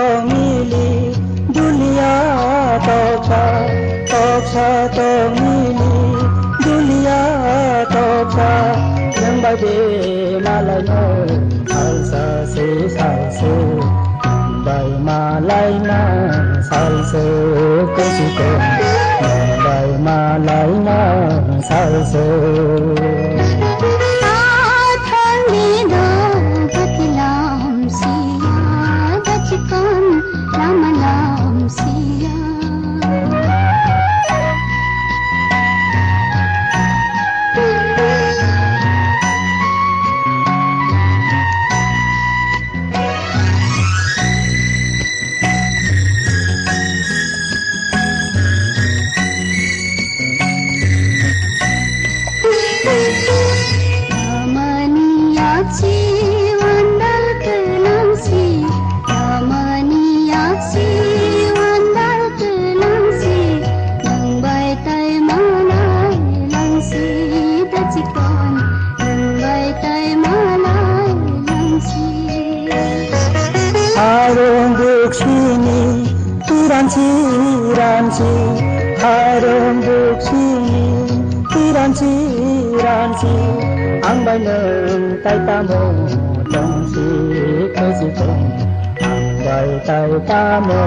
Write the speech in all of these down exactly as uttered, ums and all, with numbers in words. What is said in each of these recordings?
Tongmili dunia toksa, toksa tongmili dunia toksa, nwng bai bemalaino salsa se salsa. Bai malaima salsa kuchikon, bai malaima salsa. Athang ni do patilam siya, bachikon lama lam siya. Amani yaksi wandal kenangsi, amani yaksi wandal kenangsi, nang bai tai malai langsi, tachikon, nang bai tai malai langsi. Arung buksini, Tiransi, ransi, harung buksini, tiransi, ransi, ang bai nwng tai tamo tongsi, khusi tong, ang bai tai tamo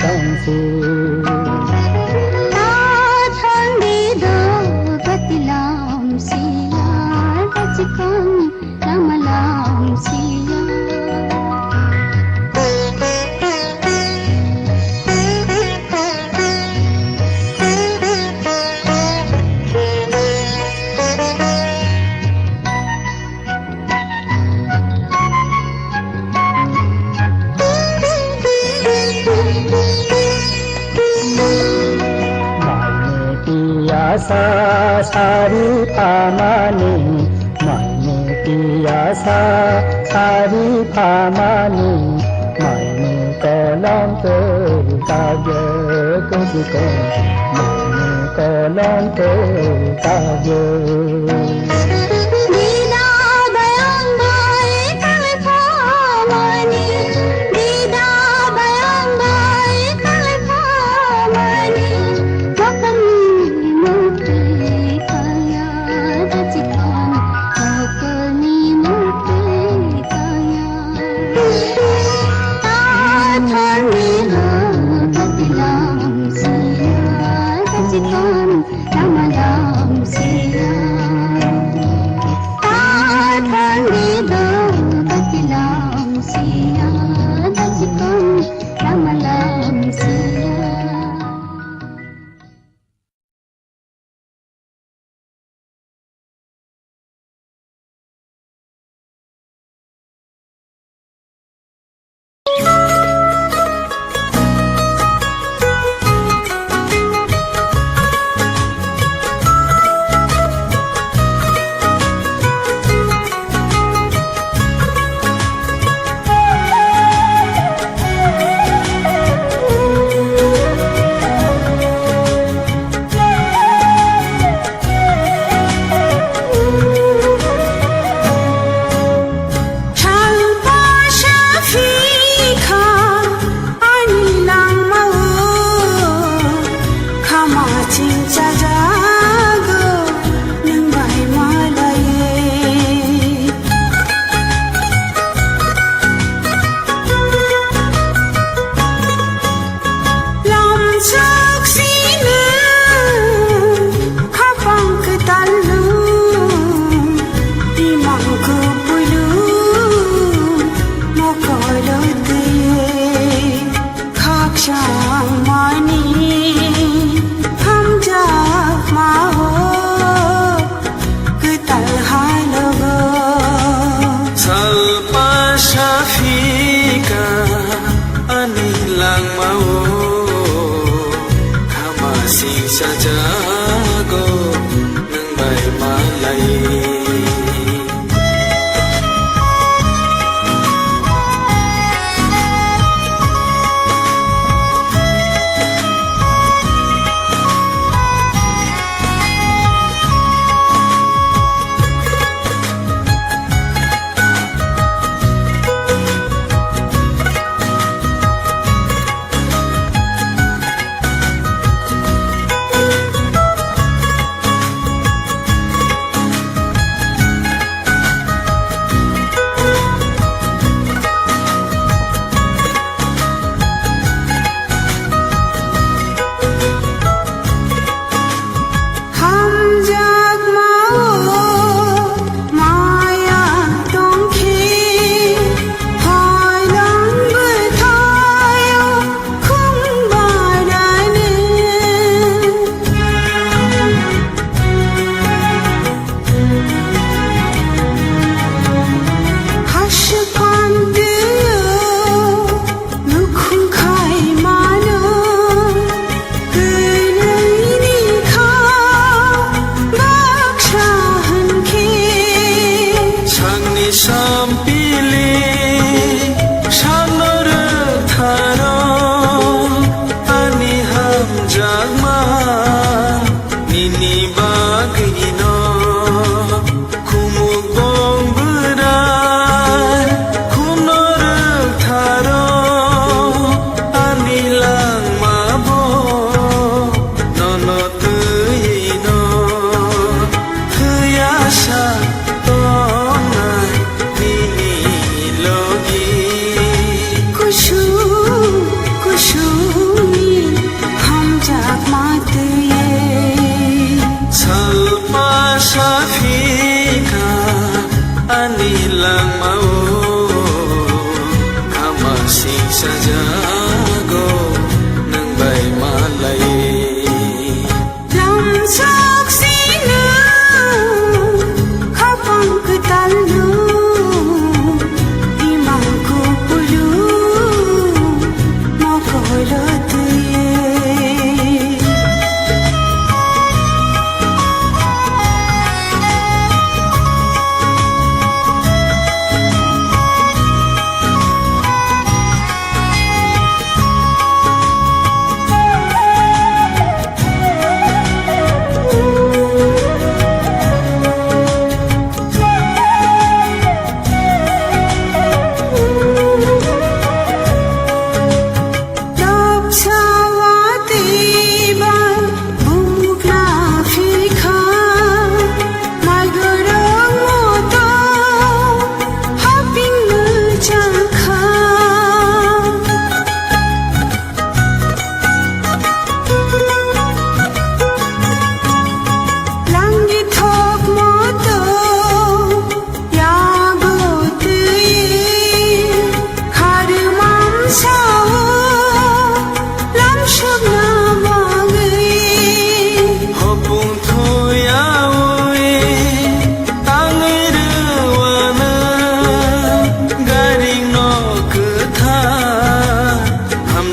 tongsi. Ta thang di do patilam siya, bachikon Lama lam siya. Maini piyasa sari pamani, maini piyasa sari pamani, maini kolom teri kage kusikon, maini kolom teri kage. Dida bayang bai kale pamani, dida bayang bai kale pamani. Mokolni motwi kaya, dachikan mokolni motwi kaya. Tathani lo katilam siya, dachikan lama lam siya. Tathani lo katilam siya, dachikan lama lam siya. Ani langmao khama chingchajago nwng bai malaiwi. Lamsok sino khapang kwtalno imang kupuilu mokolo twi. Khakchangmani hamjakmao kwtal halogo. Salpa saphika ani langmao, khama singsajago nwng bai malai.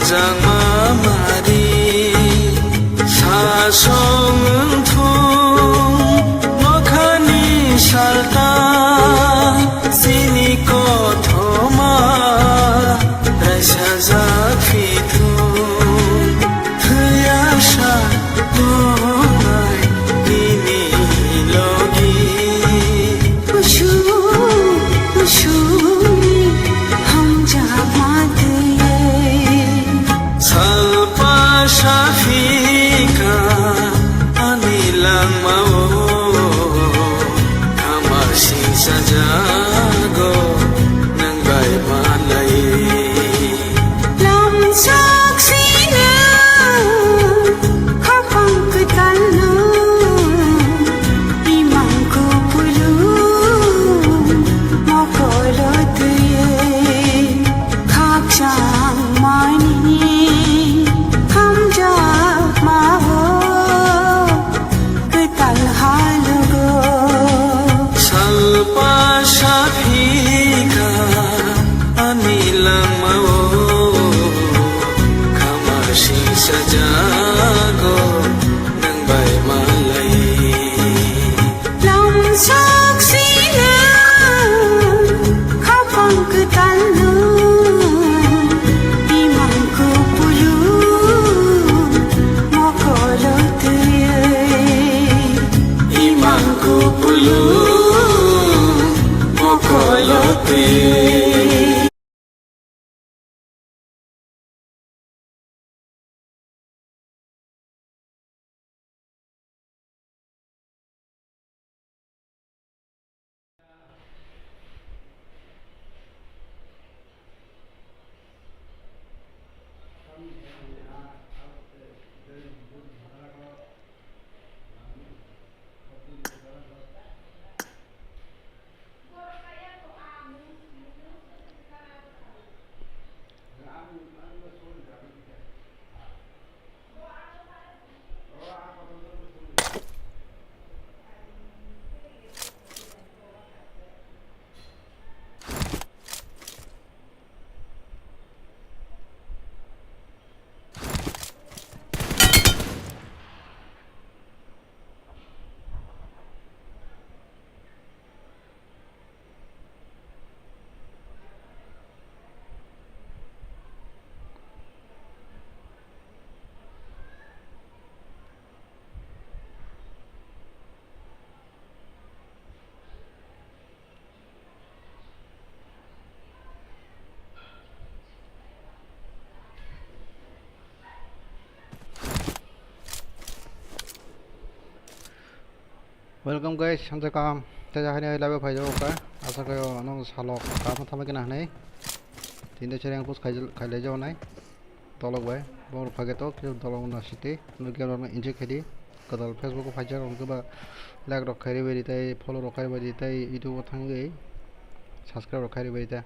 Jangma mari sasong wngthung nokhani salta chini kothoma raisajak phithung thwiya sa tongnai nini logi. Ushu, ushu ni hamjakma twiwi. Salpa saphika ani langmao, khamar singsajago nwng bai malai. Lamsok sina khapang kwtalno, imang kupulung mokolo twiwi. Khakchang mani hamjakma o kwtal halugo. Salpa saphika ani langmao, khamar singsajago nwng bai malai. Lamsok sina khapang kwtalno, imang kupulung mokolo twiwi. Imang kupulung mokolo twiwi. Welcome guys, hamjakam. Tei haino live phaijago kha. Asa khe o nang salok kam thamai khe na hinwi. Tini de chereng post khai, khailai jago nai. Tolok bai, bong rok phage to, khe tolok na site. Nugya rok na injek khaidi. Kwtal Facebook o phaijak rok khe ba like rok khairi bai di tei follow rok khairi bai di tei YouTube o thangwi subscribe rok khairi bai di tei.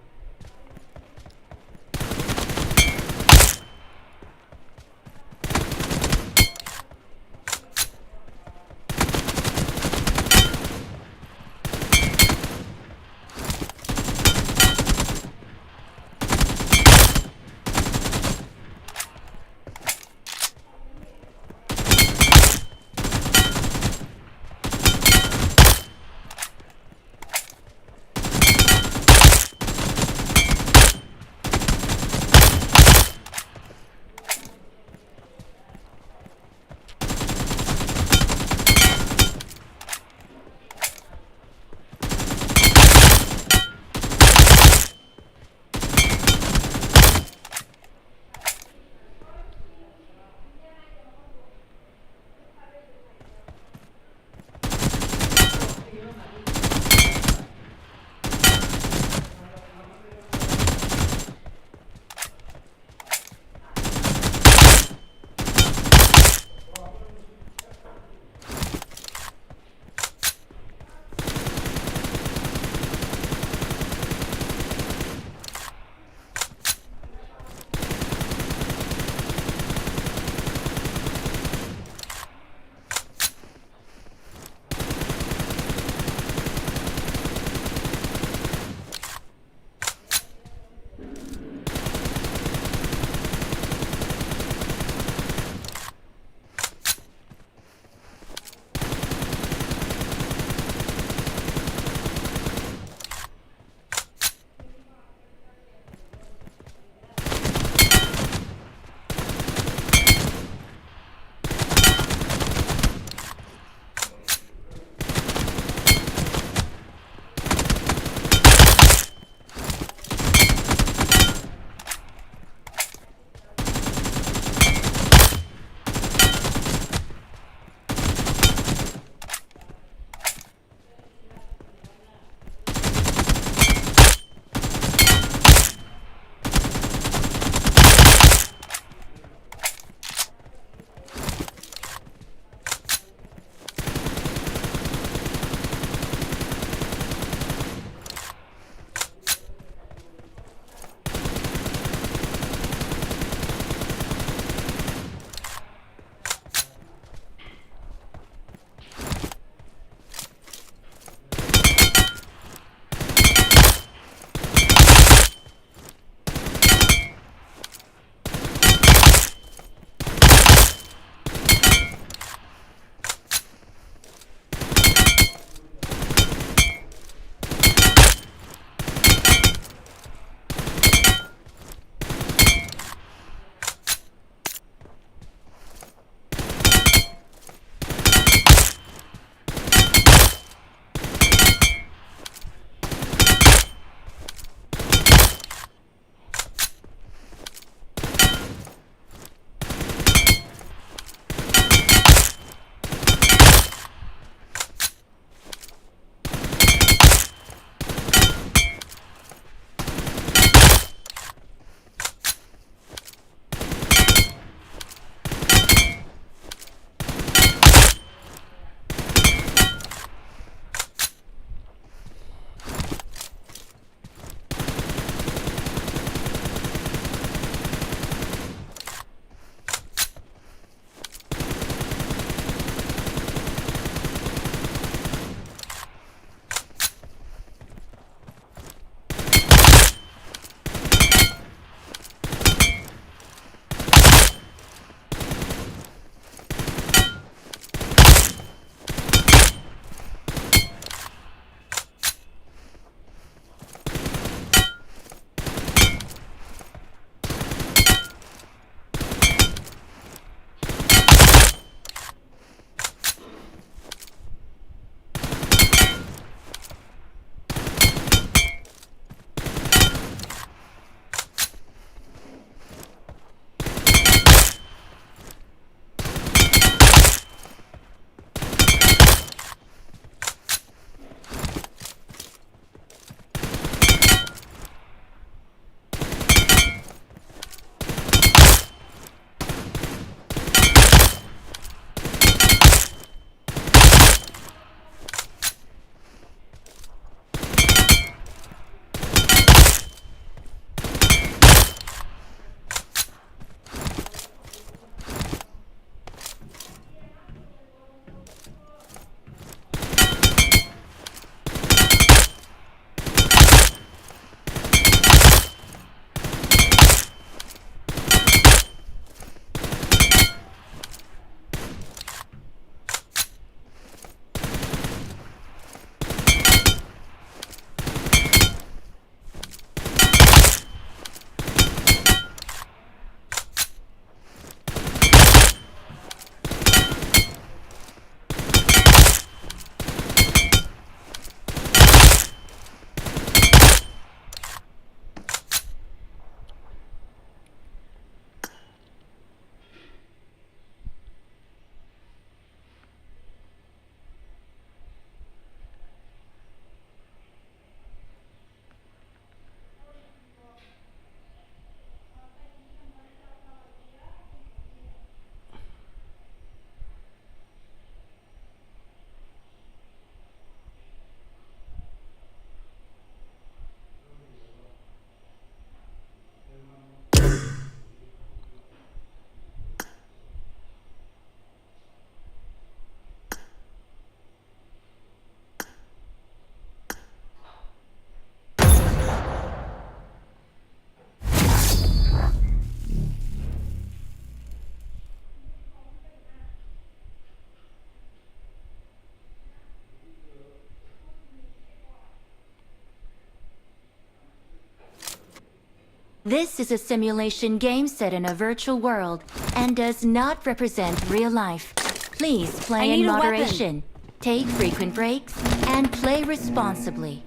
This is a simulation game set in a virtual world and does not represent real life. Please play I in need a weapon. Moderation, take frequent breaks, and play responsibly.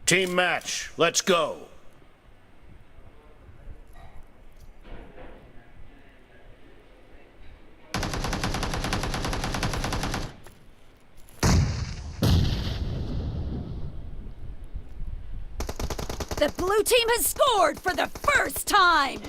Team match, let's go. The blue team has scored for the first time!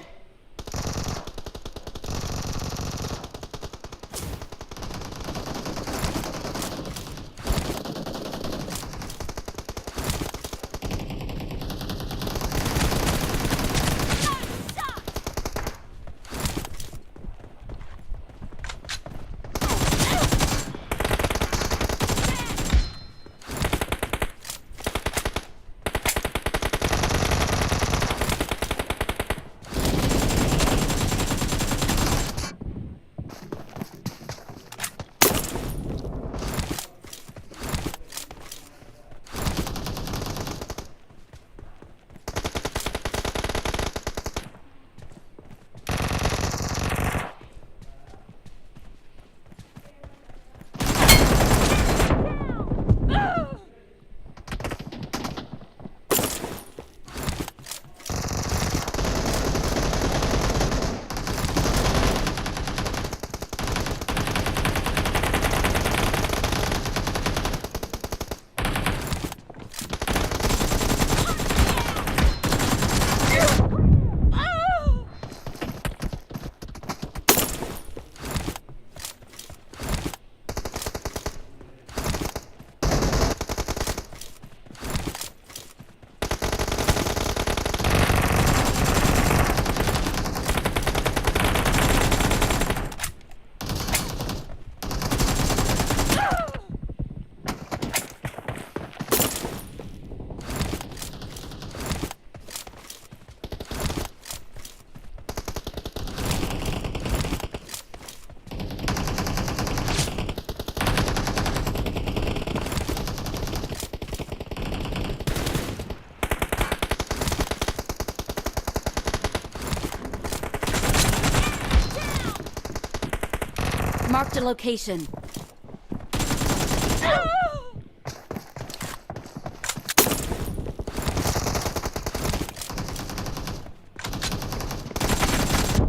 Marked a location.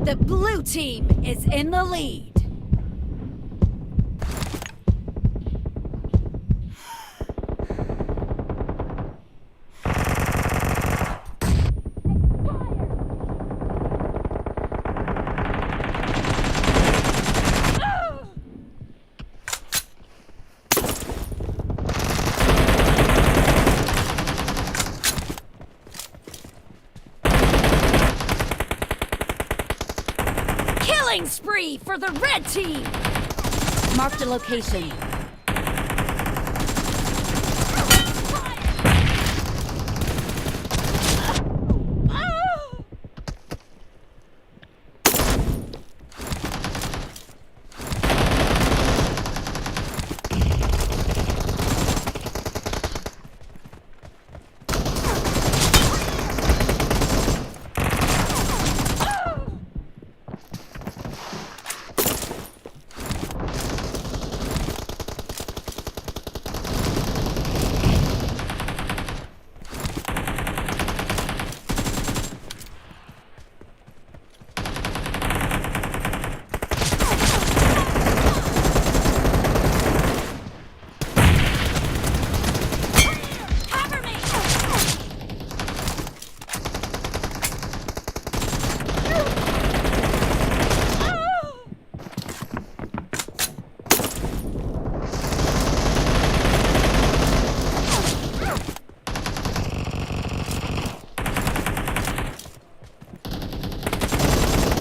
The blue team is in the lead. Killing spree for the red team! Marked a location.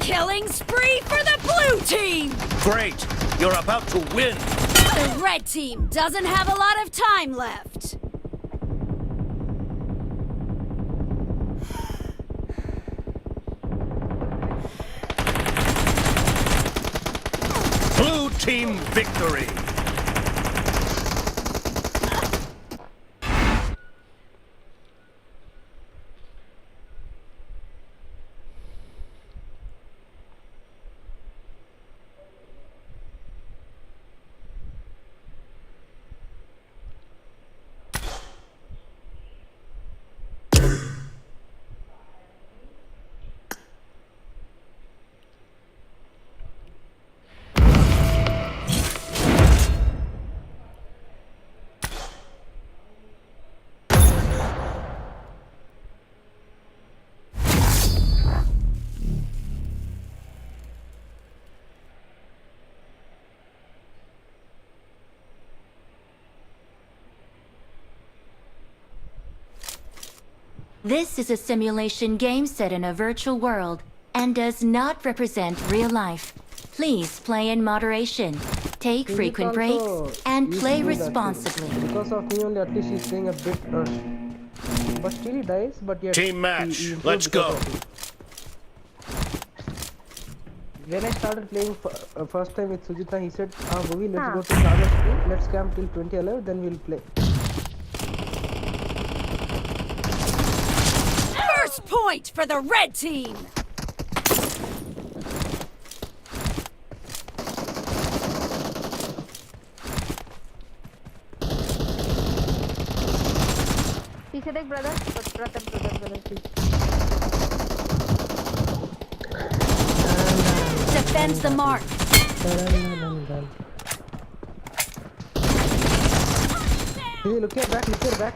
Killing spree for the blue team! Great! You're about to win! The red team doesn't have a lot of time left. Blue team victory! This is a simulation game set in a virtual world and does not represent real life. Please play in moderation, take frequent breaks, and play responsibly. Because of me only, at least he's playing a bit rushed. But still he dies, but yet Team he, match, he improves let's go. Because of it. When I started playing f- uh, first time with Sujita, he said, "Ah, Bobby, let's go to Sagar School, let's camp till twenty alive, then we'll play." First point for the red team! पीछे देख brother, brother, brother, brother, पीछे। Defend the mark. Hey, look here, back, look here, back.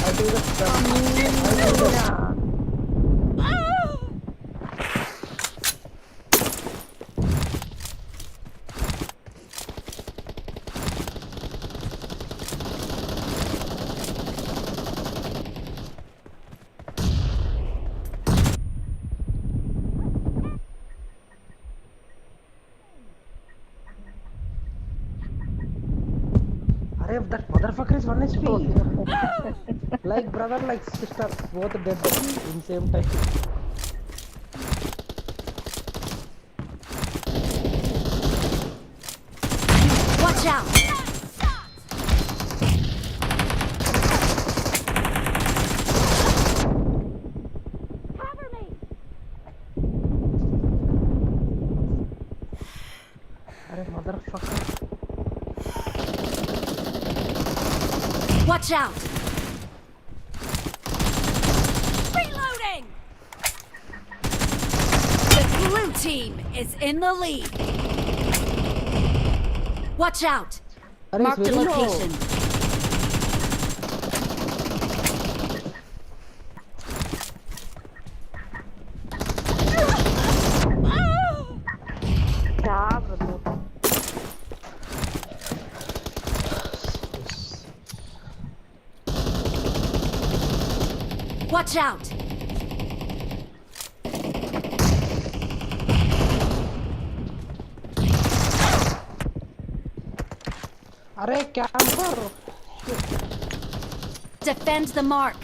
I do the stuff. I do the Arey, that motherfucker is one H P. Like brother, like sister, both dead in same time. Watch out! Cover me! Arey, motherfucker. Watch out! Reloading! The blue team is in the lead. Watch out! Arey, mark the location. Watch out! Arey, camper! Defend the mark.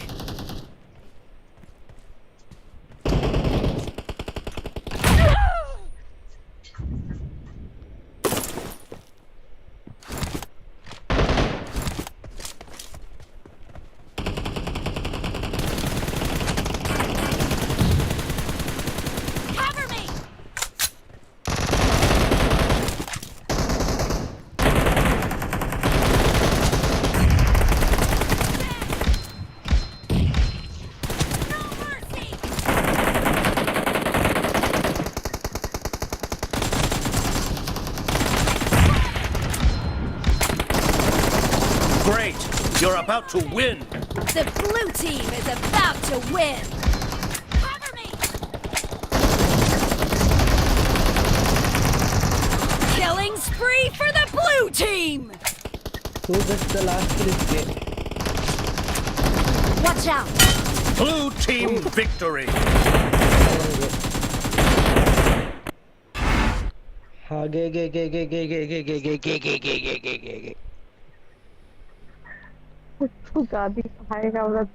Cover me! Great! You're about to win! The blue team is about to win! Cover me! Killing spree for the blue team! Who gets the last kill? Watch out! Blue team victory! हाँ, गे, गे, गे। उसको गाड़ी खाएगा, मतलब।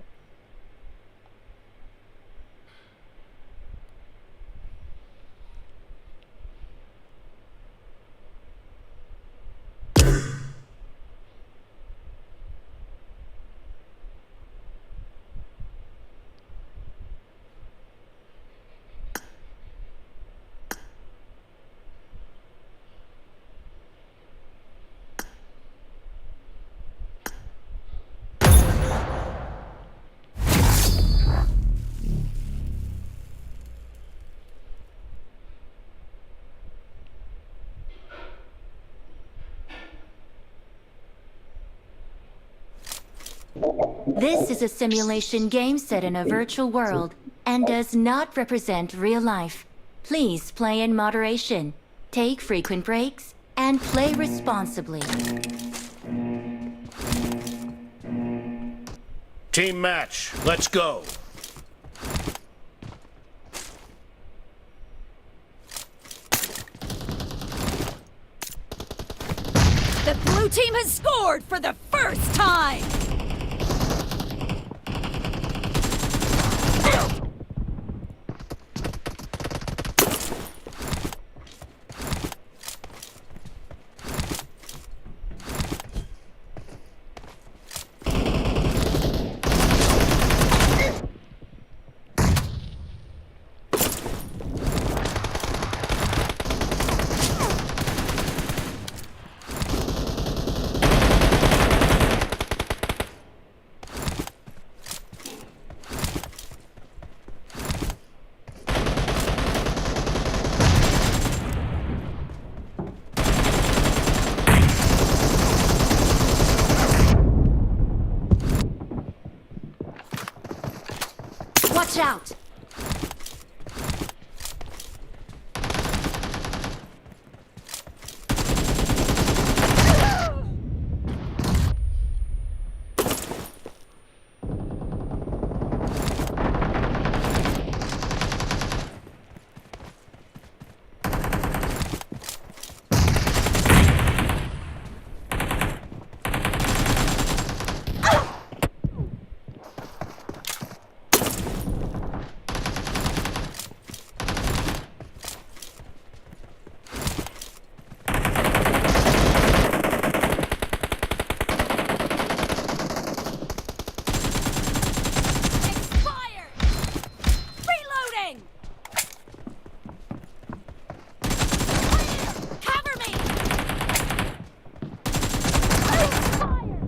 This is a simulation game set in a virtual world and does not represent real life. Please play in moderation, take frequent breaks, and play responsibly. Team match, let's go. The blue team has scored for the first time. Watch out! Expired! Reloading! Cover me! Expired!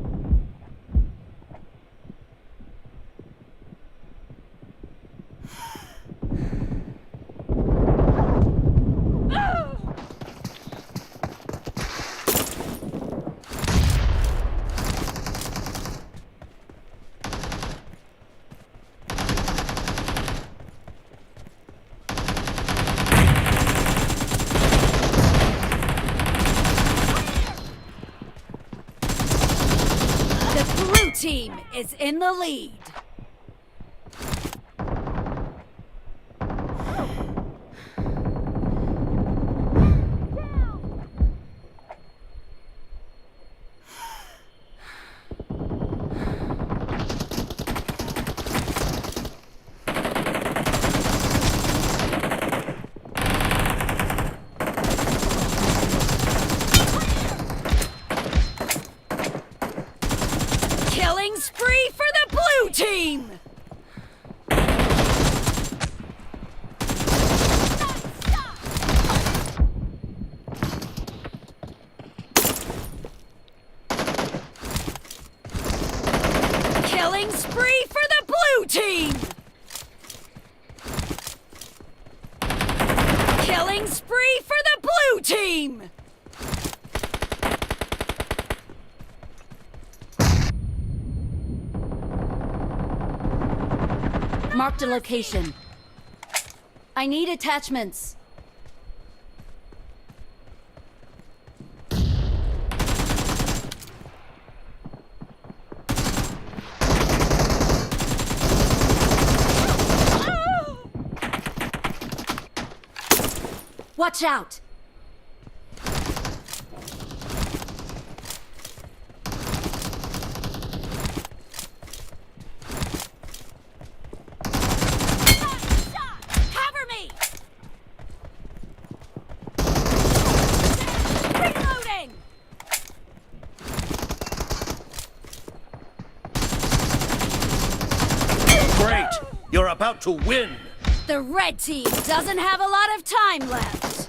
The blue team is in the lead. Killing spree for the blue team! Killing spree for the blue team! Killing spree for the blue team! Marked a location. I need attachments. Watch out! Cover me! Reloading! Great! You're about to win! The red team doesn't have a lot of time left.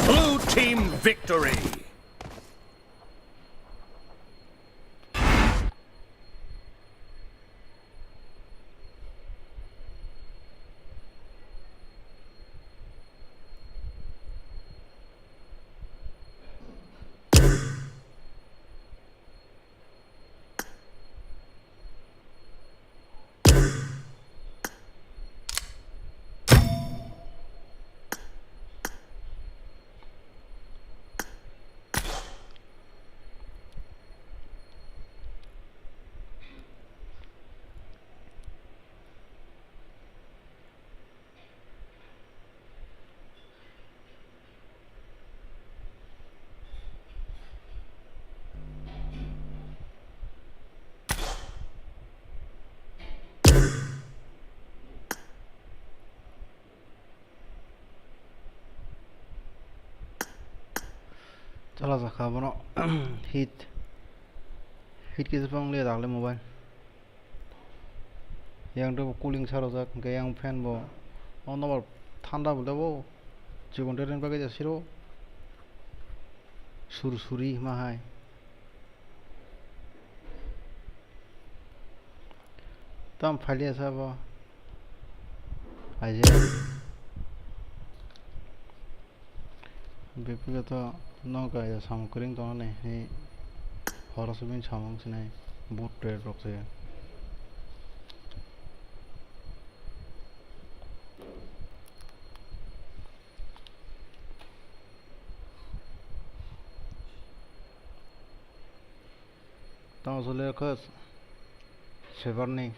Blue team victory! Chala jakha bono hit. Hit kisa phang le dagle mobile. Yang to cooling sa rojak, hingke yang fan bo. O nobar thanda bo debo. Chikon teren bagwi jasiro. Sur suri ma hai. Tam phalia sabo. Aje. Bipingo to nokha ya samung kwrwng tongo ni, hini horo se bini samung sinai boat trade rok se. Tamo sole khe sebar ni.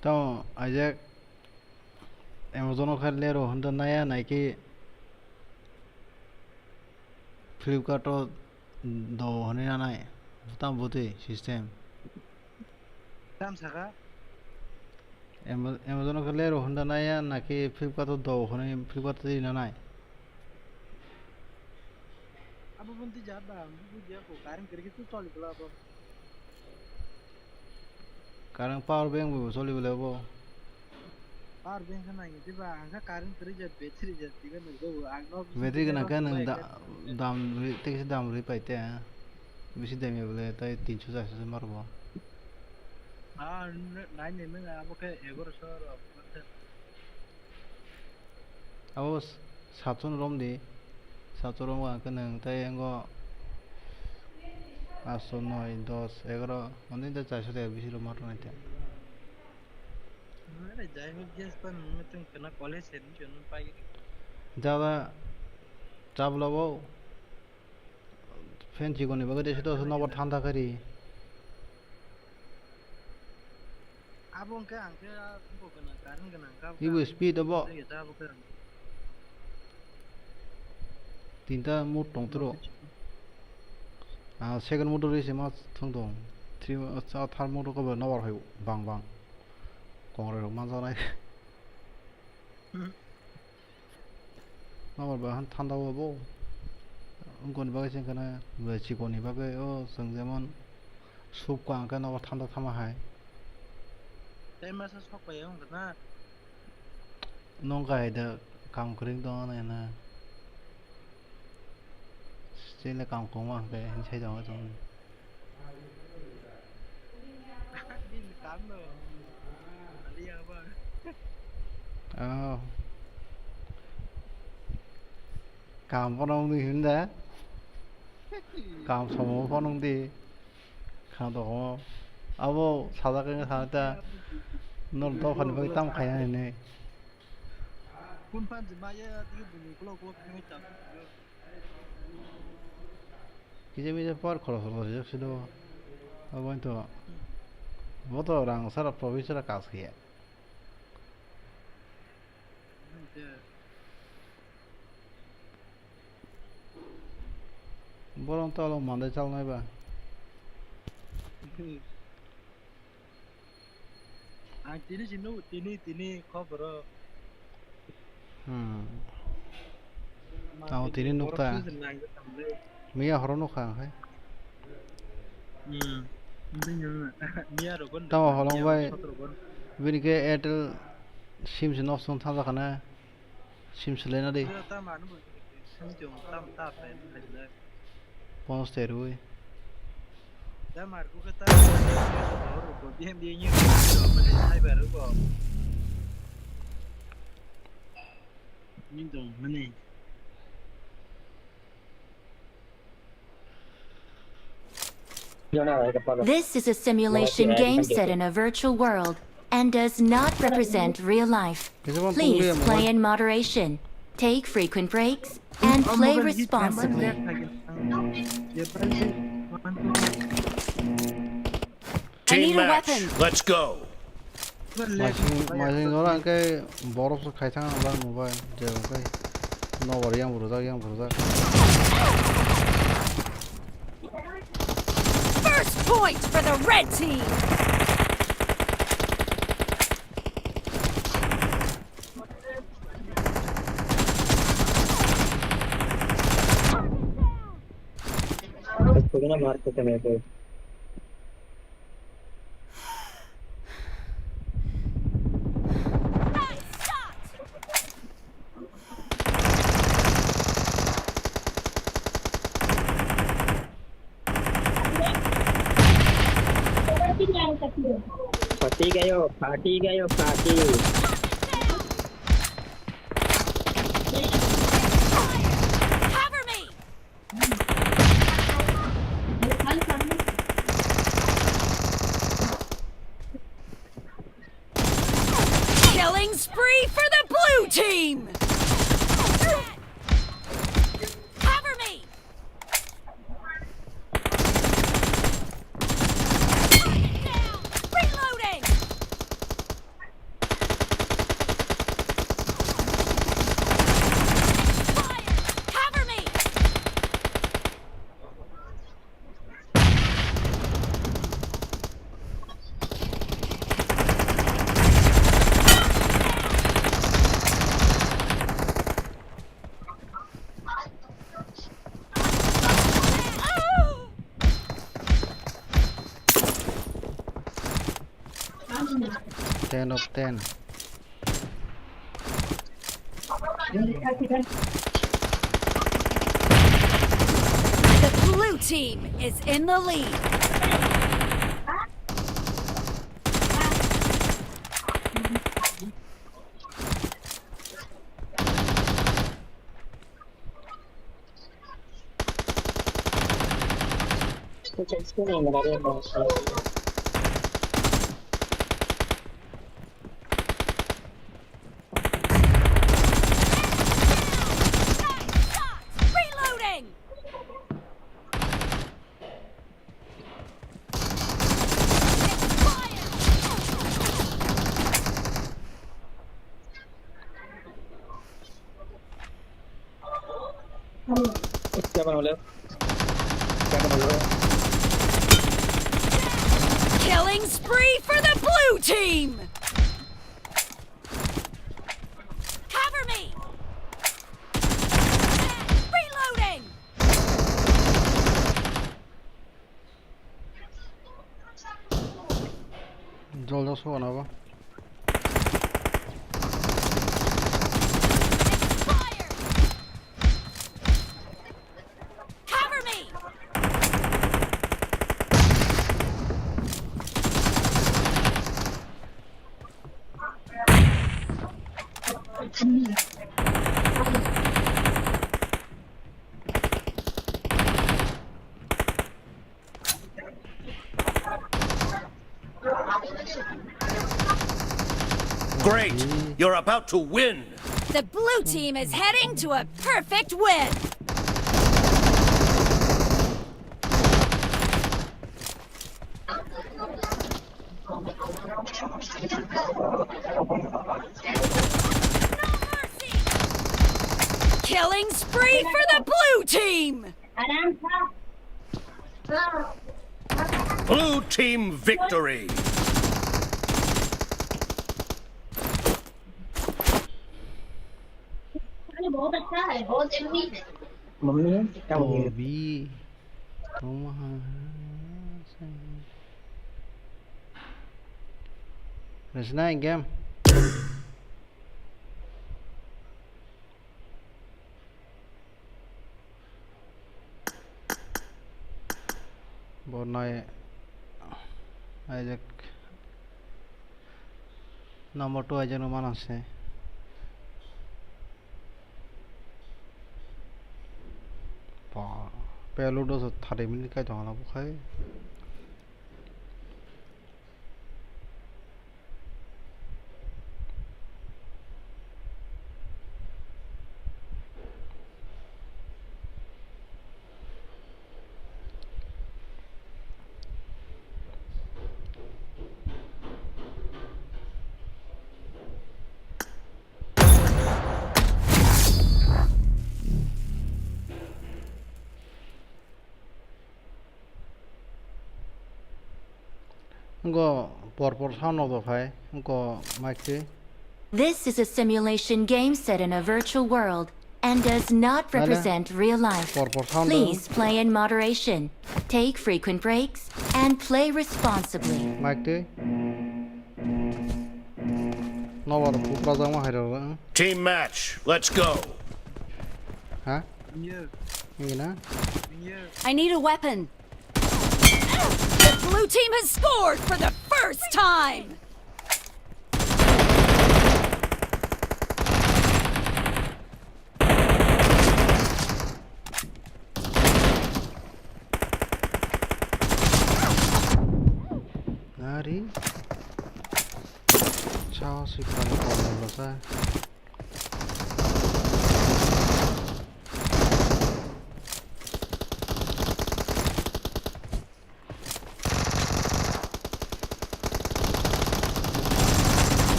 Tamo ajak Amazon o khe lero hwnda naya naikhe Flipkart o do hwnwi nanai. Tam bwtwi system. Tam saka? Ama-, Amazon o khe lero hwnda naya naikhe Flipkart o do hwnwi Flipkart o twi nanai. Abo pun twi jat ba, ang bujiya ko, current kwrwi khe twi choli bwla abo. Current power bank bo choli bwla abo. Power bank khe nang diba, ang khe current kwrwi jat, battery jat, tiga nang go, ang no battery gwnang khe nang da-, dam rwi, tei kisa dam rwi pai te. Bisi dam ya bwla tai tinso charso se mar bo. Ah, nai nai mena abo khe egaroso rok. Abo s-, satso no rom di. Satso rom ang khe nwng tei ango asto, noi, dos, egaro, hwnwi tei charso tei bisi rok ma tongnai te. Are, jai hok, gas pan nwng tong kana college se nwng pai. Jada chabla bo. Fan chikon ni bagwi tei sito nobar thanda kari. Abo hwnkhe ang khe, ah, bo gwnang, current gwnang kha, ibo speed abo. Tei ta abo khe. Tinta mode tong tro. Ah, second mode rwi se ma thung tong. Three, ah, third mode ko bo nobar hai bang bang. Kongroi rok manjaknai. Nobar ba han thanda o bo. Wngkoni bagwi se wngkha na, chikon ni bagwi o chwng jemon soup kha hwnkhe nobar thanda thama hai. Tei masa sok pai wngkha na. Nong kai da kam kwrwng tong nai na. Chele kam kwma hwnkhe hin sai tong tong. Bini kam no. Ali aba. Oh. Kam phano wngdi hinda. Kam somo phano wngdi. Kha toko. Abo sajak wngkha ta. Nor dophani bagwi tam khaiya hinwi. Kun phan jima ya tigi bini ukulok ukulok khe tam. Kisa misa por khorok rok rijak silo. Abo to. Bo to rang sara province sara kas khiya. Borok to alok mandai chalnai ba. Ang tini si nugo, tini, tini khoboro. Hmm. Ma tamo tini tini nukta. Miya horo nukha ang hai. Hmm. Miya rokon. Tamo holong bai. Bini khe Airtel sim se nosto thang jakha na. Sim swlaina di. Tam anu bo sim chong tam ta pen pen. Ponos terwi. Da mar ku ka ta ko biam biam ni ko mane sai ba ru ko. Ni dong mane. This is a simulation game set in a virtual world and does not represent real life. Please play in moderation, take frequent breaks, and play responsibly. I need a weapon. Let's go. Masing, masing ora ke borok se khai thang ang mobile je kai. Nobar yang burujak, yang burujak. First point for the red team. Pati gayo, pati gayo, pati. Cover me! Killing spree for the blue team! Cover me! Reloading! Fire! Cover me! Ten of ten. The blue team is in the lead. Reloading! Siapa nama lu? Siapa nama lu? Killing spree for the blue team! Cover me! Reloading! Jol jol sugan abo. Expired! Cover me! Great! You're about to win! The blue team is heading to a perfect win! Killing spree for the blue team! Blue team victory! Mummy क्या बोल रही है? Obi. Resna game. Bo nai aijak number two aijak no manang se. Ba, pelo do thirty minute kai tong ala bukhai. Go por por sound no do phai, go mic twi. This is a simulation game set in a virtual world and does not Nale? Represent real life. Por por sound do. Please play in moderation, take frequent breaks, and play responsibly. Mic twi. No war kupra jang ma hai ro. Team match, let's go. Ha? Ngi na? I need a weapon. The blue team has scored for the first time. Nari. Chao si pala pala sa.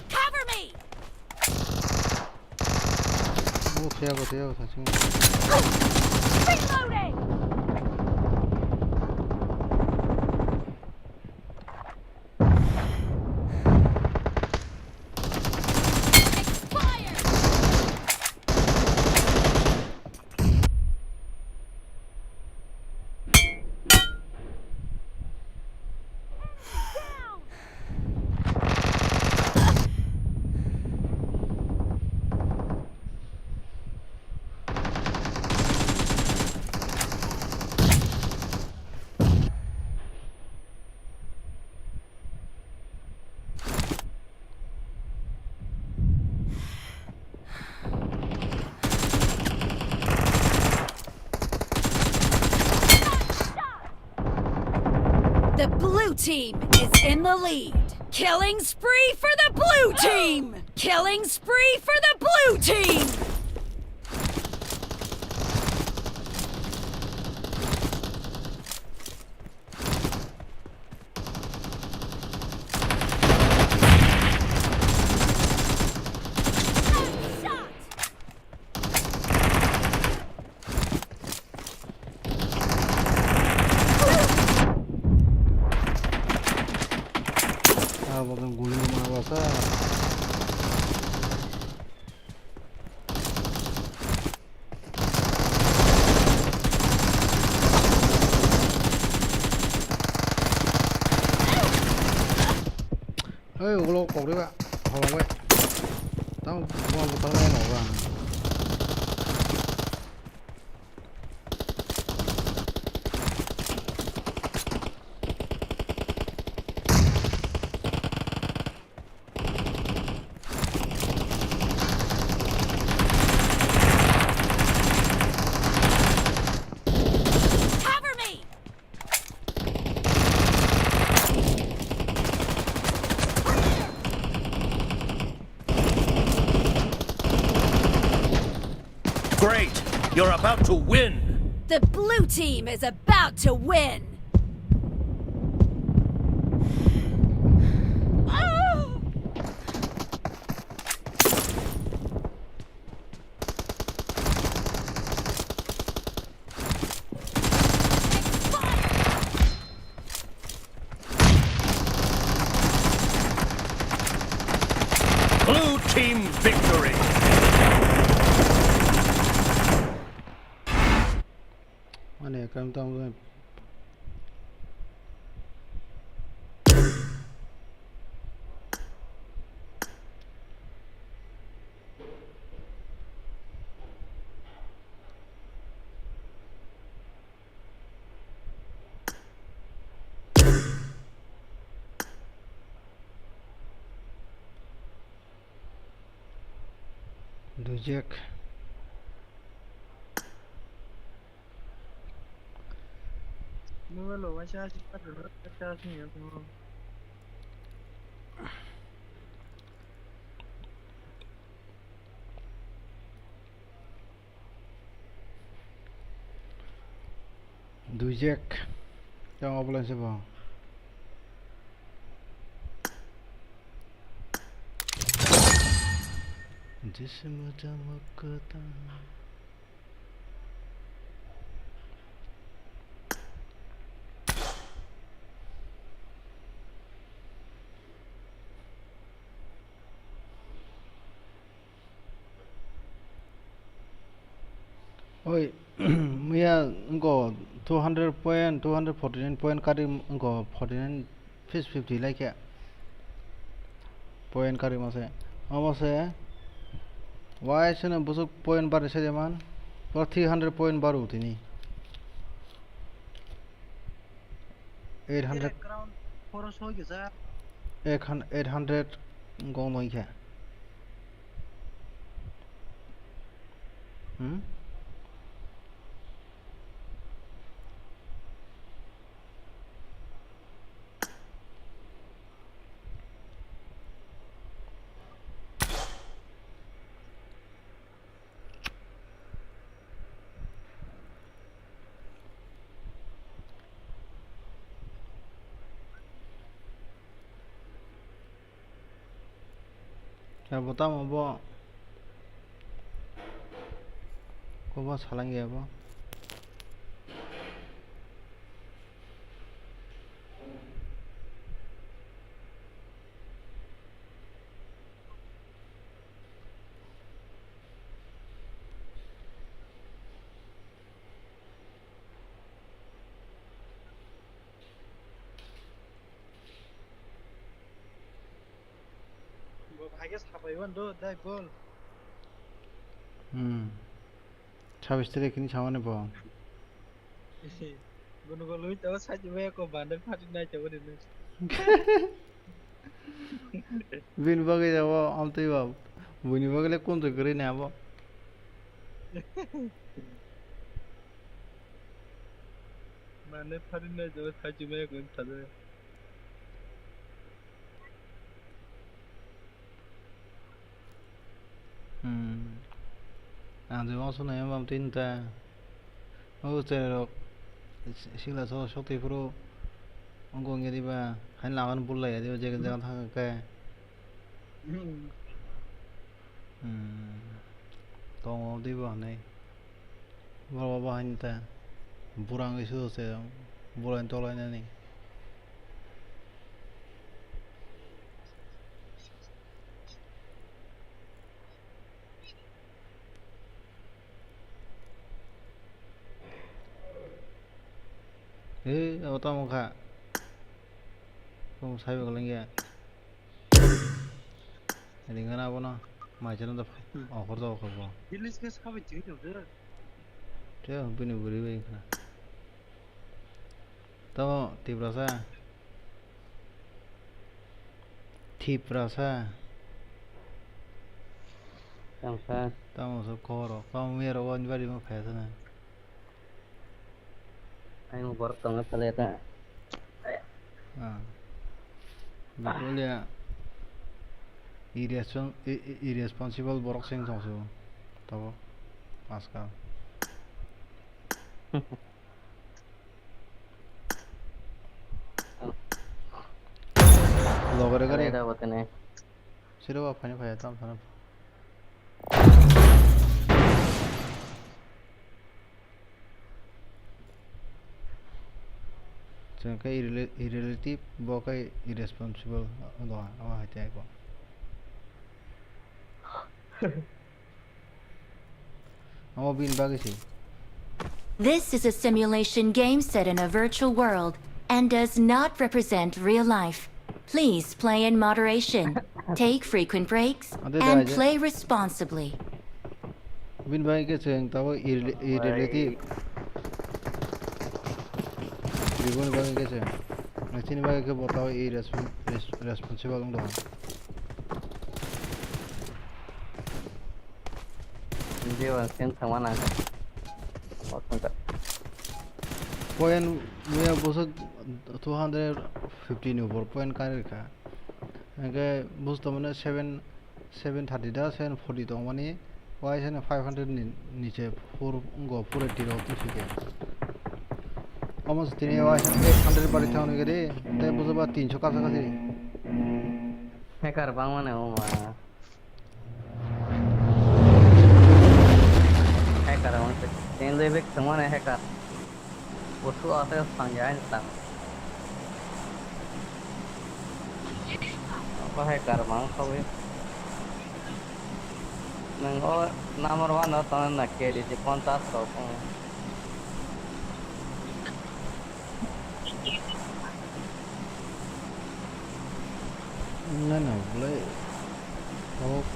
Cover me! Oh, theo, theo, theo. Reloading! The blue team is in the lead. Killing spree for the blue team! Killing spree for the blue team! Ah, bakal guli mana basa. Oi, ulo kok riba. Holong bai. Tamo, tamo, tamo, tamo, tamo. Cover me! Great! You're about to win! The blue team is about to win! Blue team victory! Mane, kam tamo. Dujek. Mobile o waisa si charge ni. Dujek. Yang offline se bo. Jismu jamuk kota. Oi, muya wngkha two hundred point, two hundred forty-nine point kari wngkha forty-nine fifty lai khe. Point kari mase. Omo se. Wai sene busuk point bari se jeman. Pura three hundred point baru tini. Eight hundred. Ground khoroch hoi kisa. Eight hundred, eight hundred gong noi khe. Hmm? Khe bo tamo bo? Kobo salang ya bo? Bo hai khe sapai mano do, dai bol. Hmm. Sabis tele kini samani bo. Bono golwi to saji maya ko bandar phatin nai to bono. Bini bagwi jabo amtwi ba. Buini bagwi le kunjwi kwrwi ni abo. Bandar phatin nai to saji maya ko thajai. Hmm. Ang je uansuk nai ma tini ta. O cherok sikla so sotwi phuru wngkha wngya diba, haino lama no bullai ya diba, je jaga thang khe. Hmm. Hmm. Tongo diba hinwi. Borok bo haino ta. Bwrang isu se bwrang tolainani. He, abo tamo kha. Tamo saibo kwlwng ya. Ringana abono. Mai chana da. Hmm. Okhor da okhor bo. Village ke sabai chiri tongse. Te bini buri bai khna. Tamo Tiprasa. Tiprasa. Tamsa. Tamo so khoro. Tamo mero wani bari mo phaya sana. Ang borok tongo sale ta. Ah. Betul ya. Irrespon-, i-, i-, irresponsible borok sing tong su. Tabo. Pascal. Logere gari. Ada buat ini. Sira wa phani phaya tam sana. Chwng khe irrela-, irrelative, bo khe irresponsible, do, ama hai tei ko. Amo bini bagwi se. This is a simulation game set in a virtual world and does not represent real life. Please play in moderation, take frequent breaks, Ade and dai je. Play responsibly. Bini bagwi khe chwng tabo irrel-, irrelative. Bini bagwi khe chwng. Nang chini bagwi khe bo tabo irrespon-, res-, responsible wng tong. Jio, sin thangma nang. Point muya bosok two hundred fifty ni upor point kari kha. Hingke bus to mane seven, seven thirty da seven forty tong mani. Wai sene five hundred ni niche four ngo four eighty rok tu sike. Omo tini wai sene eight hundred bari thang ni gari. Te bujo ba tinso kasa kasi. Hacker bang mane o ma. Hacker ang se. Ten level thangmani hacker. Bosu ate sangya ni tang. Apa hacker mang khawi. Nwng o number one o tongna na K D C ponchas rok, hmm. Nana, belai tabuk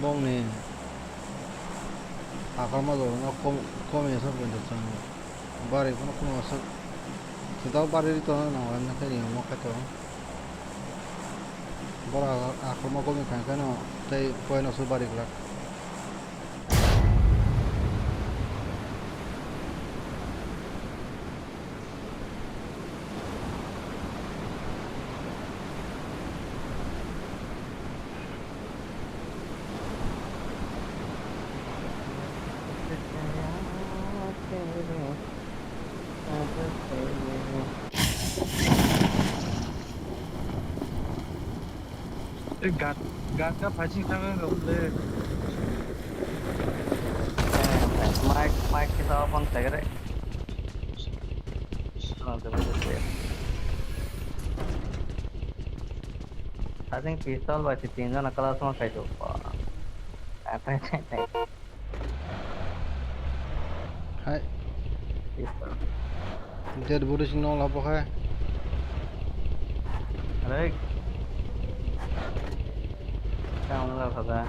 bongni akalma jorano kom, kom ya sa poito chwng bari phano kheno aswk. Chwng tabuk bari ri tongna nango, emne khe ni omo khe to. Borok akalma kom ya kha khe no tei point aswk bari glak. Gat, gat ka phasing thang wng kha le. Mic, mic kita open segere. Phasing pistol bai si tin jona class ma khai do. Hai. Dead body sing nong lapo khai. Arey. Kamu lah kata.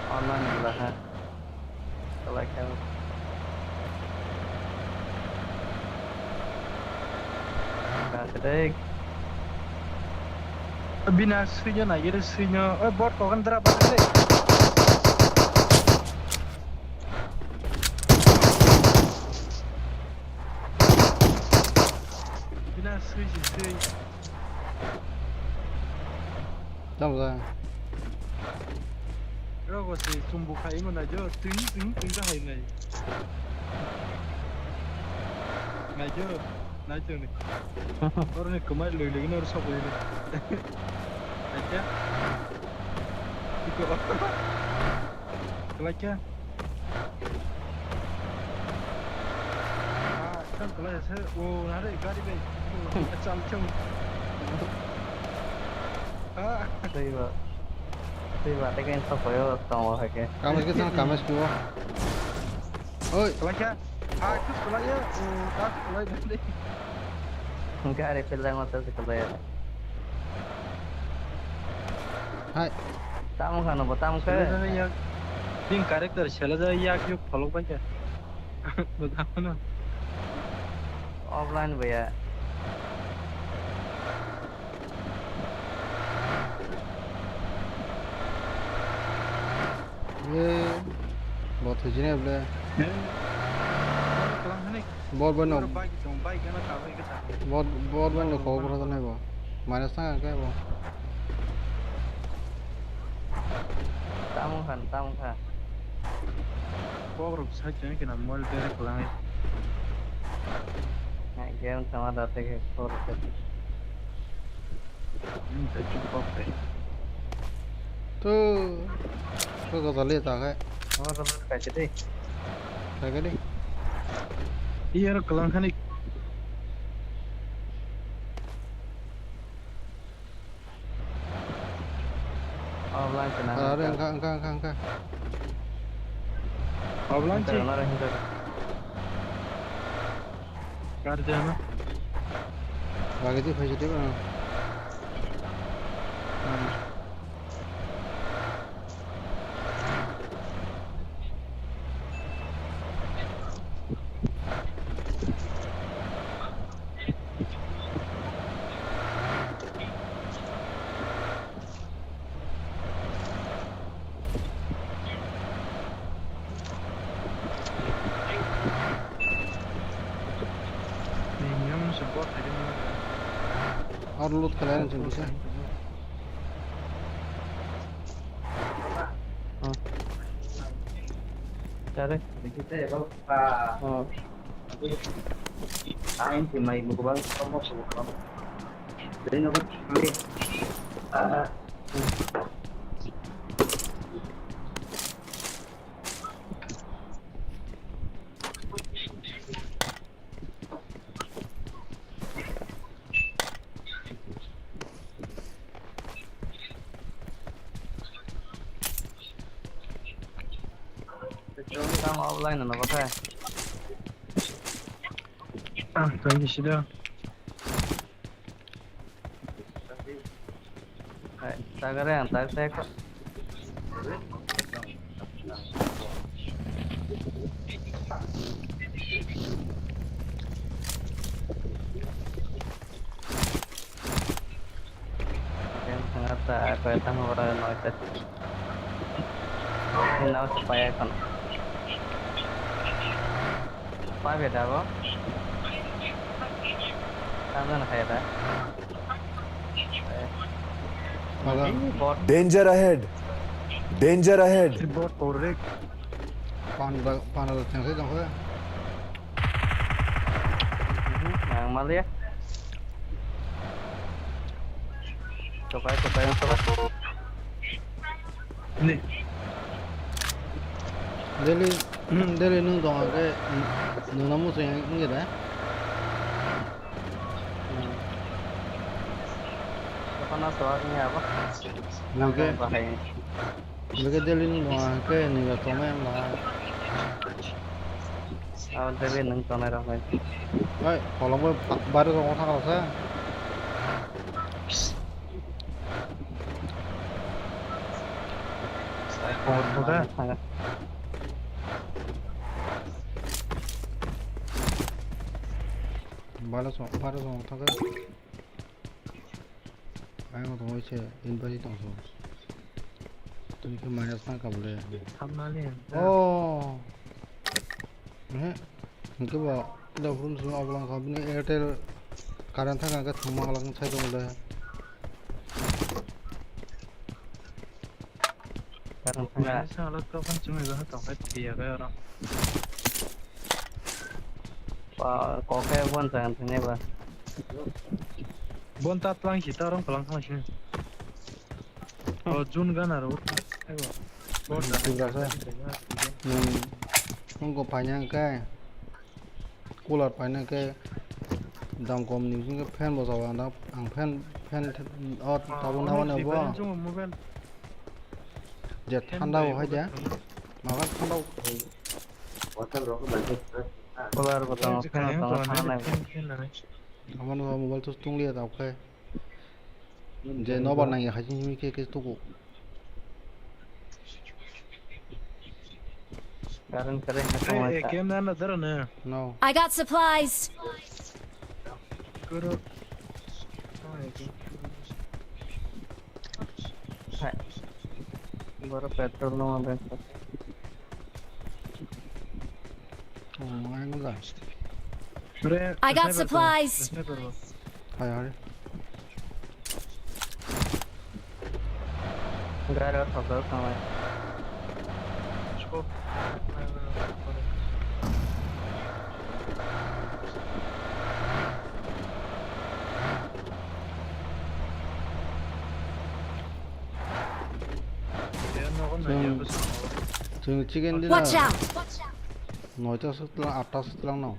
Online gula ha. Kalai kau. Kakedek. Bina swino naigiri swino. Oi, bot kokan dra bot le. Bina swi si swi. Tamo da. Rogo se chumbu khai mo na jo, twing, twing, twing ta hai nai. Nai jo, nai jo ni. Oro ni kumai lui lui no sok lui ni. Nai jo. Iko. Kelai khe. Ah, kan kelai se. Oh, nare gari bai. Oh, chal chal. Ah. Tei ba. Tei ba, tei kan sa koyo tong hai ke. Kames ke sana, kames ke. Oi. Kelai khe. Ah, kus kelai ya. Oh, kas kelai dai. Gari pelang mata se kelai. Hai. Tamo khano bo, tamo khe. Selajaga yak. Bini character selajaga yak yuk pholok bai khe. Bo tamo no. Offline bo ya. Ye, bo thwijinai ble. Bor bai no. Bor, bor bai no kok bro nai bo. Minus thang khe bo. Tamo khan, tamo kha. Kok rok sai khe kena mobile bere kwlangwi. Nai game thama da te khe kok rok. Hmm, tei chukpok tei. Tu, tu gozali ta khai. Oro kaisa tei. Khai khai di. Iya ro kelang khani. Offline se na. Are engka, engka, engka, engka. Offline se. Hinter, hinter. Kar jana. Lagi di phai jodi ba. Hmm. Aro loot khlai rang chwng kisa. Tare. Ang si mai mukbang kamu sih mukbang. Jadi nopo. Line no bakha. Ah, twenty sida. Hai, tagare ang tag tag. Yang tengah tak, apa yang tengah orang noise. Ini nama supaya kan. Apa beda, bo? Tangan kayak dah. Maga. Bot. Danger ahead. Danger ahead. Bot korrek. Pan ba, pan ala tengse dong khe. Ang malia. Tokai, tokai, tokai. Ni. Daily, daily nung dong khe, nung namu sing ngi da. Dokan o sohor ni abo. Nang khe, bahai. Nang khe daily nung tong khe nini rok tongnai wng bahai. Abo daily nung tongnai rok bai. Oi, kolom bai bare rok thang rok sa. Sai khobor thang kha. Balo song, balo song thang kha. Ayang tong se invite tong so. Tini ke minus na kabule. Thamnani. Oh. Eh. Hingke bo da phuru sung obolong kha bini Airtel current thang kha thwngma khe sai tong le. Current thang kha. Minus na lo to kan chumi ba tong kha tiya kha oro. Pa, kok khe bon chang thang ba. Bon ta tlang si ta rong tlang thang si. O June gana ro. Aibo. Bon ta. Tibra sa. Hmm. Nung ko paina khe. Cooler paina khe. Dam kom ni bising khe fan bo jawa na. Ang fan, fan, o tabuk na mobile, mobile. Je thanda bo hai de. Maga thanda. Cooler bo tongo, fan bo tongo, thang nai. Fan, fan nai. Amo no mobile to tung liya tau khe. Je nobar nang ya hai simi khe khe tuku. Current, current na tong. Hey, tongo. Hey, kem na na dara na. No. I got supplies. Guru. Hai. Boro petrol no ma bek. Oh, ang ga. Sure, I got sniper ko, supplies. Sniper ko. Hai, hai. Gari o thok thok thang lai. Scope. Chwng, chwng chicken dinner. Watch out! Noita sutlang, atta sutlang no.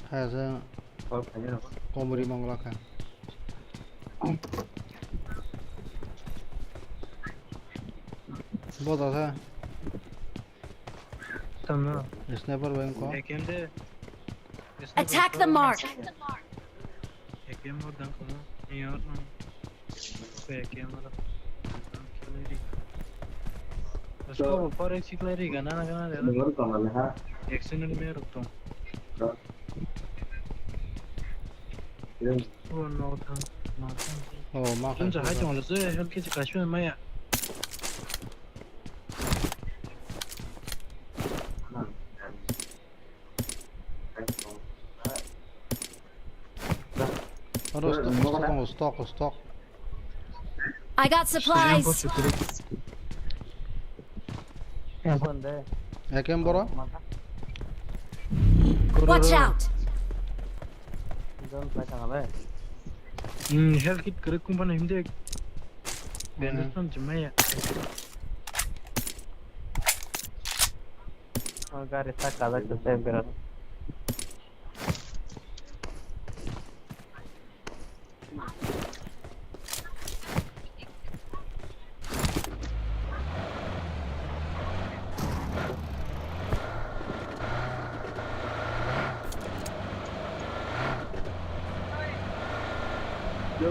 Hai se komri mangla kha. Boda sa. Tama. Sniper bai ko. Ekende. Attack the mark. Ekende dang ko. Ni or no. Ko ekende. Asko four X klai ri gana na gana de. Accident me rok tong. Oh, no, thang. Oh, ma kha. Unsa hai chong le je, hel ke kasu maya. Aro stock, stock, stock, stock. I got supplies. Ekem boro. Watch out. Hmm, health kit kare kumpana himde. Bandage phan jumaya. Oh, gari tak kala tu saya berat. Oi.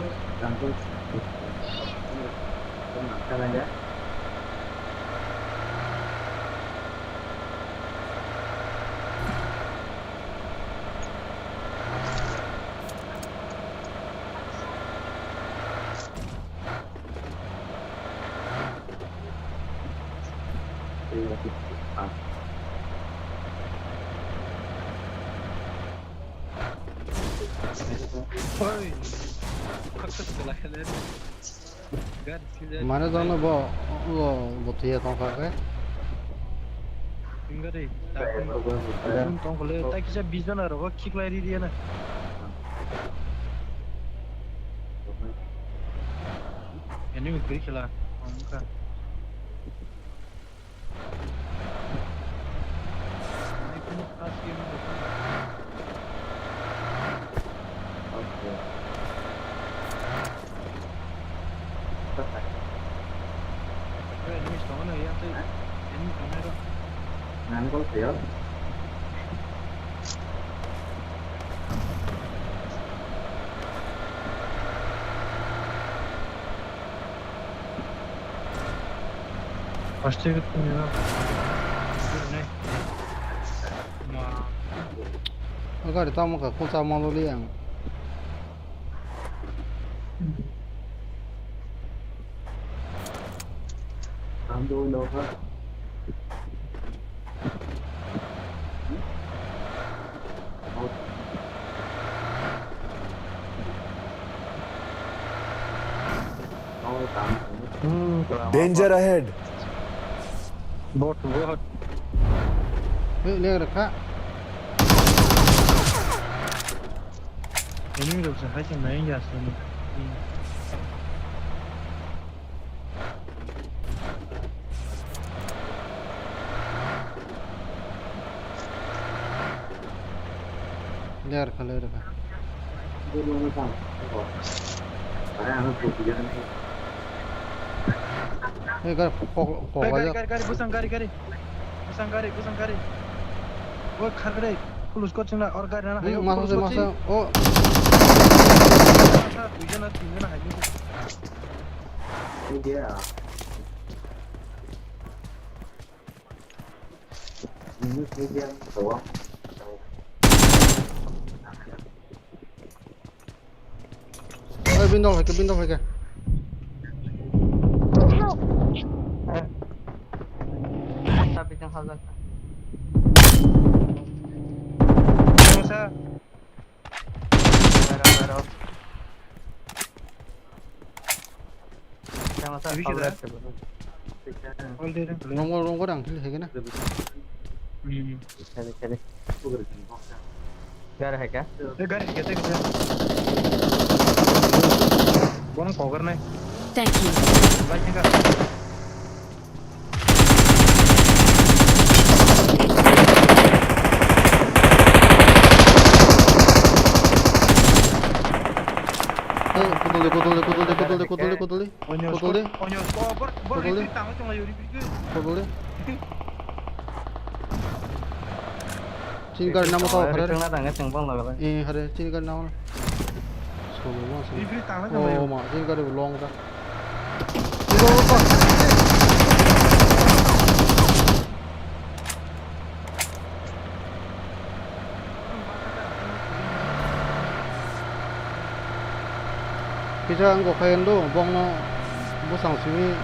Mane jono bo, bo, bo thuya tongkha khe. Tingari. Tongkha le, ta kisa bijana rogo khiklai ri riya na. Enemy kiri khela. Tongkha. Plastic ni na. Ma. Agari tamo ka kung sa malo li ang. Ando no ha. Danger ahead. Bot, bot. Hey, leg rakha. Enemy rok se hai se nai ya se. Ler kha, ler kha. Hey, gari, pok, pok, Hey, gari, aja. Gari, gari, busang gari, gari. Busang gari, busang gari. Woi, khar gari. Police coaching na, or gari na, Hmm, hayo, masa police se, coaching. Masa. Oh. Masa, duijon na, tinjon na, hayo. India. Oi, bindol hai ke, bindol hai ke. Sabi kang hazak. Masa. Bairo, bairo. Sama sa. Sabi kau kira? Lihat coba. All day lang. Nongol, nongol ang kill hai ke na. Hmm. Kali, kali. Gari hai kya? Eh, gari hai kya? Thank you. Bike ka. Hey, kuduli, kuduli, kuduli, kuduli, kuduli, kuduli. Onyo, kuduli. Onyo, oh, bor, bor, kuduli. Ribri tang, tang, ribri. Kuduli. Chini gari namo tao, hare. Tengna tang, teng bang laga. Eh, hare, chini gari namo. Solo, solo. Ribri tang, tang, oh, ma, chini gari long ta. Kisa ang kok khayan do, bongno bosang simi,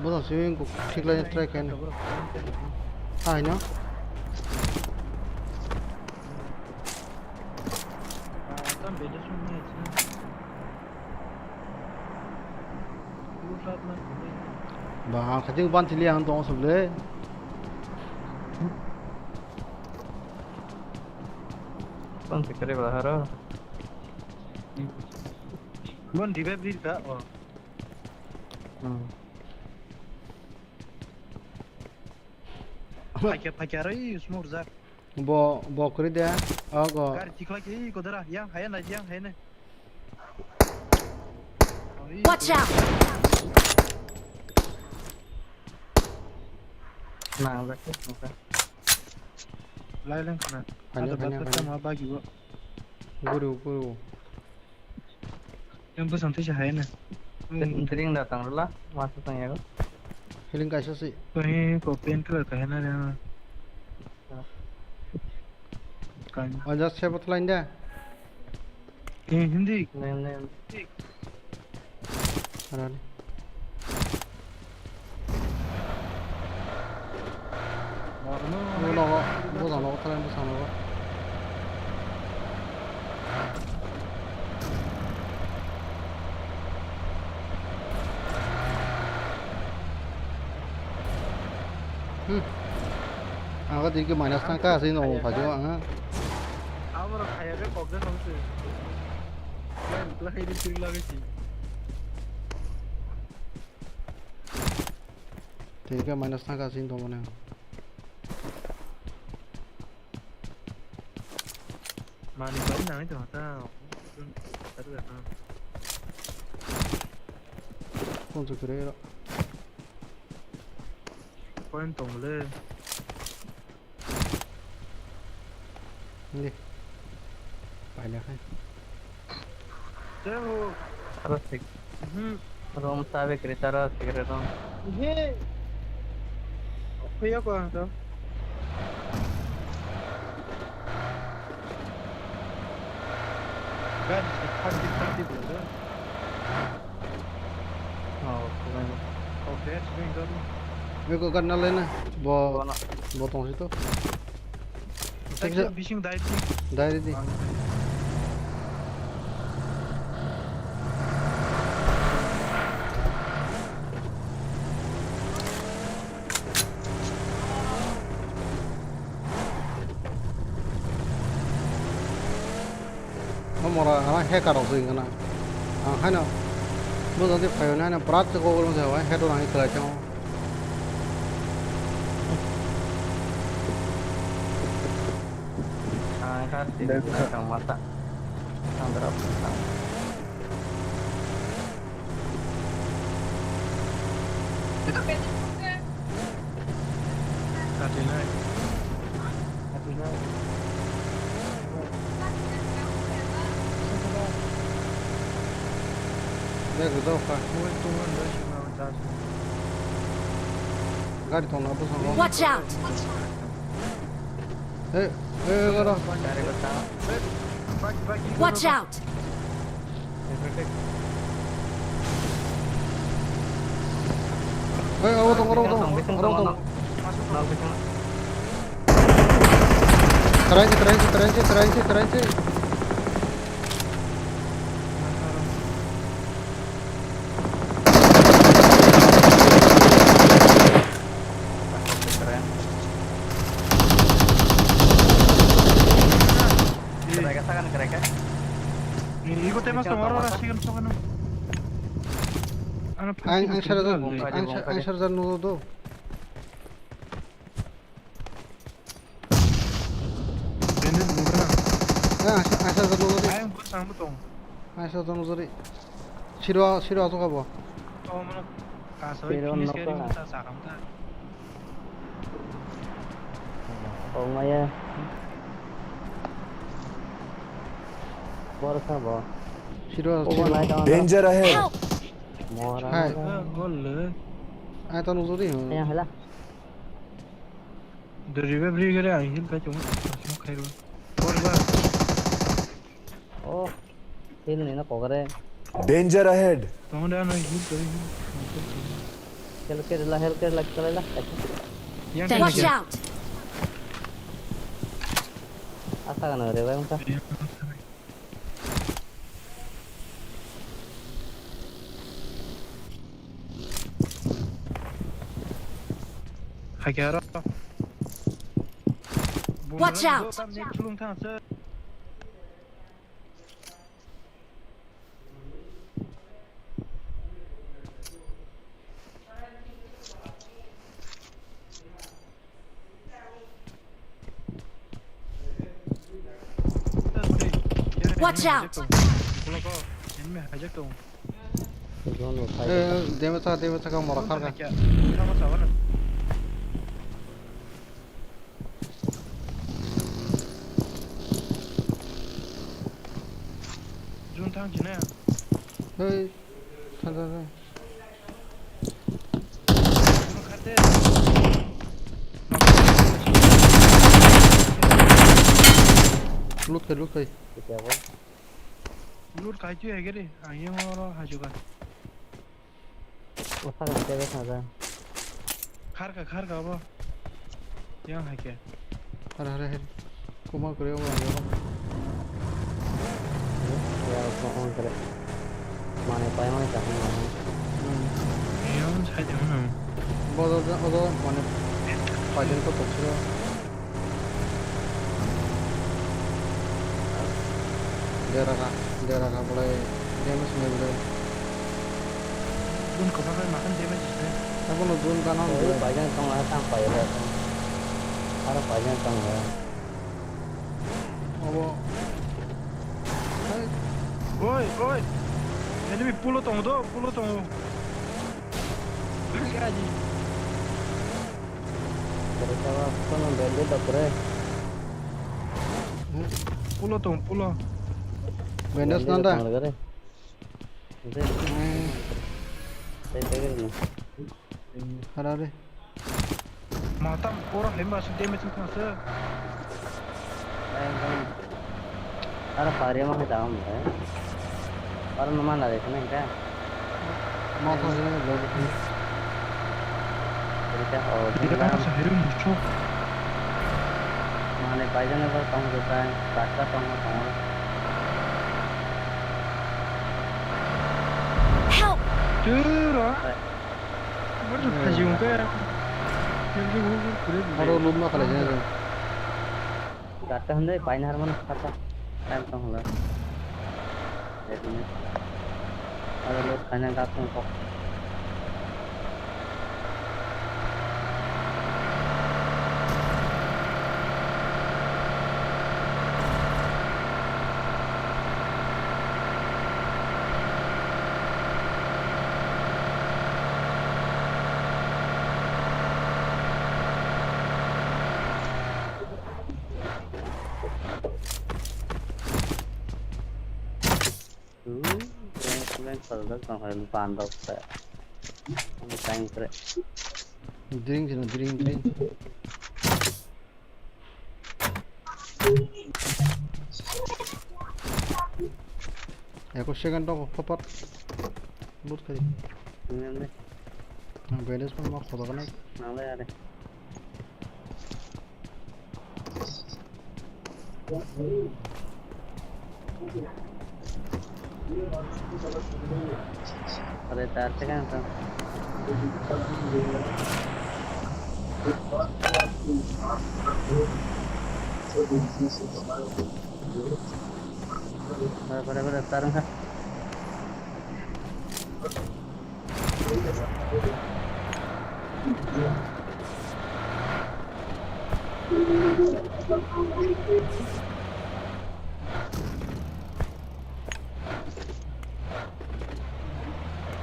bosang simi kok khiklai try khayan. Hai no? Ba, ang khating ban chili ang tong asuk le. Tong se kare ba haro. Bon revive di ka, oh. Hmm. Phakya, phakya roi, smoke jak. Bo, bo kuri de. Ogo. Gari tikla ke, i kodara, yang haya na, yang haya na. Watch out! Nang jak, nang jak. Lai lang kana. Hanya, ada hanya, batas hanya. Sama bagi, bo. Guru, guru. Yang bwsang twi se hai na. Drink da tang rwla, masa tang yago. Healing kaisa si. Koi ko pain killer ka hai na re. Kan. Oh, just save line da. Eh, hindi. Neng, neng. Arani. Bo nogo, bwsang nogo, thalang bwsang nogo. Hmm. Ang khe tini khe minus tang kha, aswk no phaio ang. Aborok khaya khe kok de nang se. Lai, lai, ri, ri, lagwi si. Tini khe minus tang kha, aswk no mane. Mani bai nang to ta. Phone se kwrwi rw. Point tong le. Hindi. Paila khai. Tebo. Aro sik. Hmm. Rom sabe kri taro sikre rom. He. Khuya ko to. Guys, thirty, thirty bro. Oh, kubai. Okay, swing done. Eko ganna lena. Bo, bo tong sito. Bising dai di. Dai di. O mora, ah, hacker rok se wngkha na. Ang haino, bwskango phaio haino, bwrak se kok o se, haino head rok nangwi kwlai tongo. Ang kha, tini tang masa. Ang drop. Gari tongna bwskango. Watch out! Hey, hey, hey, hey. Watch out! Hey, abo tong, abo tong, abo tong. Try se, try se, try se, try se, try se. Ang, ang sara, ang, ang sara nugo do. Bandage nugana. Ah, asa, asa, asa, asa, asa. Ayang bwsang bo tong. Asa, asa, asa. Siro, siro asok abo. Oh, mano. Kaso siro ini nokha. Sering ta sakam ta. Oh, maya. Borsa bo. Siro, oh, siro. Danger ahead. Help! Mora. Hai. Ah, gol le. Ai, ta nujuri. Ayang hela. Doriba bri gare ang heal khai chungo. Smoke khai ro. Bor ba. Oh. Heal ni na kokare. Danger ahead. Tong da na heal kare heal. Heal kare la, heal kare la, kare la. Yang watch out. Asa kana re ba ungsa. Hakhe aro. Watch out! Tam ni chulung thang se. Watch out! Eh, deme sa, deme sa, ka mora kharga. Jun thang chine. Hey, tha, tha, tha. Loot khai, loot khai. Loot khai tu ya gere, ang yang oro hajuka. Wasa ka tebe saja. Kharka, kharka bo. Yang hai ke. Har, har, har. Kuma kore bo. Ya, ko on kare. Mane pai mane ta mane. Hmm. Yang sai de mane. Bo do, do, do, mane pai den ko toksiro. Dera ka, dera ka bolai damage ni bolai. Dun ko ba ma kan damage ni. Abo no dun kana no. Oi, bai jang tong la tang pai la. Aro bai jang tong la. Abo. Oi, oi. Enemy pulo tong do, pulo tong. Kari ka ba kono bandage da pre. Pulo tong, pulo. Bandage nanda. Tong la gare. Ente. Hmm. Tei tei gare no. Harare. Matam pura hemba su damage wngkha se. Ekdom. Aro pari ma khe tamo mole. Aro no mana de khna ka. Ma thang jena lo. Rika o. Rika sa hiru mucho. Mane paijana ba tong de tai, baksa tong tong. Help! Turo. Abo no phaji wngkha. Yang je wngkha kure. Aro loot ma khalai jena. Gatta hwnwi paina harmano kharsa. Time tong hwnla. Aro loot khaina gat tong kok. Drink sino, drink, drink. Ekus second tongo, papat. Loot khai. Nang bandage pon ma khoda kana. Nang le are. Pare tar te kan to. Pare, pare, pare, tar wngkha.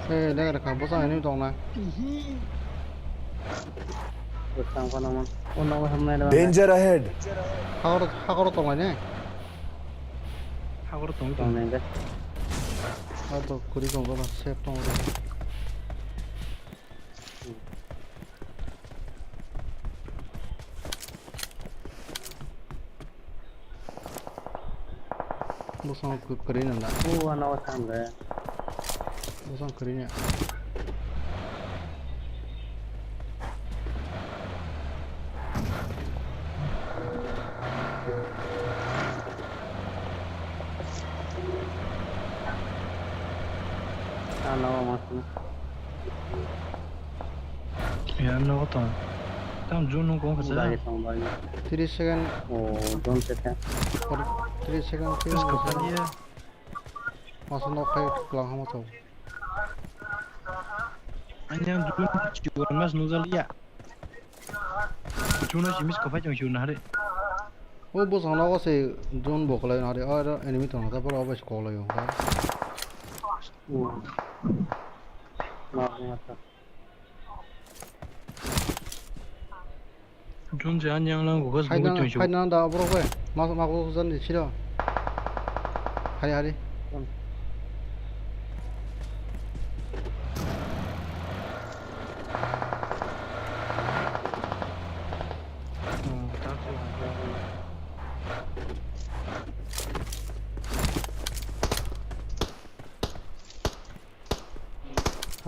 Eh, lega rekha, bwsang enemy tong na. Bwsang phano man. O nogo hamnai da. Danger ahead. Hakor, hakor tong lai ne. Hakor tong tong. Tong lai da. Ha to kuri tong ba, safe tong ba. Bosong kwrwi nang da. O, ano tang de. Bosong kwrwi ne. Ano mas. Ya, no tong. Tam jun nung kong kasa. Bagi tong bagi. Three second. Oh, don't take that. Three second. Terus kapan dia? Masa no kai kelang hama tong. Anyang jun chiwan mas nuzal ya. Jun no jimis kapai jong jun hari. O bosong nogo se jun bo kwlai nari. O enemy tong ta pura obo se koklai o. Oh. Mas mas. Jun je anyang lang gugos bugui tong. Fight nang da borok bai. Mas mas jan di siro. Hari hari.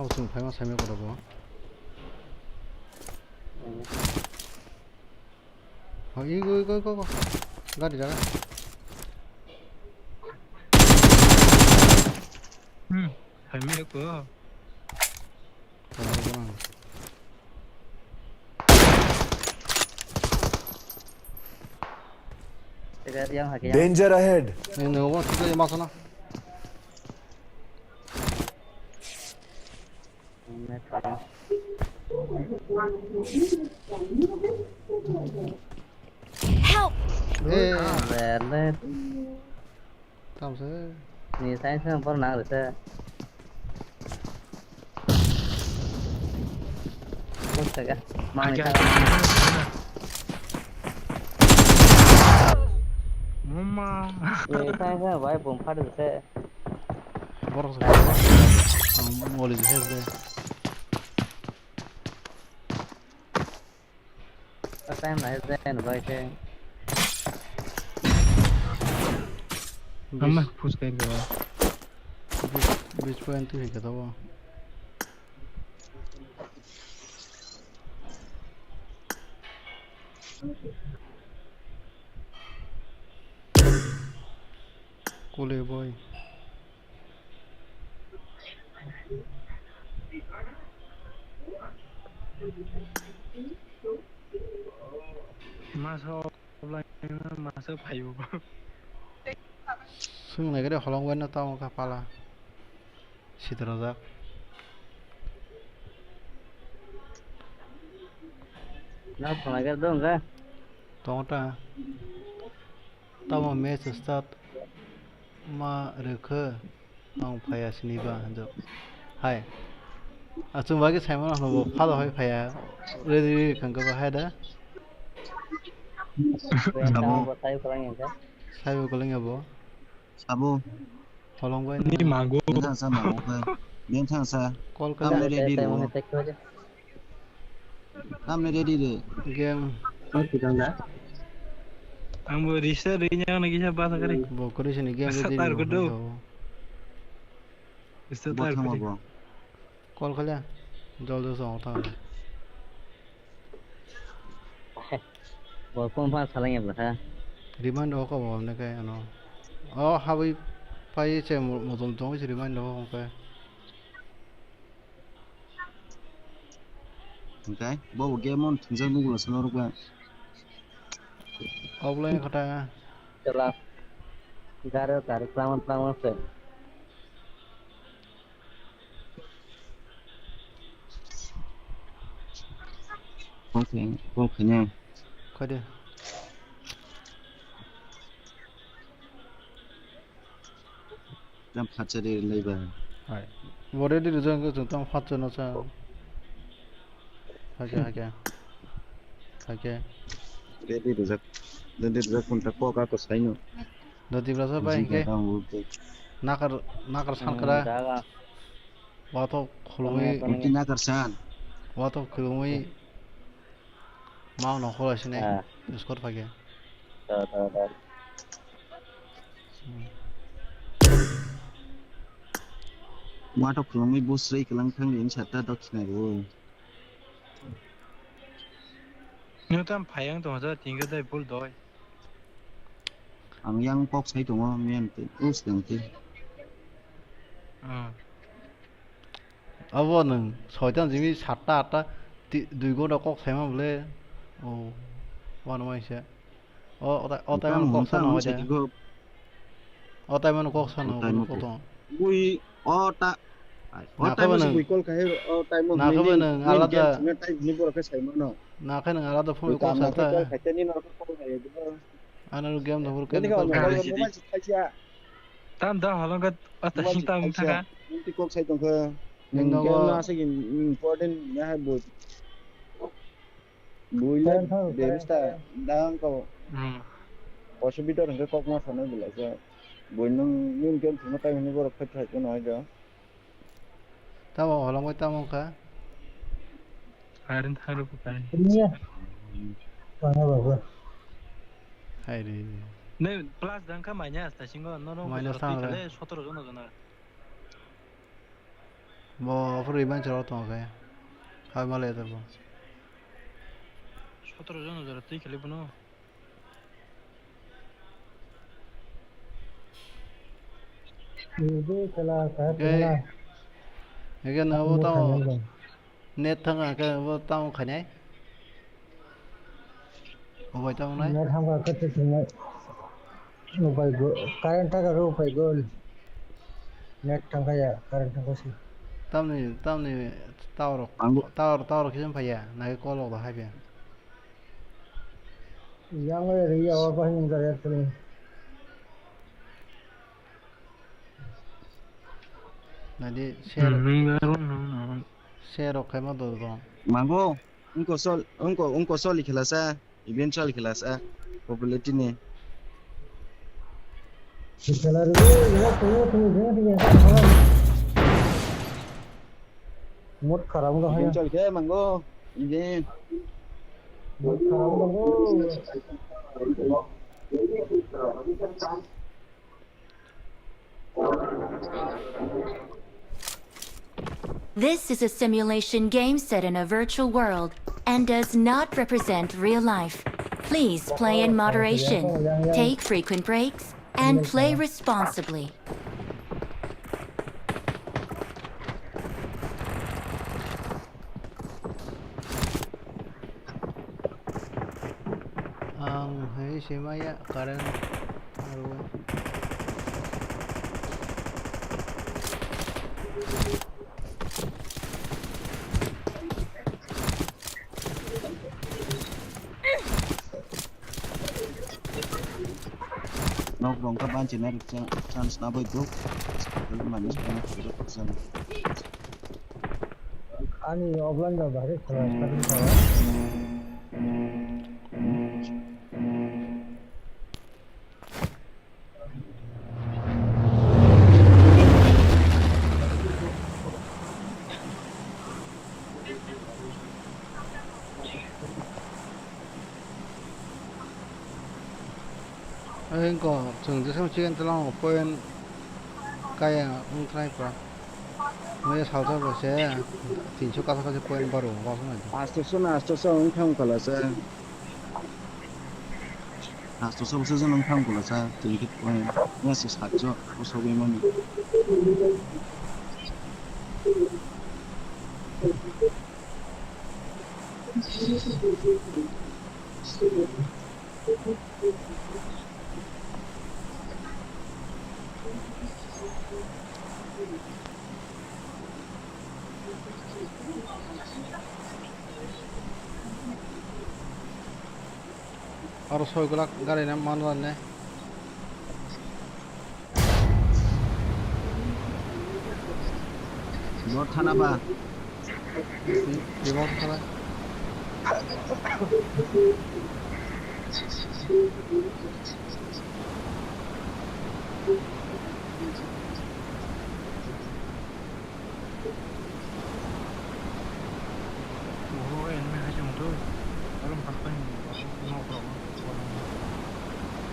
Chwng phaima saimya kotor bo. Ho, i go, i go, i go, go. Gari jaga. Hmm, saimya ko. Kotor bo nang. Tega yang hake yang. Danger ahead. Ni no, wa, sudah ya, masana. Help! Eh. Ah, bele. Tamse. Ni sai sai por nang rese. Bos ka. Mang ni. Mama. Ni sai sai bai bom phat rese. Borok sa. Ang moli je de. Time na je no bai te. Ama phus kai ko. Bis point tu hika to. Kule boy. Masa offline masa phaio. Swng nai gari holong bai no tamo ka pala. Sitrajak. Na thonai gari dong ga. Tong ta. Tamo match start ma rwkhe ang phaiya siniba hinjo. Hai. Achung bagi saimano hwnbo phado hai phaiya. Ready ready khangkhe bo hai da. Sabo. Saibo kwlwng ya bo. Sabo. Holong bai. Ni mago. Bengthang sa mago khe. Bengthang sa. Call khe. Tamle ready ro. Tamle ready re. Game. Ang bo risa ri nyang na kisa basa kari. Bo kori sini game ready ro. Risa tar kudu. Risa tar kudu. Call khe le. Jol jol song ta. Bo phone pha salang ya bwkha. Remind ho ko bo ne kai ano. O habwi pai che mo-, motom tong se remind ho kai. Hingkai bo bo game on thungjak nugula sono rukba. Offline khata. Chela. Garo gari klaman klaman se. Call khai, call khainai. Khaide. Tam phatsa de lai ba. Hai. Bore de jang ko tang phatsa no sa. Hake hake. Hake. Ready rwjak. Ready rwjak kunta kok ako saino. Doti brasa bai hingke. Nakar, nakar sankra. Watok khulumui. Iti nakar san. Watok khulumui. Mau no khola sini. Score pake. Watok khulumui busrei kelang thang ni sata dokhina ro. Nyo tam phayang tong ja tingga dai bul doi. Ang yang kok sai tongo, miyan te, us dang te. Ah. Abo nwng soitan jimi satta atta ti-, dui gonta kok saima bole. Oh, wano mai se. O, o ta-, o tai mano kok sano hoja. O tai mano kok sano hoja. Bui o ta-, o tai mano bui call khai o tai mo. Nakhe nwng alada. Nakhe nwng alada phone call sa ta. Ano game da phone call. Tam da halong ka ata sing tam thaka. Kok sai tongkha. Nwng game no asik important ya hai bui. Builan, Builan thang Devista, thang. Dang ko. Hmm. Poso bidor hingke kok ma sanai belai khe. Builan nung, nung kem thuma tai hwnwi borok khe thai kono hai do. Tamo holong bai tamo kha. Harin tharu ko kai. Niya. Tamo baba. Hai re. Ne plus dang kha minus ta singo no no. Minus ta. Sotoro jono jono. Bo phuru iban chwla tong khe. Hai ma le bo. Sotoro jon jora twi khali bono. Nini khela ka khela. Ege na bo tamo. Net thang khe bo tamo khainai. Obai tamo nai. Net thang khe tamo. Upai go, current thangkha khe upai go. Net thangkha ya, current thangkha se. Tamni, tamni tower rok, tower, tower rok khe phaiya, nai kol rok hai phaiya. Yang oi ri ya, wa bahai nang jaya tuni. Nadi share, hmm, share rok khaima do do. Mango, ungko sol, ungko, ungko sol khela sa. Event chal khela sa, popularity ni. Mut kharam ga event chal khe mango, event. Mut kharam ga. This is a simulation game set in a virtual world and does not represent real life. Please play in moderation, take frequent breaks, and play responsibly. Ang hai se maya current arwi. Nok rong ka ban china rikchang chance na bai duk. Mani china rikchang. Ani offline da bahari khala, khala, khala. Engko chwng jesam chicken tolong point kaya wng thanai pura. Maya salsa bo se tinso kasa kasa point baro wasu nai. Astoso na astoso wng thang kala se. Astoso bo se wng thang kala se. Tini kit point. Maya se satso. Bo sogwi mani. Aro soi glak gari na man ran ne. Bor thana ba. Bor thana.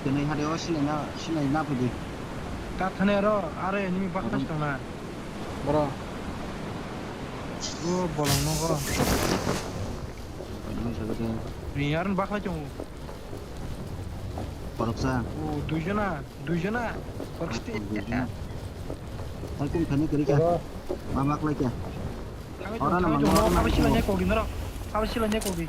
Tini hari o sinai na, sinai na pudi. Ta thani aro, are enemy baksa tong na. Boro. O bolong nogo. Ni yaran bakla chong. Koroksa. O duijona, duijona. Koroksa. Duijona. Hai kum thani kari kya? Ma bakla kya? Ora na mango. Aba sila ne kogi noro. Aba sila ne kogi.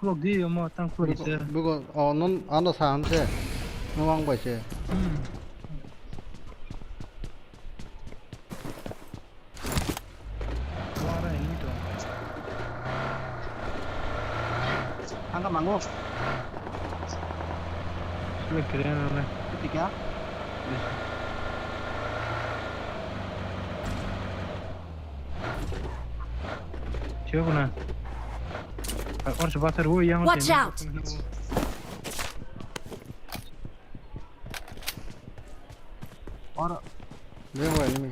Khulok di, omo tang khulok di. Bugo, o, non, ano sa, ano se. No wang bai se. Hmm. Wara ini to. Angka mango. Ini keren, ini. Ketika? Yes. Siapa kena? Or sebatar wo yang. Watch out! Or. Dia enemy.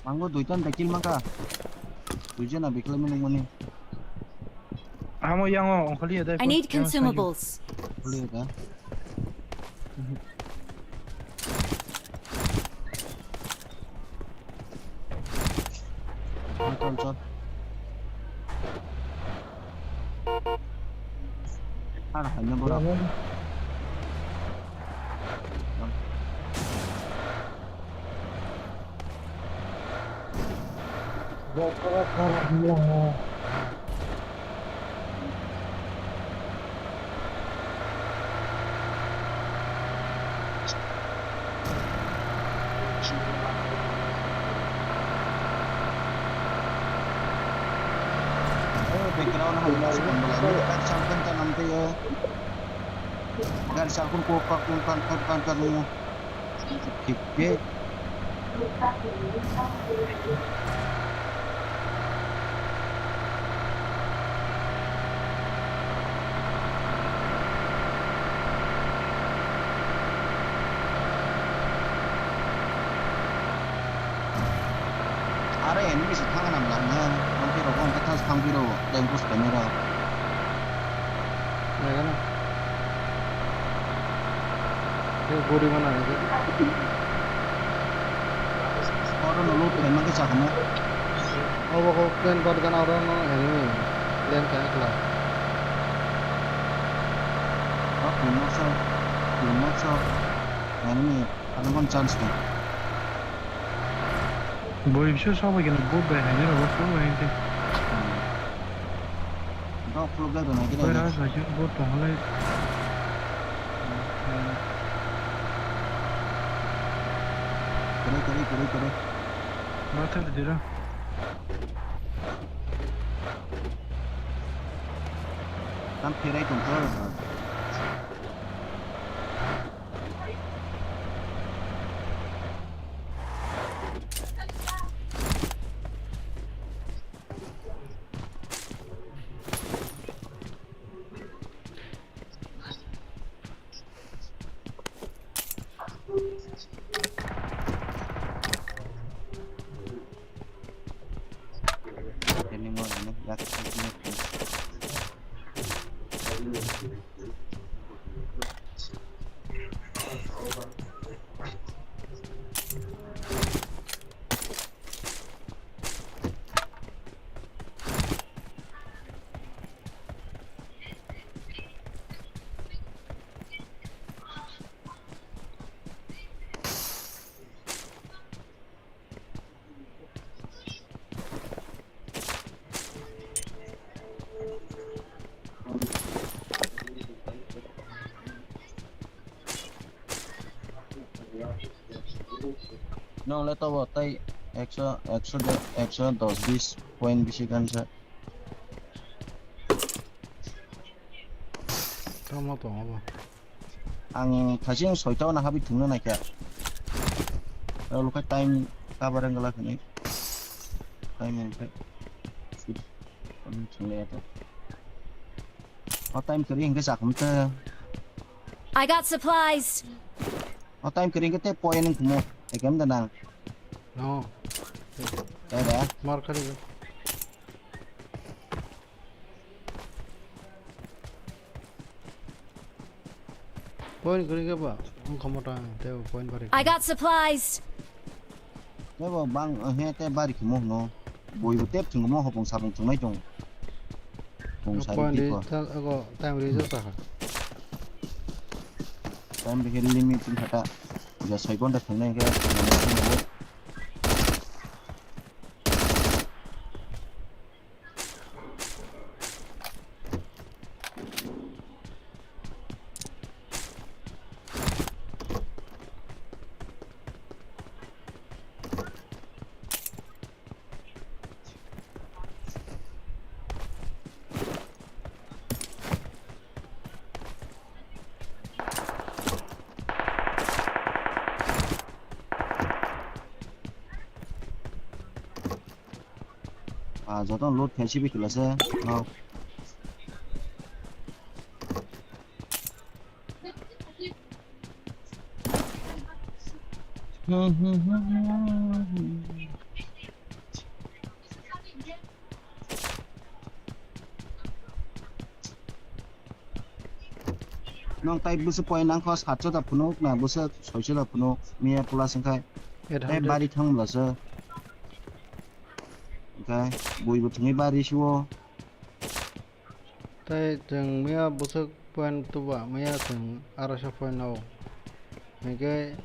Mango duitan da kill maka. Duijana bikla minung mani. Amo yango ongkholi ya dai. I need consumables. Ongkholi ya da. Chal, chal. Ar hai na bora. Eh, background hai na sukun bela. Gari salkun ta nam tei, eh. Gari salkun ko ka kun kan kan kan kan. Thik khe. Are enemy se thang nam lang ha. Ang tei rok ang khe thas thang biro. Tei bus khe nai rok. Nagano. Tei gori mana nai. Oro no loot khaima khe chakamo. Obo kok plane bar gana oro no enemy. Plane khe ekla. Bak ni moksa, ni moksa. Enemy, ano kon chance ni. Boi biso sobai khe no bot bai haino rw bot bai haino. Dok phuluk lai rwna gini. Koi ras bai khe bot tong lai. Kore, kore, kore, kore. Bathar dira. Tam pherai tong kha. Nong le tobo tei ekso, ekso de, ekso dos bis point bisi gansa. Tamo tongo bo. Ang thasing soita o na habwi thwngna naikha. Oro khe time cover wngla khani. Time wngkhe. Thwngna ya to. O time kwrwi hwnkhe chakmte. I got supplies. O time kwrwi hwnkhe tei point wngkhumo. Ekem da nang. No. Dada. Mar khali. Point kwrwi khe ba wngkha mota tei point bari. I got supplies. Tei bo bang he tei bari khimo hwno. Boi bo tep thwngmo hopong sapong thwngnai tong. Tong sari point tiko. Ri ta ago time ri jo ta ha. Time bihir limit wngkha ta. Ja soi gonta thwngnai khe. Ah, joto loot khe sibi kwlasa. No. Nong tai bwswk point nangkho satso da phunuk na bwswk soiso da phunuk miya plus wngkhai. Eight hundred. Tai bari thang bwlasa. Buibo thwngwi bari siwo. Tei chwng miya bwswk point tuba, miya chwng arosho point o. Hinkhe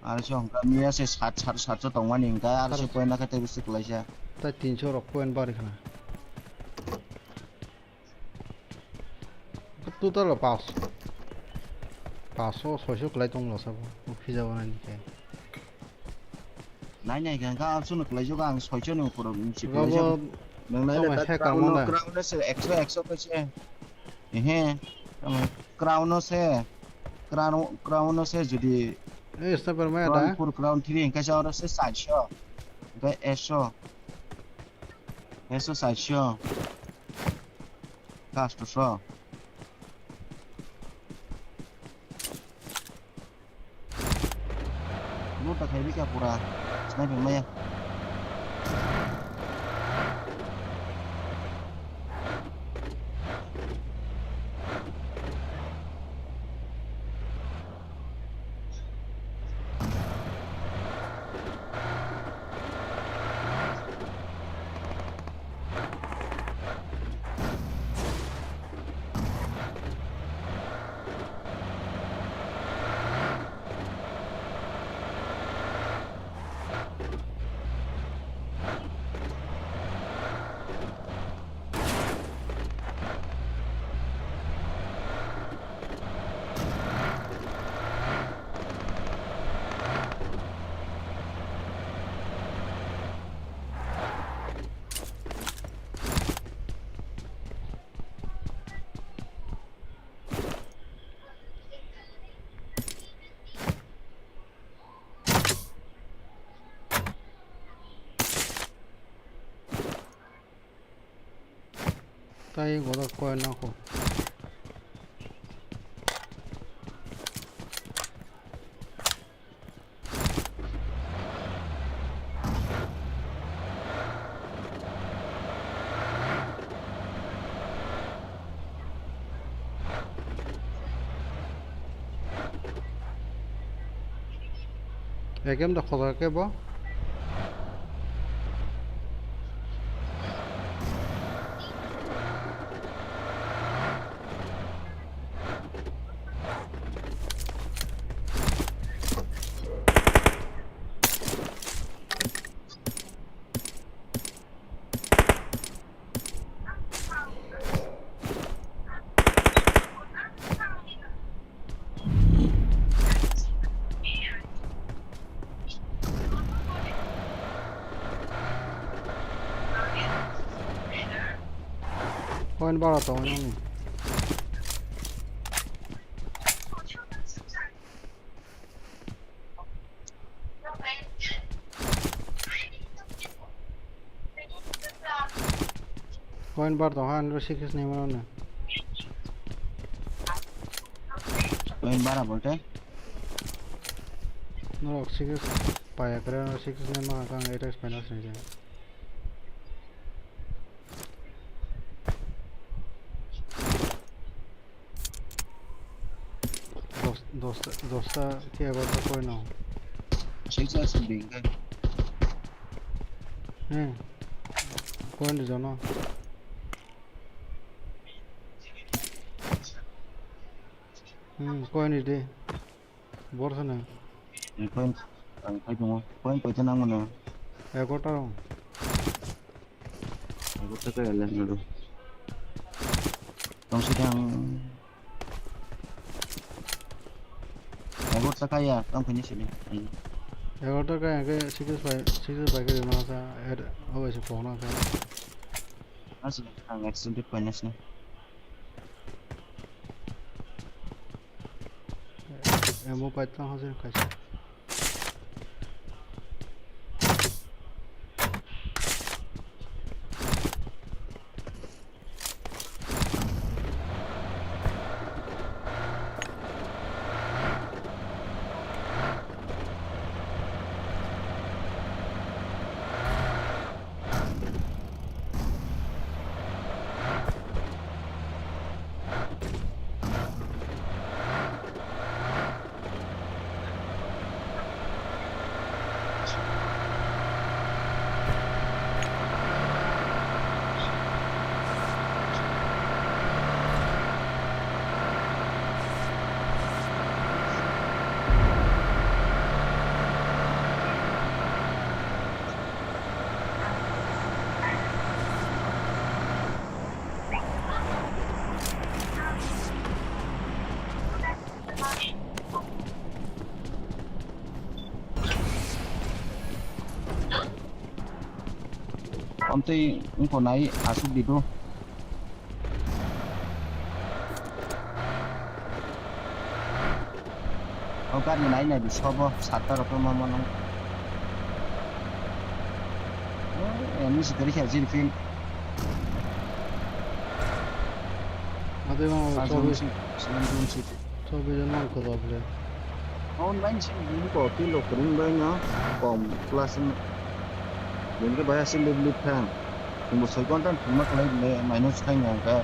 arosho hwnkha miya se sat, sat, satso tongmani hwnkha arosho point nakhe tei bwswk kwlaisa. Tei tinso rok point bari khna. Total o pas. Paso, soiso kwlai tong lasa bo. O phija bo nai khe. Nai nai khe hwnkha, absunu kwlaijak ang soichoni ukurok nisi kwlaijak. Nwng nai tamo le ta he crown no, kangmanda. Crown no se ekso, ekso khe se. Ehe. Tamo crown no se. Crown, crown no se jodi eh, sniper maya da? Crown four, crown three hwnkhe se oro se saiso. Hwnkhe eso. Eso saiso. Kasto so. Luta khai bika pura. Sniper maya. Tai goro koi nokho. Ekem da khoda ke bo. Point bara tongo nini. Point bar tong ha, nini six six ni mano na. Point bara bolte? Norok six six paya kre, six six ni ma kang eight X minus ni je. Dos, dosta, dosta khe egarota koi no. Six aswk di hwnkhe. Hmm. Koi ni jono. Hmm, koi ni de. Bor sana. Ang koi, ang koi tongo. Koi koi ta nang mano. Egarota rong. Egarota kaya le nado. Tong sidang. Egarota kaya, tong kini sini. Egarota kaya ke sikis bai, sikis bai ke masa, er, abai se phone ka. Asli, ang accident pai nasna. Emo paitang hajar kaisa. Amtwi wngkha nai aswk di do. O gari nai nai di sobo satta rok ma mano. Eh, ni sikari kha jil fin. Ade ma Sajung sobi. Si, Sajung si. Sobi jan man ko doble. Online si ko kilo kring bai no kom class ni. Bini ke bahai aswk lip lip thang. Chwngbo soi ghonta thwngma kwlai le minus thang ya hwnkhe.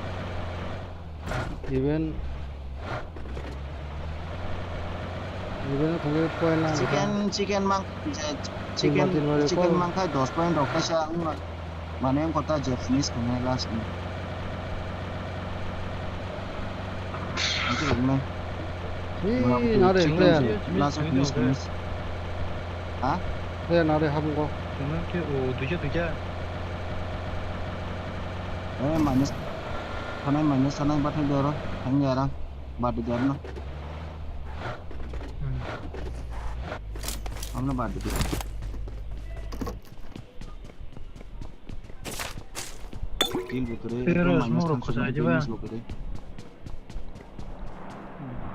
Even, even thangwi point na chicken, chicken mang, chicken, tinma tinma chicken ko. Mang khai dos point rok kaisa wngma. Mane wngkha ta je finish khainai last ni. Ang khe rwknai. Ee, nare, player. Last finish, finish. Ha? Player nare, hapung ko. Tongna khe o duija, duija. Eh, minus. Thanai minus, thanai bathai doro. Thang yara. Badi doro no. Hmm. Amna badi doro. Team bo kwrwi, pero ekdom minus smoke rok thamsok khojai diba? Minus bo kwrwi.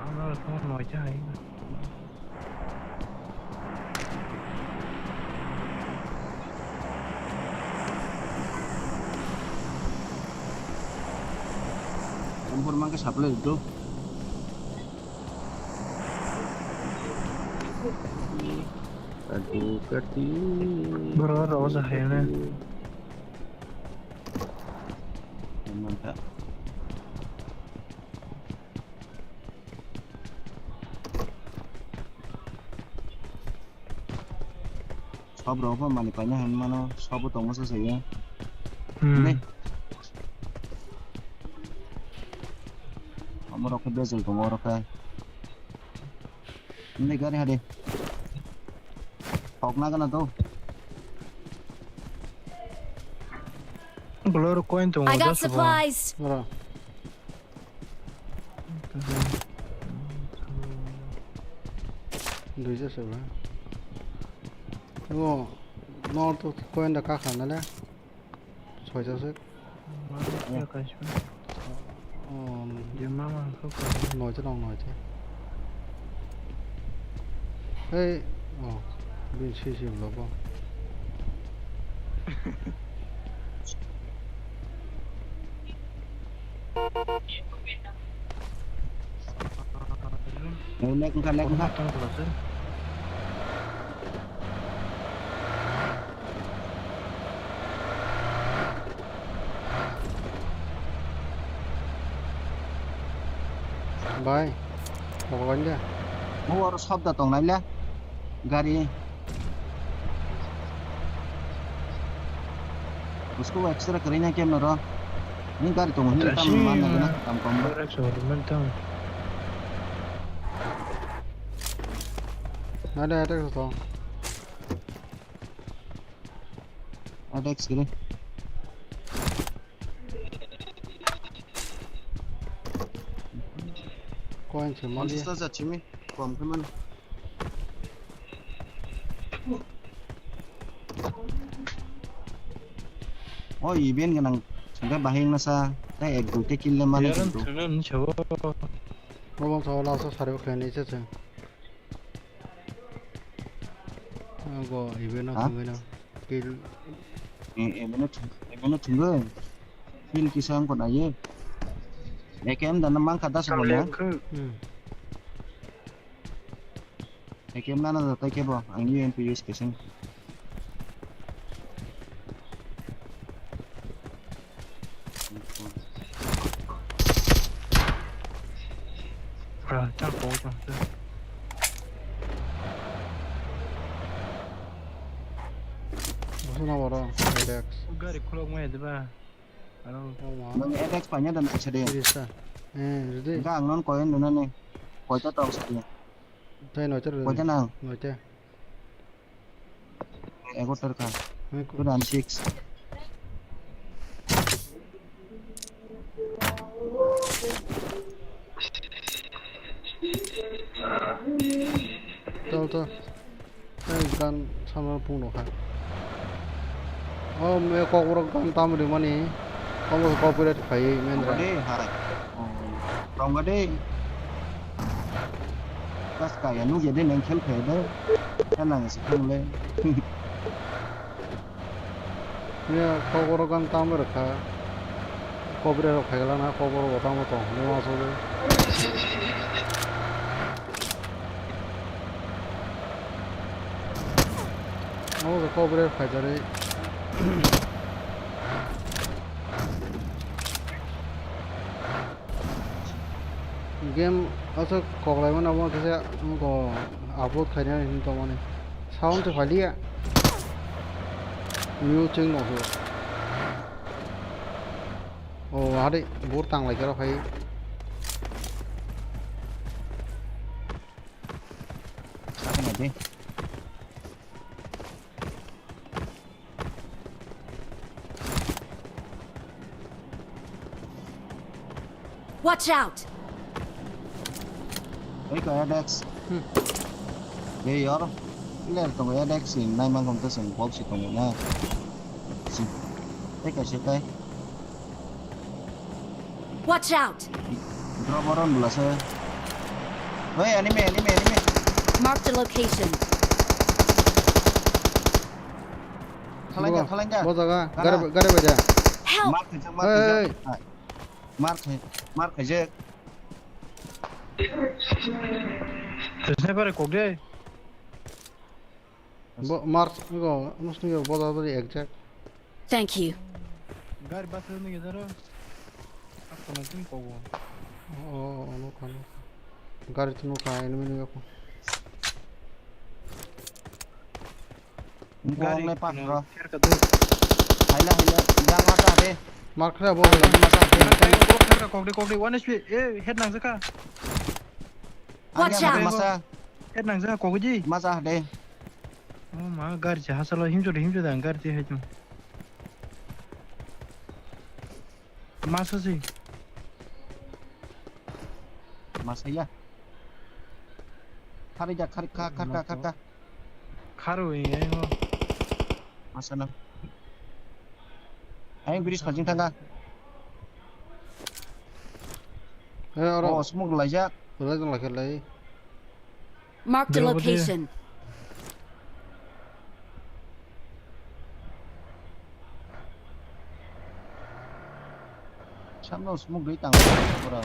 Ano smoke noita hai. Kompor mangke supply do. Kati, kati. Bro, roza hai na. Mantap. Sob rok pho mani paina hwn mano, sob bo tongma se saiya. Hmm. Dei. Omo rok khe bejel tongo oro khe. Nini gari hadi. Hok na gana to. Bolero coin tongo. I got supplies. Oro. Duija se ba. Ngo, nor to coin da ka kha na le. Soita se. Mama, kya kaisa? Oh, je mama, ko ka. Noita nong noita. Hey, oh, bin si si lo bo. Nek wngkha, nek wngkha. Bai, bo bai de. Bo oro sobda tongnai le. Gari. Usko extra kwrwi na kemno ro. Ni gari tongo, ni tam man na gana, tam kom ba. Ada, ada to. Ada X kiri. Coin se mali. Ponsas ta jachimi, kom khe mano. O event gwnang, sangkhe bahai wngna sa, tei ek dui ta kill le mano. Yaran kintu. Thwna ni chao. Robo sa last o sari o khe ni se se. Go event o. Ha? Thwngwi no. Kill. E, event o thwng-, event o thwngwi. Kill kisa wng kona ye. A K M dana mankha das. Sam hole. Lengkhu. Hmm. A K M nana da tai kebo, ang U M P use kaising. Bra, chal po chal. Bosu na boro, Apex. Gari khulok maya diba? Aro. Oh, ma. Nang Apex panya dan sa de. Risa. Eh, ride. Enggak, ang non koin dona ni. Koita tong sa de. Tai noita ride. Koita nang. Noita. Ego terka. Ego. Two dan six. Tol, tol. Tei gan samno pung rok ha. O me kokborok gan tam rimani. Omo copyright khai mendra. Tongga de, hai. Tongga de. Kas kaya nugya de nang khel khai de. Kanang se khel le. Ya kokborok gan tam rikha. Copyright rok khai gala na kokborok bo tamo tong. Nima so de. Omo khe copyright phaijarwi. Game aswk koklaimano omo kisa wngkha upload khainani hinwi tongmani. Sound se phailiya. Mute wng tongkhe. O hari bur tanglai khe rw phai. Sakhe naidi. Watch out! Oi kaya Dex. Hmm. Oi yor. Player tongo ya Dex, nai mangkong ta sing box si tongo na. Si. Oi kaya si tai. Watch out! Drop oron bula se. Oi, enemy, enemy, enemy. Marked a location. Thalangja, thalangja. Bo jaga, gari, gari bai da. Help! Mar khaijak, mar khaijak. Hey, hey. Mar khai, mar khaijak. Sniper kok de. Bo, mar, go, nusni go, bo jaga exact. Thank you. Gari bus ni gedaro. Ako na tin kogo. Oh, oh, oh, nukha, nukha. Gari tu nukha, enemy ni yoko. Gari nai pak no, bro. Kher ka dur. Haila, haila, dang masa de. Mar khra bo. Dang masa de. Kher ka kok de, kok de, one H P, eh, head nang jaka. Watch out. Masa. Head nang jaka kok ji. Masa de. Oh ma, gari cha hasalo himjo de, himjo dang gari te hai tu. Masa si. Masa ya. Khari ja, khari, kha, kha, kha, kha, kha. Kharo e, e, ho. Masa na. Ayang bridge phajing thanga. Eh, oro. Oh, smoke laijak. Belai dong lakhe lai. Marked a location. Samno smoke dui tang pura.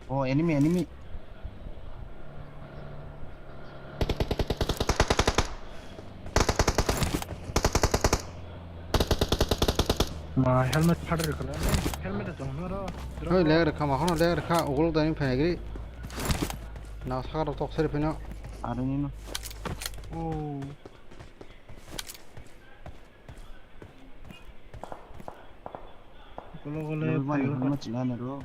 Oh, enemy, enemy. Ma helmet phadir kala, helmet tong no ro. Hoi, leg rwkha, ma khano leg rwkha, ugulok dani phainai gri. Na saka rok tok seri phino. Aroni no. Oh. Kolo kolo. Normal phai helmet chila na ro.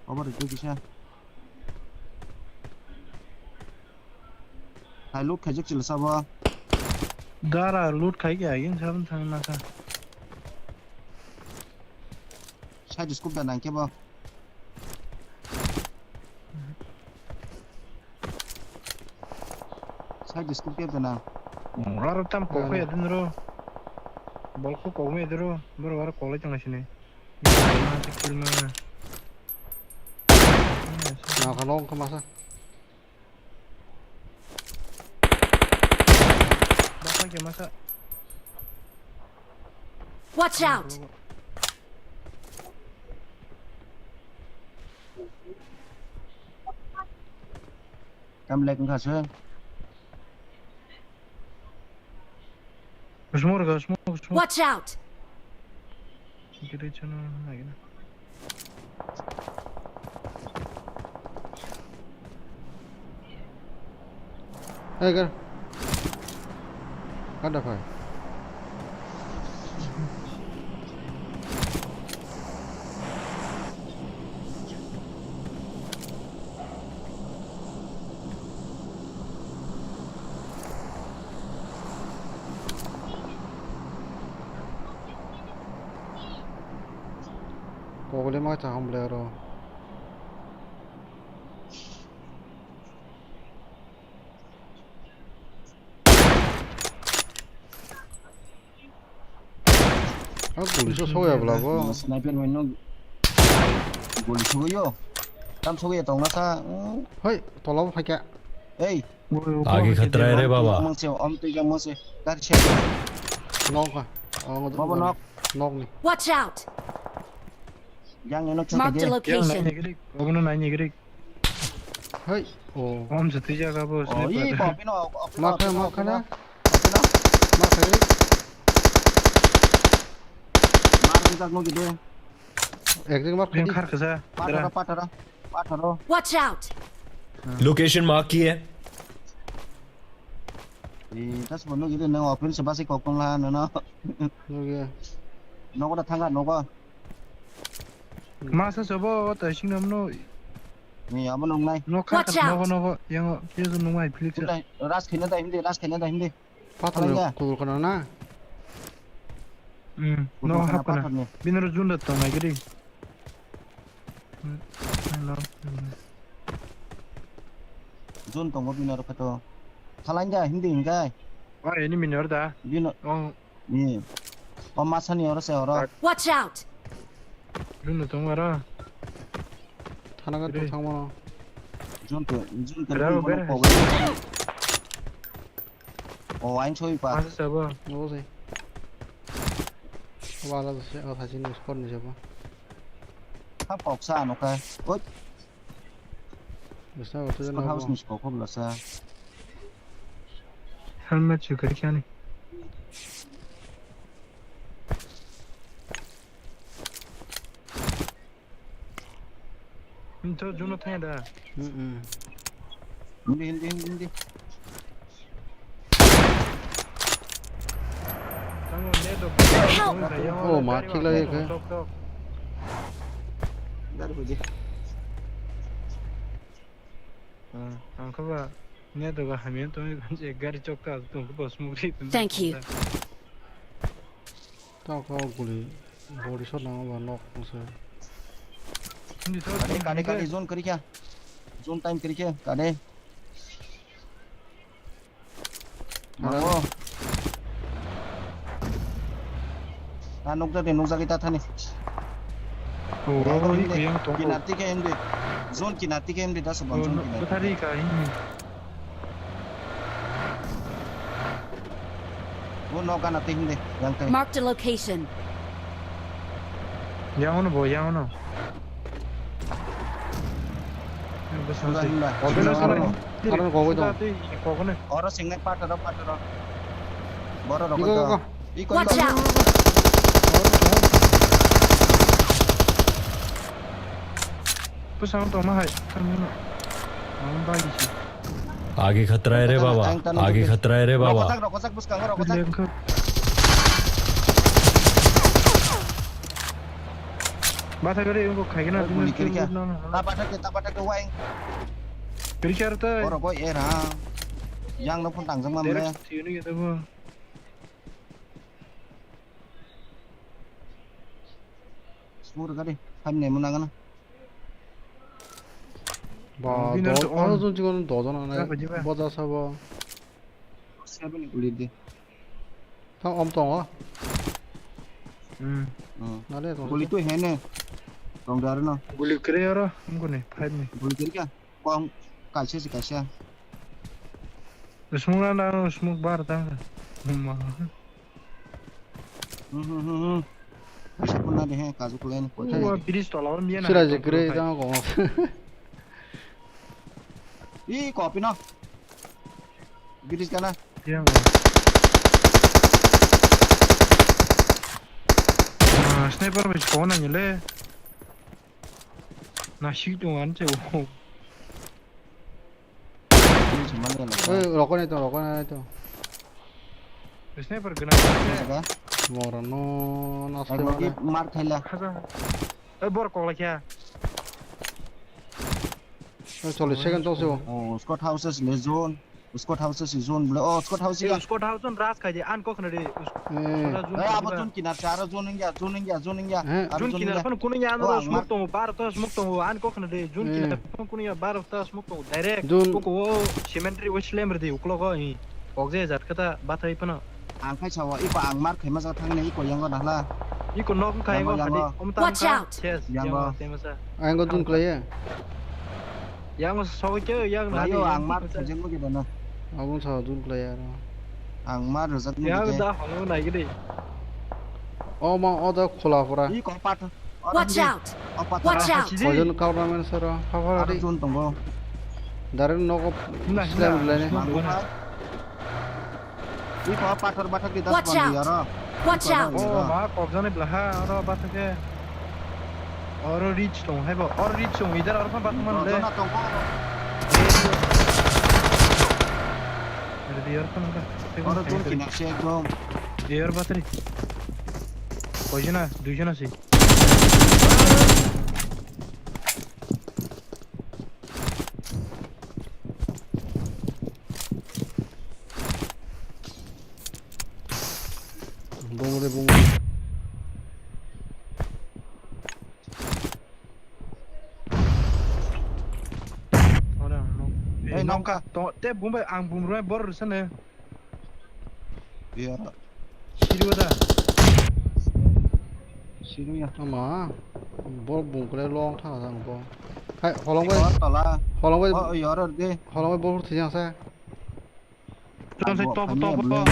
Obo rwdi kisa. Hai loot khaijak chwla sabo. Dara loot khai khe agin sabon thang nasa. Side scope da nang khe bo. Side scope khe da nang. Aro tam kok ya dun ro. Bol ko kok me dro. Bor war kok le tong sini. Na kha long kha masa. Basa khe masa. Watch out! Kam lek wngkha se. Smoke rwkha, smoke, smoke. Watch out! Gede chana nagina. Hey, girl. Kada phai. Kogole ma cha hamble aro. Ha, guli so soya bla bo. Sniper mai no. Guli soyo. Tam soya tong na sa. Hoi, tola bo phaikya. Ei. Age khatra re baba. Mangse, om tui jang mangse. Kar che. Nok ka. Baba nok. Nok ni. Watch out! Yang ni nok. Marked a location. Obono nai ni grik. Hoi. Oh. Om se tui jaga bo. Oh, i sniper. Pop ino. Mak kha, mak kha na. Mak kha re. Mar jak no gide. Ek jek mak kha. Yang khar kasa. Patara, patara. Patara. Watch out! Location mark ki hai? Eh, tas bono gide na open se basi kok tong la na na. Nogo da thanga nogo. Masa sobo tai sing nam no. Ni abo nung nai. No kha. Watch out! Nogo nogo yang ke zo nung mai Felix. Ras khina da hindi, ras khina da hindi. Pathor ni kubur kono na? Hmm, no hap kana. Binaro junda tong nai gidi. Hello. Jun tongo binaro khato. Thalanja hindi hingai. Wa ini minor da. Bino. Oh. Ni. O masani oro se oro. Watch out! Junda tong aro. Thana ga to thangmano. Jun to, jun to. O, ain soi pa. Masa sabo. Obo se. Obo ala se, o thasi ni spot ni sabo. Ha poksa ano ka. Oi. Bwsa o to jana house ni sabo ko blasa. Helmet chukari khani. Nto juno thaya da. Mm-mm. Hindi, hindi, hindi, hindi. Tamo ne do. Help! Oh, ma, thik lagi khe. Tok, tok. Dari puji. Ah, ang khe ba ne do ga hamya to je gari chok ta to ko smoke ri. Thank you. Tao kau guli body shot nang ba nok nang se. Kade, kade, kade, zone kari kya? Zone time kari kya? Kade? Hello. Mango. Ta nukja de, nukja kita thani. Oh, oh, oh, iko yang tong. Kinati ke hindi. Zone kinati ke hindi, das bang zone kinati. Bethari ka hindi. O nok gana te hinde, yang te. Marked a location. Yang ono bo, yang ono. Yang bo sudah sana himba. Oke, sudah sana. Sana. Karon kogoi dong. Sudah tu, kogone. Oro singnai pataro, pataro. Boro rokoi dong. Iko, iko. Iko, iko. Watch out. Pusang tong ma hai. Kami no. Ang bai si. आगे खतरा है रे बाबा, आगे खतरा है रे बाबा। Rokojak, rokojak, bwskango rokojak. Bata gari wngkha khaikhe na. Guli kirikya. Ta bathakhe, ta bathakhe, wai. Kirikya rw tei. Borok bai era. Yang no phone tangjak ma mle. Direct thiyuni khe tabo. Smoke rwkha de, five nai muna gana. Ba, winner do, to on. Ano jun jikon dojon anai. Rwkha jiba. Boja sabo. Seven guli de. Tang om tongo. Hmm. Hmm. Nale tong. Guli to hene. Tong daro no. Guli kre oro, mgone, five ni. Guli kre kya? Kong, kaisa se kaisa. Smoke na, na, smoke bar ta. Ma. Hmm, hmm, hmm, hmm. Kaisa pun na de he, kaju kulen, koi thani. Wa, bridge tola o miya na. Sira je kre ta ko. I, copy no. Bridge kana. Yang. Ah, sniper bai ko na ni le. Na shi tu an che o. Oi, rokoi nai to, rokoi nai to. Sniper gana. Jaga. Moro no, na. Ai, se magi mar khaila. Khaja. Oi, bor kok laikha. Oi, chollish second tong se o. Oh, Scott Houses le zone. Squad house si zone bole. Oh, squad house ya. Squad house on ras khai de an kok na de. Eh. Squad house zone. Eh, abo zone kinar sa, aro zone ya, zone ya, zone ya. Eh. Aro zone kinar ya. Pan kuno ya, oh, ano ang smoke tongo, bar to smoke tongo, an kok na de. Zone kinar pan kuno ya, bar to smoke tongo. Direct. Zone. Koko o cemetery west lem re de, uklo go hi. Kok je jat kata bathai pano. Ang khai sawa, iko ang mar khai ma ja thang ne, iko yang go na hla. Iko nok wngkha, yango, iko yango. Hadi, om tam Watch kha. Out! Yes, yango. Yango, temasa. Ang go dun klaiya. Yango sogwi khe, yang nadi, ayo, yang ang mar tongsa. Khajak lagi dana. Abong sa dun klaiya ro. Ang mar rojak lagi. Yang da holo nai gidi. O ma, o da khola pura. Iko pat. Watch out! Watch out! Poison cover man sero. Pha pha ri. Zone tongo. Direct nogo slam lane. Iko pathor bathak di das bang yaro. Watch out! Oh, ma kok jani blaha, oro bathake. Oro reach tong, hai bo. Oro reach tong, idar oro pha bathak man le. Jona tongo. Oro di oro pha nangka. Oro zone kina se ekdom. Di oro battery. Koi jona, dui jona se. Bongre, bongre. Ora, no. Ei, nongka. To, te bumbai ang bumroi bor sana. Iya. Siriwa da. Siriwa. Ama, bo bungkle long tha jang bo. Hai, holong bai. Iko tola. Holong bai. Oh, iya, oro de. Holong bai bo thijang sa. Tong sai top, top, top.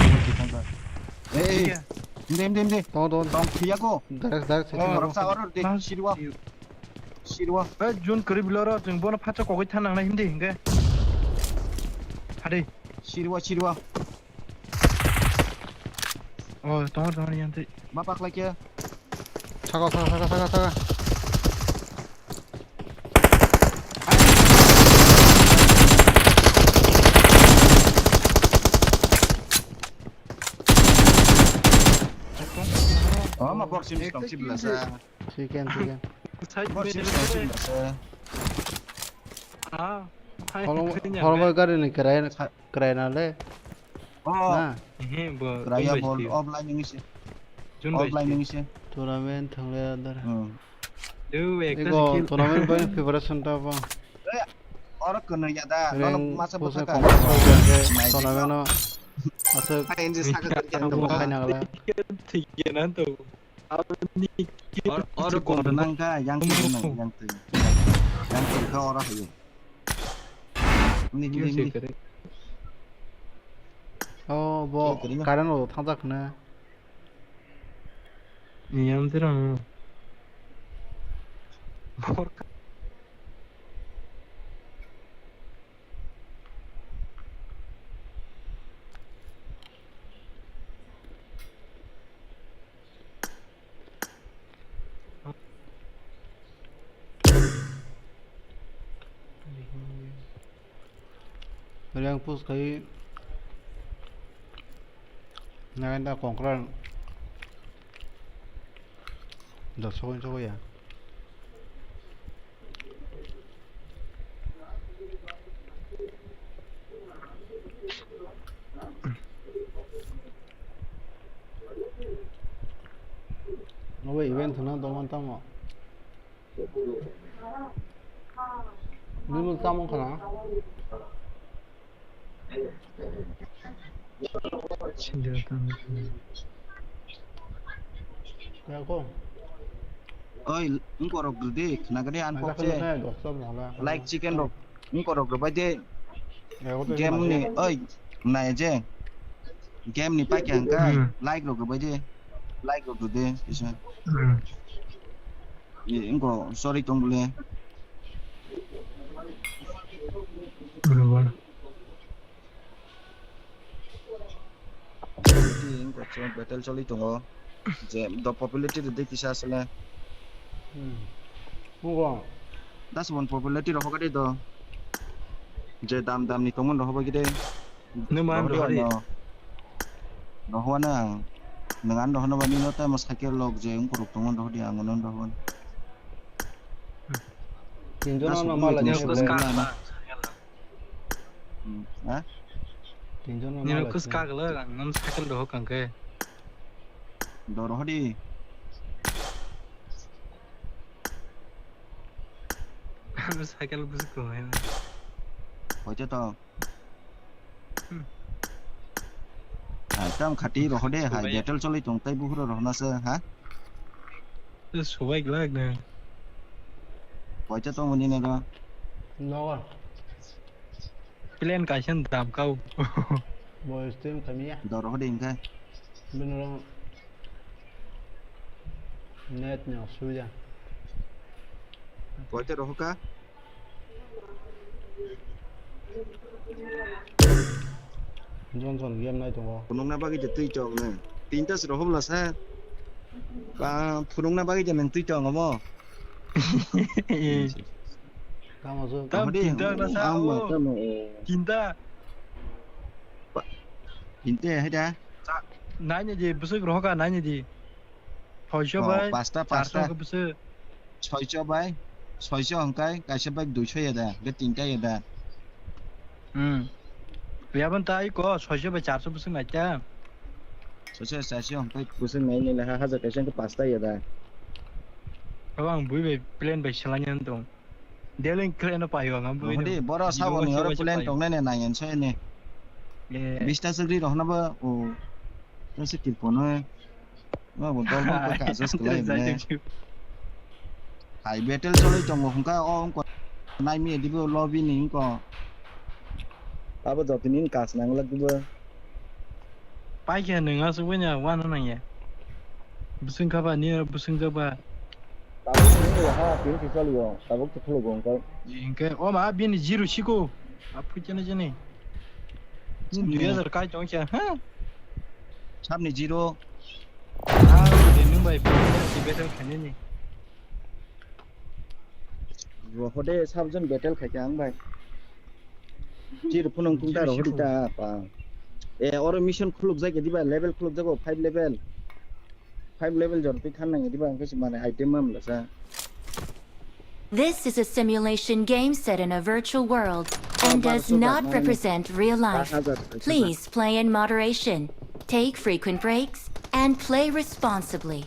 Ei, ei. Inde, inde, inde. Tong, tong. Tong thiya ko. Direct, direct. Oh, roksa oro de. Siriwa. Siriwa. Eh, Jun kwrwi bilo ro, chwng bono phacha kogwi tha nangnai hindi hingke. Hadi. Siriwa, siriwa. Oh, tongo, tongo, yang tei. Ma paklai khe. Saka, saka, saka, saka, saka. Oh, ma box ini stock sih biasa. Chicken, chicken. Box ini stock sih biasa. Ah, hai. Holong, holong gari ni kerai. Krai na le? Oh. Na? Ehe, bo, krai ya bol offline ni se. Offline ni se. Tournament thangle adar. Hmm. Ego tournament bai preparation ta ba. Eh, oro kono ya da. Nono masa bwsa ka. Tournament no. Asa. Hai, enje saka kerja. Abo khai na gala. Thik ya na to. Oro kono nang ka, yang tu nang, yang tu. Yang tu ka oro hayo. Hindi, hindi, hindi. Oh, bo current rok thangjak khna. Niyam tira. Rank push khai nagenda kongkran. Dos point sogo ya. Obo event thwna dongma tamo. Nini tamo khana? Kaya ko? Oi, wngkorok rwdi, khwnagani ang kok se. Like chicken rok, wngkorok rwbai de. Game ni, oi, nai je. Game ni paikha hwnkhe, like rok rwbai de. Like rok rwdi, kisa. Wngko, sorry tong bole. Battle choli tongo. Je do popularity rwdi kisa asle. Hmm. Mugo. Das bon popularity rok hokadi do. Je dam dam ni tongmon rok hokadi. Numa rohori. Rohwana ang. Nang an rohwana bani no tamo cycle log je ungkorok tongmon rohodi ang no rohwan. Tinjon no mala. Hmm, ha? Tinjon no mala. Nino kus kagla ang non cycle doho kangke. Doro hodi. Cycle bus ko hai. Hoite to. Hmm. Hai tam khati rohode hai battle choli tong tai buhuro rohna se ha. Tei subai glak no. Poisa tongmani na do. Nogo. Plan kaisa dam kau. Bo stream kami ya. Doro hodi hingke. Bini ulo net ni osubida. Poisa rohoka. Johnson game nai tongo. Phunukna bagwi je twi chok ne. Tinta se rohobla sa. Ba phunukna bagwi je nang twi chok omo. Tamo so. Tam tinta na sa. Ama tamo. Tinta. Tinta hai da. Nai ne je bwswk rohoka nai ne di. Soicho bai pasta pasta. Soicho bai soicho hwnkhe kaisa bai duicho ya da, hwnkhe tinta ya da. Hmm. Yabon ta iko soicho bai charcho bwswk nai ta. Soicho charcho hwnkhe bwswk nai nai ha hajar kaisa hwnkhe pasta ya da. Abo ang bui bai plan bai selanya tong. Dealing khlai no paio ang bui. Hodi boro sabo ni oro plan tongnai ne nai enso ene. Bista chakri rohna ba o. Nasi kirpono. Ma bo dol bo ka adjust khlai ne. Hai battle choli tongo hwnkha o wngkha. Nai mi dibo lobby ni wngkha. Abo jotoni kas nang lak dibo. Paikha nwng aswk bai no uanw nangya. Bwswng kha ba nini oro bwswng jak ba. Tabuk se nini ha pin se choli o, tabuk se khuluk o wngkha. Hinkhe o ma bini zero siko. A phuchana jani. Ni dui hazar kai tong kya, ha? Sabni zero. Ah, de nwng bai battle khainani. Rohode sabjon battle khaikha ang bai. Chir phunung tungta rohodi ta pa. E oro mission khuluk jai diba level khuluk jago five level. Five level jor twi khan nang diba ang khe mane item mam lasa. This is a simulation game set in a virtual world and does not represent real life. Please play in moderation, take frequent breaks, and play responsibly.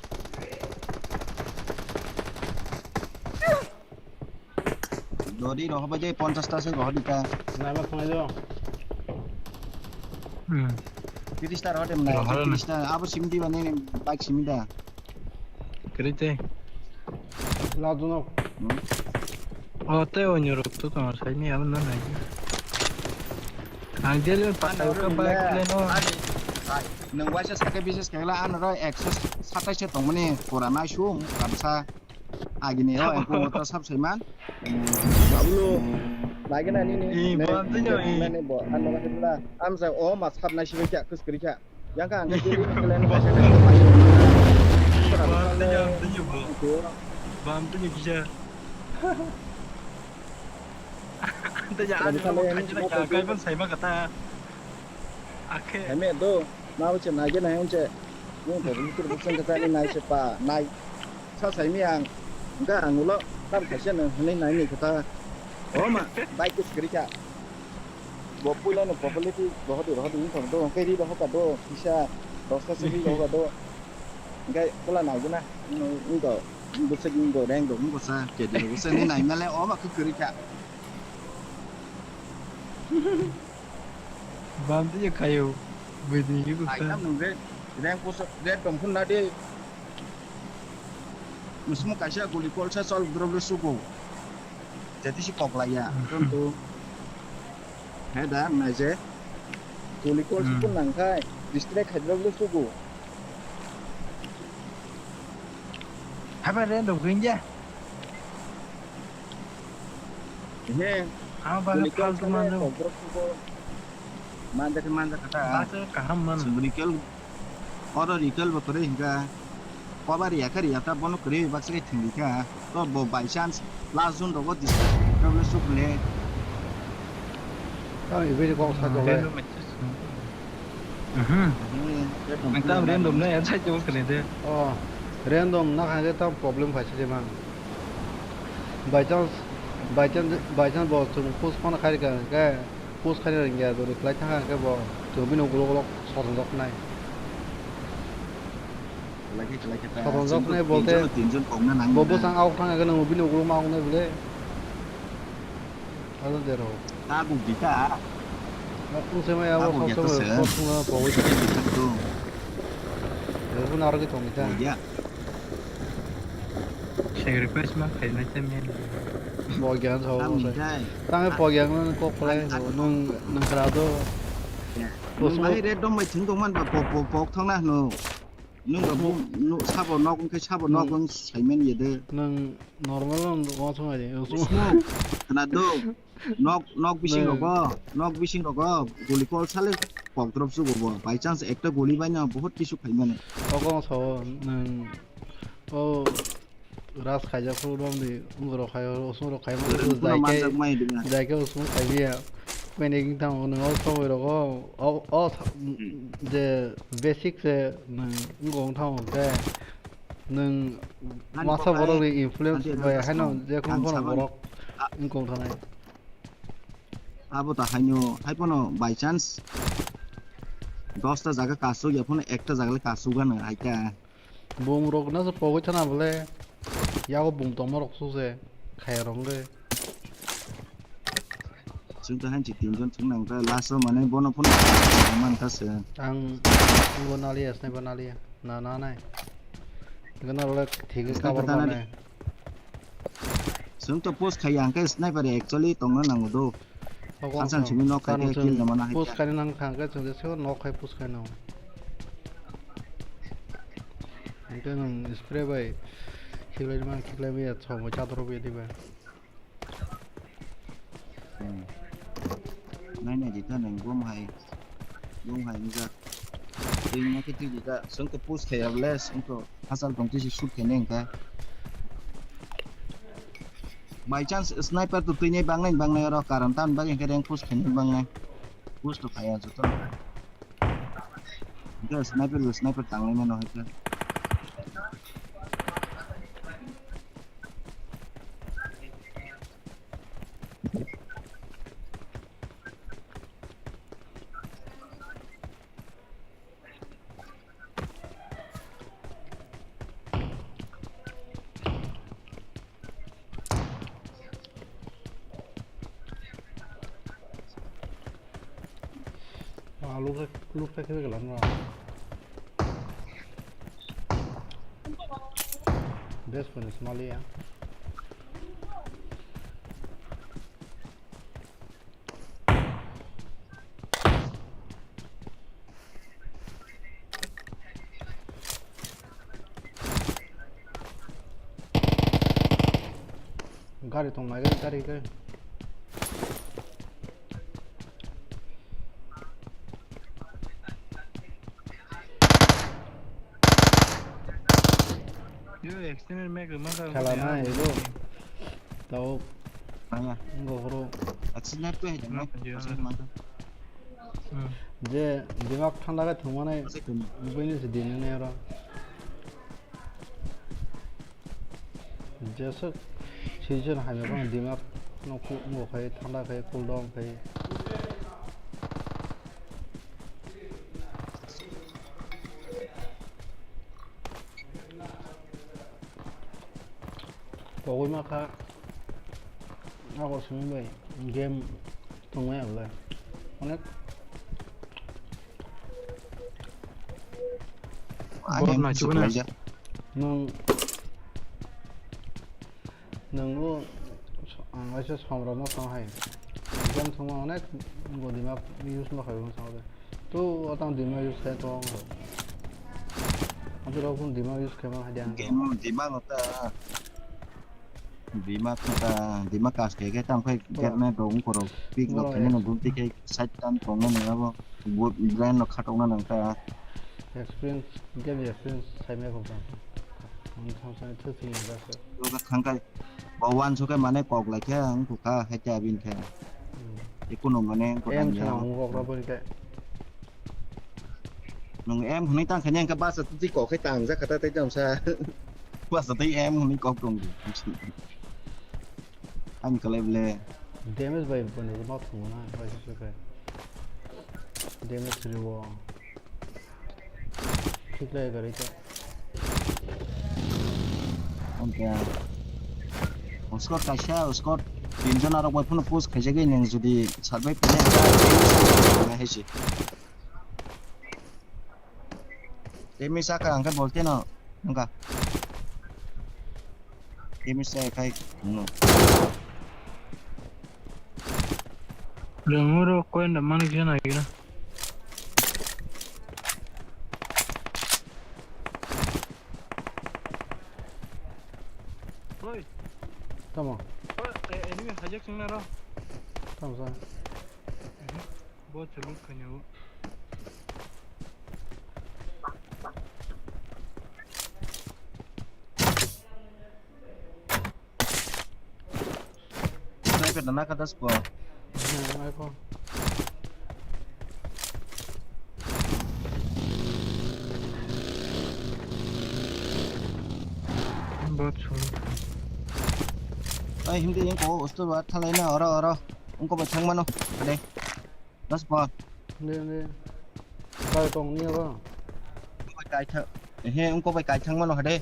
Dodi rohobade ponchas ta se rohodi ta. Naima khonai do. Hmm. Tiris ta rohode mnai. Rohoro na. Tiris ta abo simi diba ne bike simi da. Krite. Laduno. Hmm. O te onyo rok to tong sai ni abo na nai. Ang dele pata ka bike le no. Nang waisa sake bises kagla ano ro ekso satais se tongmani pura nai sung ramsa. Agini o engko ta sab saiman. Babulo. Lagi na nini. Ih, bam tu nyo, ih. Nani bo ano ka hibla. Amsa o ma sab nai sibai kya khus kri kya. Yang ka ang kiri kelen ka. Bam tu nyo, bam tu nyo bo. Bam tu nyo kisa. Anta ya ano ka kanya na kya kai ban saima kata. Akhe. Heme do. Ma bo che nai ge nai unche. Nung to bukur bukur kata ni nai se pa nai. Sa sai mi ang, ga ang ulo, tam kaisa no, hwnwi nai ni kata. O ma, bike kwchwrwi kha. Bo puila no popularity rohodi, rohodi wng thang do, hwnkhe ri rohoka do, kisa, dosta se ri rohoka do. Hwnkhe bwla nai guna, wng do, bwswk wng do, reng do, wng bwsa, kedi do, bwswk ni nai male, o ma kwchwrwi kha. Bam twi kayo, bwdwi yugo kha. Ai tam nung red, reng puso, red tong phun na de. Musmu kaisa guli kolsa chol drop le sugo. Jati si kok laiya. Tontu. He da, nai je. Guli kolsa phun nang khai, distract khai drop le sugo. Haba red tong kring ya. He. Abo bagwi phaltu manjak. Manjak khe manjak kha ta. Bus o kaham mano. Recall, oro recall bo kwrwi hinkha. Koba riya khe riya ta bono kwrwi baksa khe thwngwi kha. To bo by chance last zone rogo disturb le suk le. Tamo ibini kok sa kok le. Mhm. Nang tam random na ya chai chai kene de. Oh, random na kha de tam problem khai se mang. By chance, by chance, by chance bo chung post phone khai ka ke post khai ring ya do reply tha ke bo chung bini ulo ulo sotong jok nai. Lagi lagi ta. Sotong jok nai bolte. Tinjon, tinjon kok na nang. Bo bo sang auk thang ke nang bini ulo ma ong nai bole. Alo dero. Tabuk di ta. Tabuk ya to se. Tabuk ya to se. Tabuk na aro ki tong ta. Oh ya. Sacrifice ma khainai se men. Pogyan sa. Tam ni dai. Tang pogyan no kok khlai no nung nung kra do. Nung bahai red dom bai thung dong man ba pok pok pok thong na no. Nung ba bu no sabo nok wng khe sabo nok wng sai men ye de. Nung normal no wa thong ai de. Smoke. Khna do. Nok nok bising rogo, nok bising rogo guli kol sale kok drop sugo bo. By chance ekta guli bai no bahut kisu khai mane. Kok wng sao nung o ras khaijak phuru romdi, umrok khai, usung rok khai mani, jai khe, jai khe usung khai biya. Pene king tang ono o somoi rogo, o, o, je basic se nung wng tang khe nung masa borok ni influence bai haino je khung khung borok wng tang nai. Abo ta haino, hai pono by chance dosta jaga kasuk ya pono ekta jaga le kasuk gana hai ta. Bumrok na pogwi thana bole. Yago bum tongma rok suse khaya rong ge. Chwng ta hanchi tinjon chwng nang ta last o mane bono phone man ta se. Ang bo naliya sniper naliya. Na na nai. Gana le thik cover ta nai. Chwng to post khai ang khe sniper actually tongna nango do. Asal simi nok khai kill da mana hai. Push khai nang thang khe chwng je sego nok khai push khai nang. Hingke nang spray bai khiklai man khiklai maya chomoi chadoro bai diba. Nai nai jita nang bom hai. Bom hai nijak. Twi ma khe twi jita chwng to push khai ya ble chwng to. Hachal tong twi se shoot khainai hwnkhe. By chance sniper to twinai bangnai bangnai oro karon tamni bagwi hwnkhe rank push khainai bangnai. Push to khaiya joto. Hwnkhe sniper bo sniper tanglai mano hwnkhe. Ah, luksa, luksa khe gala no. Best friend is Malia. Gari tong nai, gari, gari. Yo, extended mag ma ka. Khala na ebo. Tao. Maya. Ngo horo. Aksi na pe hai ma. Aksi ma. Hmm. Je dimak thanda khe thwngmani. Aksi thwngma. Buini se din ne oro. Jeswk season hai no dimak no khu ngo khai thanda khai cool down khai. Pogwi ma kha. Abo simi bai game tongmai ang le. Onek. Borok naichukna. Nung, nung o, ang waisa somrok no tong hai. Game thwngma onek bo dimak use no khai bo thang de. Tu o tang dimak use khai tong. Abo rok kun dimak use khai ma hai de ang. Game dimak no ta. Dimak ta, dimak kas khai khai tam khai. Bro. Gernai rok ungkoro. Pik rok khai no gumti khai side tam tong no abo. Brain no khatok na nang ta. Experience, game experience sai me ko ta. Ang thang sai thu sing da se. Lo ka thang kai. Bo wan so kai mane kok lai khe ang ku kha hai ta bin khe. Hmm. Ikuno mane ko. Em tang sana ya. Ang kok ra bin khe. Nung em hwnwi tang khaini hwnkhe basa twi kok khai tang jak kha ta tei tong sa. Basa tei em hwnwi kok tong di. Ani kwlai ble. Damage bai bono ma thwngna bai se khe. Damage riwo. Khiklai gari ta. Oke. Squad kaisa, squad tinjon arok bai phano push khaijagwi nung jodi survive khainai hwnkhe hai se. Tei misa ka hwnkhe bolte no wngkha. Damage khai no. Rangoro koin da mani jana gira. Oi. Tamo. Oi, e-, enemy hijack sing na ro. Tamo sa. Bo chuluk kanya bo. Sniper na naka das po. Hmm, ai po. Bot solo. Ai, hindi yung ko, usto ba, thalai na, oro, oro. Ungko bai thangmano, ade. Das po. Hindi, hindi. Kaya tong niya ba? Ungko bai kai thang. He, ungko bai kai thangmano, ade.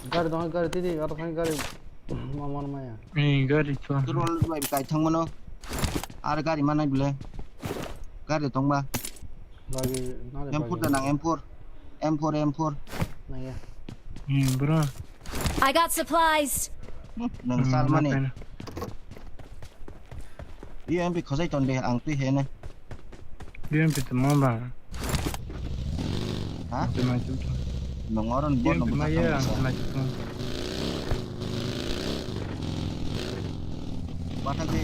Gari dong, gari tidi, aro thang gari. Mamar maya. Ni gari to. Turol bai kai thangmano. Ar gari manai bile. Gari tongba. Bagi, nari M four bagi. Da nang M four. M four, M four. Nang ya. Hmm, bro. I got supplies. Nang Hmm, salmani. Makai na. Iyo M P khojai ton de, ang twi hene. Iyo M P to ma ba. Ha? Ang twi ma chu to. Nong oron Iyo bor M P nong ma bwsa ye, thang ang bwsa. Twi ma chu to. Bathak de.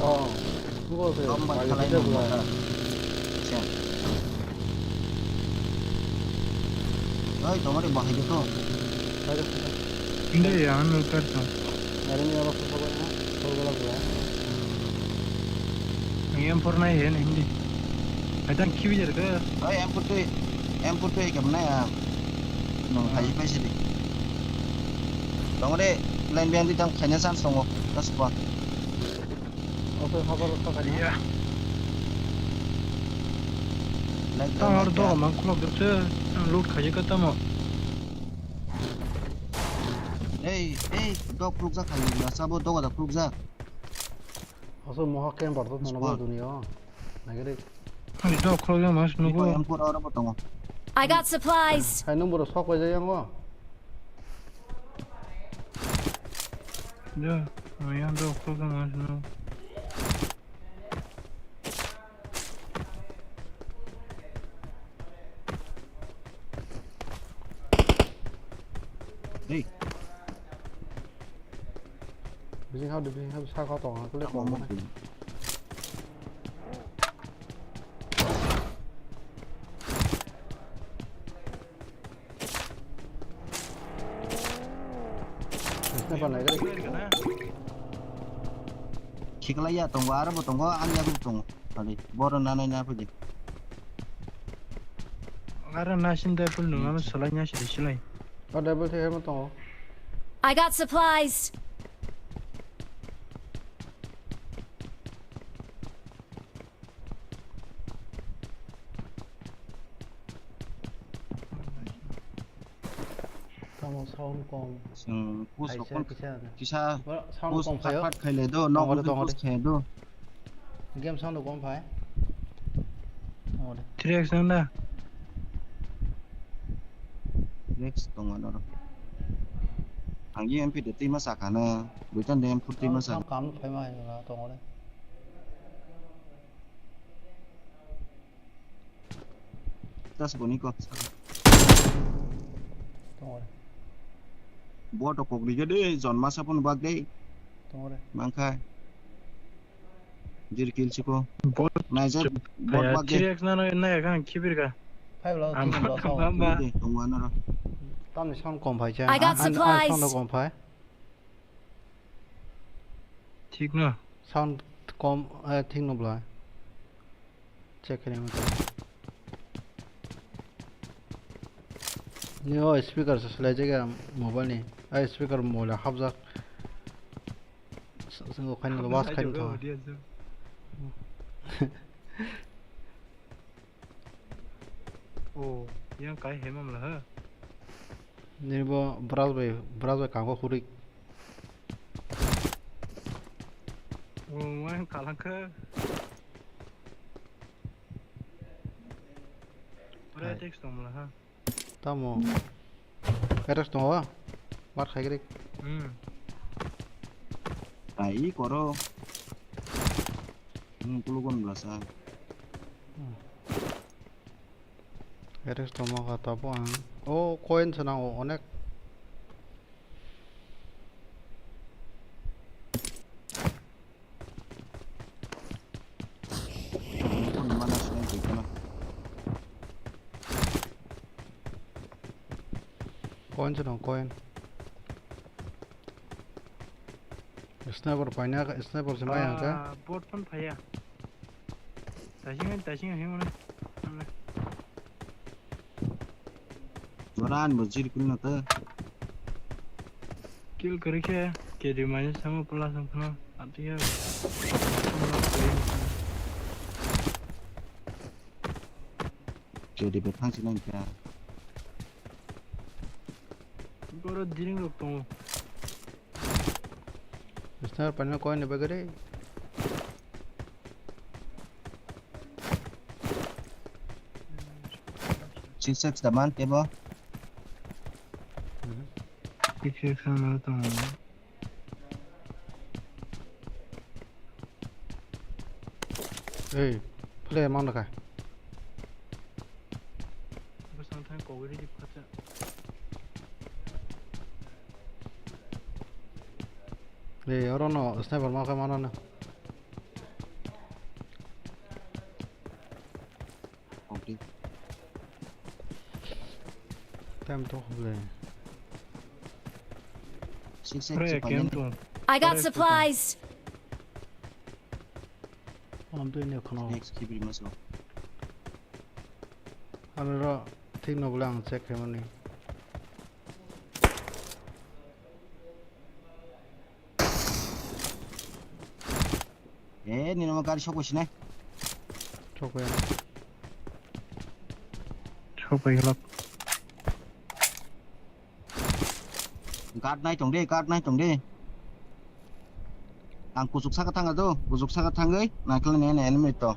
Oh, nungko se, Tom ba bagi khalai tei nang bwla. Mata. Siya. Oi, tomari bahai de to. Bagi tei. Hindi, ang nukar to. Gari ni oro khusa bai na, kol gola bwla. Ang M four nai he, hindi. Hai tang khibi jer ke. Oi, M four twi, M four twi kam na ya. Nong Ah. Hai pai sidi. Tongre, line bang di tang khaina chance tongo. Das pa. Oke, cover rok sakha di. Iya. Line Tang bang hor ya. Dogo mang khulok dukse, loot khaji ka tamo. Ei, ei, dog khuluk jak khaji, na sabo dogo da khuluk jak. Oso mohak camper to tono Spawn. Bo dunia. Nagari. Ani dog khulok jak mas Iko nugo. M four oro bo tongo. I got supplies. Hai number sok pai jai yango. Ja, yang dog khulok jak mas nugo. Hey. Bising hao de, bising hao, sa kho tong, kule tong. Sniper nai gari. Khiklai ya tongo, aro bo tongo, ani yago bo tongo. Ari, boro nanai na pudi. Aro nasin dai pul nung, amo salai nya sidi silai. O double thai mo tongo. I got supplies. Tamo sound kom. Chwng push Kaisa, rokon kisa. Kisa Oro sound push kom phat khayo. Phat khaile do, Tongore, nogo tongore. Push khaile do. Game sound kom phai. Tongore. Three X nang da? Three X tongo norok. Ang ye M P de twi ma sakha na, buitan de M four twi ma sakha. Sound kam phai ma hai na tongore. Das boni ko. Tongore. Bo to kok dige de, jon masa pun bak de. Tongore. Mangkha. Jir kill chiko. Bot. Naijak, bot bak de. Three X na, na, na, kan kibir ka. Phai bla, Am-, tini bla, am-, sao. Am-, Tongo anaro. Tamni sound kom phai cha. I got An, an, an supplies. Sound kom phai. Thik no? Sound kom, eh, thik no bla. Check khainai mantha. Ni o speaker se swlai jak ya mobile ni. Ai speaker mobile o hapjak. S-, s-, o khaini was khaini tho. O, yang kai he mamla ha. Nini bo brush bai, brush bai kango khuri. O, yang kalang khe. Ore Hai. Text tong mala ha. Tamo. Eres tongo? Mar khai grik. Hmm. Ai koro. Hmm, kulugon blasa. Hmm. Eres tongma kha tabo ang. O coin se nango onek. Coin se nang coin. Sniper paina, sniper se mai ang khe. Ah, bot phone phaya. Tasing, tasing, himone. Boran bo jir kulna ta. Kill kari khe, K D minus sama plus ang khna. Atiya. K D be thang sinang kya. Boro diring rok tongo. Sniper panel koi ni bagari. Six X daman tebo. Mhm. Six X ano tong. Ei, play man ka. Bwsang thang kogwi ridi phatsa. Ei, oro no sniper ma khe mano na. Okay. Time to khuble. Six X. Pre, si panen. Kem tu. I got supplies. Am tu ini khno. Next kibri maso. Aro thik no bole ang check khaimani. Eh, nini mo gari sokoi sinai. Sokoi. Sokoi helak. Guard nai tong de, guard nai tong de. Ang kuchuk saka thang do, kuchuk saka thangwi, naikhla ne ne enemy to.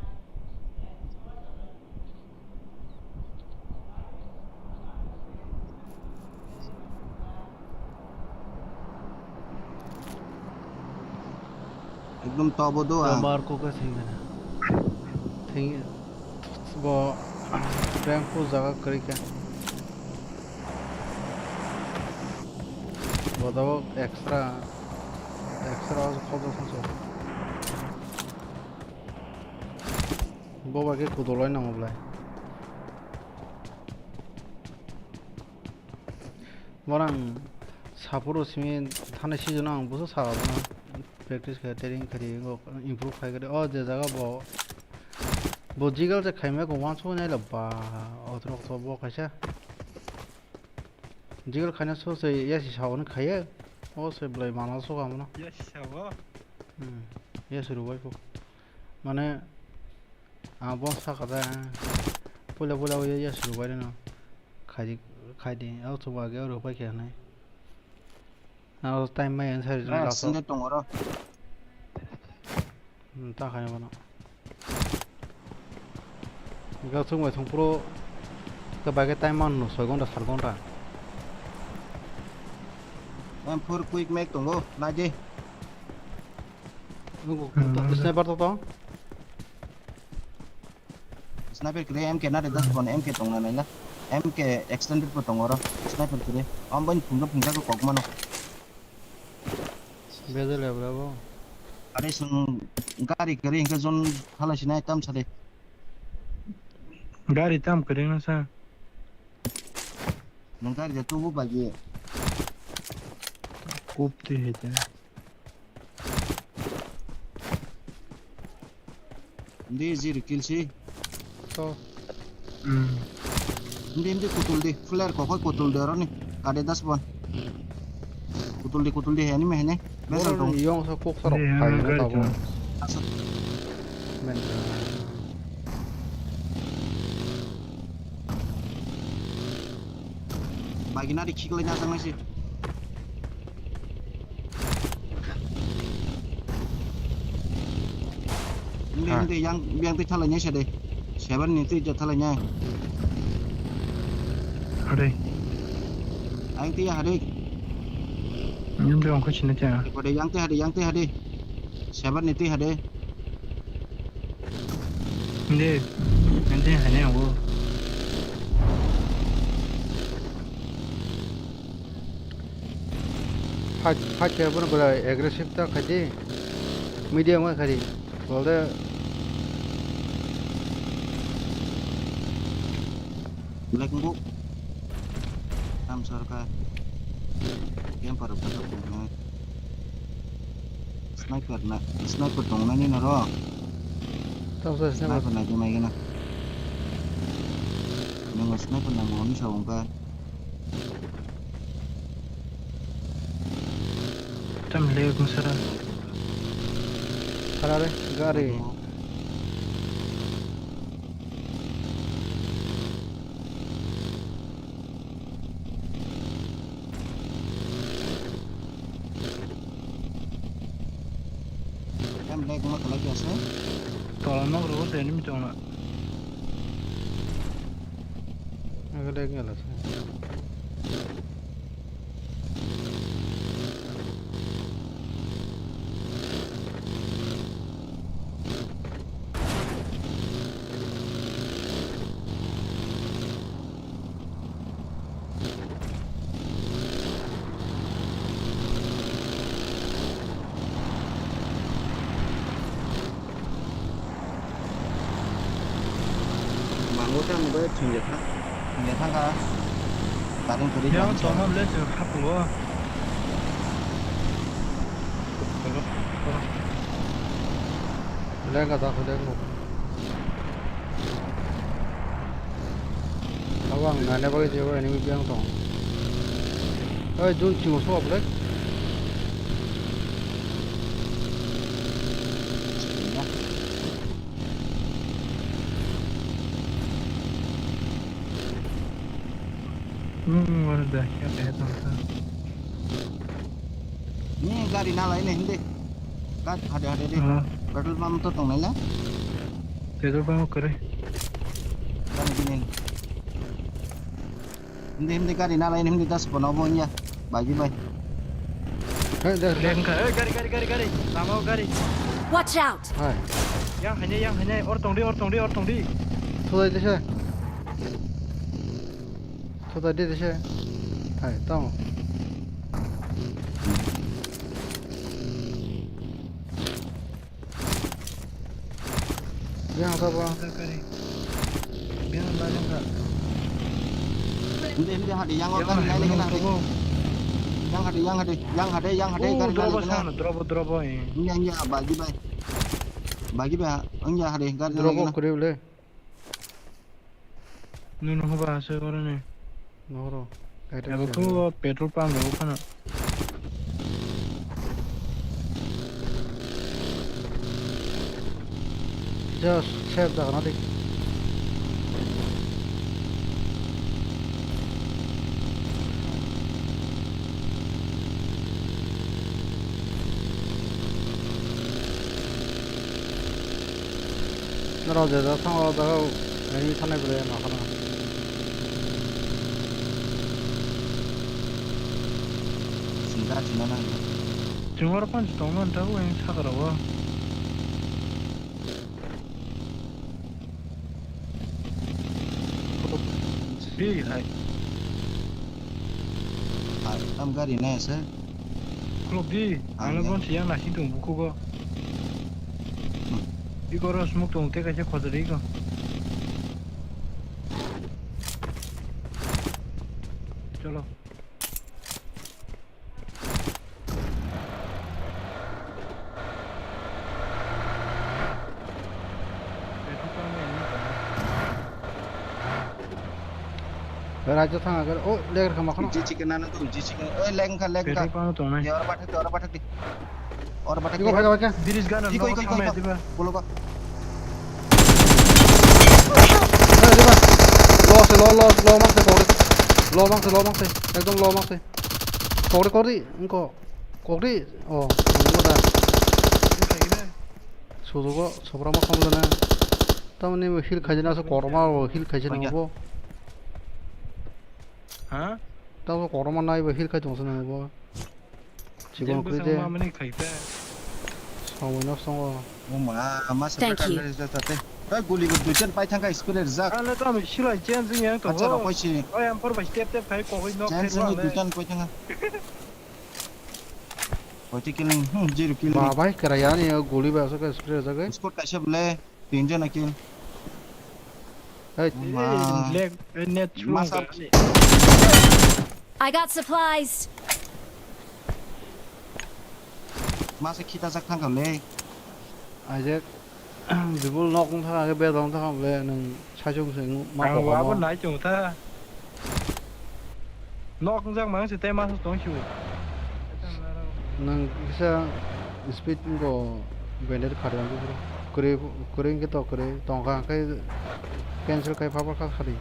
Ekdom tobo do ang. Mar ko ka thing na. Thing bo rank ko jaga kari ka. Bo do extra, extra o khobo khaso. Bo ba ke kudolai nango blai. Borang saporo simi thani season ang buso sa abono practice khe training khe improve khai khe o je jaga bo bo jigal je khaima ko wansuk nai la ba otrok to bo kaisa jigal khaina so se yasi sa oni khaiya o se blai mana so kamono yasi sa bo hmm yasi rubai ko mane Ang bo saka da. Puila puila o ya suru bai no. Khaidi khaidi o chuba ge ro pai khe nai. Aro time mai answer Ah, last. Sinde tong oro. Hmm, ta khai bono. Ga chung bai thung pro. Ka bai ge time man no soi gonta sar gonta. One four quick make tongo. Nai di. Nugo, hmm, to, sniper to to. Sniper kre M K na de das bon M K tong na na. M K extended bo tong oro. Sniper kre. Am ban phungja phungja ko kok mano. Bedel ya bravo. Are sung gari kre hingke zon hala sinai tam sade. Gari tam kre na sa. Nung gari de tubu bagi. Kup ti hete. Ndi zero kill si. To. Hmm. Ndi ndi kutul di. Flare kokoi kutul di oroni. Kade das bon. Kutul di kutul di heni me heni. Besal tong. Yong sa kok sarok. Ndi, phai heni na gari tabo. Tong. Asa. Men. Bagi nari khiklai na tangnai si. Hindi, ha. Hindi, yang, yang twi thalai nai sa de. Seven ni twi ja thalai nai. Hade. Ang tiya hade. Yang twi ongkha sini tiya. Hade, yang tiya hade, yang tiya hade. Seven ni tiya hade. Hindi. Hindi, hanya ako. Fight, fight khe bono belai aggressive ta khaidi. Medium khaidi. Bolde. Black Book. Tam sarka. Yang paruk paruk. Sniper na, sniper tong nani naro. Tamo sa sniper. Sniper na jumai gana. Nang sniper na mo ni sa wong ka. Tam le kung sara. Sara re, gari. Yang black ma khalai kya se? Tola nok rogo se enemy tong na. Aga black ngala se. Mango tei ang bai thwngya kha, thwngya kha kha. Karing kwrwi yang kha. Tongma ble se khapungo. Ble ka da khode ngo. Abo ang nane bagwi jebo enemy biyang tong. Oi, jun chimo so ble. Hmm, what the heck? Ni gari na lai ne hindi. Gari hade hade de. Ah. Petrol pump to tong lai la. Petrol pump kare. Gari bini. Hindi, hindi gari na lai, hindi das bono bo ya. Bagi bai. Hey, there. Lengka, eh, gari, gari, gari, gari. Lama o gari. Watch out! Hai. Yang hanya, yang hanya. Or tong di, or tong di, or tong di. Thudai dise. Thudai di dise. Hai, tong. Yang sabo. Yang ba yang ka. Hindi, hindi, hadi, yang, yang gari lain lagi na, hadi. Yang hadi, yang hadi, yang hadi, yang hadi, oh, gari lain lagi na. Drobo, drobo, eh. Hindi, hindi, bagi bai. Bagi bai, hindi, hadi, gari lain lagi na. Drobo kore ule. Nunu hoba ase gore ne. Noro. Abo ko petrol pump abo kana. Just save jaga na de. Norok je jaga thango, o jaga o enemy thanai bwle ma khana. Singkara thwina nang. Chwng oro panch tongmani tabuk ang sakra o. Hey, hai. Hai, tam gari nai ase. Khuluk di, ang le gonsi yang nasi tung bukugo. Hmm. Iko ro smoke tung te kaisa khojari ko. Cholo. Raja thang agar, oh, legar kama khana. G chicken ano tu, G chicken. Eh, leng kha, leng kha. Petrol pump tongnai. Ora bathak di, ora bathak di. Ora bathak di. Iko, iko, iko. Bridge gana. Iko, iko, iko, iko. Diba? Bolo ba. Eh, diba? Low se, low, low, low mangse, low mangse, low mangse. Ekdom low mangse. Kokri, kokri, engko. Kokri, oh, engko da. Suzugo, sobra ma khamlana. Tamni bo heal khaijana, so korma bo heal khaijana bo. Ha? Tamo koroma nai bo hil khai tongsa nang bo. Chibon Jembo kri sang de. Mamani khai ta. Samoi no songo. O ma, ma sa Thank you. Rijak ta te. Oi, guli bo duitan pai thang ka spray rijak. Ano to ami silai chen jing yang to. Acha rok koi si. Oi, am por bai step step khai kogoi nok Chen khai jing rwa le. Duitan pai thang. Koi ti killing, hmm, zero killing. Ba bai kra yani guli ba so ka spray rijak. Squad kaisa bole. Tinjon na kill. Hey. Ma. Leg, eh, net chulong Masa ka. I got supplies. Masa khita jak thang kale. Ajek, bibul nok wng thang age bedong thang le nung saichung se ma Ang pokok wabo no. Nai chung ta. Nok wngjak mang se tei masa tong siu. Nwng kisa speed wngkha bandit khari ang kufuru. Kwrwi, kwrwi wngkhe to kwrwi tongkha hwnkhe cancel khai phapar kha khari.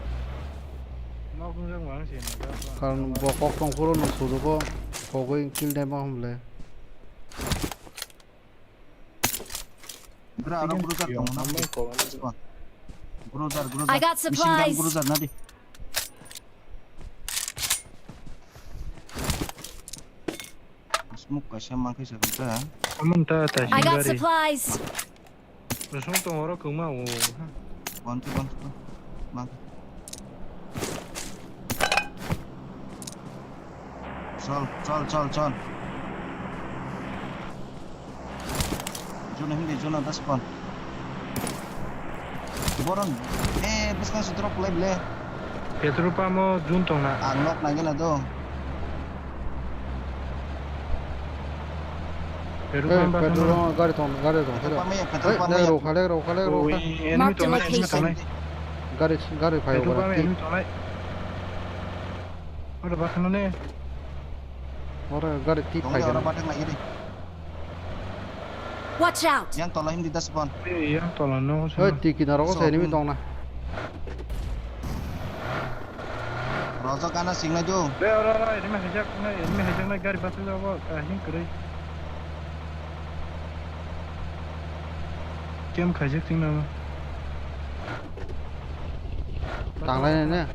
Nok wngjak mang se. Karon bo kok tong phuru nwng sujugo kogwi kill dai ma hwnle. Bra, aro bruiser tongo na. Bruiser, bruiser. I got Machine gun supplies. Bruiser na di. Smoke kaisa mankhe sa ta. Amon ta ta I got singari. Supplies. Smoke tong oro kwma o. Bantu, bantu, bantu. Mang. Chol, chol, chol, chol. Juna hindi, Juna das pon. Boron, eh, business drop lai ble. Petrol pump o Jun tong na. Ang nok nai gana do. Petrol pump ba petrol pump gari tong, gari tong. Petrol pump ya, petrol pump ya. Rokha le, rokha le, rokha. Enemy tong nai, enemy tong nai. Gari, gari phai. Petrol pump enemy tong nai. Oro ba khano ne. Oro gari ti phai. Oro ba thang nai gari. Watch out. Yang tola hindi das pon. Yang tola no. Oi, ti kinaro ko enemy tong na. Rojak gana singnai do. Be oro oro enemy hajak nai, enemy hajak nai gari bus jago, kahing kwrwi. Kem khaijak ting namo. Tanglai ne.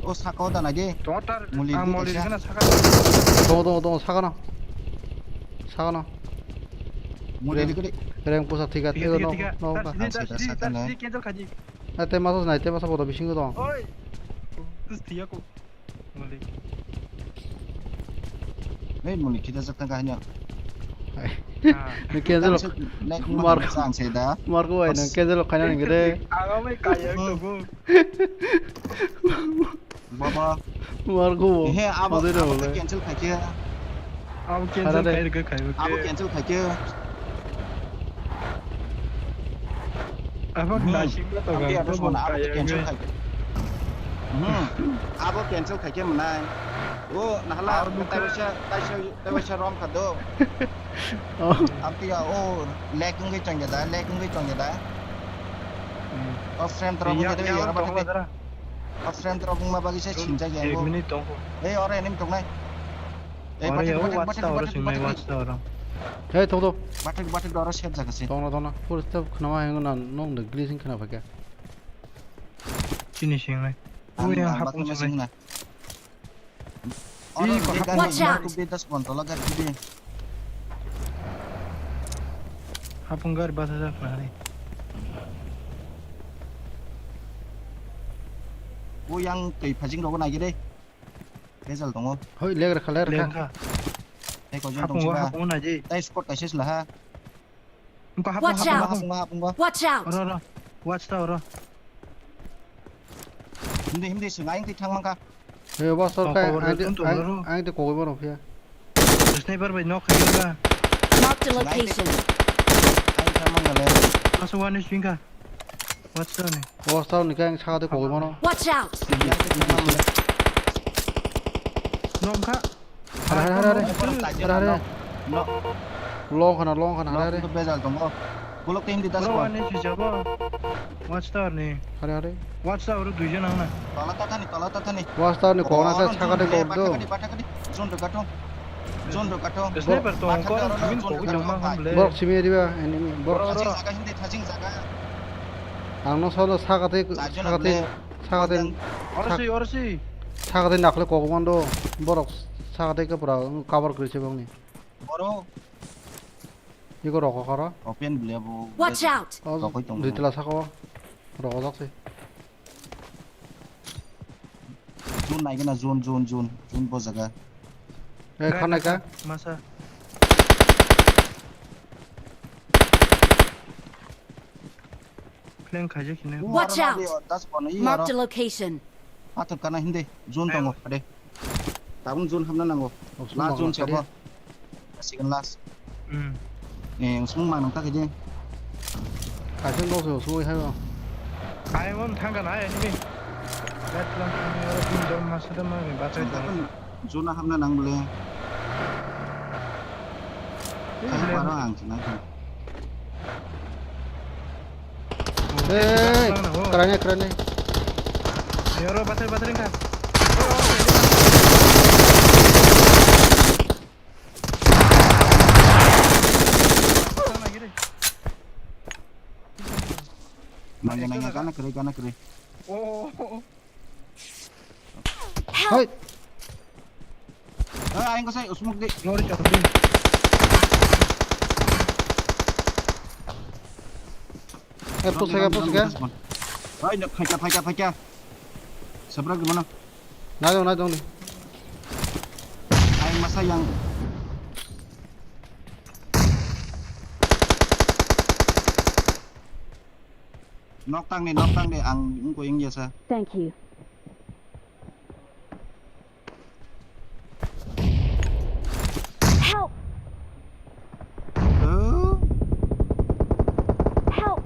O saka o danai de. Totar muli ang muli kana saka. Tong tong tong saka no. Saka no. Muli de kede. Reng pusa tiga tiga no. Saka no. Te masa nai te masa bodo bisingo dong. Oi. Tus tiya ko. Muli. Nei muli kita sa tang kahnya. Ni kenzel. Mar ko ai na kenzel khaina ni gede. Ang mai kaya to go. Baba. Mar ko. He abo cancel khai ke. Abo cancel khai ke khai. Abo cancel khai ke. Abo nasing na to ga. Abo cancel khai. Hmm. Abo cancel khai ke manai. O nahala taisa taisa rom kha do. Abti ya o lag wngwi chongjada, lag wngwi chongjada. O frame drop wngwi de yara bathik. O frame drop wngma bagwi se sinjak ya. Ek minute tongo. Ei oro enemy tongnai. Ei bathik bathik bathik bathik. Hey thok thok. Bathik bathik oro save jaga se. Tongna tongna. Pur step khnawa hengo na nong de glitching khna phakya. Chini singnai. Ang hapung singnai. Watch out! Hapung gari basa jak nari. O yang twi phajing rogo nai gede. Kezal tongo. Hoi, leg rakha, leg rakha. Tei koi jon tong siba. Hapung nai di. Tei spot kaisa sila ha. Watch out! Watch out! Oro, oro. Watch ta oro. Hindi, hindi, sing, aing ti thang mangka. He, watch ta kai, aing ti kogoi bono phiya. Sniper bai nok khai ka. Mark the location. Aing thang mangka le. Aso one swing ka. Watch ta ni. Watch ta ni kai, aing saka de kogoi bono. Watch out! Nom kha. Hare, hare, hare, hare. Hare, hare. No. Long khana, long khana, hare, hare. Bejal tongo. Bolok team di das ko. Ani sijabo. Watch tower ni. Hare, hare. Watch tower dui jon ang na. Tola ta thani, tola ta thani. Watch tower ni kona sa sakate kok do. Bathakadi, bathakadi. Zone do gato. Zone do gato. Sniper to kok do, zone do gato. Borok simi diba enemy. Borok. Thajing jaga hindi, thajing jaga. Ang no solo sakate, sakate. Sakate, Oro sak-, si, oro si. Sakate nakle kok mando. Borok sakate ke pura cover kwrwi se bangni. Oro. Iko rokho khoro. Open ble bo. Watch out! O rokoi tongo. Dui tala sako. Rokho jak se. Zone naigena, zone, zone, zone, zone bo jaga. Eh, khanai ka? Masa. Flank khaijak hino. Watch out! Mark the location. Pathor kana hindi, zone tongo, ade. Tabung zone hamna nango. Last zone sabo. Second last. Hmm. Eh, usmung mang nang takhe je. Kaisa no se usmung hai no. Ai mon thang kana ai ni. Gat lang thang ni oro tin jon mas da ma ni batai da. Zona hamna nang bole. Thang paro ang china. Hey, kerana kerana. Yoro batai batai ka. Nanya nanya kana kere kana kere. Oh. Help! Hey. Eh, ayang ko sai usmuk di. Lori ka tadi. Eh, pusaka pusaka. Hai, nak phaika phaika phaika. Sabrak di mana? Naidong, naidong ni. Hai masa yang. Nok tang ni, nok tang ni, ang ingko ing jasa. Thank you. Help! Huh? Help!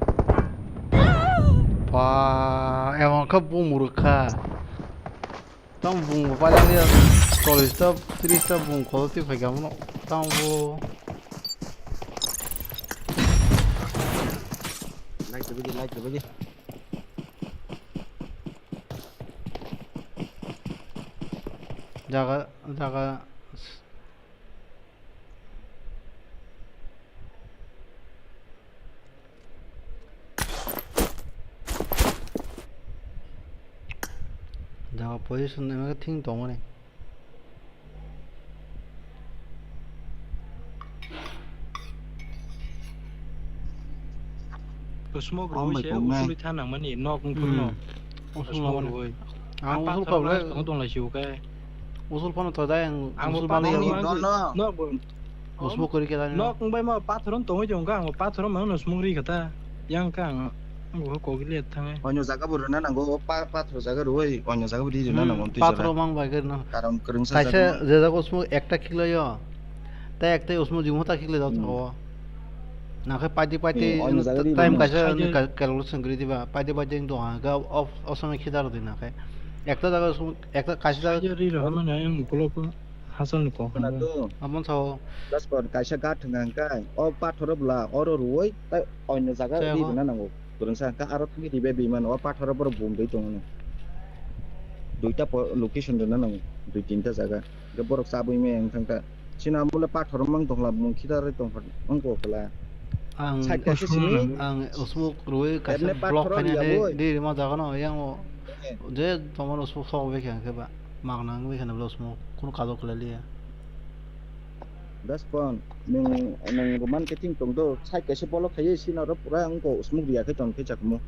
Pa, emang kha bumurkha. Tamo bung bo paida liya, chollish ta, trish ta bung kodo twi phaikha mano. Tamo bo. Like rwbaidi, like rwbaidi. Jaga, jaga. Jaga position naima khe thing tongmani. Smoke rwui se usului tha nangmani nok wngphuru no. Usul rwui. Ang usul khablai tong tong lai siu khe. Usul phano to dai ang usul bani. Nok bo. Usmo kori khe dani. Nok wngbai ma pathor wng tongwi tong kha, ang pathor wng mano usmo ri kha ta. Yang kha ang, ang bo kok le thangai. Onyo jaga bo rwna nango, o pa-, pathor jaga rwui, onyo jaga bo ri rwna nango, twi pathor mang bai khe rwna. Karon kwrwngsa kaisa jaga. Je jaga usmo ekta khiklaio. Tai ekta usmo jingmo ta khiklai dao thago. Nangkhe paidi paidi time kaisa calculation kwrwi diba, paidi paidi wng tong kha, o, o somoi khida rw di nangkhe. Ekta jaga usmo, ekta kaisa jaga ri rw hamani ayang ukulok. Hachal ni kok. Khwnado. Amon sao. Just kon kaisa gat thwng ang kai. O pathoro bwla oro ruoi tai onyo jaga ri rwna nango. Kwrwngsa hwnkha aro thangwi ribai bimano. O pathoro borok bumrwi tongmano. Duita po-, location rwna nango. Dui tinta jaga. Hwnkhe borok chabwi maya wng thangkha. Chini amole pathoro mang tongla bumung khidarwi tongkha wngkha bwla. Ang side kaisa usmuk, simi ang usmuk rwui kaisa block khainani ri rima jagano yang o je tongmano usmuk sok bai kha hwnkhe ba. Magna wngwi kheno bwla usmuk kunu kajok khlai liya. Das pon, nwng, nwng roman khe thing tong do, side kaisa bolok khaiwi sino ro pura wngkha usmuk riya khe tong khe chakmo.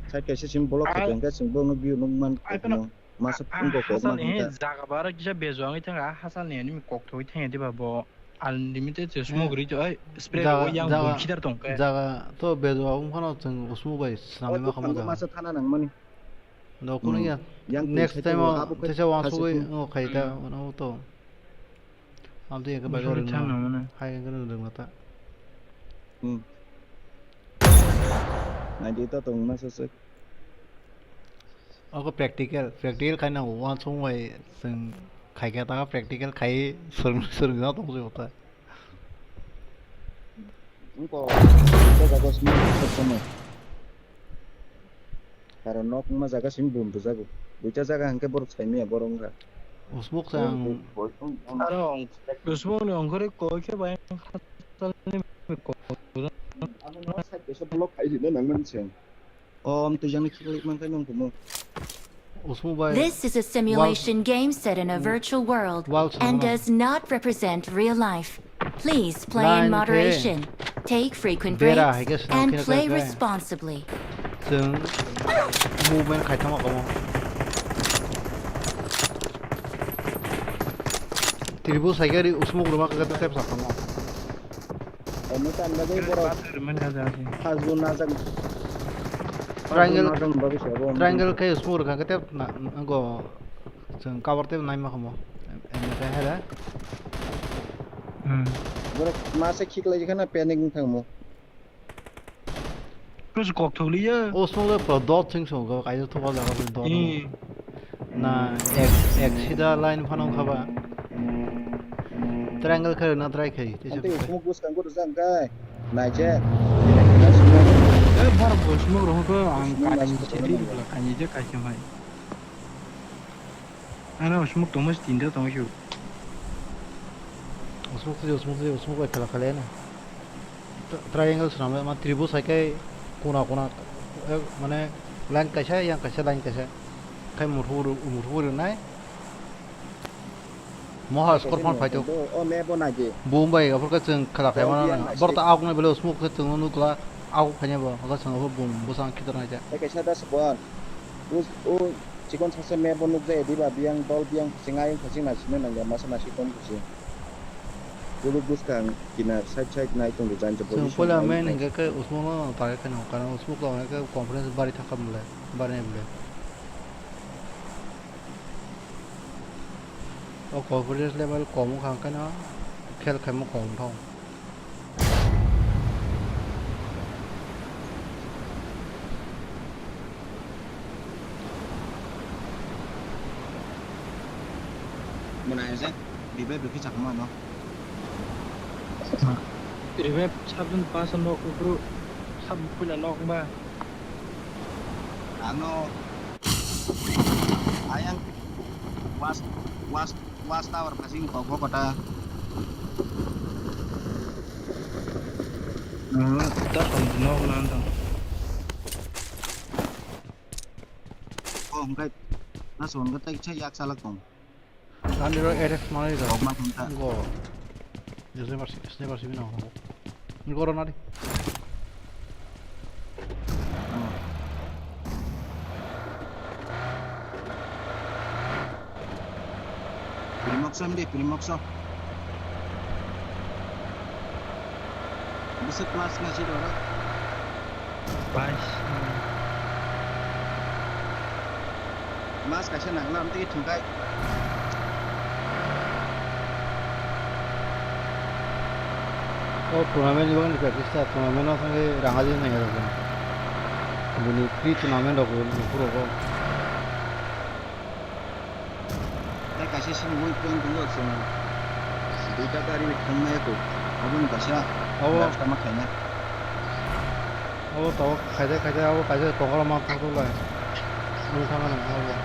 Side kaisa simi bolok khe tong khe chwng bo wngwi view nuk man khe tongmo. Masa wngkha kok man khe. Jaga bara kisa bejo wngwi thang kha, hachal ni enemy kok thoi thang ya diba bo. Unlimited se smoke ri to, ai, spray ro yang bum khidar tong khe. Jaga to bejo wng phano chwng usmuk bai swnamwi ma khamo jaga. Masa thana nangmani. No, kuno ya. Next time o teisa wansugwi o khai ta, ano to. Amtwi ya ke bai rwng na. Hai ke rwng na ta. Hmm. Nai di ta tong na se se. Ogo practical, practical khai na wansung bai chwng khai kha ta practical khai swrwng swrwng na tong se ta. Wngkha, wngkha jaga simi soksono. Karon nok wngma jaga simi bum rwjago. Duita jaga hwnkhe borok saimanya borok wngkha. Usmuk se ang. Aro usmuk ni ongkhorwi koi khe bai hachal ni kok. Abo no side kaisa block khai rina nangmani se. Om twijangni khiklai mankha nung kumu. Usmu bai. This is a simulation game set in a virtual world and does not represent real life. Please play in moderation, take frequent breaks, and play responsibly. Chwng movement khai thangma komo. Tribu saigari usmuk ruma kaka tep sa komo. Eno tan bagwi borok. Pathor mani haja haji. Hajbo najak. Triangle, hajbo najak bagwi sabo. Triangle khe usmuk rwkha khe tep na, go. Chwng cover tei naima kamo. Em, em, em, hera. Hmm. Borok masa khiklai khana panic wng thangmo. Plus kok thokliya. O song le pro dot sing song go kaisa thoba jaga se dot. Hmm. Na ek, ek sida line phano khaba. Triangle khe na try khai. Ante smoke bus kan guru jang kai. Nai je. Eh, bar bo smoke rohon ko ang kani sidi bla kani je kai khe mai. Ano smoke tongma se tinta tong shu. Smoke twi, smoke twi, smoke bai khala khala na. Tri-, triangle swnam ma tribu sai kai kuna kuna, eh, mane line kaisa yang kaisa line kaisa. Khai muthu muthu nai. Moha score phone phaito. O me bo nai je. Boom bai aphur ka chwng khala khai mana. Bor ta auk na bele smoke se chwng nukla auk phanya bo. Ka chwng bo boom bo sang khitar nai ja. Kaisa das bon. Us, u Chikon sasa me bo nukjai diba biyang dol biyang kuching ayung kuching naisingno nangya masa naising kom kuching. Kuluk bwskang kinar side side nai tongdi jani je position. Chwng poila main hingke ke usmukno tangwi khaino, karon usmuk tongwi khe conference bari thangkha bwle, bari nai bwle. O conference level kom wngkha hwnkhe no khel khaimo kom thong. Mwnai je, revive rwkhe chakma no. Revive sabjwn pass nok bro, sab puila nok ba. Ano, ayang was, was, was tower phasing kok bo kota. Ano, ta nok nan ta. Oh, hingkai, na son ka tai cha yak salak tong. Ani ro F X manwi rok. Kok ma thang ta. Go. Sniper si, sniper si bino. Ni goro nari. Primokso mdi, primokso. Bisa kelas nasi dora. Bais. Mas kaisa nangla amtwi thungkai. O tournament ni bagwi practice ta, tournament o thangwi rang aji nai rok. Bini free tournament rok bo nukhur rogo. Tei kaisa sini weak point tongo chwng duita gari bai thangmaya kok. Aboni kaisa abo left tama khaina. Abo tabok khaide khaide abo kaisa tongkol ma thangkuk lai. Nwng thangkha nwng abo.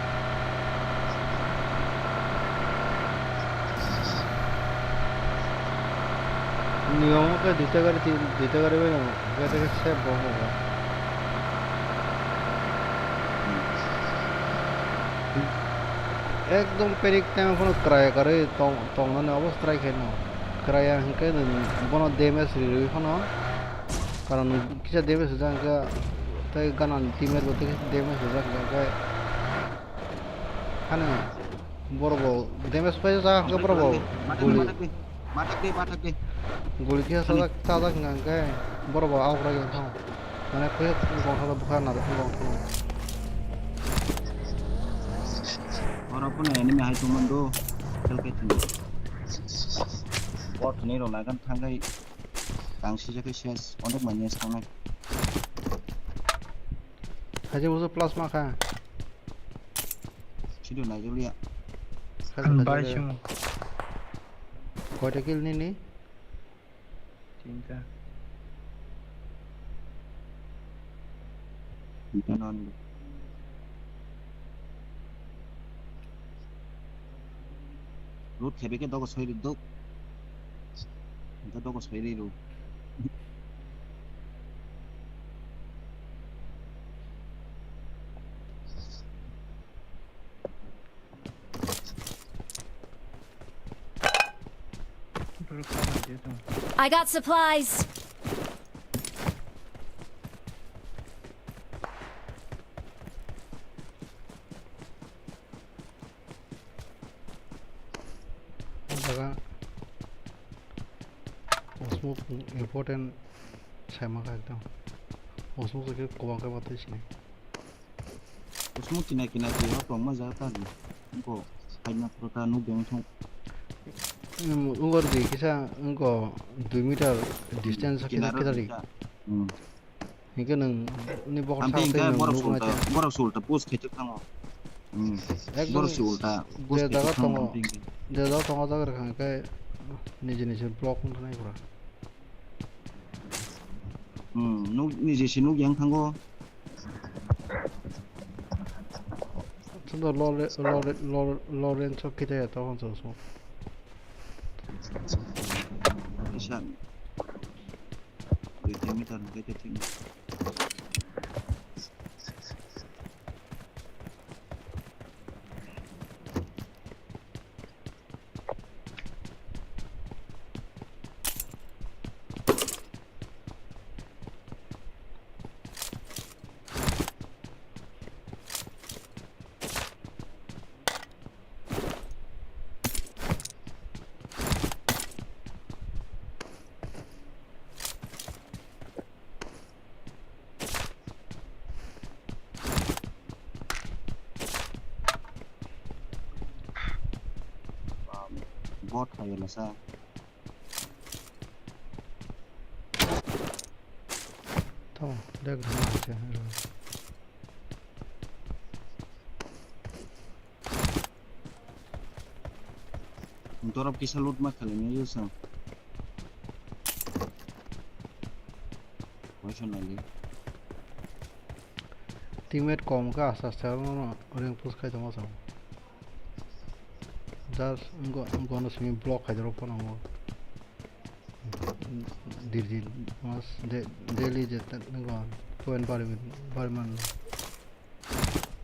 Niyom khe duita gari tin duita gari bai nang khe khe sep bo bo. Ekdom panic time phano kwraya kwrwi tong tongnani obo strike khaino. Kwraya hinkhe nwng bono damage riwi phano. Karon kisa damage rijak hinkhe tei ganani teammate bo tei kisa damage rijak hinkhe. Hani borok bo damage paijak hinkhe borok bo guli. Mathak di, mathak di. Guli kisa sajak, sajak hinkhe borok bo augra yang thang. Mane khe gongthok bwkha na gongthok. Oro phone enemy hai tongmani do. Tel khe thwngwi. Bot ni rok nagan thangwi. Tang sijak khe ses. Onek manya se thangnai. Haje uso plus ma kha. Sido nai julia. Ang bai sung. Koita kill nini? Tinta. Tinta non. Loot khebi khe dogo soi ri duk. Tinta dogo soi ri ru. I got supplies. O jaga o smoke important saima kha ekdam. O smoke khe kwbang khe bathai sinai. O smoke china kina khe o tongma jaga ta di. Ko haina pro ta nuk beng thung. Ungor di kisa ungko dui meter distance kisa kisa di. Hmm. Hinkhe nwng ni bokol Ang sa tei tei hinkhe nwng borok nuk sulta, nai borok sulta push khaitwk thango. Hmm. Ekdom borok sulta push je khaitwk jaga thango tongo, ang tei hinkhe. Je jaga tongo jaga rwkha hinkhe niji niji block wngkha nai pura. Hmm, nuk niji si nuk yang thango. Chwngno low re-, low re-, low, low range o kita ya tokon chwng smoke. Isa. Dui tin meter hwnkhe khe thik. Bot hai lasa. Tamo, dek rwma hai se. Dorop kisa loot ma khalai nai yo chwng. Poison nai le. Teammate kom kha, aste aste aro no ring push khai tongma chwng. Just go, go no simi block khai doro phone mo. Dirji mas de, daily je ta, go point bari, bari man.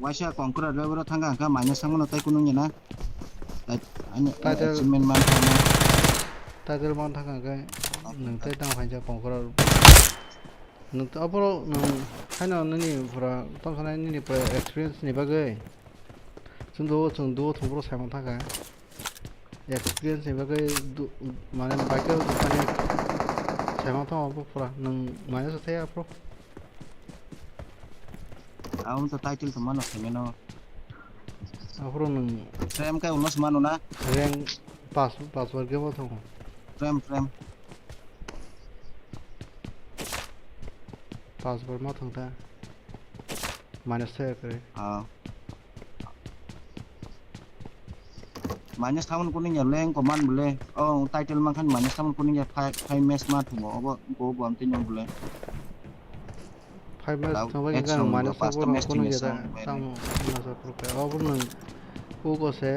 Waisa kongkra driver thanga kha minus thangmano tai kunu nge na. Tai ani Title achievement man thangma. Title man thanga khe nwng tai tang phaija kongkra. Nwng to aboro nwng haino nini pura tong sanai nini pura experience ni bagwi. Chwng duo, chwng duo thwng boro saimang thangkha. Experience ni bagwi du-, mane bike o mane saimang thango bo pura nwng mane sa thaya phuru. Abo to title to mano saimano. Aphuru nwng Frame kai uno se mano na? Rank pas, pas bar game o thango. Frame, frame. Pas bar ma thang ta. Minus thaya kwrwi. Ah. Minus thamon kuning ya leng ko man bole. Oh, title man khan minus thamon kuning ya five, five match ma thungo. Obo go go am tin bole. Five match Dau, thangbai action khe ang minus pasta thabo match kuning thwngya ya sang ta. Tamo minus thang pro khe. Obo nwng kugo se.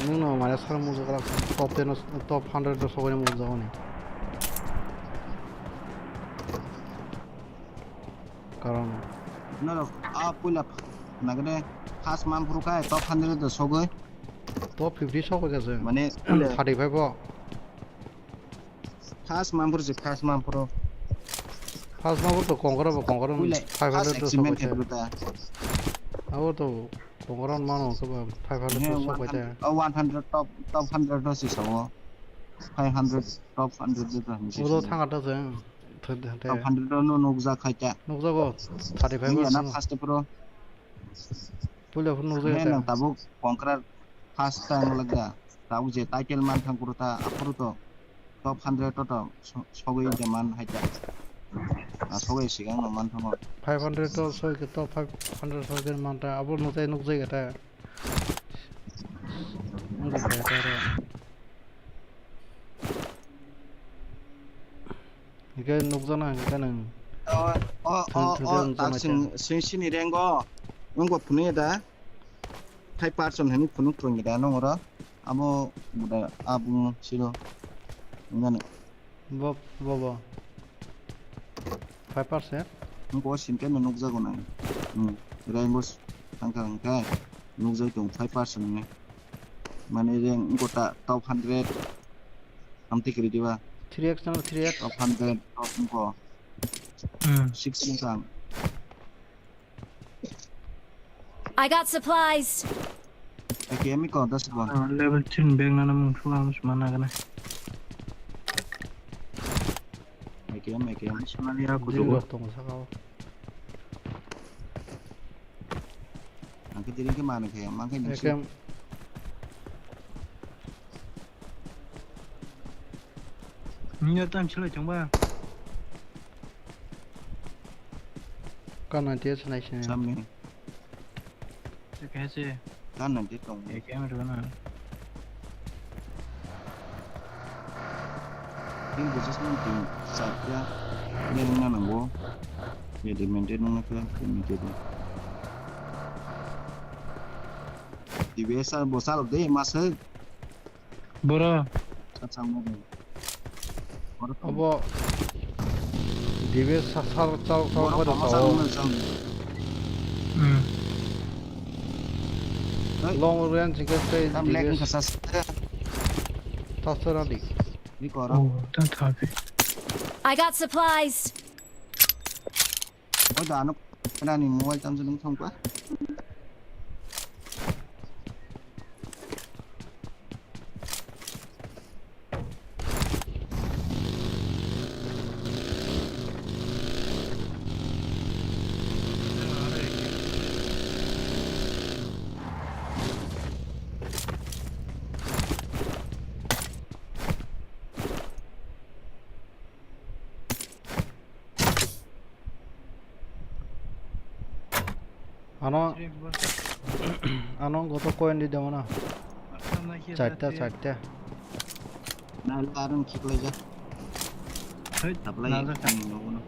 Nwng no minus thang mujak top ten, top hundred o sogwi mujak oni. Karon norok a puila nagade first man phuru kai top hundred o sogwi. Top fifty sogwi khe se. Mane puila thirty five o. First man phuru se first man phuru. First man phuru to kongkora bo kongkora puila five hundred first to achievement sogwi khe se. Phuru ta. Abo to kongkora mano khe ba five hundred to sogwi khe. Oh, one hundred top, top hundred o se sawo. Five hundred top hundred de ta hinwi ulo se. Thanga ta se. Thai, thai, thai. Top hundred no nukjak khai ta. Nukjago. Thirty five. Nini o na swngo. First pro. Puila phuru nukjak. He ta. Nang tabuk kongkra first time lagda. Tabuk je title man thang kuru ta aphuru to top hundred to to so-, sogwi je man hai ta. A sogwi sigang no man thango. Five hundred to sogwi top five hundred sogwi man ta. Abo nukjak nukjak ta. Wngkha kaya ta oro. Hingke nukjakna hingke nwng. O, o, o, thun, thun, o, thun, tak thun, sing, thun. Sing sini rengo. Wngkha phunukya da? Five percent hinwi phunuk tongya da nong oro? Abo buda abung siro. Wngkha nw. Bo, bo, bo. Five percent? Wngkha o singke no nukjago nai. Hmm. Rango s-, thangkha hingke nukjagwi tongo five percent hinwi. Mane rank wngkha ta top hundred. Amtwi kwrwi diba? Three X na three X? Top hundred, top ko. Hmm. Six ni kang. I got supplies. A K M ko das ko. Ah, level three bag na mung thua mus mana kana. A K M, A K M. Sima ni aku Dil tuh. Rok tong saka o. Ang ke diri ke mana ke, mang ke nasi. A K M. Nyo tam chilai chong ba. Ka ninety-eight sanai sini. Samni. Kaise. Ka ninety tong. A K M rwna. Team position team sakya. Ini nang nango. Ya di maintain nang ke ini ke. Di besa bosal de masuk. Boro. Sachang mo. Obo dibe sa-, sal, sal, sal, Boro boro kama sal. Sal mo sal. Hmm. Hey. Long range ke tei tam dibe lek sa-, sa-, sa-, sa-, sa-, di. Ni koro. Oh, ta thapi. I got supplies. O da ano, ano ni mobile tam jwnung thong pa. Ano, ano goto coin di demo na. Charta, charta. Na, la, arung khiklai ja. Hei, taplai na, ja. Ani nogo no.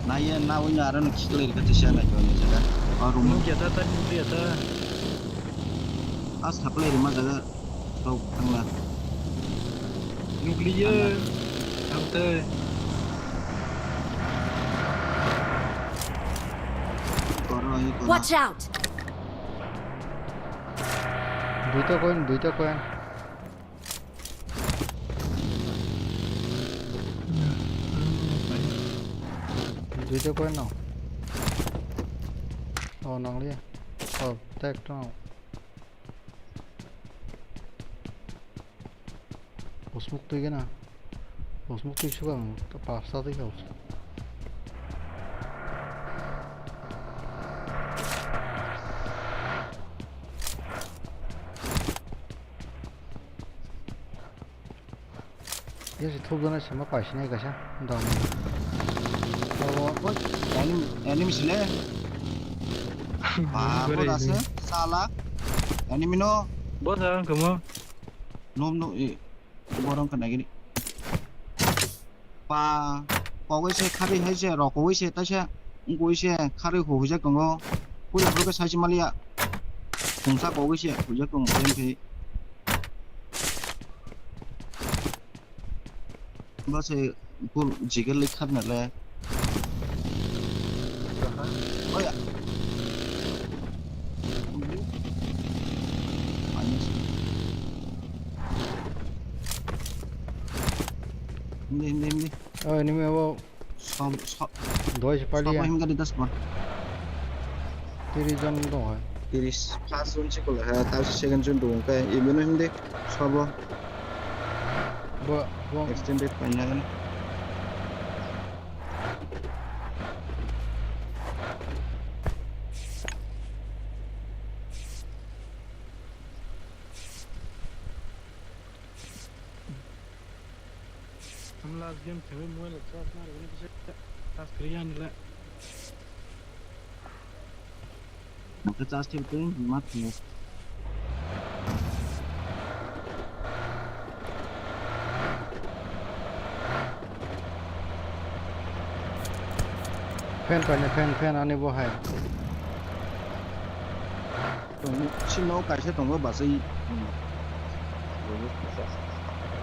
Na, ye, na, wina, arung khiklai ka tisa na, join jaga. Arung. Nung jata, ta, nung jata. As taplai rima jaga. Tok thangla. Nukliya. Thangla. Thangtwi. Koro, i koro. Watch out! Duita coin, duita coin. Duita coin no. Oh, nanglia. Oh, tek tong. Usmuk twi gana. Usmuk twi suka ang ta pasta twi kha usmuk. Yes, thuk gana sama paisini kaisa. Dam. Abo. Enemy, enemy sile. Ah, bore boda ini. Se, sala. Enemy no. Boda ang kamo. Nom no, eh, borong kena gini. Pa, pogoi se khari hai se, rokoi se, ta se, ngoi se, khari ho hujak tongo. Puila pura ke sai se maliya. Khungsa kogoi se, hujak tongo, tem thei. Bo se full jiger lik khat nale. Oya. Hindi, hindi, hindi. Oh, enemy abo. Som, som. Doi se pali ya. Sobo himga di das bon. Tiris jon dong hai. Tiris. First zone si kula ha, ta second zone dong kai. Ibeno hindi. Sobo. Bo, bo. Extended paina. Ang last game khe mobile charge na rwgwini kisa charge kwrwi ani le. Ang khe charge khe twi ma thwiyo. Fan paina fan, fan ani bo hai. Tongo, sino kaisa tongo bachai.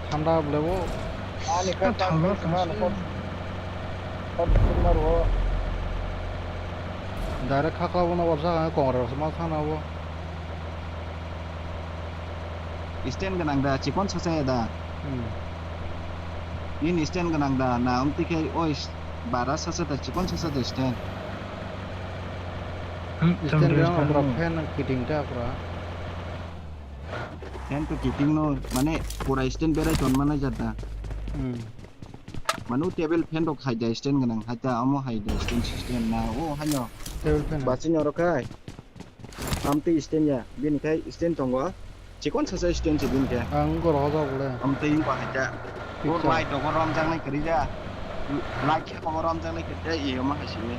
Thanda bole bo. Ani khe thanda thangma se. Hot, hot, hot, hot, hot. Direct khakla bono warsa ang kongra rok ma thana bo. Stand gwnang da, chikon sacha ya da. Hmm. Nini stand gwnang da, na amtwi khe o is-, bara sasa da, chikon sasa da stand. Hmm, stand tong gwnang tong. Pura fan kiting ta pura. Fan to kiting no, mane pura stand berai ton manai jat da. Hmm. Manu table fan rok hai da stand gwnang, hai da amo hai da stand system na, o haino. Table fan. Bachini oro khai. Amtwi stand ya, bini khai stand tongo. Chikon sasa stand se bini khe. Ang goro hoja bole. Amtwi wngkha hai ta. O light rogo romjaknai kwrwi ja. Light khe rogo romjaknai kwrwi ja, iyo ma hai simi.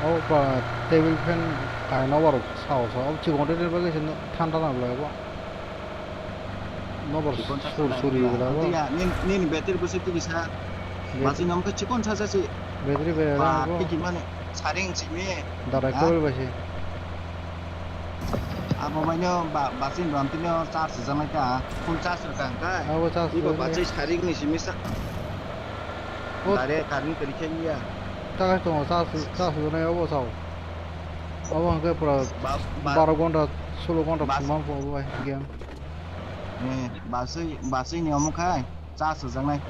O ba table fan kaino warok sao sao. O chikon table bagwi se thanda na bole bo. Nobar sur suri bela bo. Nini, nini battery bwswk tigi sa. Battery. Bachini omkhe chikon sa sa si. Battery bela bo. Tigi mani saring simi. Darai kobel bai si. Abo baino ba, bachini rom tino charge rwjaknai ta. Full charge rwkha hwnkhe. Abo charge rwjaknai. Ibo bachai saring ni simi sa. Direct current kwrwi khe ya. Ta tongo charge, charge rwjaknai abo sao. Abo hwnkhe pura ba, ba, baro gonta, solo gonta bas- thwngmani phunugo bai game. Eh, baswi, baswi ni omo khai charge rwjaknai.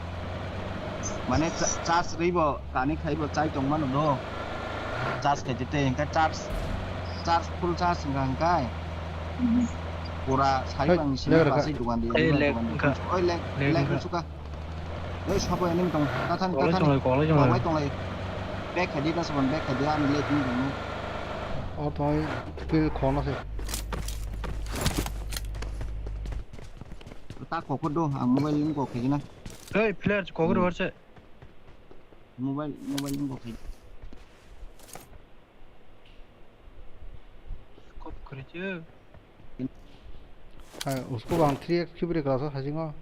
Mane cha-, charge rwibo kani khaibo chai tongmano do. Charge khaite tei hwnkhe charge, charge full charge wngkha hwnkhe. Pura sari bangni simi lag rwkha. Baswi dugan di, oi, lag wngkha. Lag wngkha. Oi, sabo enemy tong. Kathan, kathan. Kolai tonglai, kolai tonglai. Kolai tonglai. Back khaidi, ta sabon back khaidi, ani late ni tong. O tong, pil khona se. Ta kokor do, ang mobile ni kok khaidi na. Hey, player kokor horse. Mobile, mobile ni kok khaidi. Kop kwrwi se. Hai, usko bang three X kibri kala sa hajingo.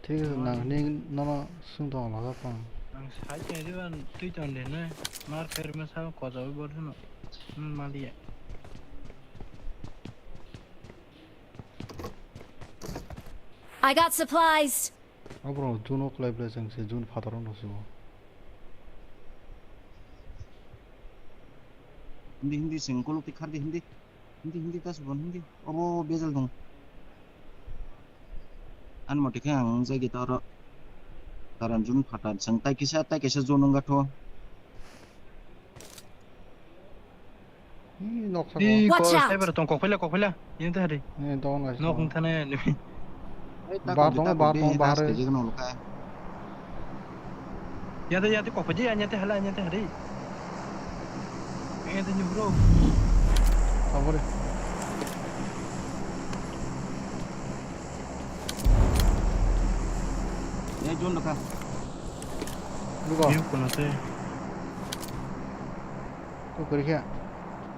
Three X nang ni nono sung tong la sa pang. Ang sai ke ri ban twi ton de ne. Mar pher me sa ko jawi bor no. Hmm, maliya. I got supplies. Abro juno klai ble jeng se jun phataro no sibo. Hindi, hindi, sengkolok ti khar di, hindi. Hindi, hindi, tas bon, hindi. Obo bejal dong. An mote khe ang jagi taro. Taran jun phatar, seng tai kisa, tai kisa jun wngkha tho. Ih, nok saka. Ih, watch out! Sniper tong, kokphaila, kokphaila. Yan te hari. Nok wng thane. Bar tong, bar tong, bahar. Yan te, yan te kokphaidi, yan te hala, yan te hari. Yan te ni bro. Tabore. Ya, John, lokha. Lugo. Yung kono te. Ko kori khe.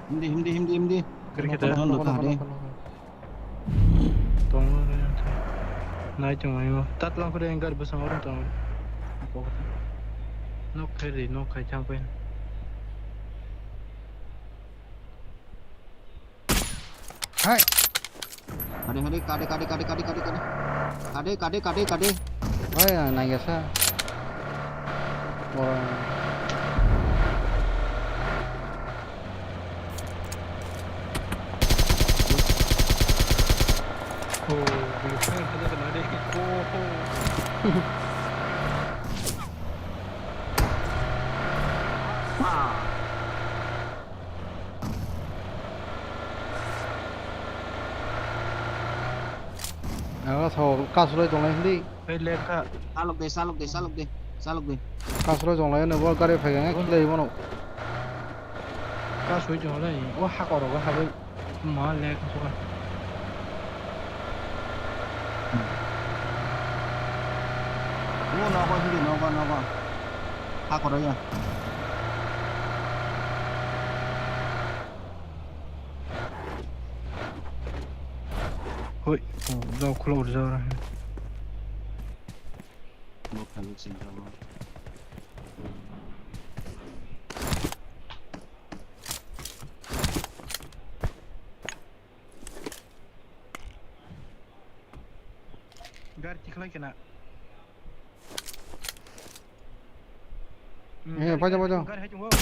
Hindi, hindi, hindi, hindi. Kori khe ta. Kono, kono, kono, kono. Tongo re. Nai tongo yo. Tat lang kore engkar bwsang oro tongo. Nok khairi, nok khai chang pen. Hai. Hari, hari, kade, kade, kade. Kade, kade, kade, kade. Hai, ah, nai gasa. Ora. Oh, bini fire kena kena deh. Oh, oh. Ah. Ang sao kasulai tongnai hindi. Hei, lek kha. Salok de, salok de, salok de, salok de. Kasulai tongnai ano bo gari phai ang khlai mano. Kasui tongnai, o hakoro ga habai. Ma lek suka. O nogo hindi, nogo, nogo. Hakoro ya. Hoi, oh, dok khulo urja ora hai. Bo kali sing kama. Gari tikhlai kena. Eh, paja, paja. Gari hai chungo.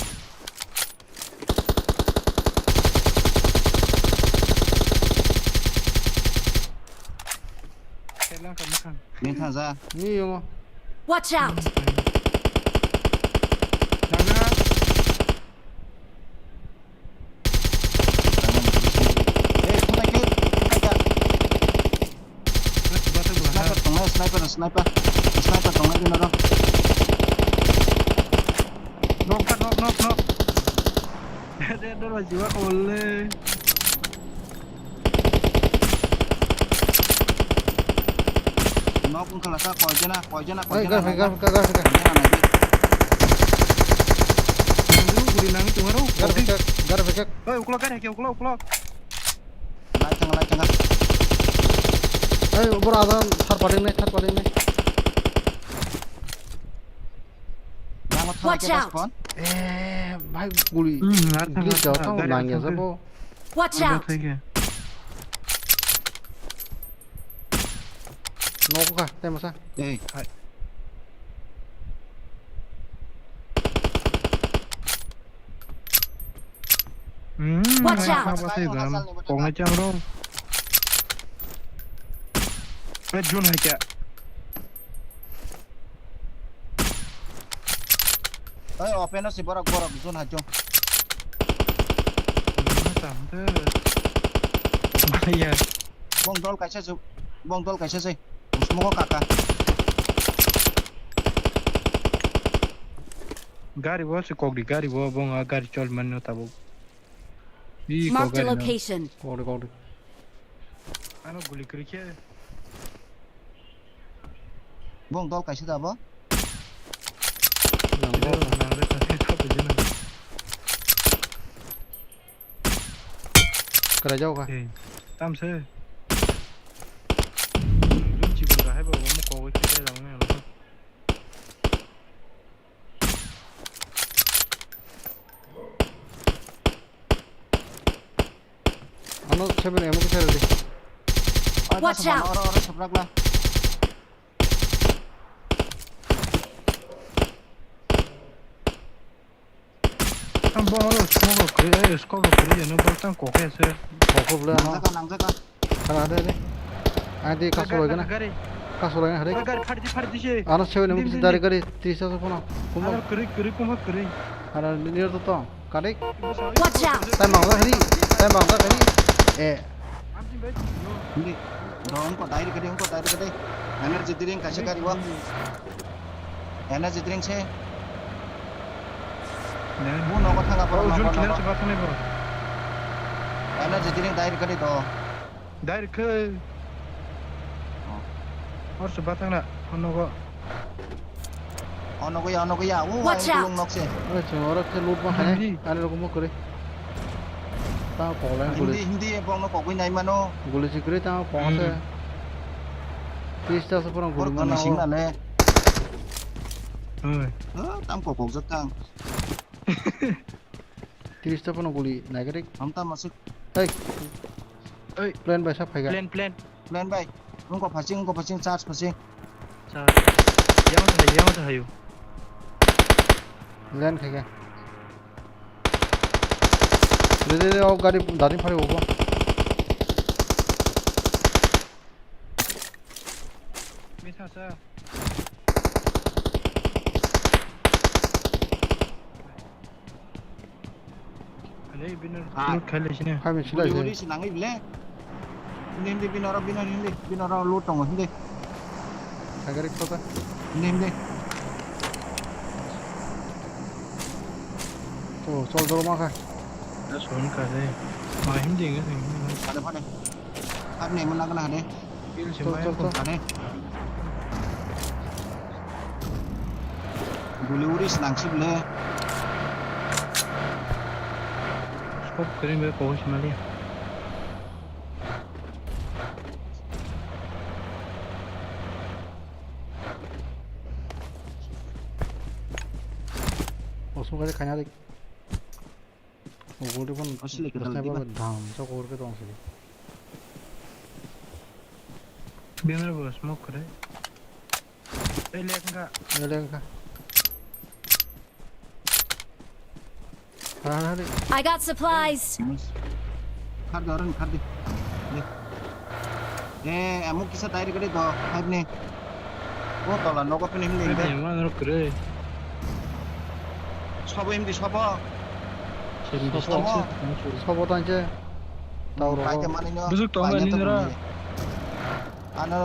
Ni thangja. Ni yungo. Watch out! Sniper tongnai, sniper, sniper. Sniper tongnai bini oro. Knock, knock, knock, knock. Dor bai jiwa kol le. Nok wngkha lasa, koijana, koijana, koijana. Gar phai, gar phai, gar phai. Guri nang tongo ro. Gar phai, gar phai. Oi, uklo gar hake, uklo, uklo. Lai tanga, lai tanga. Oi, ubor ada thar pading nai, thar pading nai. Watch out. Eh, bhai, guri. Hmm, lai tanga, glitch jao, tamo nang ya jabo. Watch out! Nok ka, tei masa. Ei. Hai. Hmm, watch out! Kok nai chang ro. Eh, Jun hai kya? Oi, open o si borok, borok, zone hajong. Maya. Bong dol kaisa se, bong dol kaisa se. Smoke o kaka. Gari bo se kok di, gari bo, bong a gari chol manno tabuk. Ih, kok gari no. Marked a location. Kok di, kok di. Ano guli kri khe. Bong dol kaisa da bo? Nang bo. Nang re thang khe kha bujina. Kra jao kha. Hey, tam se. Jun chi bong da hai bo mo ko ke dai lang ne. Ano seven ammo kisa ready. Watch out! Oro, oro, sabrak la. Ang bo oro smoke rok kwrwi, eh, scope rok kwrwi, ano bo tang kok ya se. Kok bwle ano. Nangjak, nangjak. Hara de de. Ai de kasu loi gana. Gari. Kasu loi gana hare. Gari phardi, phardi se. Ano seven ammo kisa dari gari tris sa phone. Kuma. Ano kwrwi, kwrwi, kuma kwrwi. Hara ni to to. Kadik. Watch out! Time bangda hari. Time bangda hari. Eh. Hindi. Dong ko dair kade, ko dair kade. Energy drink kaisa gari wa. Energy drink se. Bu nogo thanga poro nogo. Energy drink dair kade to. Dair khe. Hor se bathang na, hor nogo. Ono gaya, ono gaya. Watch out. Kulung nok se. Ore se, oro khe loot ma khainai. Ani rok mo kwrwi. Ta pok lai kwrwi. Hindi, hindi, bong no pok nai mano. Guli se kwrwi ta pok se. Tris ta se pura guli mano. Sing na le. Oi. Ah, tam pok pok jak tang. Tris ta phano guli naigarik. Amta masuk. Hey. Hey. Plane bai sa phaiga. Plane, plane. Plane bai. Wngkha phasing, wngkha phasing, charge phasing. Charge. Yang sa hayu, yang sa hayu. Land khaiga. Re, re, re, o gari dari phari obo. Misa sa. Ale bino loot khaile sini. Hai, misi lai. Uri, uri, sinang ible. Hindi, hindi, bino ro, bino hindi, bino ro loot tongo, hindi. Hagari kota. Hindi, hindi. To, chol doro ma kha. Son kha de. Ma hindi ngi. Phane, phane. Phane mo nagna hade. Chol, chol, chol. Phane. Guli uri snang sibile. Scope kering be kok simali. Osmo kare khanya dik. Ugurdi pun asli kita sniper lagi ba dam, so ugurke tong sini. Bener bo smoke kore. Eh, lek ka. Eh, lek ka. Hari, hari. I got supplies. Khar di, orang khar di. Lek. Eh, amo kisa direct gari do, five ni. O tola nogo phini himdi Five himdi. Ni amo ano kwrwi. Sobo himdi sobo. Seventy six Sobo. Sobo tangse. Tau rogo. Paite manino, Busuk tongo paina ani to nora. Bumdi. Ano,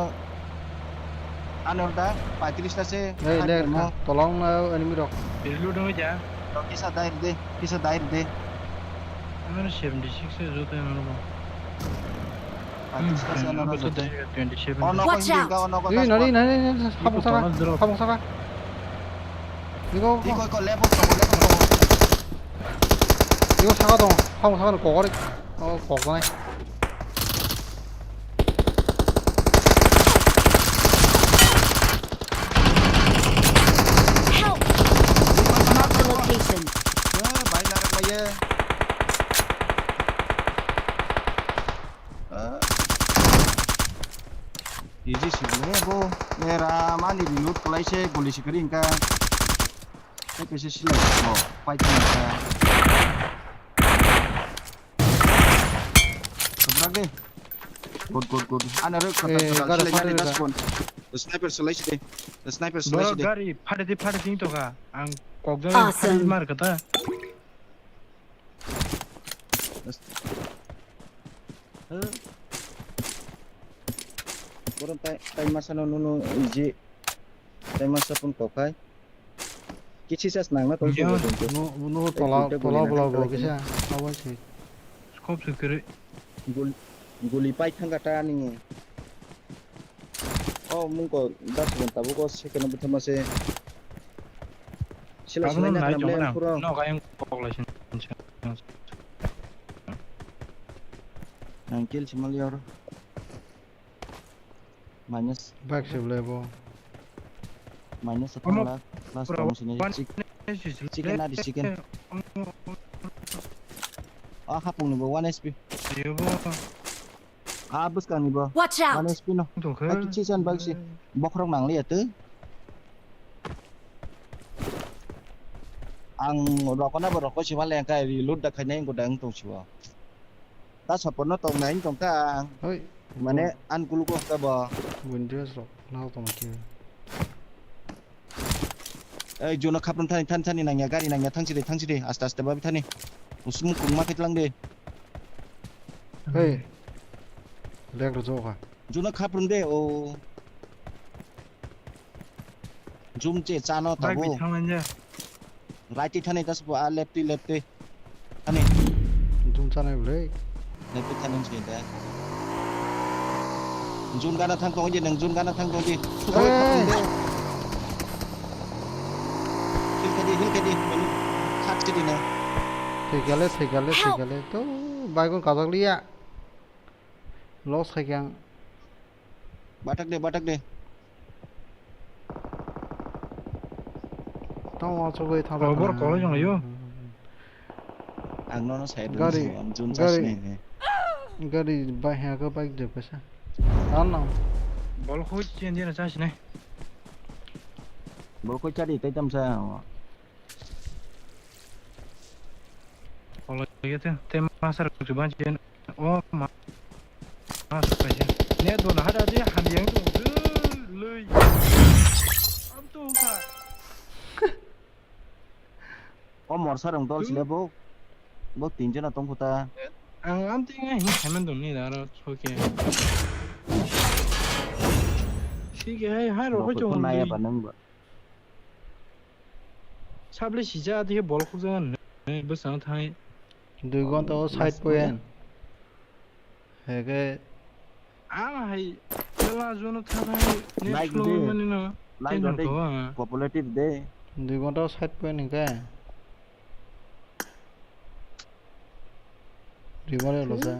ano da, paitris ta se. Hey, five ler mo. Tolong na enemy rok. Reload oi ja. Rok kisa direct de, kisa direct de. Ano seventy six se joto ano. Watch out! Watch out! Ih, nari, nari, nari, habuk saka, habuk saka. Iko, iko. Iko, iko, level tongo, level tongo. Iko saka tongo, habuk saka tongo, kokori. Oh, koknai. Help! Mark the location. Eh, bai narak laiye. Ah. Easy sibole bo. Era mani reload kalai se guli sikari inka. Tei kaisa silai bo. Fight inka. Sobrak de. Good, good, good. Ana re kata kata silai mani dashboard. Sniper silai side. Sniper silai side. Gari phade di phade ding to ka. Ang kokjak phade mar kata. Borok tai, tai masa no nuno je tai masa pun kokai. Kichi sas nang na tong. No, no, tola, tola, bola, bola, kisa. Awan si. Scope se kere. Gul, guli pai thang kata ni. Oh, mungko das bon tabuk o second bwtharma se. Sila sila na kana ble pura. No kayang kok lai sin. Ang kill simal yor. Minus. Back se ble bo. Minus sa thang la. Last round sini. Chicken na di chicken. Ah, hapung ni bo one H P. Yo bo. Ah, bwskang ni bo. Watch out! Mane spino. Tongkhe. Aki chisan bagsi. Bokhorok nang liya tu. Ang rokona bo rokoi sima lengka reload da khainai godang tong siwa. Ta support no tong nai tong ta. Hoi. Mane an kulu ko ta bo. Windows rok nao tong ki. Ei, jono khaprum thani, thani, thani nangya, gari nangya, thangsi de, thangsi de, aste, aste babi thani. Usum kungma khetlang de. Hey. Lek rw jokha. Jono khaprum de, o. Jum che chano tabo. Bike bi thanglan ja. Right ti thani das bo, a left ti, left ti. Ani. Jum chanai bwlai. Nai pi thanin se da. Jun gana thang tong je nang, jun gana thang tong je. Thil kadi, hil kadi, menu. Khat se di na. Thikale, thikale, thikale. To, bike on kajak liya. Loss khai khe ang. Batak de, batak de. Tamo achugwi thang. Oh, bor kolai jong yo. Ang nono side gari, ang jun gari, chasni. Gari bai ha ko bike de pesa. Ano. Bol khoi chen dia chasni. Bol khoi chari tai tamsa. Kolai ya te, te masa rok chuban chen. Oh, ma. Masa kaisa. Ne do na hada de ham yang do. Lui. Am to ka. O morsa rong dol sile bo. Bo tin jona tong khuta. Ang am ting hin khaman dong ni daro choke. Sige hai hai ro ko chong nai ba nang ba. Sabli sija dihe bol khukjak ani bwsang thai. Dui ghonta o side point. Hege. Ang hai tela jono thang thang net slow mani no. Like de. Populative de. Dui ghonta o side point hingke. Rimani ulo sa.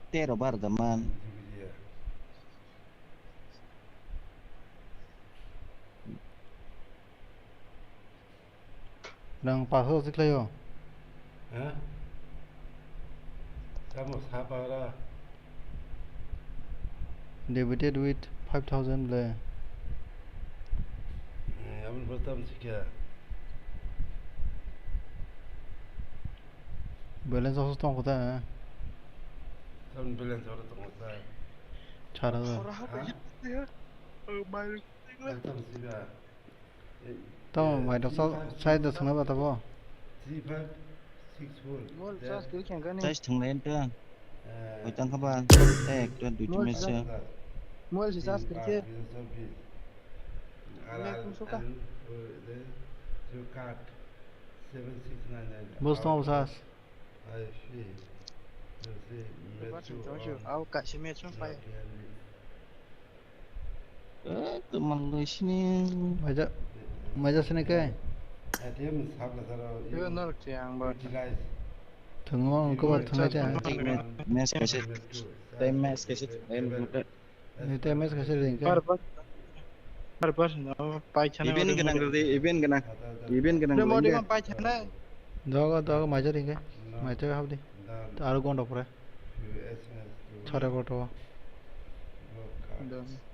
Tero bar da man. Nang paso si khlaio. Ha? Tamo sapa ora? Debited with five thousand le. Eh, aboni pore tamo sikya. Balance oso tong kota, eh? Tamo balance oro tong kota. Chara da. Ora ha? Ha? Tamo sikya. Tamo, mai dok sa, sai da thangna ba tabo. Three five six four. Mol charge kiri khen kani. Charge thang lai ta. Oi tang kha ba. Ek ta dui tin mesa. Mol si charge kiri khe. Bus tong sas. Au ka si me chung pai. Eh, to manloi sini. Maja, maja sini kai? Yo, nor che ang ba. Thwngmo ang kubar thwngnai cha. Mes kaise, tei mes kaise, tei muta. Ni tei mes kaise ring kai? Par par, par par no pai chana. Event gwnang rwdi, event gwnang. Event gwnang rwdi. Modi ma pai chana. Dogo, dogo, maja ring kai. Maja habdi. Aro gonda pore. Sare koto. Done.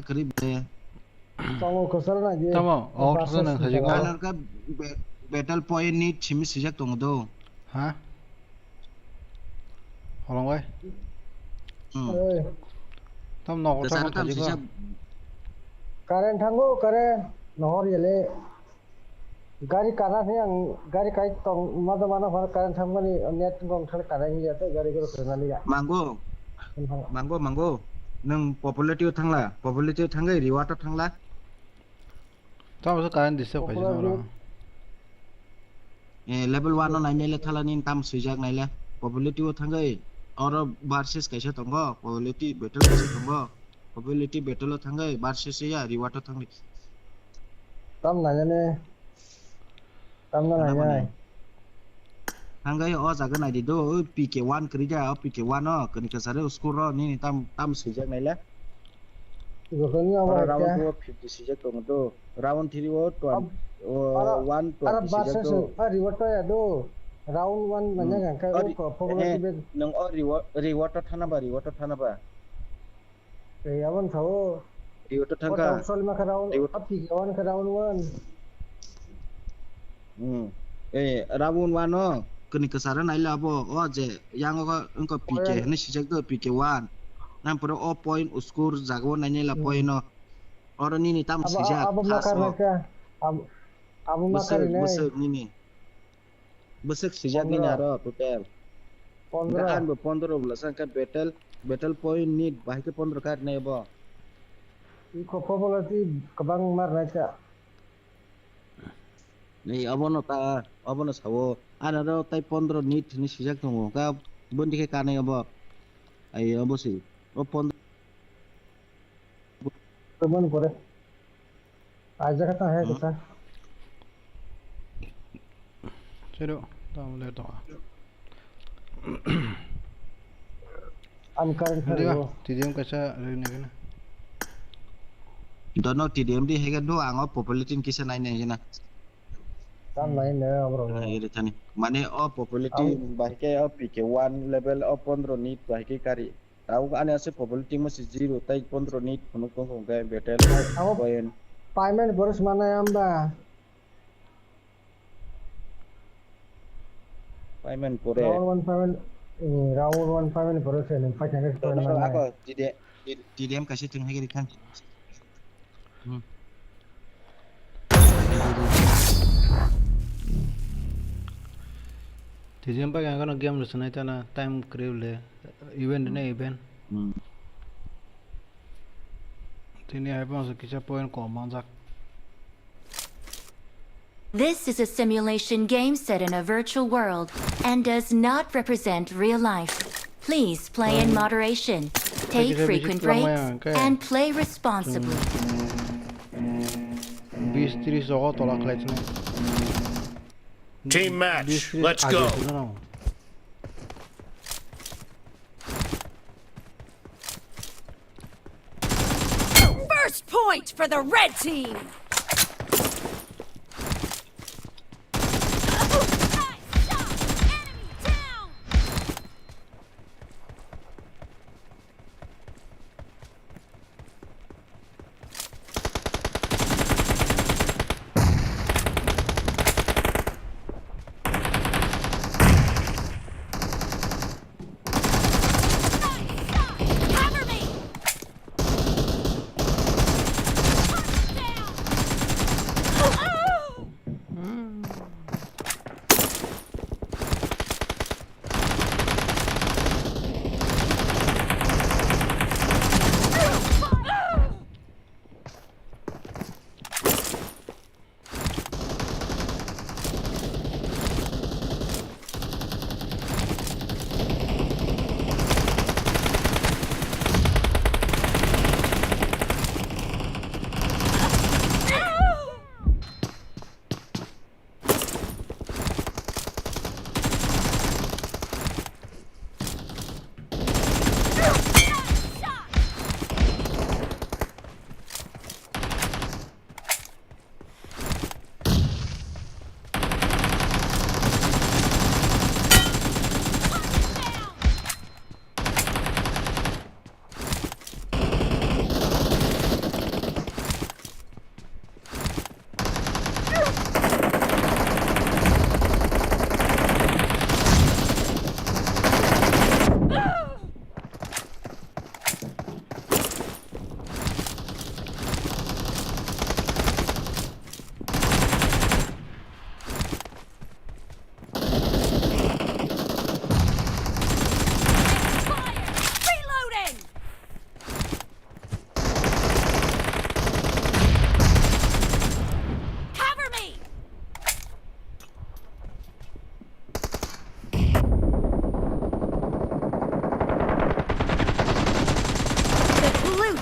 kwrwi ble. Tongo kwcharo na di. Tamo, o, Versus thangsa nang khaji sinjak. Ko. Ano ka be-, battle point ni simi sijak tongo do. Ha? Holong bai. Hmm. Oi. Tam nogo kwcharo tam tam khaji ko. Sijak. Current thango, current. Nohor yele. Gari kana khe ang gari kai tong ma do mano phano current thangmani net gong thang kana ya tei gari goro khwna liya. Mango. Mango, mango. Nwng popularity o thangla, popularity o thangwi reward o thangla. Tamo se current disturb khaijak oro. Eh, level one o nainai le thala nini tam swijak naile. Popularity o thangwi oro versus kaisa tongo, popularity battle kaisa tongo. Popularity battle o thangwi versus ya reward o thangwi. Tam nainai ne. Tam na nainai. Hanggai o jaga naidi do, o P K one kwrwi da, o P K one o, kwrwi kwcharo score ro, nini tam, tam swijak naile. Jokhon ni oro abo round kya? Two o fifty swijak tongo do, round three o twenty, o aro, one twenty aro swijak versus do. Ari wato ya do, round one manya gangka o ko, popular eh, tibe. Nung o reward, reward to thana ba, reward to thana ba. Ei, abon sao. Reward to thangka. Town sol ma ka round, reward. Api kawan ka round one. Hmm. Eh, round one o, kini kasara naila abo, o je, yang o ka, engko P K, oyan. Hini sijak do P K one. Nang pura o point uskur jago nainai la point o. Oro nini tam sijak, abo makar khas o. Nakya. Abo, abo makar nai. Bwswk, bwswk nini. Bwswk swijak nini aro total. Pondro. Hwnkhe anbo pondro bwlasa hwnkhe battle, battle point ni bahai khe pondro kha rinai bo. Iko popularity kwbang mar nai kha. Nei obono ta, obono sao. Anaro tai pondro nit hinwi swijak tongo. Hwnkhe boni khe kanai obo. Ai obo se. O pondro. Teman kore. Aja kata hai kata. Sero, tamo le to. An current. Diga, tharo. T D M kaisa rene gana. Dono T D M di hege do ang o popularity kisa nai nai gana. Tam nai ne abro. Nai iri thani. Mane o popularity bahai khe o P K one level o pondro ni bahai khe kari. Tabuk ani aswk popularity mo se zero tai pondro ni phunuk tong khe battle point. Payment boris mana ya hamba? Payment pore. Round one payment, eh, round one payment boris ni five hundred. Dono payment mana ako ya? T D M, T D M kaisa thung hai khe khan. Hmm. T D M bai ang gano game rwchwnai tana time kwrwi le event ne event. Hmm. Tini hai pang kisa point kom manjak. This is a simulation game set in a virtual world and does not represent real life. Please play in moderation, take frequent breaks, and play responsibly. Bis tris rogo tola khlai chini. Team match, let's go. First point for the red team.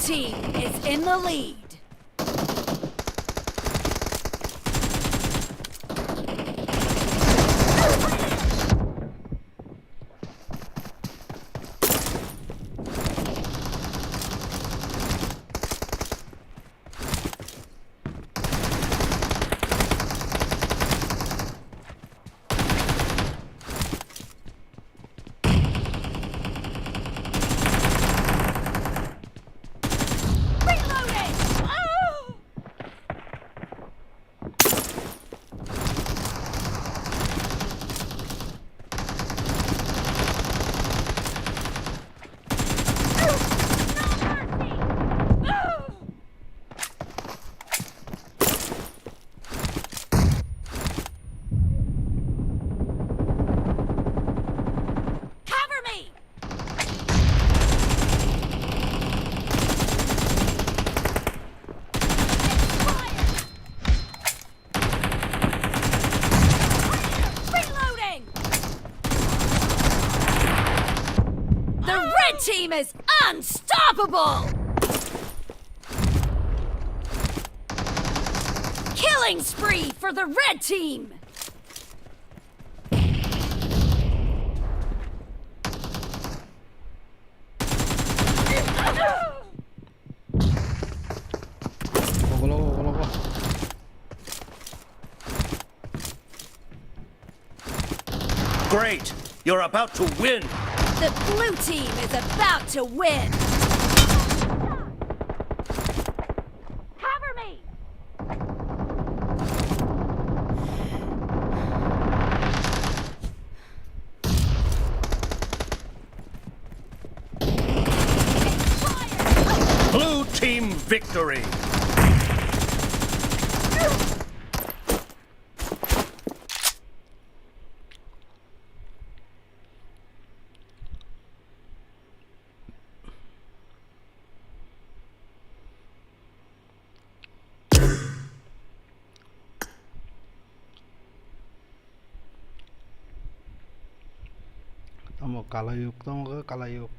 team is in the lead. Reloading! Oh! Cover me! Reloading! The red team is unstoppable! Killing spree for the red team! Ogo logo, ogo logo. Great! You're about to win! The blue team is about to win! Cover me! Blue team victory! Tamo kalayuk, tamo khe kalayuk.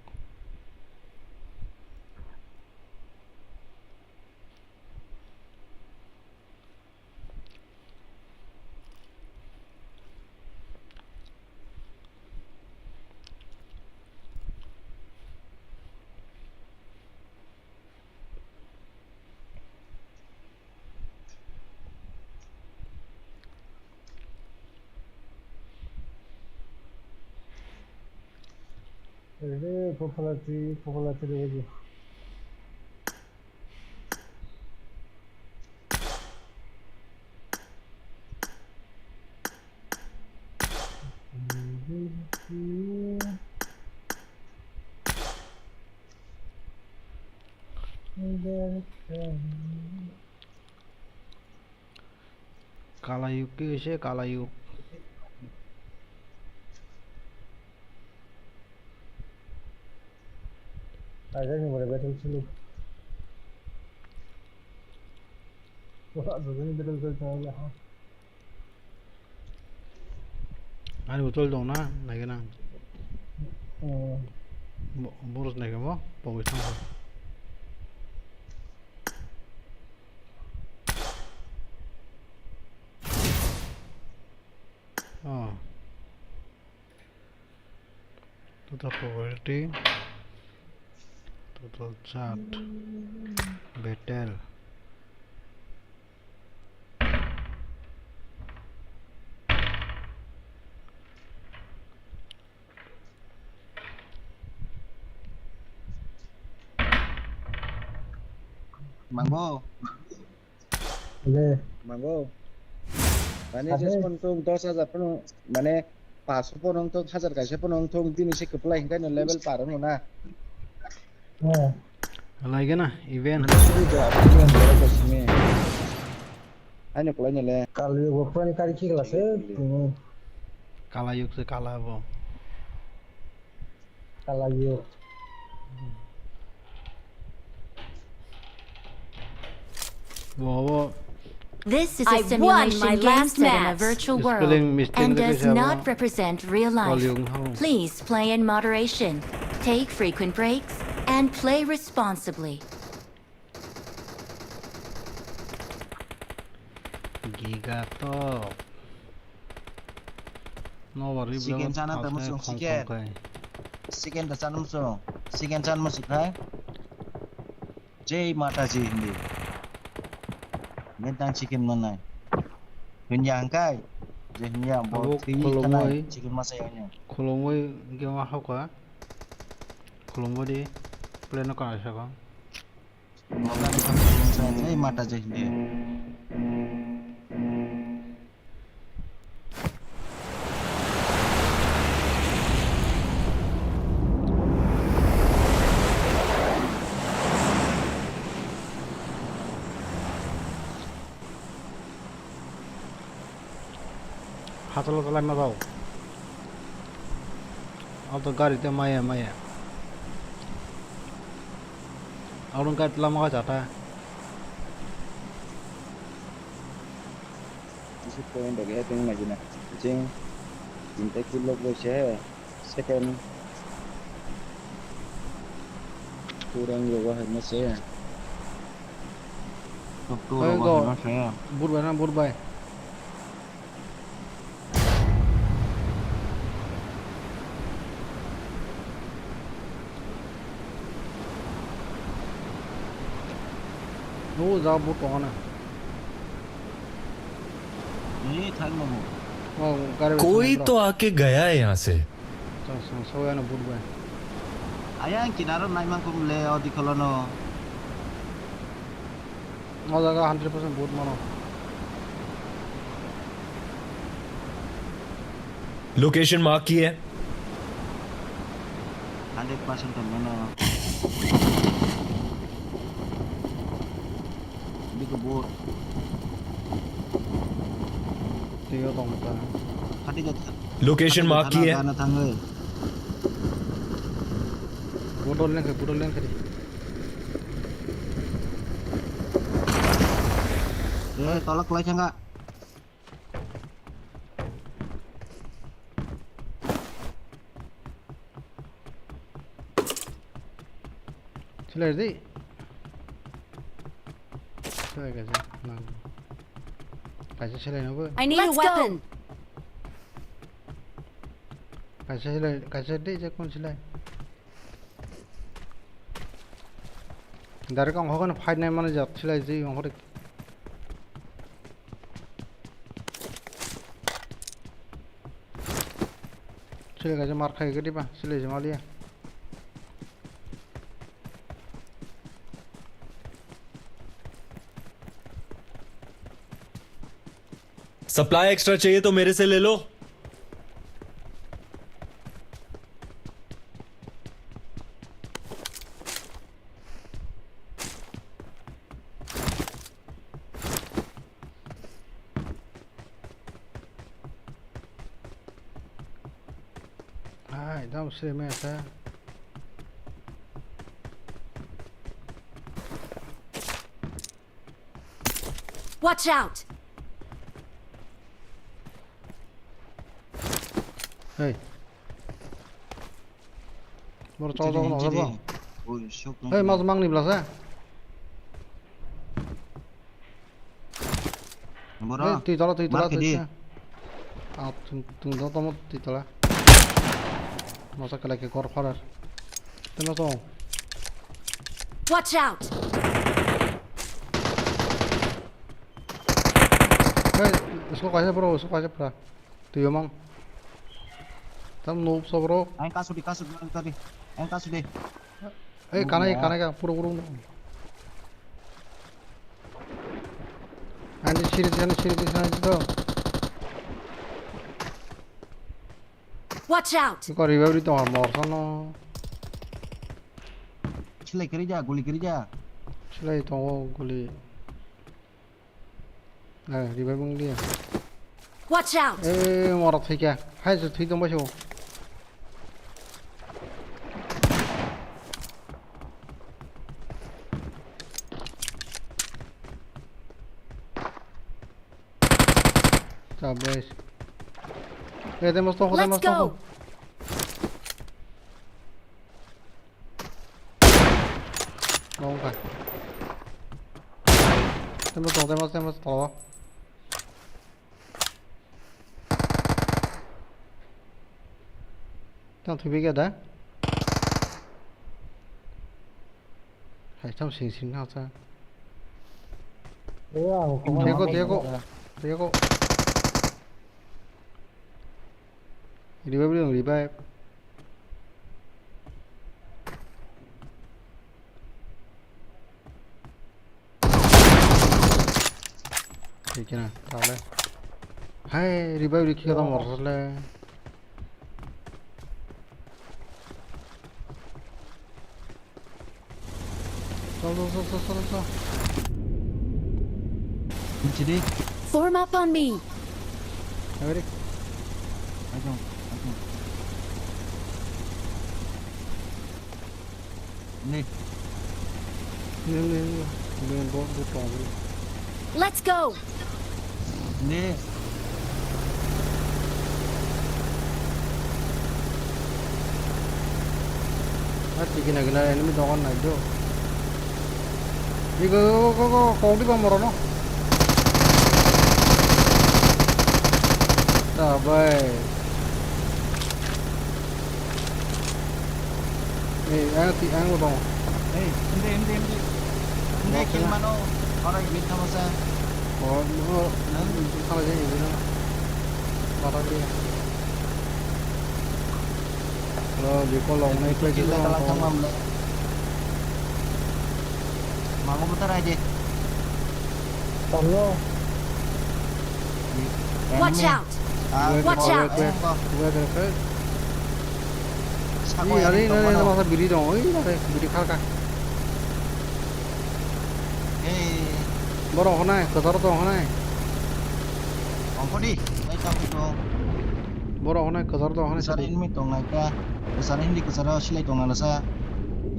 Ere, phophalachi, phophalachi rwbaidi. Kalayuk khe se kalayuk. Ajak ni bore battle sulu. Wah, jajak ni battle sulu tong ya ha. Ani botol dong na, naikhe na. Hmm. Bo-, boros naikhe mo, pogwi thangkha. Oh. Total property, total chat, battle. Mango. Le. Mango. Mane je phone tong dos hajar phone, mane paanch sho phone tong, hajar kaisa phone tong, bini se kwplai hinkai no level par wngno na. Eh. Lai gana event. Mane suri do, event do, do simi. Ani kwlai no le. Kali bo phone kari khikla se, tini. Kala yuk se kala bo. Kala yuk. Wo, wo. This is a I won simulation my game last set in a match. Virtual world. Spelling mistake and does not represent real life. Volume, oh. Please play in moderation, take frequent breaks, and play responsibly. Gato. No worry, bro. Chicken chana ta musung chicken. Chicken ta chana musung. Chicken chana musung khai. Jai Mataji hindi. Mentang chicken manai. Hinya angkai. Je hinya bo three khulumui. Chicken masa yang. Khulumui gema hoka. Khulumui di. Pleno ka asako. Jai Mataji hindi. Hachalo chalai ma jao. Auto gari te maya maya. Auto gari lama ka jata. Isi point age teng majina. Jing. Jinta kilo boise. Second. Kurang yoga hai mase. Tok tu rogo hai mase. Bur bai na, bur bai. O ja bur tongo na. Ni thang mo. O gari. कोई तो आके गया है यहाँ से। Chwng, chwng, sawya no but bai. Ayang kinaro naimang kum le o dikholo no. O jaga hundred percent but mano. Location mark की है। Hundred percent to mano. Biko bot. Twiyo tong ta. Khati jat. Location mark की है। Gana thangwi. Botol lengkhe, botol lengkhe di. Eh, tolak lai thangka. Selai di. Selai kaisa nang. Kaisa selai nabo. I need a weapon. Kaisa selai, kaisa di je kon selai. Direct ang hogan fight nai mani jat selai je ang horik. Selai kaisa mar khai gadi ba, selai je maliya. Supply extra चाहिए तो मेरे से ले लो। Hai, dam sre me asa. Watch out! Hey. Boro chok chok no bo. Hey, mas mang ni blasa. Boro. Hey, twi tola, twi tola, twi tola. Ah, tung tung tomo twi tola. Masa kala ke kor farar. Tena to. Watch out! Hey, usko kaisa bro, usko kaisa pra. Twi mang. Tam noob so bro. Ang kasu di, kasu di, kasu di. Ang kasu di. Hey, kanai, kanai ka, puro, puro. Ani siri, ani siri, ani to. Watch out! Ko revive ri tongo mor sano. Selai kiri ja, guli kiri ja. Selai tongo guli. Eh, revive wng dia. Watch out! Eh, mor thika. Hai se thui tong baisio. Sabes. Eh, tenemos todo, tenemos todo. Let's go. Nongkha. Tenemos todo, tenemos, tenemos todo. Tang thwi bikya da? Hai, tamo sing sing ha cha. Iya, ang koma Teko, teko, teko. Revive dong, revive. Thikena, tale. Hai, revive rikhi kata morsa le. Chal, chal, chal, chal, chal, chal. Chidi. Form up on me. Ready? Ayo, ayo. Ni. Ni, ni, ni. Ni, bo, bo, tong, ni. Let's go. Ni. Ah, tiki na gina enemy dogan nai do. Igo, go, go, go, kok di bang morono. Ta bai. Ei, ang ti, ang bo tongo. Ei, hindi, hindi, hindi. Hindi, kill mano. Oro ibit tamo sa. Oh, mo, tamo jeng ibit na. Mata dia. Hello, di ko long nai play kill tamo. Mango putar aja. Tamo. Watch out! Watch out! Wait, wait, wait. Ih, ari, nani, nani, masa biri dong. Ih, nani, biri khalka. Borok honai, kwcharo tong honai. Ongkho di, bai tang bai tong. Borok honai, kwcharo tong honai. Kwcharo enemy tong nai kha. Kwcharo hindi kwcharo silai tong nai lasa.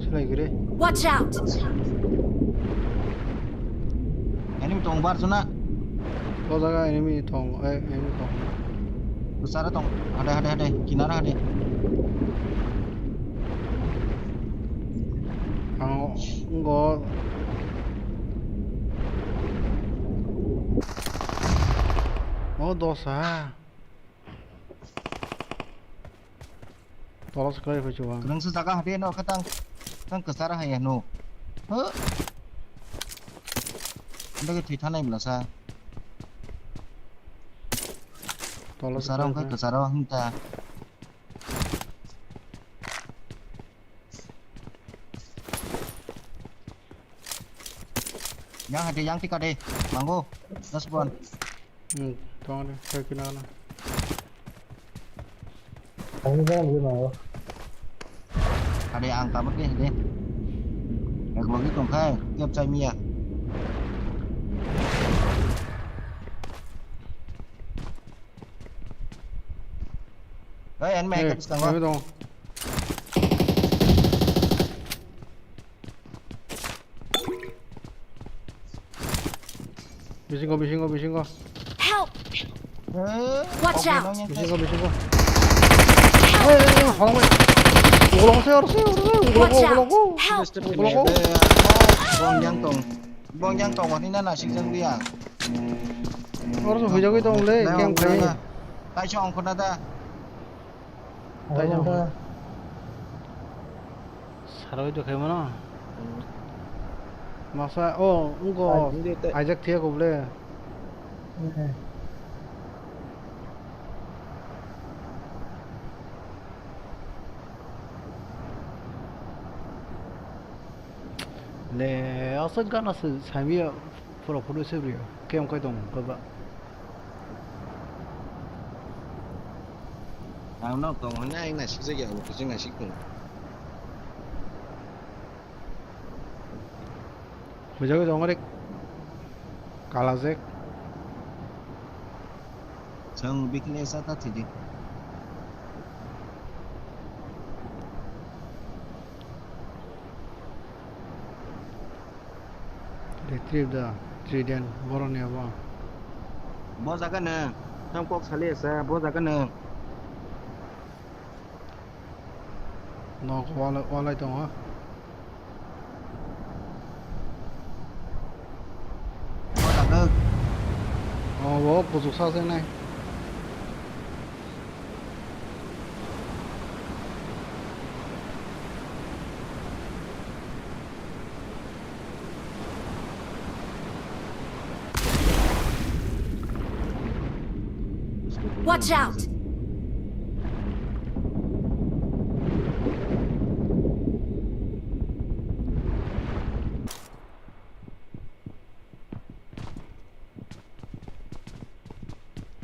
Silai gire. Watch out! Enemy tong bar jona. O jaga enemy tong, eh, enemy tong. Bwsara tong, hade, hade, hade, kinara hade. Ang wngkha. O dosa. Tolos kwlai phai chuwa. Kwrwngsa jaga hade no khe tang, tang kwchara hai no. Huh? Anda ke thwi thanai bwlasa. Tolos kwcharo kwlai khe phai. Kwcharo hwnta. Yang hade, yang tika de, mango, das bon. Hmm, tong de, khe kina na. Ang jang de mango. Hade ang kabut de, de. Ek logi tong khai, tiap chai mia. Hey, enemy, eh, enemy tong. Bisingo, bisingo, bisingo. Help! Eh, watch out! Bisingo, bisingo. Help! Eh, eh, eh, horong bai. Ulo se, oro se, oro se, ulo, watch out! Ulo, ulo. Help! Ulo. Bong yang tong. Bong yang tong, wani na nasik jang dia. Oro se hujagwi tong le, kem khai. Tai chong khona da. Tai chong. Saroi do khaimano. Masa, oh, ungo. Ai, hindi, te- Isaac thiya ko bole. Eh. Le, aswk gana se samiya pura photo se brio. Kem kai tong ko ba. Ang nok tong hwnwi ayang naisik jak ya, ang kuching naisik tong. Hujagwi tong rek. Kalajek. Chwng bikle sa ta thidi. Retrieve the trident, boroni abo. Bo jaga nang, tam kok sali asa, bo jaga nang. Nok walai, walai tongo. Bo jaga. Oh, bo puchuk sa se nai. Watch out!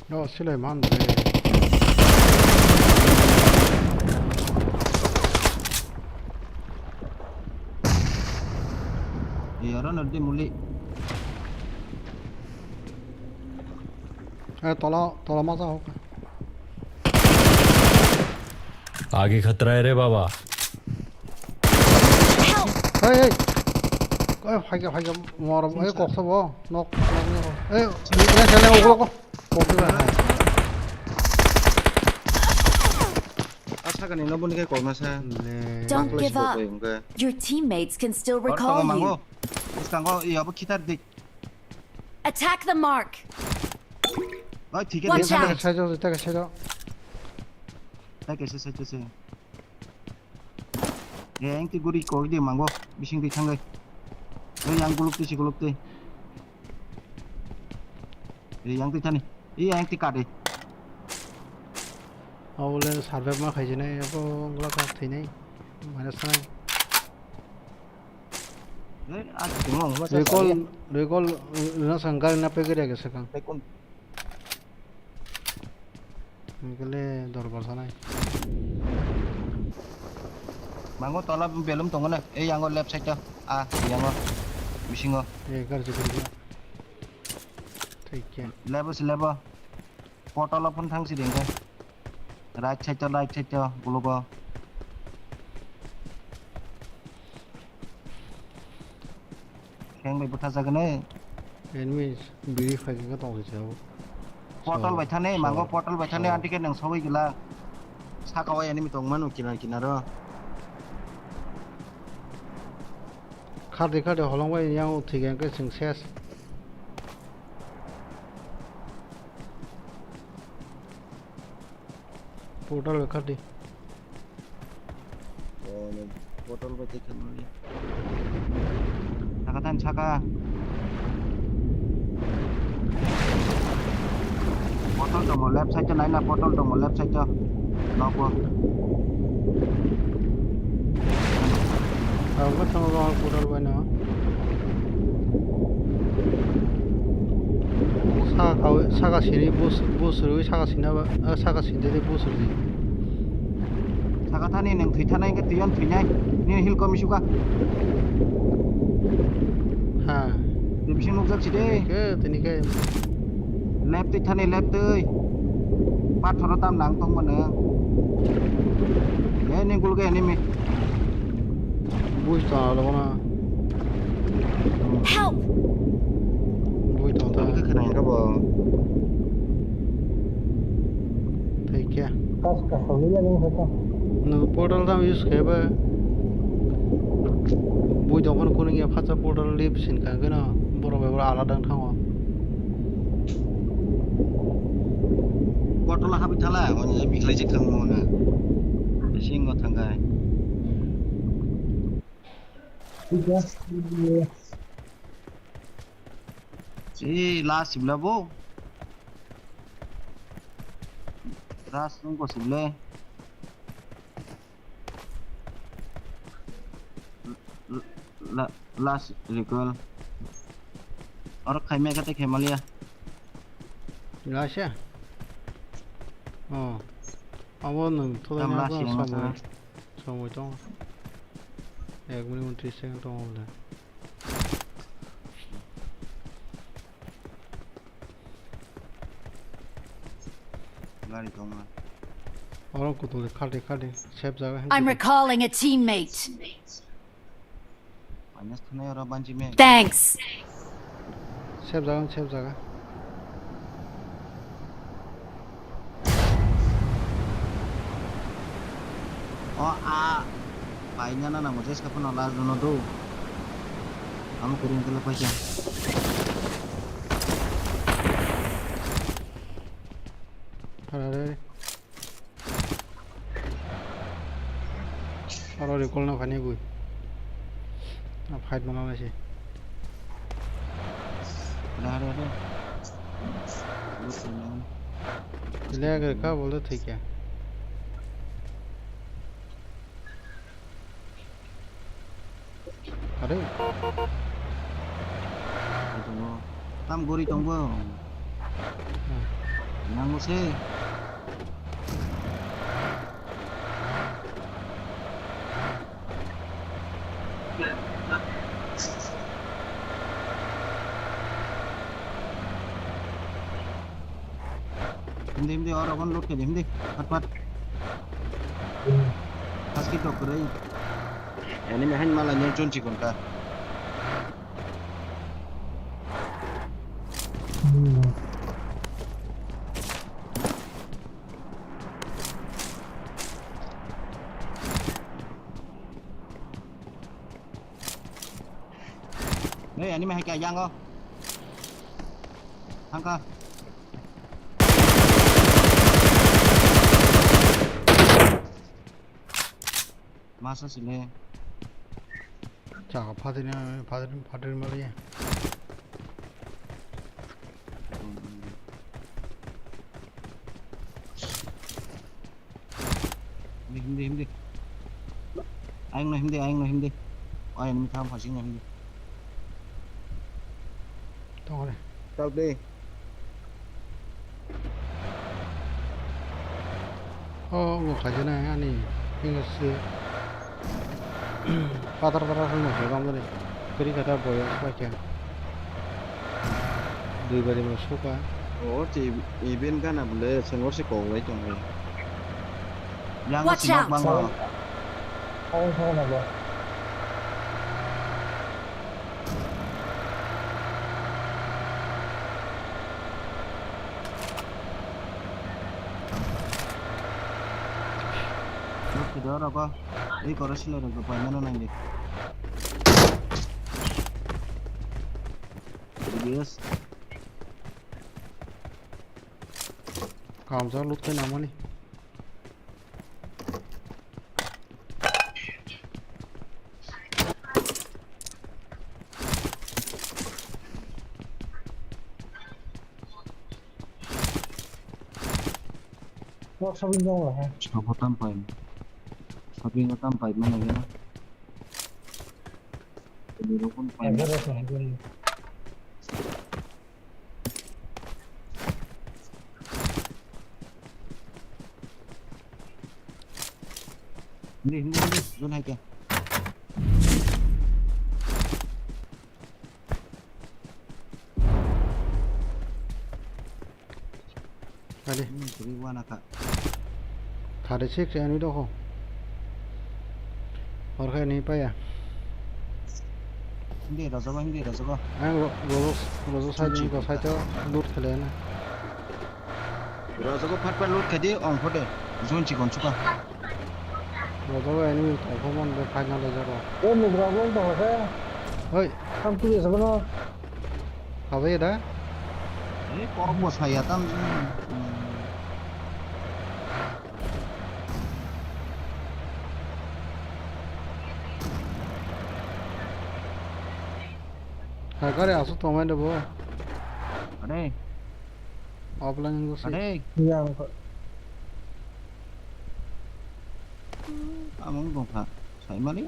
No, Suleiman de. Yara na de muli. Eh, tola, tola masa hok. आगे खतरा है रे बाबा। Hey, hey. Hey, phaikha, phaikha, morom, hey, koksa bo, nok, nok, nok. Hey, ni kena chale, ugo, ugo. Koksa ba, hai. Asa kani no boni kai kokna sa. Le. Don't give up. Your teammates can still recall you. Mango. Iskango, iya bo khitar di. Attack the mark. Oi, thik Watch out. Sai jo, sai jo. Tai kaisa sai jo se. Eh, engti guri kok di mango. Bising di thangai. Oi, yang guluk ti si guluk ti. Eh, yang ti thani. Eh, yang ti kade. Awle survive ma khaijinai, abo wngla ka thwinai. Minus nine. Recall, recall, rina sang gari na pegeri age sakang. Ningkele dorbar sanai. Mango tola belum tongo na. Eh, yango left side to. Ah, yango. Bisingo. Eh, gari jukuri gya. Thik kya. Lebo si lebo. Portal open thang si dengke. Right side to, right side to, bulugo. Kheng bai bwtha jagane. Enemies biri phai khe tong se o. Portal bai thani, mango portal bai thani, anti ke nang sogwi gila. Saka o enemy tong manu kinar kinaro. Khardi khardi holong bai yang thik yang ke sing ses. Portal bai khardi. Oh, portal bai tei khamani. Saka tan saka. Portal tongo, left side to naina portal tongo, left side to. Nogo. Ang khe tongo portal bai no. Saka kawi, saka sini bus, bus rwi saka sini ba, ah, saka sini de bus rwi. Saka thani nang thwi thana hingke twi on thwi nai. Nini hil kom isuka. Ha. Ni bising nukjak si de. Tini ke, tini ke. Left twi thani left twi. Pathoro tam nang tong mano. Eh, ni gulge enemy. Bui ta lo na. Help! Bui ta ta. Twi khe khna ka bo. Tei kya? Kas ka holi ya ni hota. No portal tam use khe ba. Bui tong phano kuning ya phacha portal lip sin ka gana borok bai borok alada wng thango. Portal habi thala, wani ya bikhlai je thang mo na. Bisingo thangkai. Eh, last sibla bo. Last nung ko sibla. La, last recall. Oro khaimya kate khaimaliya. Last ya? Oh. Abo nung to. Tam last yang samoi. Samoi tong. Ek minute tris second tong le. Gari tongma. Oro kutung le khadi khadi sep jaga. I'm recalling a teammate. Minus thunai oro banchi me. Thanks. Sep jaga, sep jaga. O a paina na nango jeska phano last no do. Ang kurung kala paisa. Are, are. Aro recall no khani bui. A fight mana nai se. Ada, ada, ada. Lu sini. Leg rwkha bole thwikha. Are. Tam gori tongbo. Hmm. Nango se. Hindi, hindi, oro kon loot kedi, hindi. Pat, pat. Haski tok kere. Enemy hain mala nyo chun chikon ka. Hey, ani mah kya jango? Thangka. Masa sini. Chaka phadir, phadir, phadir mali. Hindi, hindi, hindi. Ayang no hindi, ayang no hindi. Ay, enemy tham phasing no hindi. Tongre. Tau de. O, ngo khaijana ani, hinga se. Patar patar hwnwi se bang bani. Kiri kata boya swaikha. Dui bari ma suka. O, ti event gana bole sengor se kok lai tong. Yang Watch si nok out. Bang. Awang thang na ba. Nok kido rogo. Ei koro sila rogo pai mana nangdi. Yes. Kamsa loot khai nangmani. Nok shopping dong lah, ha? Shopping tam pai. Shopping tam pai mana ya? Ini rokon pai. Ada rasa, ada. Hindi, hindi, hindi. Doon hai kya? Kali. Hmm, three one aka. Thirty six ani doko. Orkha ni paya. Hindi, rajago, hindi, rajago. Ang ro-, ro-, ro-, side ni ko side o loot khale na. Rajago phat phat loot khadi, ong phode. Zone chikon chuka. Rajago ani tongkho mon de final le jago. O nubra bol to hote. Hoi. Tam tu jesa bono. Habai da? Ini korok bo saya tam. Hakare asuk tongmani bo. Ade. Offline go se. Ade. Yang ko. Among dongkha. Saimali.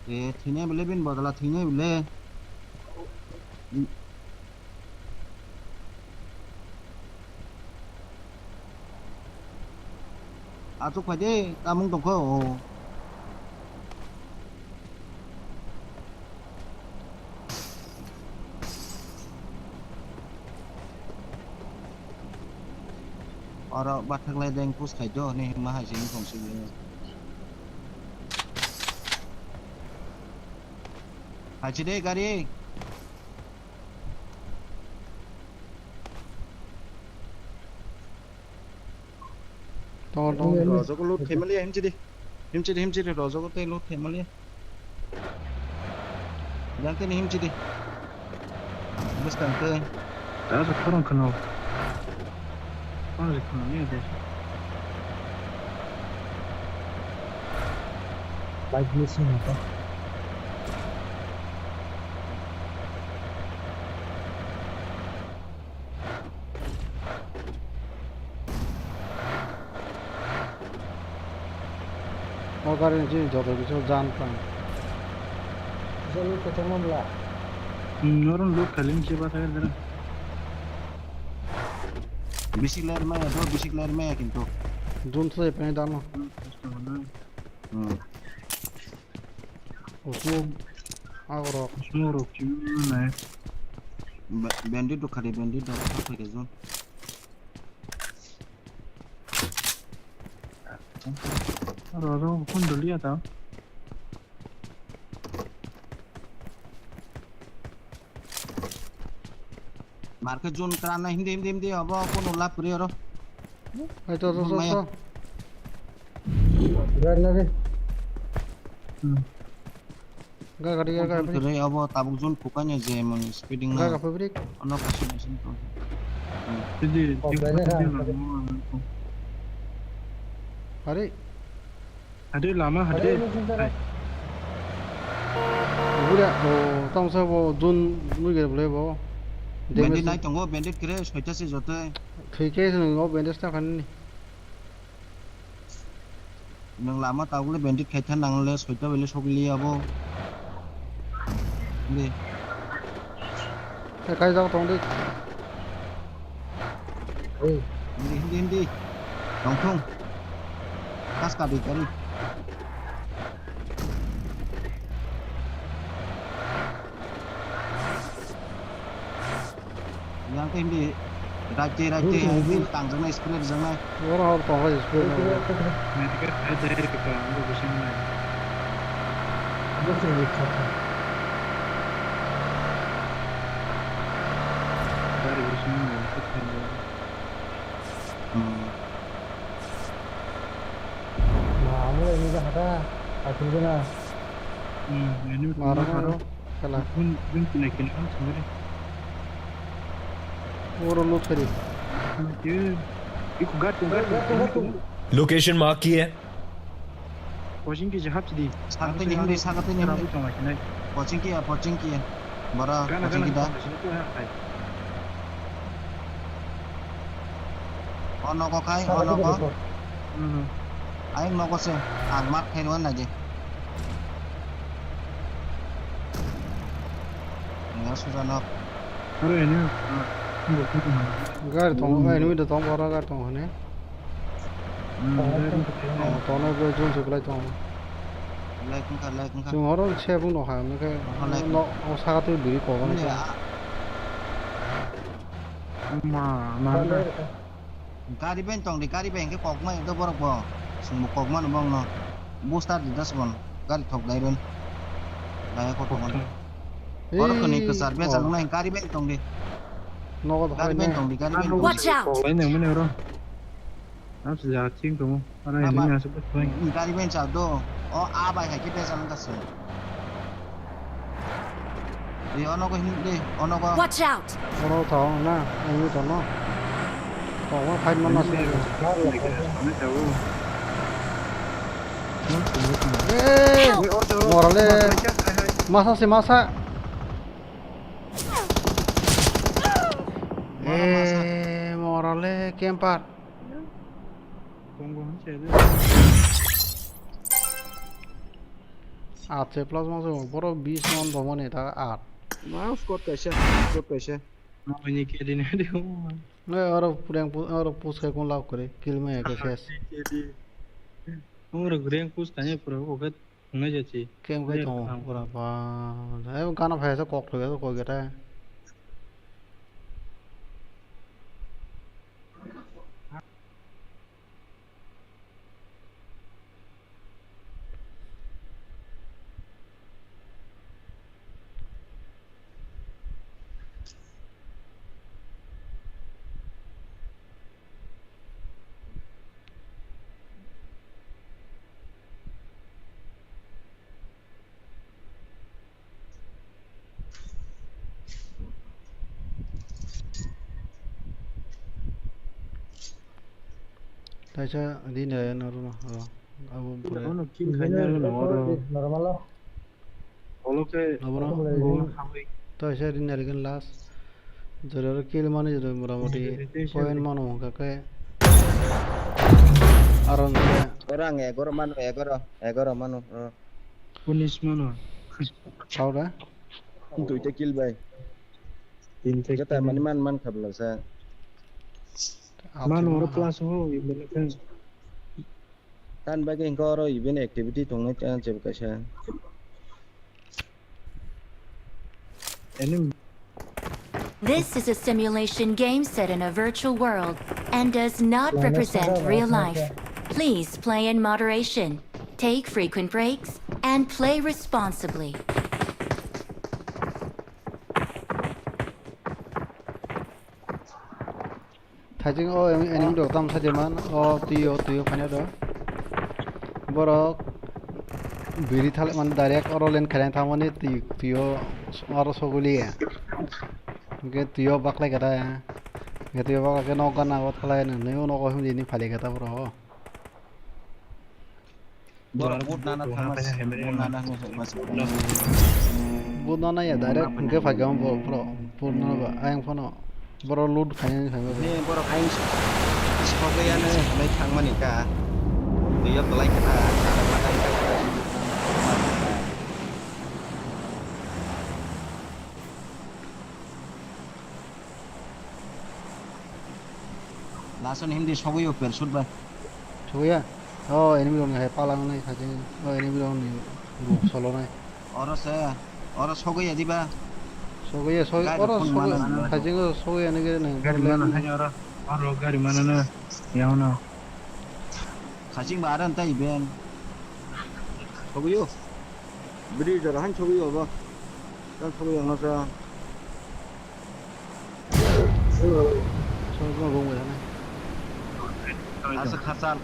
Eh, thwinai bole bini bodol thwinai bole. Achuk phai de, tamung tongkho. Oro bathak lai deng push khai do, ne ma hai se wngkong se. Hai se de gari. Tongo, tongo. Rojogo loot khaimaliya himchidi. Himchidi, himchidi, rojogo tei loot khaimaliya. Yang tei ni himchidi. Bwskang tei. Asa khorang kheno. Khorang kheno ni de. Bike missing apa? O gari ni chini joto kisu jan tang. Kisa loot khe tongma bla? Hmm, oro loot khailini se bwsai dara. Bisi ler maya do, bisi ler maya kintu. Dun thai pene dano. Hmm. Usmo agro. Usmo rok chimnai. Ba-, bandit do khari, bandit do khari ke zone. Ro, ro, phone doliya ta. Market zone krana hindi, hindi, hindi, abo kono lap kuri oro. Hai to, to, to, Maya. To. Gari lagi. Hmm. Ga gari, ga gari. Kore abo tabuk zone phukanya je mon speeding na. Ga ga pabrik. Ono kaisa machine to. Hmm. Jadi, oh, di banyak kan? Hari. Hari lama hari. Hari ini sebentar. Hai. Udah, oh, tong sa bo zone nui gari boleh bo. Bandit nai tongo, bandit kere soita se jote. Thik se nung bandit ta kan ni. Nwng lama tabukle bandit khaitha nangle soita baile sokliya bo. Hindi. Hai, kaijak tong di. Hey. Hindi, hindi, hindi. Tongthung. Kas kadi kari. Yang tei hindi raite, raite, yang tei tangjaknai, spray rwjaknai. Oro hor tongo, spray rwjaknai. Medical khe direct ka, ang bo bising nai. Bo se ni kha kha. Gari bising nai, khe khe. Hmm. Ma, amo ini dah ada, akhirnya. Hmm, ini maro, maro. Kala. Bun, bun kina kina kan sendiri. Oro loot kari. Iku gat, gat, gat. Location mark ki hai? Coaching ki jahab sidi. Sakte ni hindi, sakte ni hindi. Coaching ki ya, coaching ki ya. Bara, coaching ki da. O nogo khai, o nogo. Hmm. Ai nogo se, ang mat khai rw nai de. Nga suja nok. Aro ene. Gari tong, enemy da tong, oro gari tong hane. Hmm, gari tong. Oh, tong na gari tong, sebelah tong. Lai kung kha, lai kung kha. Chung oro se bung no ha, me ke. Aha, lai kung. No, o saka tu biri ko ne. Ma, ma. Gari bai tong di, gari bai hingke kok mai do borok bo. Sung bo kok mano bong no. Booster di das bon. Gari thok dai ron. Daya ko tongo. Oro kani kwchar bejal nai gari bai tong di. Nogo gari bai tong di, gari bai tong di. Watch out! Kok lai nang mene oro. Ap se ja ching tongo. Aro enemy asuk bai. Gari bai cha do. O a bai hai ke bejal nang kasung. Di, ono ko hin, di, ono ko. Watch out! Oro tong na, enemy tong no. Tong no, fight man na se. Eh, morale. Masa se masa. Eh, morale camper. Aat se plus masa, boro bis mon bomani ta aat. Ma squad kaisa, squad kaisa. Ma ini ke din de. Ne oro pureng pu-, oro push khai kun lab kore, kill me ke ses. Oro rank push khai pura ko ke ngai jati. Kem khai to pura ba. Ai gana phai sa kok lage to kok geta. Kaisa din ya, no, no, no. Abo pore. Abono kill khaina rwno oro. Normal o. Olo khe abono. Abo khawi. To se rin narigan last. Jora oro kill mani jora motamoti point mano hwnkha khe. Aro hwnkhe. Oro ang egaro mano, egaro, egaro mano. Punish mano. Sao da? Duita kill bai. Tin thek. Jota mani man, man khabla sa. Mano oro plus ho, ibele khe. Tan bagwi hwnkhe oro event activity tongnai tei ang chebwi kaisa. Enemy. This is a simulation game set in a virtual world and does not represent real life. Please play in moderation, take frequent breaks, and play responsibly. Thajing o em-, enemy rok tamo sajak man, o twi o, twi o phaina do. Borok biri thalai man direct oro len khaina thangmani twi, twi o oro sogwi liya. Hwnkhe twi o baklai kha da. Hwnkhe twi o baklai khe nok gana o thalai nwngnwi o nogo himdi ni phali kha da borok. Borok boot nana thangma, boot nana thangma. Boot nana ya, direct hwnkhe phaikha bo borok boot nana ba ayang phano borok loot khainani phaima. Ne borok ayang sogwi ano hamai thangmani ka. Twi o belai kha. Last on himdi sogwi o per shoot bai. Sogwi ya? O enemy rok ni hai palang nai khaje. O enemy rok ni ruk solo nai. Oro se, oro sogwi ya diba? Sogwi ya, sogwi, oro sogwi. Khaje o sogwi ya nigiri nai. Gari mana hai oro. Oro gari mana na. Yauna. Khaching ba aran tai ben. Sogwi o. Bridge oro han sogwi o ba. Kan sogwi ya ngasa. Asa khasal.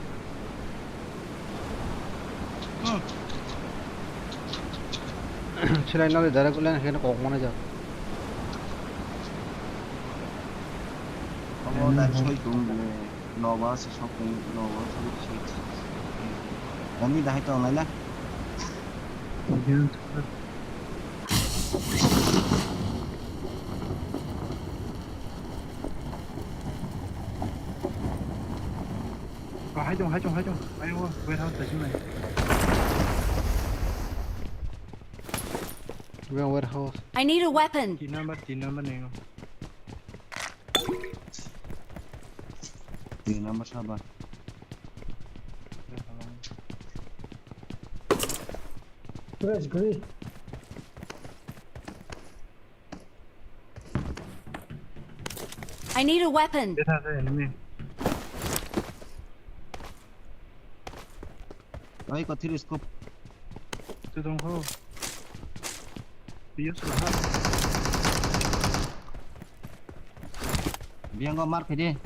Hmm. Chilai nali direct ulen khe kok mana jak. Omo dai soi tung le. Noba se shopping, noba se shopping. Ani dahai tong lai la. Oh, hai tong, hai tong, hai tong. Ayo, warehouse ta sini. Warehouse. I need a weapon. Tin number, tin number ning. Tin number sabar. Where's Guri? I need a weapon. Where are the enemy? Oi, ko three scope. Tu dong ho. Biyo sula ha. Biyango mar khaidi.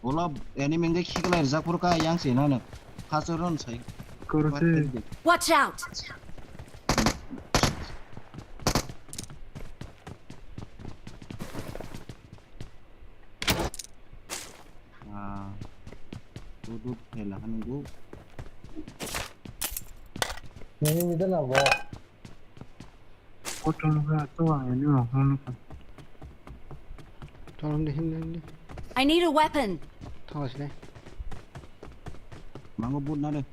Ulo enemy ngai khiklai rijak phuru ka yang se nano. Khachoron sai. Korose. Watch out! Ah, dudut phela hanu go. Nini nida na bo. Kotor ga to ang ini mo hunu ka. Tolong di, hindi, hindi. I need a weapon. Thawas deh. Mango boot na deh.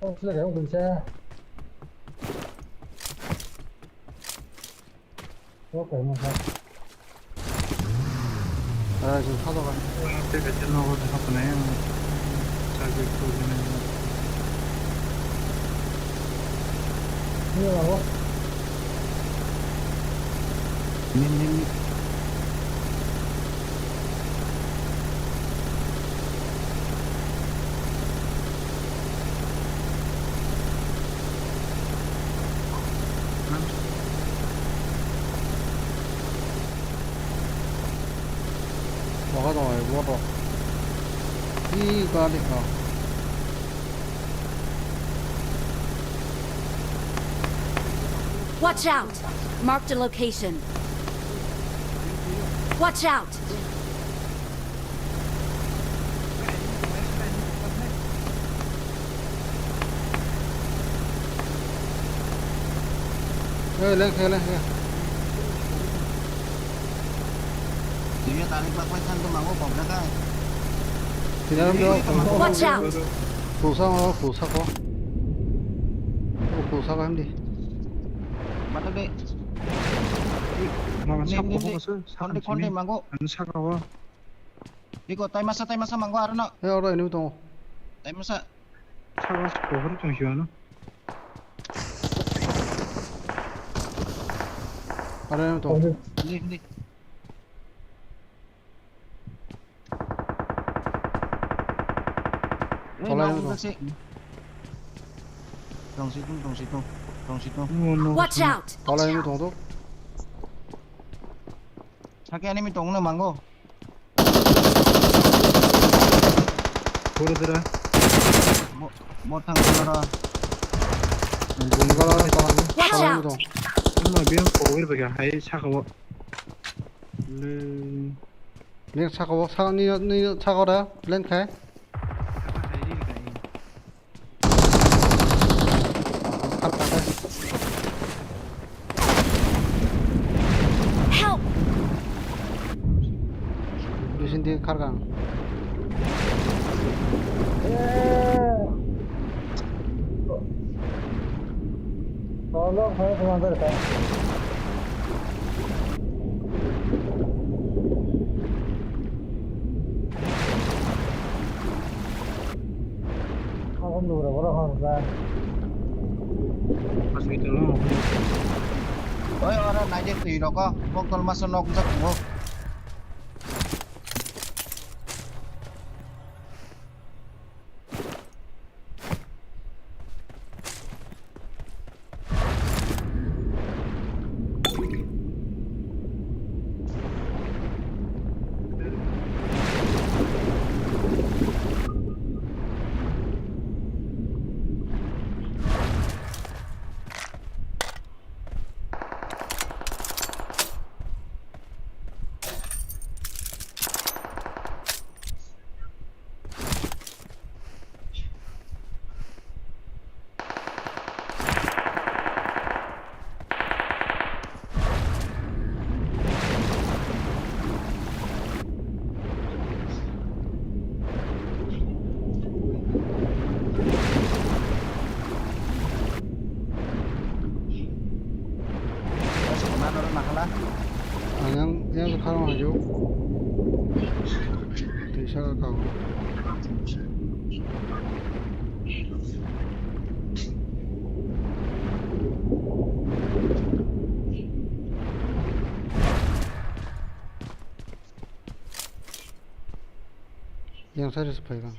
Oh, sila kayo kunsa. Okay, mo sa. Ah, jin sa dokan. Te ka jin no ko sa ko na yang. Sa ke ko jin na. Ni la ko. Ni, ni, ni. Moga tongo, motor. Ih, gari, oh. Watch out! Marked a location. Watch out! Eh, leng khe, leng khe. Dunia tarik bak bai san tu mango kok na kai. Sinaram do. Watch out! Pusa ko, pusa ko. Oh, pusa ko hindi. Mata de. Mama Nin, sap nin, ko nin. Ko sa Konde, konde mango. Anu saka o. Iko, tai masa, tai masa mango aro no. Eh, oro enemy tongo. Tai masa. Saka o pohor tong siwa no. Aro enemy tongo. Hindi, hindi. Eh, tolai no, no, tong. Tong si tong, tong si tong, tong si tong. No, no, watch out! Tolai no tong to. Sake enemy tong no mango. Pura pura. Bo, bo thang pura ra. Bunga ra, tolai no. Watch out! Tolai no tong. No, biang power bagi hai saka o. Le. Ning saka o, sa-, ni, ni saka o da, plan khai. Help! Bising di kharkang. Tolok hai kumajar ka. Abang dura bora khorsa. Hospital no. Oi, ora naide twi rogo, bokol maso nok jak mo. Ang yang, yang sekarang aja. Tisa ka kau. Yang saya sesuai kan.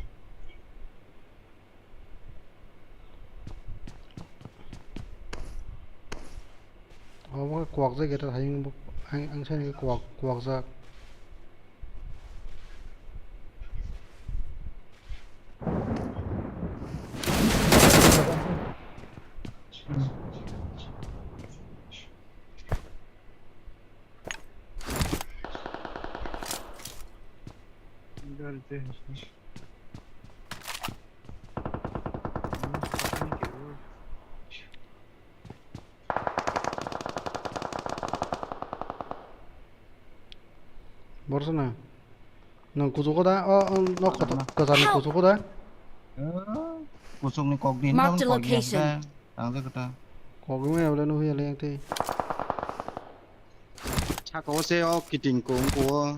Obo kwak jak eta hayung bo ang, ang sani kwak, kwak jak. Borsana. Nang kuchugo da? O, o, nok kwchar ni kuchugo da? Kuchuk ni kok di. Marked a location. Ang je kata. Kok ni maya bole nuhi ale yang tei. Saka o se o kiting ko ungko o.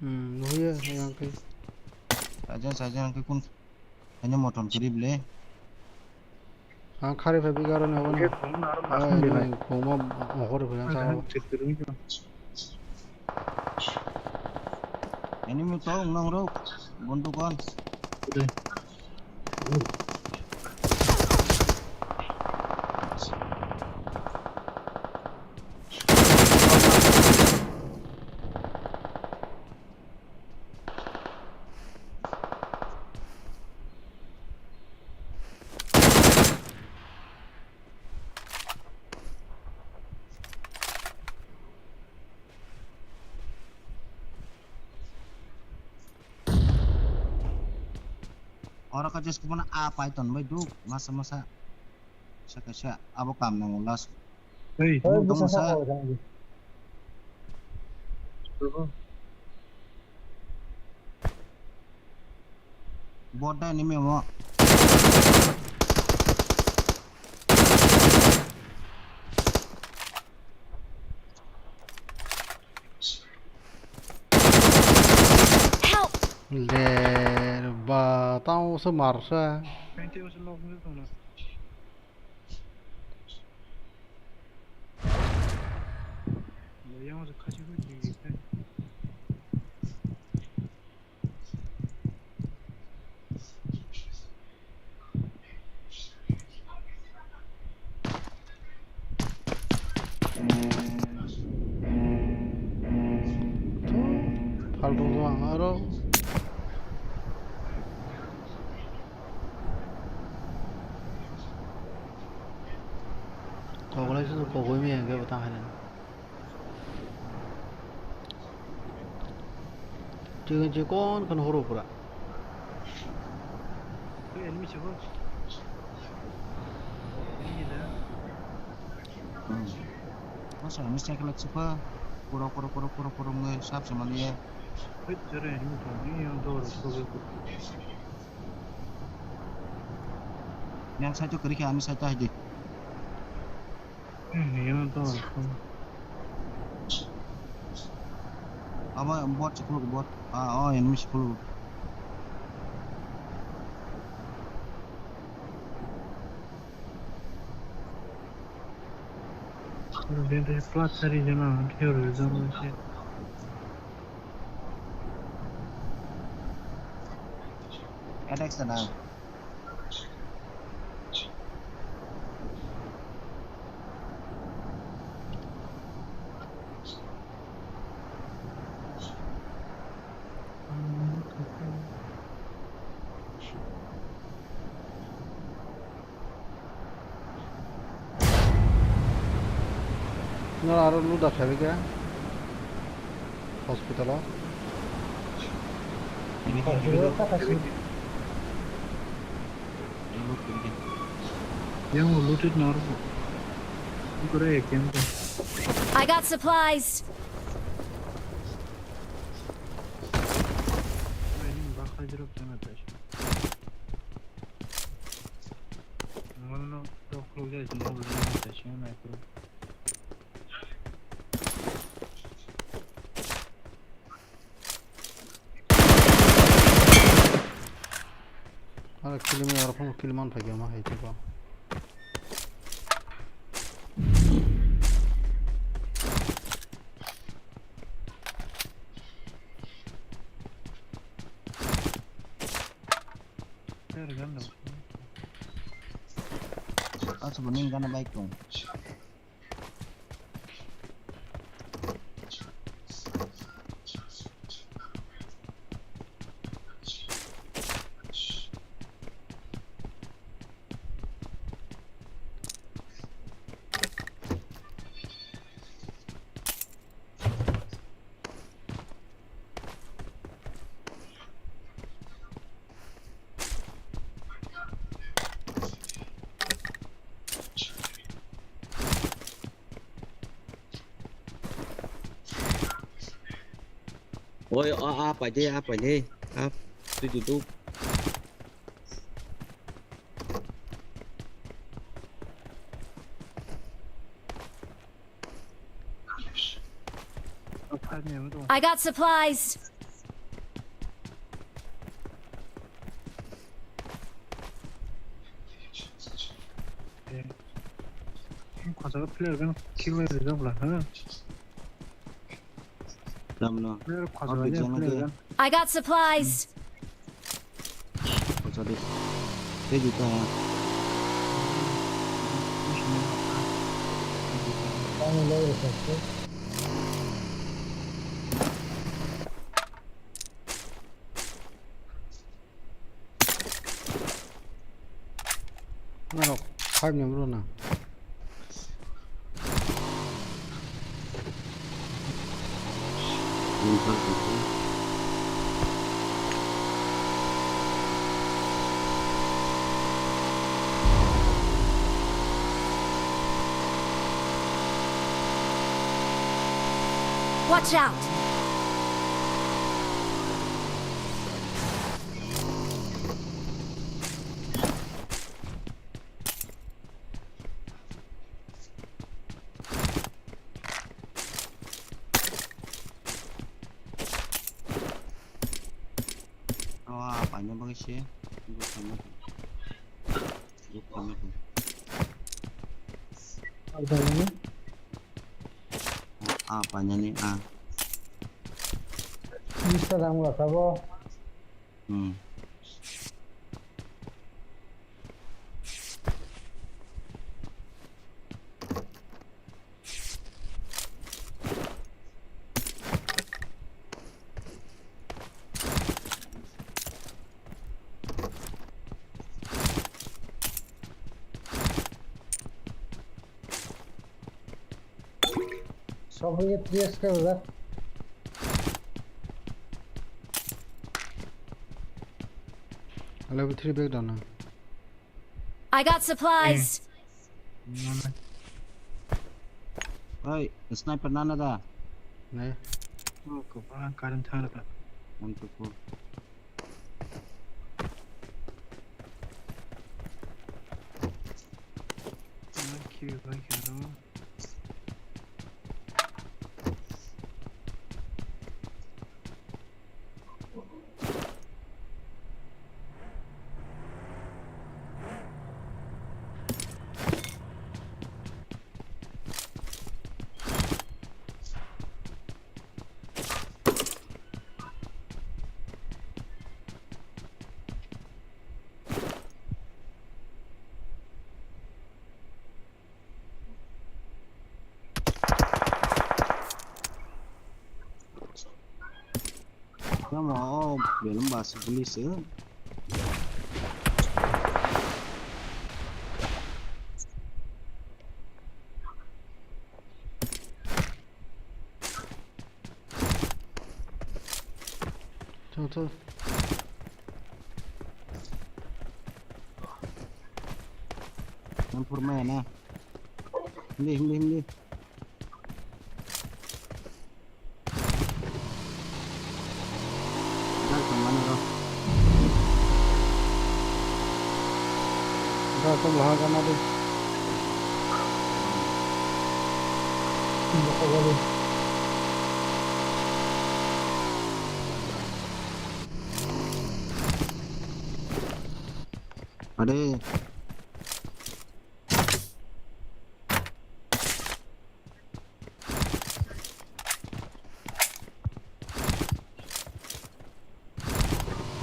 Hmm, nuhi ya yang tei. Saja, saja ang kun. Hanya motor kiri bele. Ang khari phai biga roni hobo na. Khungma mohor phai ang sa. Enemy to wngnang rok, bondukan. Oro kha jes kubuna a Python bai duk masa masa. Sa kaisa abo kam nango last. Hey. Hey, tumung tongma sa. Bot dai ni memo. Help! Ler ba tamo se marsa. Phaltung tong ang aro. Kok lai su kok oi mi ang ke batang hai na. Chigon chikon kan horo pura. Hmm. Masa ni cycle chikpa. Kuro, kuro, kuro, kuro, kuro, ngai sab sama ni ya. Yang side to kiri khe, ani side to hai di. Hmm, yun to. Abo bot si khuluk bot. Ah, oh, enemy si khuluk. Dente plat sari jana, theory jana se. Attack sana. Nora aro loot da khabi khe hospital o. Yang looted nor. Kore kem ko. I got supplies. Ini bakal jeruk jangan tas. Ngono dok lu guys, mau beli tas yang naik bro. Aro kill me, aro phone kill man phai ma hai tiko. Asu bo ning gana bike tong. Oi, a, a, pai de, a, pai de. A, tu, tu, tu. I got supplies. Khajak player gan kill bai rijak bwla, ha? Lamno. Player khajak player gan. I got supplies. Khajak de. Tei juta ya. Norok five ni bro na. Watch out! Oh, paina bagwi se. Paina bagwi. Ah, painani, ah. Bisa lang wala sabo. Hmm. Sokri T S K udah. Level three bag dana. I got supplies. Hey, sniper nana da. Ne. Oh, ko ba karin thara ta. One to four. Thank you, thank you. Tamo o belum bahasa police ya. Chal, chal. Yang purma ya na. Hindi, hindi, hindi. Dar tong mano ro. Dar tong laha gana de. Bokol bali. Ade.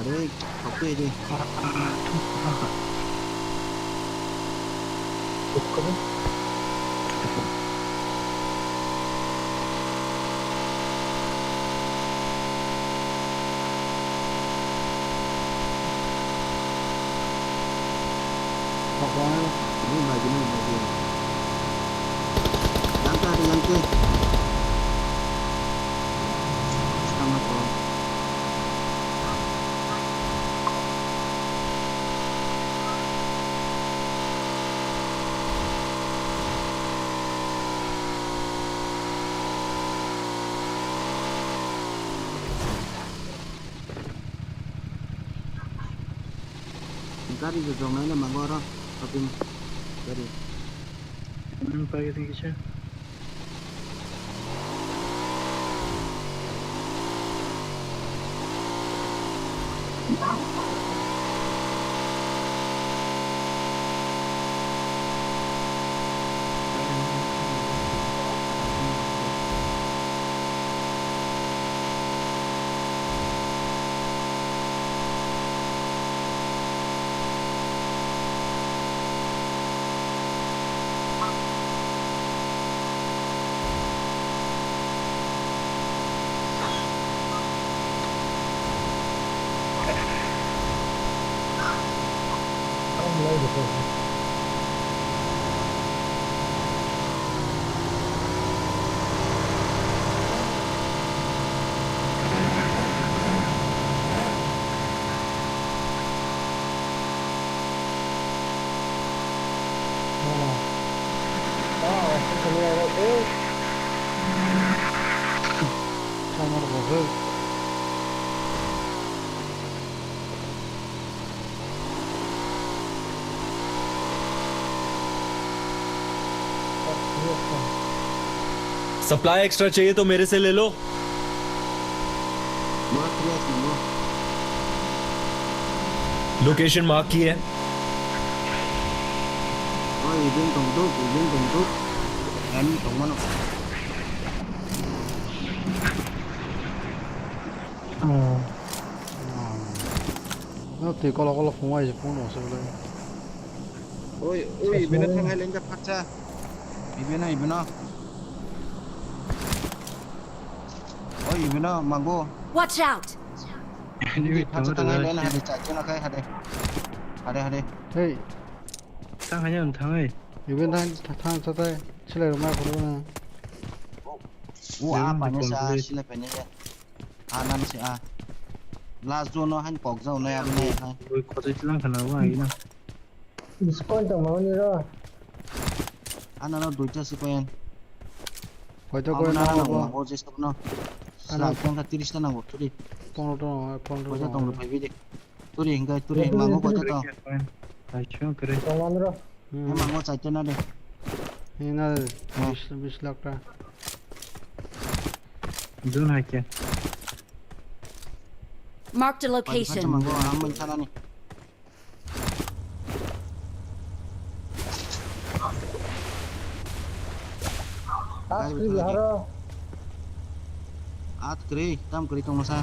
Are, oke aja. Ini bagi, ini bagi. Yang ke, ada yang ke. Sama kok. Gari jojok naina mango oro shopping gari. Hmm, pagi thank you sir. Supply extra चाहिए तो मेरे से ले लो। Location mark की है। No, twi kolok kolok phungo hai se phone rok se belai. Oi, oi, bino thang hai lengka phatsa. Ibino, ibino. Oi, ibino, mango. Watch out! Hindi, phatsa thang hai lengka hade, cha, cha, na khai hade. Hade, hade. Hey. Thang hai, thang hai. Ibino thang, thang, thang, thang, thang. Silai rok ma phuru na. O, a, paine sa, silai paine ya. A, nang si a. Last zone no han kok zone no ya bini ha. Bui khotoi tilang khana ba ai na. Discount tong mani ro. Ana no duita si koyan. Hoito koyan na no. O je sab no. Ana tong ka tiris ta nango turi. Pondro ta, pondro ta. Hoito tong pai bi de. Turi hingkai turi mango hoito to. Ai chong kre. Tong mani ro. Hmm. Mango chaitena de. Hina bis, bis lakh ta. Jun hai kya? Marked a location. Mango ang mun thanani. At kri haro. At kri, tam kri tong sa.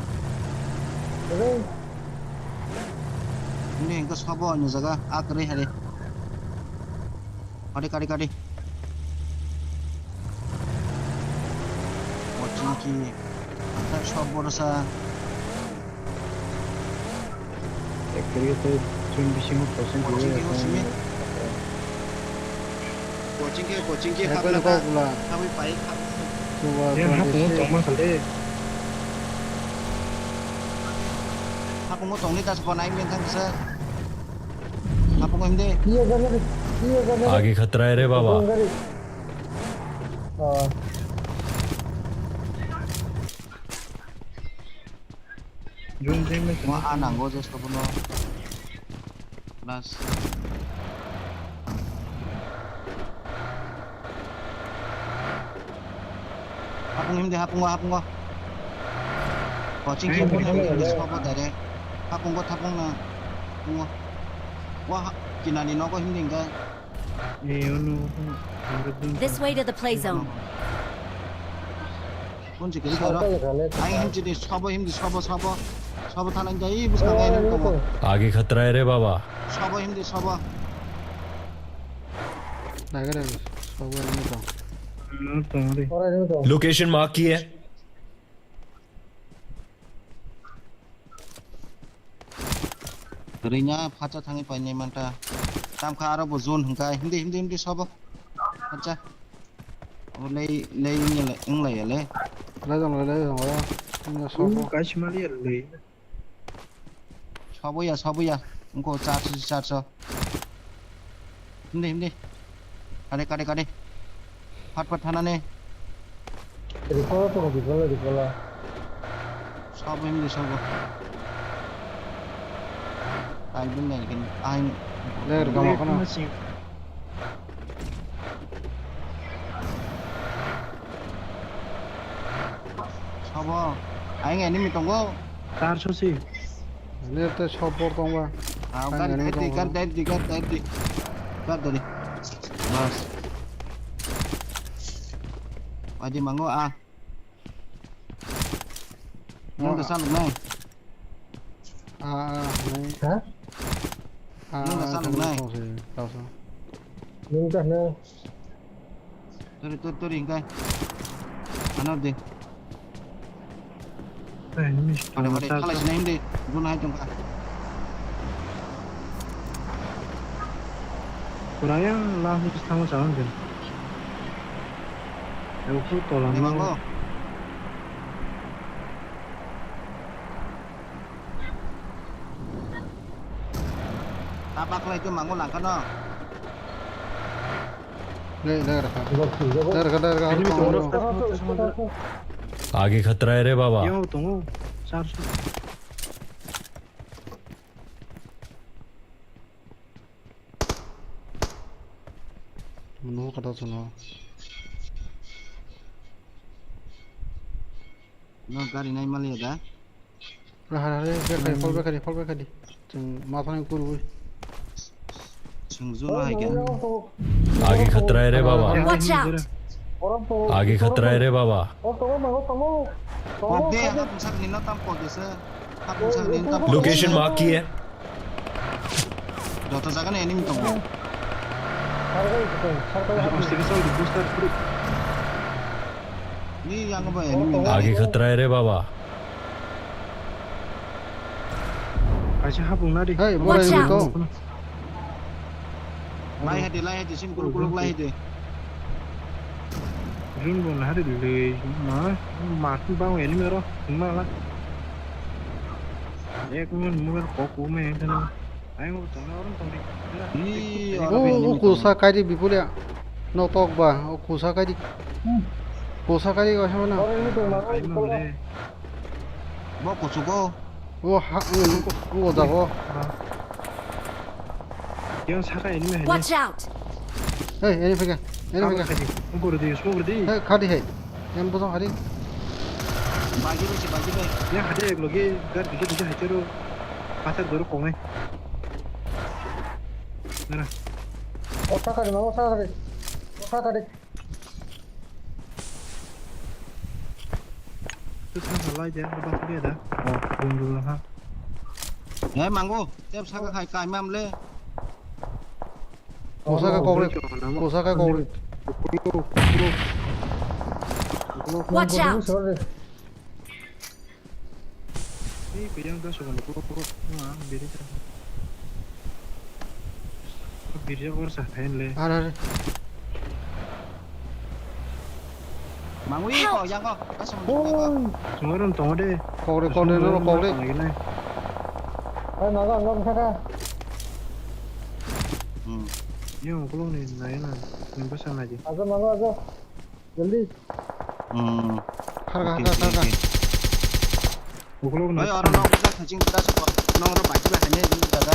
Kri. Ini engka sabo ni jaga, at kri hari. Kadi, kadi, kadi. Watching ki. Ata sabo rasa. Ekri te chun bisingo coaching kiri. Coaching kiri, coaching kiri. Coaching kiri, coaching kiri, hapna ka. Habwi pai, hapna. Yang hapung tongma khale. Hapung tongni das bonai men thang sa. Hapung em de. Iya, gari. Iya, gari. आगे खतरा है रे बाबा। Gari. Ah. Jun jeng le. Mo a nango je sobo no. Plus. Hapung himdi, hapung o, hapung o. Coaching ke pun himdi, himdi sobo direct. Hapung o, hapung na. Hapung o. Wah, kinani nogo himdi enggak. This way to the play zone. Kunci kiri karo. Aing himci di sobo himdi sobo sobo. Sobo thalang jai buskang aing himdi. आगे खतरा है रे बाबा। Sobo himdi sobo. Nagara sobo himdi to. Location mark की है। Rinya phacha thangwi painai manta. Tamkha aro bo zone hwnkha. Himdi, himdi, himdi sobo. Phacha. Abo lei, lei wngya le, wngla ya le. Lai jong lai, lai jong lai. Wngya sobo. Kaisa mali ya le. Sobo ya, sobo ya. Wngkho charso, charso. Himdi, himdi. Kade, kade, kade. Phat, phat thanane. Rikolo to, rikolo, rikolo. Sobo himdi, sobo. Tai bin nai kin, aing. Le, rikamo kono. Sobo, aing enemy tongo. Tar sosi. Ani te support tongba. Ah, ani gari, enemy gari, tongba. Gari, gari, gari, gari. Gari, gari. Bas. Adi mango, ah. Nang kesan, nai. Ah, ah, nai. Ha? Ah, nang kesan, nai. Tongsi, tongsi. Nung kah, nai. Tori, tori, tori, hingkai. Ano de. Pada, pada, khalai sini, hindi. Gun hai tongka. Kurang yang lah, itu sama, sama, kan? Aku tolong. Ini, Bang, kok. Tapak lah itu, Bang, langkah, no. Dai, dai, raka. Dai, raka, dai, raka. Enemy tong, raka. Age khatra hai re baba. Yang tongo. Char song. Mano kata sono. No gari nai mali da. Ra, ra, ra, ra, bekari, fall bekari, fall bekari. Chwng mathani kurwi. Chwng juno hai khe. Age khatra hai re baba. Watch out! Age khatra hai re baba. Kok de, ha tumsak ni no tam kok de se. Ha tumsak ni no tam kok de se. Location mark kiye. Joto jaga ni enemy tongo. Ni yang ba enemy. Age khatra hai re baba. Kaisa hapung na di. Hey, watch out! Lai hadi, lai hadi, sim kuruk kuruk lai hadi. Jun bon hari lei ma ma bang enemy ro ma la. Ek mun mugar kok kuma yang sana. Ai mo tong na orang tong di. Ni Oh, orang oh, kusa kaidi bipulya. No tok ba, oh, kusa kaidi. Kusa kaidi ko sama na. Ai mo le. Bo kuchugo. O ha, o, o jago. Yang saka ini mah. Watch out! Hey, ini pega. Ini pega. Ini pega. Ugor di, ugor di. Hey, khadi hai. Yang bosong hari. Bagi bai, bagi bai. Yang hadi ek logi gar dikhe dikhe hai chero. Patar doro kongai. Nara. O saka di, o saka di. O saka di. Tu thang halai de, ba tu de da. Oh, dum dum ha. Hey, mango, tep saka khai kai mam le. Kosa ka kokre, kosa ka kokre. Watch out! Ni kuyang da sugan ko ko ma biri ta. Biri ko sa phen le. Ar ar. Mangwi ko yang ko. Asam ko. Sungaron tong de. Kokre kokre no kokre. Ai maga ngam saka. Hmm. Yang ko ni na na. Ni basa na ji. Aja maga aja. Jaldi. Hmm. Harga, harga, harga. Ukulok na. Oi, oro nok bisa thajing kita sokot. Nok oro bagi ba hanya di jaga.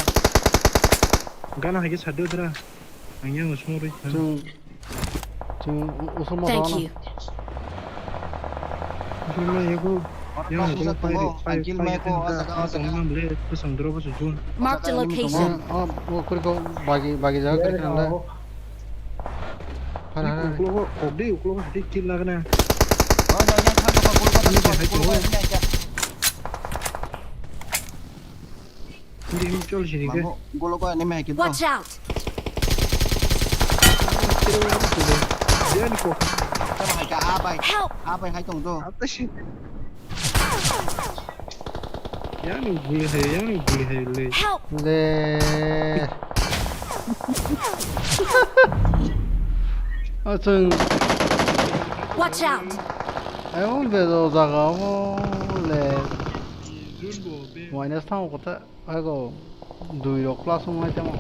Gana hagi sadu dra. Ang yang usung ri. Chung, chung usung mo. Thank you. Usung mo yego. Yang usung pai ri. Pai pai. Ang kil mai ko, o jaga, o jaga. Tong nam le, kusang dro ba sujun. Mark the location. Oh, oh, kuri ko bagi, bagi jaga kuri kana. Hara, hara. Uklogo, kok di, uklogo hati kill lagna. Oh, ya, ya, satu, satu, satu, satu, satu, satu, satu. Ini, ini, chol sini ke. Mango, golo ko enemy hai kinto. Watch out! Dia ni kok. Sama hai ka, abai. Help! Abai hai tong do. Apa sih? Yang ni guli hai, yang ni guli hai le. Help! Le. Achung. Watch out! Ai ul be do jaga mo le. Minus thang ko ta. Ai go dui rok plus mo ai tamo.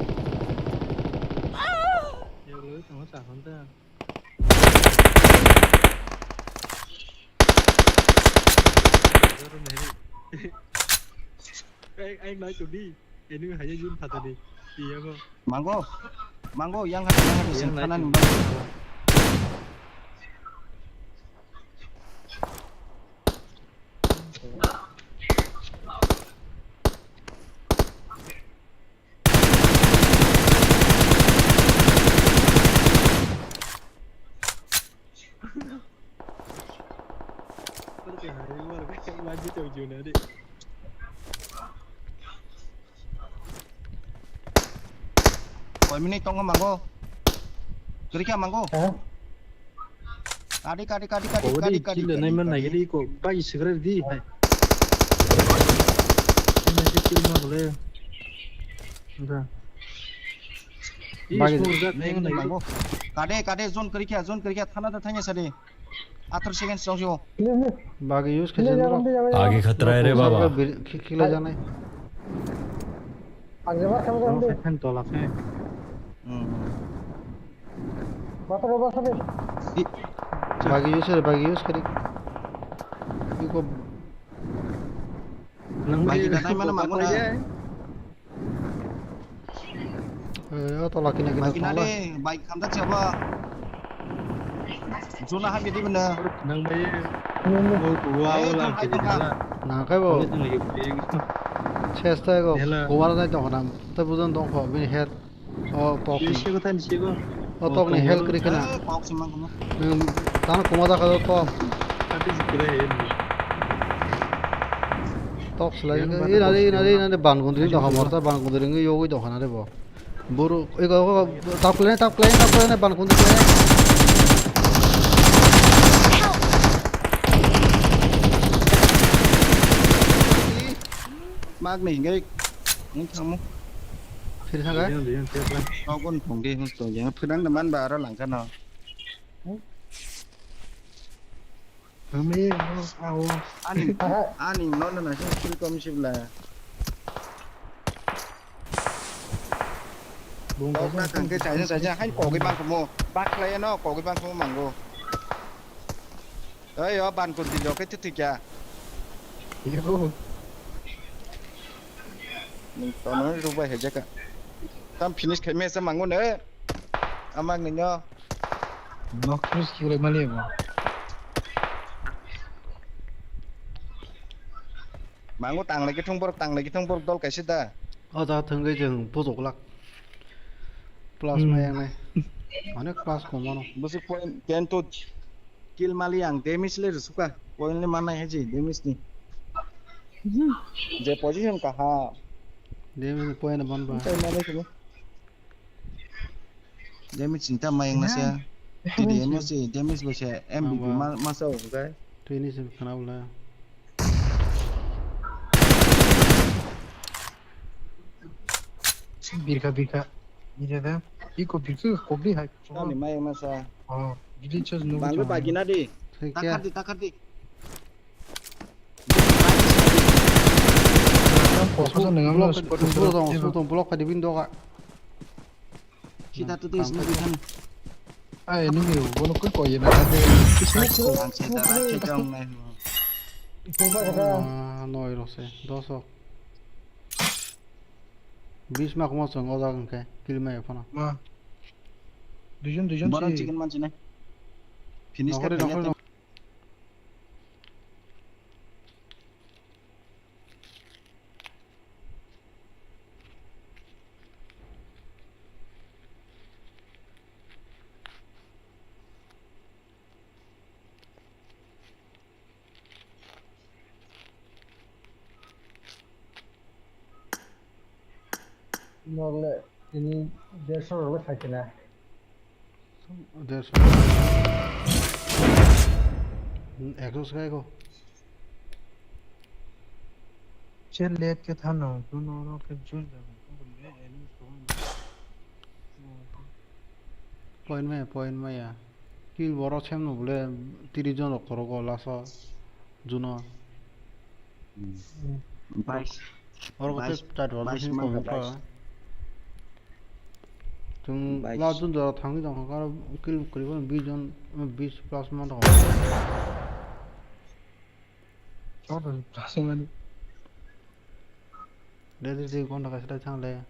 Yang le tamo ta hon ta. Ai, ai, nai tu di. Ini hanya jun kata di. Iya, kok. Mango. Mango, yang hati, yang hati, yang sing kanan, naik. Mango. Koi minute tongo mango. Kiri kya mango? Ha? Kadi, kadi, kadi, kadi, kadi, kadi, kadi, kadi. Kill nai man nai gidi ko bai sigre di hai. Nai kill ma bole. Enggak. Bagi. Ih, semua udah, nai, nai, nai. Mango. Kade, kade, zone kiri kya, zone kiri kya, thana ta thanya sade. Athar seconds chong sio. Bagi use khe jendro. Age khatra hai re baba. Khila janai. Age ba kham kham de. Khan tola khe. Hmm. Bata bata de. Bagi use, bagi use kari. Iko. Nang bai kita nai mana mangu na. Eh, o tola kina kina. Bai kina de, bai khamda chaba. Juna ha bidi benda. Nang bai. Oh, tua. Eh, wala tong hai tong ha. Na kai bo. Ini tong lagi. Chesta go. Hela. Kuwar nai tong nam. Ta bujan tong kho bini head. O tok ni. Sego tani sego. O tok ni health kri kana. Eh, kok simang kamo. Hmm, tang kuma da ka tok. Ati jikira he. Tok selai. Ina de, ina de, ina de ban gundri do hamor ta ban gundri ngi yogoi do khana de bo. Buru, ego, ego, tap kle, tap kle, tap kle, ban gundri kle. Mak ni hingke. Nung thamu. Phir thangka? Dijang, dijang, siap lah. Kau pun phungdi, hus tu, yang phirang teman ba aro langka no. Kami, oh, oh. Ani, ani, no, no, no, sih, sih, kom sih, bela. Bung Kok na kang ke, chaja, chaja, hai, kok ke bang kumu. Bak lai no, kok ke bang kumu manggo. Oi, yo, ban kun di joke tu tiga. Yo. Ning tono rubai he jaka. Tam finish khai me sa mangu ne. Amang ni nyo. Nok terus ki ulai mali ba. Mangu tang lagi thung borok, tang lagi thung borok dol kaisa da. O da thung ge jeng pujuk lak. Plus Hmm. ma yang nai. Onek plus kom mano. Busuk point, ten to Kill mali ang damage le rwsukha. Point le mannai hai je damage ni. Je position kaha. Damage point ban ba. Chai mali kene. Damage ni tam mayang na se. T D M se damage bo se M V P ma masa o kai. Tini se khana bula. Birkha birkha. Birkha da. Iko birkha kobri hai. Tani mayang na sa. Oh, glitches nugwi Bangwi chong. Bagina di. Thik ya. Takhar di, takhar di. Kososa nengam na spot. Smoke dong, smoke dong, block kadi window ka. Kita tu tu smoke kan. Ai, ini mi, bono koi koi na ade. Smoke, smoke, smoke, smoke. Ah, noi rok se, dos rok. Bis ma kuma chwng o jaga hwnkhe kill maya phano. Ma. Duijon, duijon borok se. Chicken manchine. Finish Nokori, kha nokori, khaina. Nok le tini derso rok le khai khe na. Derso. Ekso se khai ko. Che let ke thano, tu no ro ke jun da. Point maya, point maya. Kill borok semno bole tris jon rok khorogo last o juno. Bais. Oro khe bais, chat rok bais bising mangkha, kom bais. Chwng bais. Last jun jora thangwi tongkha, aro kill kwrwi bono bis jon, bis plus man rok. Chot rok plus mani. Ready, ready, gonta kaisa thang le.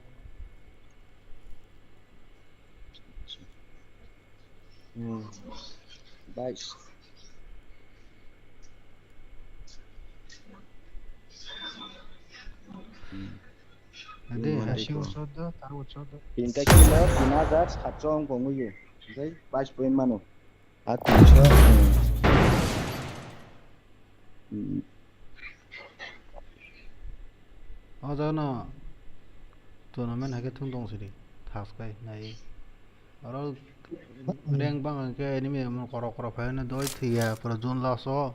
Hmm. Bais. Hmm. Ade, hmm, hai. Asing ucharda, taro ucharda. Tinta kilo, tin hajar satso wng tongo yo. Oke, bais point mano. A tinso, hmm. Hmm. O jaga no tournament hai khe thung tong sidi, thas khai nai. Oro rank bang hwnkhe enemy emon korok korok phai hwnwi doi thwiya, pura zone last o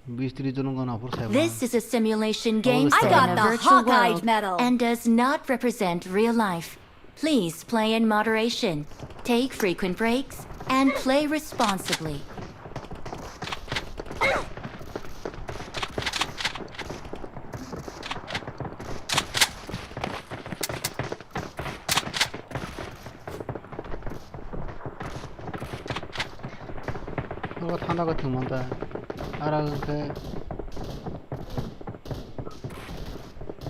bis tris jon wngkha na phuru sai. This is a simulation game set in a virtual world and does not represent real life. Please play in moderation, take frequent breaks, and play responsibly. Nogo thanda khe thwngmanta. Ara khe.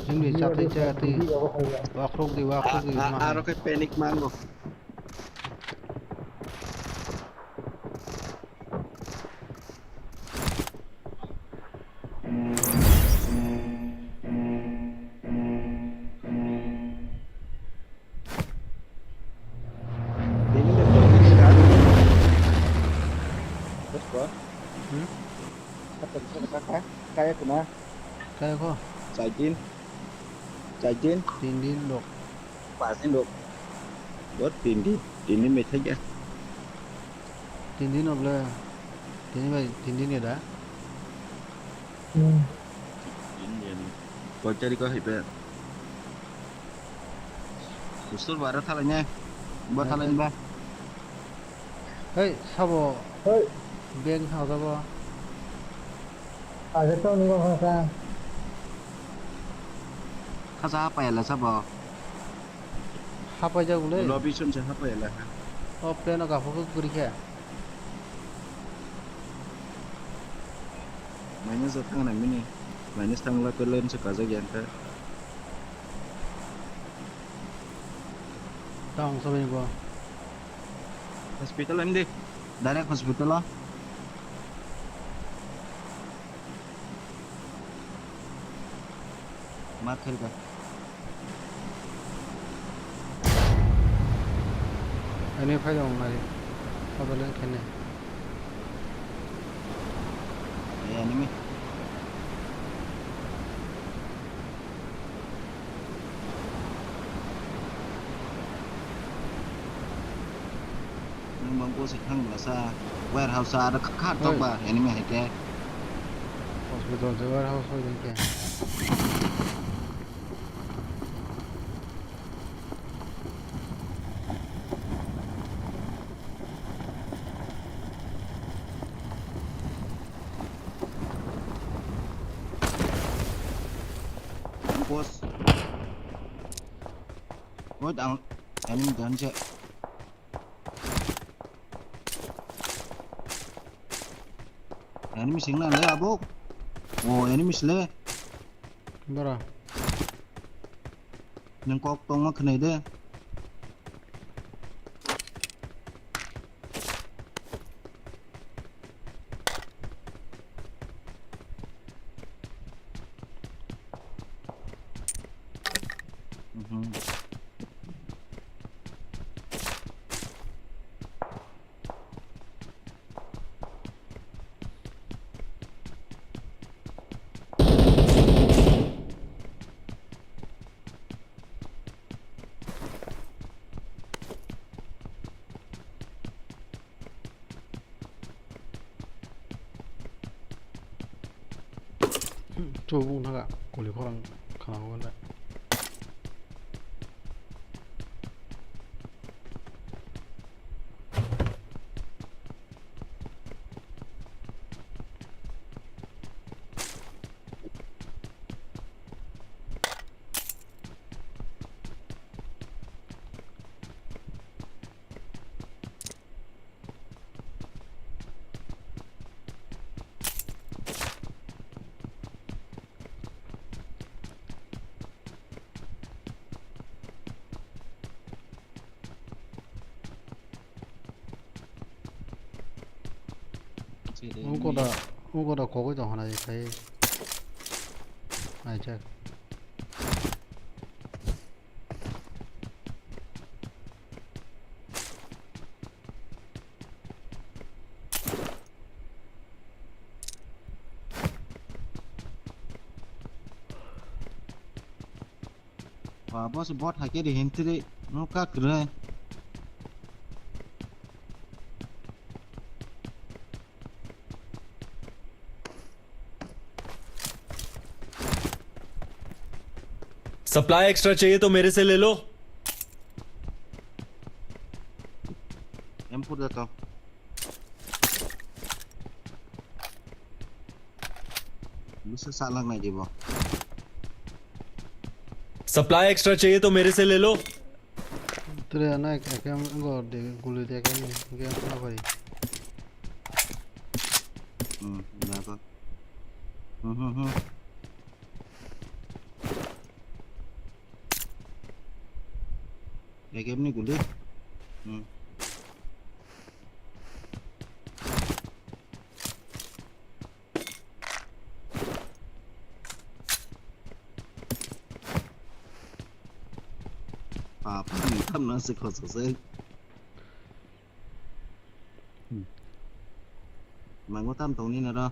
Jimni chatwi chatwi. Wakrok di, wakrok di, ma hai. Aro khe panic mango. Bini le tongwi kha. Bosbo? Hmm? Saka saka kha, kaya kuna? Kaya kho? Chai din. Chai din. Tin din rok. Pas din rok. Bo tin din. Tin din bai thai ya. Tin din oble. Tin din bai, tin din ya da? Hmm. Tin din. Koi tarikh o hai ba? Susur bara thalai ne. Ba thalai ba. Hei, sabo. Hei. Bag thang jabo. Aje to nungo khasa. Khasa hapayala sabo. Hapai jago le. Lobby sum se hapayala ha. O plane o gaphuk guri khe. Minus o thang nai mini. Minus thang la plane se kajak ya khe. Tang sabai bo. Hospital em di. Direct hospital o. Ma khelka. Ani phai dong nai. Abo leng khene. Ai ani mi. Nung bang ko se thang bwlasa warehouse a aro kha tok ba enemy hai khe. Hospital se warehouse hoi ding khe. Boss. Wait, ang enemy dan je. Enemy sing na le abo. Oh, enemy sle. Bora. Nang kok tong ma khnai de. Mhm. Chubung thaga kuli khorang khana hokhe. Ungkoda, ungkoda kogoi tong hwnai khai. Aijak. Ba, bo se bot hai khe de hentri no ka kwrwi. Supply extra चाहिए तो मेरे से ले लो। M four da to. Bisa salang nai di bo. Supply extra चाहिए तो मेरे से ले लो। Tre na ek, ek, em, go de, guli de, ek, em, game na bhai. Hmm, ya kok. Hmm, hmm, hmm. Ek em ni guli. Hmm. Papa ni tam na se khoso se. Hmm. Mango tam tong ni na ro.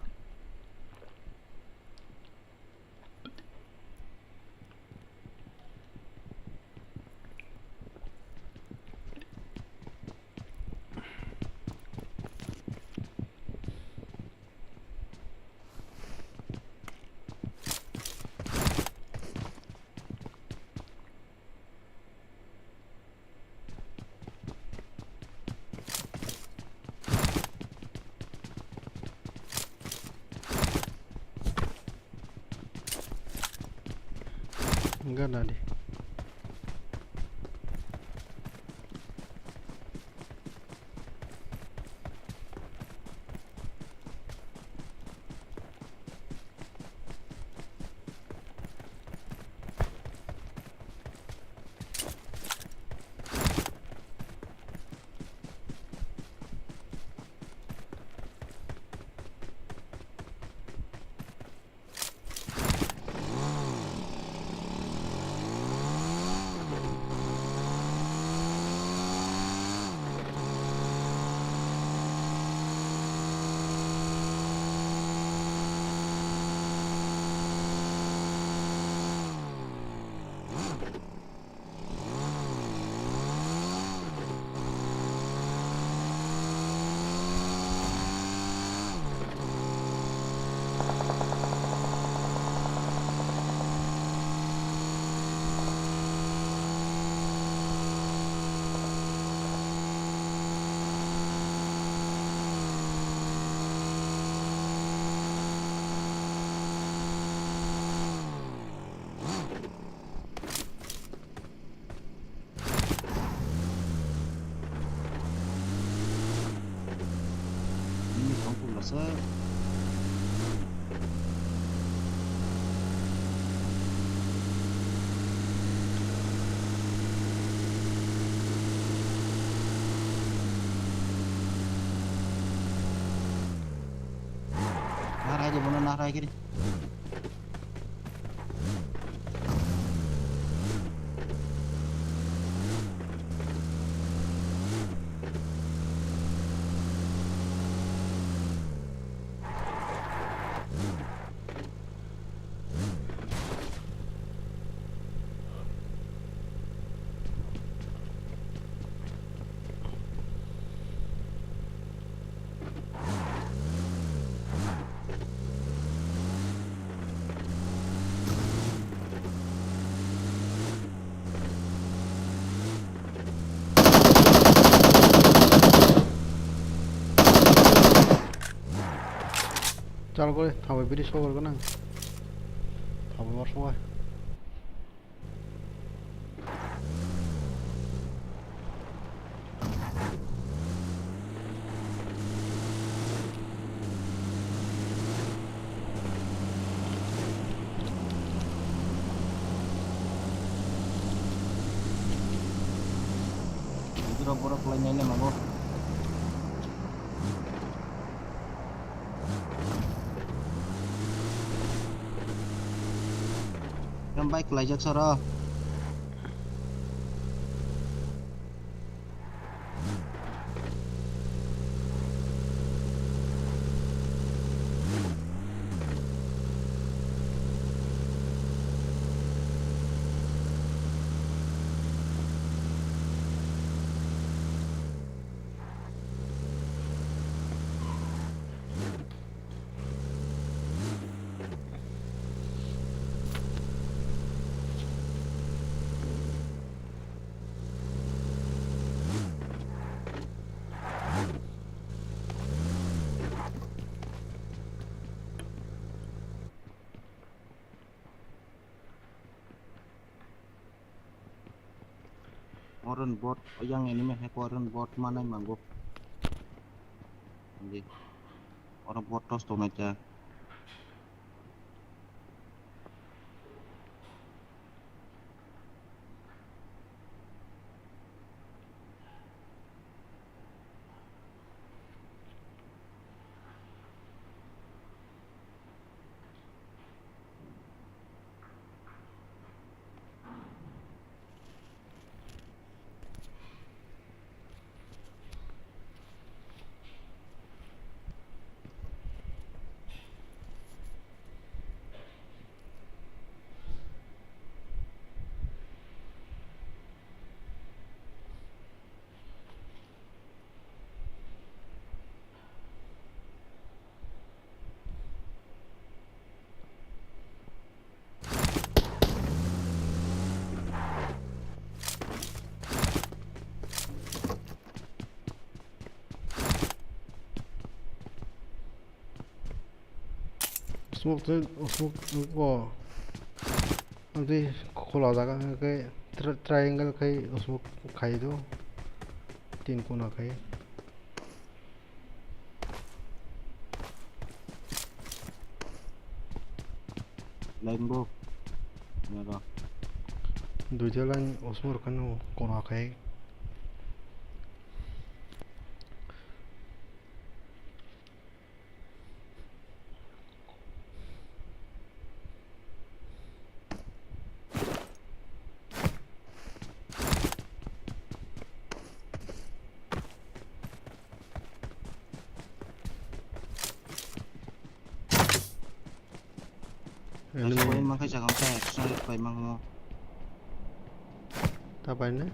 Gana di. Ini kampung rasa. Narai di, mana narai kiri. Chalo kore, thabai biri sogor gwnang. Thabai mor songwai. Borok borok khlainai le mago. Yang bike khlaijak soro. Oren bot, yang enemy hai ko oren bot manai mango. Di. Oro bot tos tongnai ta. Smoke tei smoke o. Ang tei khola jaga khe tri-, triangle khai smoke khai do. Tin kona khai. Line bo. Nero. Duita line osmor kanu kona khai. Enemy. Paima khe chakam khe extra paima khe mo. Ta paine?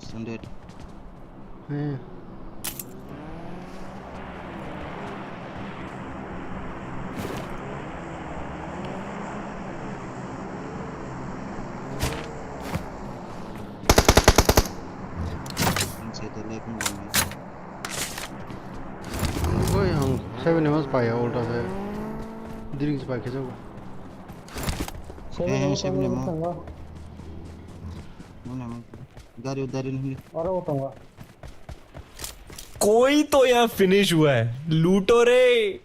Standard. He. Ang side left ni. Oi, ang seven ni mas pai ulta se. Diri se pai khe jago. Seven ni mas pai ulta. Gari, gari ni. Aro tongo. कोई तो यहाँ फिनिश हुआ है, लूटो रे।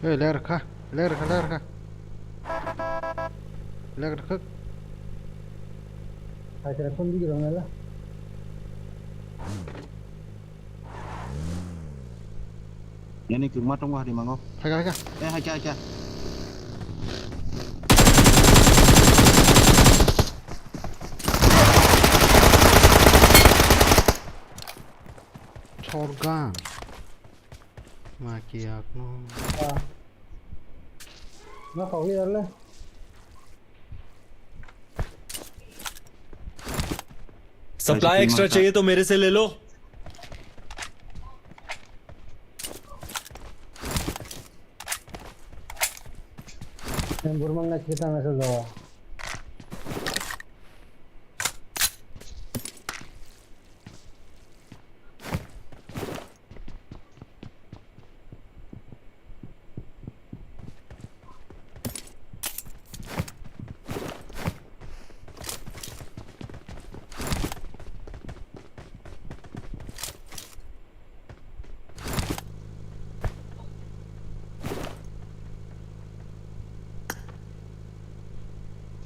Hey, ler kha, ler kha, ler kha. Ler kha. Hai, kira phone di kira ngala. Yani kwbangma tongo hari mango. Hai kha, hai kha. Eh, hai kha, hai kha. Chorgan. Ma kiyak no. Ah. Na kau ya le. Supply extra चाहिए तो मेरे से ले लो। Yang burman na kita na sa.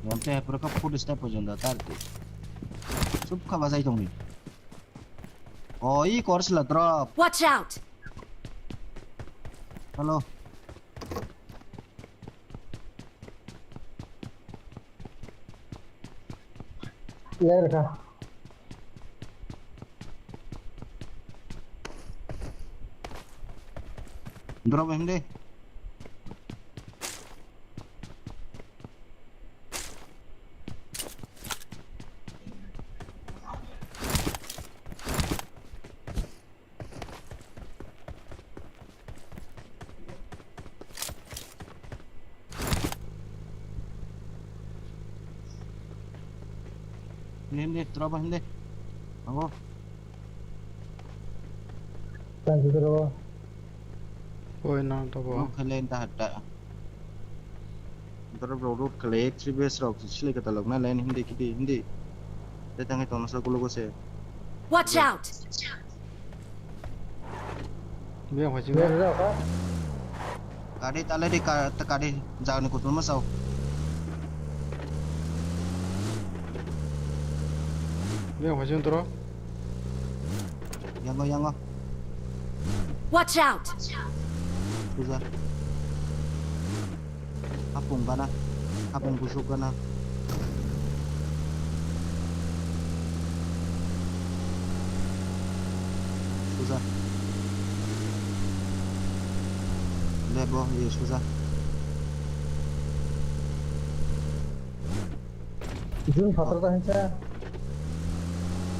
Yang teh pura ka food step pun janda tar tu. Sup ka bazai tong ni. Oh, i kor sila drop. Watch out! Hello. Ler kha. Drop hem de. Hindi, hindi, tropa hindi. Ako. Thank you, tropa. Oi, na, to bo. Kale ta ta. Doro bro road kale three base rok sile kata lok na line hindi kiti hindi. Te tangai tong sa kulo ko se. Watch out! Biang phai chingo. Gari tale di ka, ta kari jagani kutu ma sao. Biang phai chingo toro. Yango, yango. Watch out! Suja. Hapung gana. Hapung busuk gana. Suja. Lebo, ye suja. Jun phatar ta hinsa.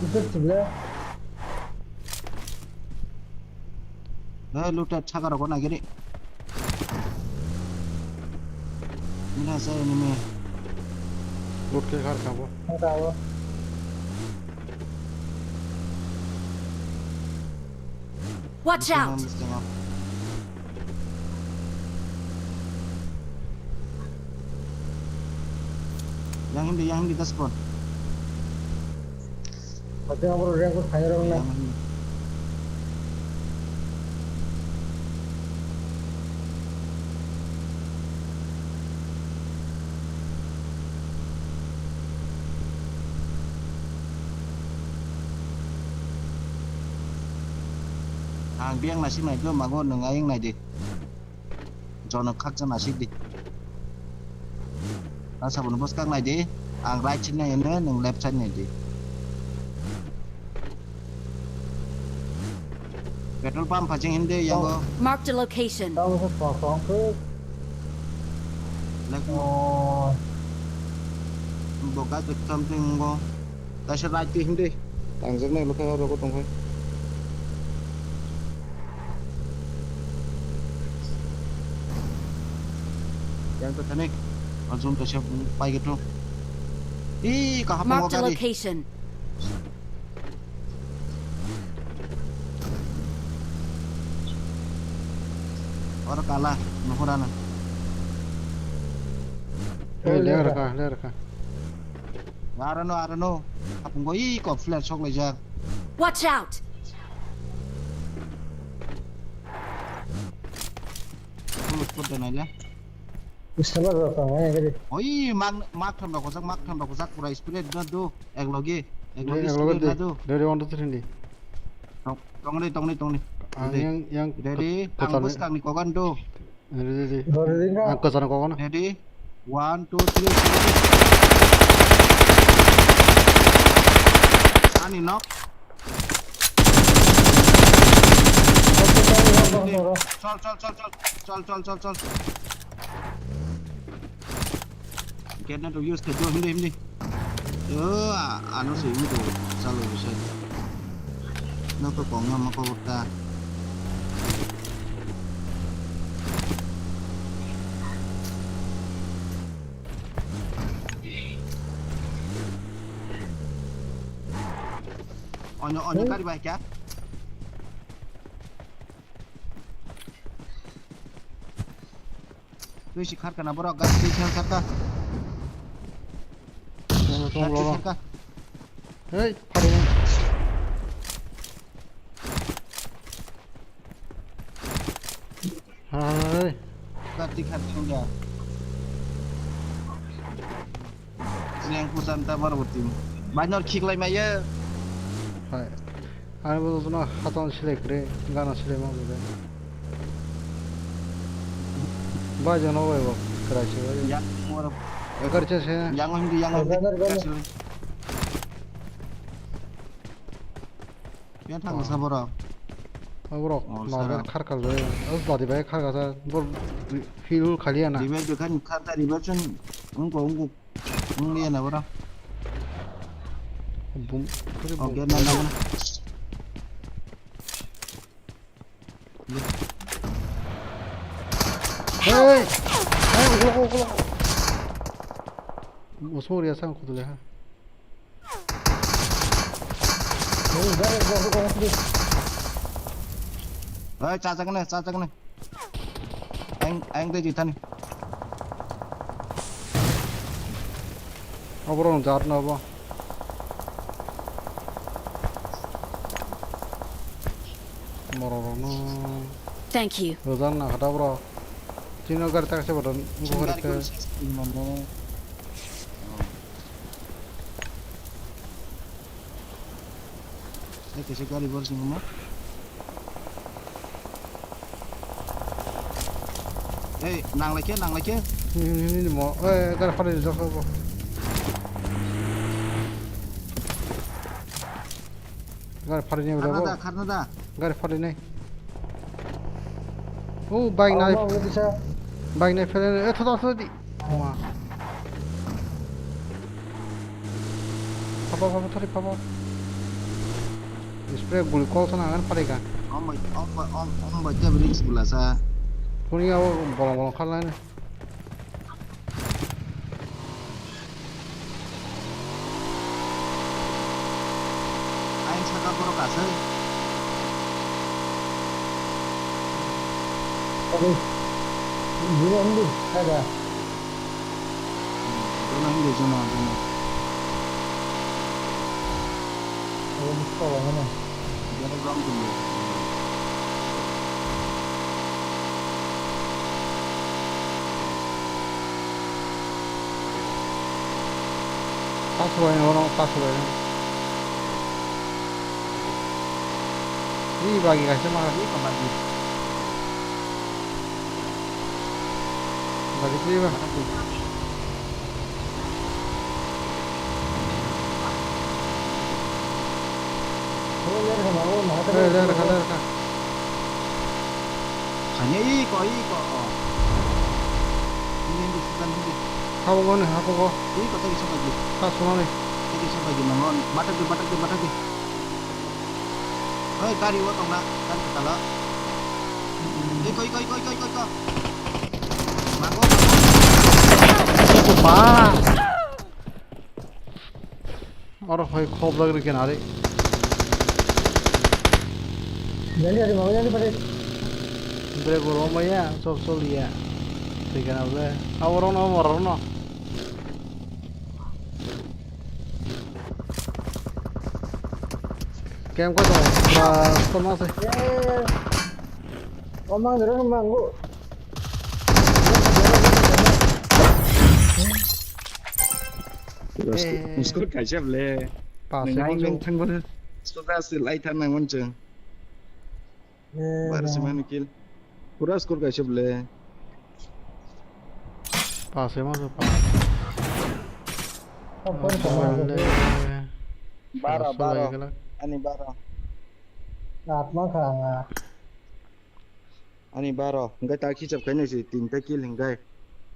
Itu sebelah. Nah, lu tak cakar kau nak gini. Ini saya ini nih. Lut ke khar khabo. Khar khabo. Watch out! Yang hindi, yang hindi, gaspon. Pati abro rengko thai rong na. Yang hindi. Ang biang nasik nai do mago, nwng ayang nai di. Jono khakcha nasik di. Ang saboni bwskang nai di. Ang right side nai ene, nwng left side nai di. Petrol pump phaching hindi yango. Marked a location. Tamo sa tong tong khe. Lek mo. Oh. Bo gas ekdam ting go. Kaisa right ti hindi. Tangjak nai lokha oro ko tong khai. Yang to thani. Ajun to sep pai gitu. Ih, kahap mo gari. Marked a location. Oro kala, nuhurana. Eh, ler ka, ler ka. Arano, arano. Apung go i kok flare sok laijak. Watch out! Pulut put da naila. Bisala rok tong ai gari. Oi, mak, mak tham rok kojak, mak tham rok kojak, pura spirit na do, ek loge, ek loge spirit na do. Ready, one, two, three, ready. Tong, tong ni, tong ni, tong ni. Ang yang, yang ready, ang buskang ni kogan do. Ready, ready. Ready na? Ang kosan kogan. Ready, one, two, three, ready. Ani nok. Chol, chol, chol, chol. Chol, chol, chol, chol. Gate na to use khe do, hindi, hindi. Yo, a-, ano se, hindi to, chalo, se. No to kong na mako ta. Onyo, onyo kari bai kya? Twi si kharka na borok, gas twi si kharka. Tong, tong, tong, tong. Gas twi si kharka. Hei, pharing. Hai. Gas twi kharka wngya. Yang kusan ta borok bo team. Bai nor khiklai maya. Hai. Ani bo jono hatan silai kre, gana silai ma bo de. Bai jono bai bo krai se bai. Yang borok. Ekar che se. Yang hindi yang hindi. Bener, bener. Yang thang sa borok. Borok. Oh, na sara. Kharkal bai. Os dadi bai kharkasa. Bor feel khali ana. Dibe dukan kharta dibe chun. Ungko ungko. Wng liya na bora. Boom. Oh, gate na na. Hey! Hey, ukulok, ukulok. Mosmor ya sang kutu le ha. Oi, chajakne, chajakne. Ang, ang tei jithani. Oborok jar na obo. Mororokno. Thank you. Rojan na kata bro. Chino gari tak se bodon. Gari gari ke. Ko se mane. Ei, kaisa gari bar sing mo. Ei, nang lai khe, nang lai khe. Ni, ni, ni, ni mo. Ei, gari phari rijak kha bo. Gari phari ni. Kharna bo da, kharna da. Gari phari nai. O, bike nai. Bike nai phele. E, thoda, thoda di. Papa, papa, thari, papa. Spray guli kol sana ngan pare ka. Om bai, om bai, om, om bai, te bridge bula sa. Kuni abo bolong bolong khala ne. Ain saka borok asai. Oke. Dua ambil, ada. Jono hindi, jono, jono. Jono ground dulu. Pass bai, oro pass bai. Ni bagi kaisa ma. Ni ka bagi. Bagi twi ba. Hey, ler kha, ler kha. Kanya iko, iko, oh. Hindi, hindi, sudan, hindi. Habo goni, habo go. Iko, tagi sabagi. Ka sunani. Tagi sabagi, mangon. Batak di, batak di, batak di. Oi, gari o tongna, gari kala. Iko, iko, iko, iko, iko, iko. Mango, mango. Ba. Oro hoi khop lagri kena re. Jali, jali, mango, jali, pare. Bre goro maya, chol chol ya. Twi kena ble. Abo rok no, abo rok no. Kem ko to, ba, to ma se. Eh. O mang dero mang go. Eh. Score kaisa ble. Pas. Nang se aing mang thang bo. Score da se lai thang nang mon chang. Eh, bar se mani kill. Pura score kaisa ble. Pas ema se pas. Oh, point. Baro, baro. Ani baro. Atma khanga. Ani baro. Hingke ta khichap khainai se tinta kill hingke.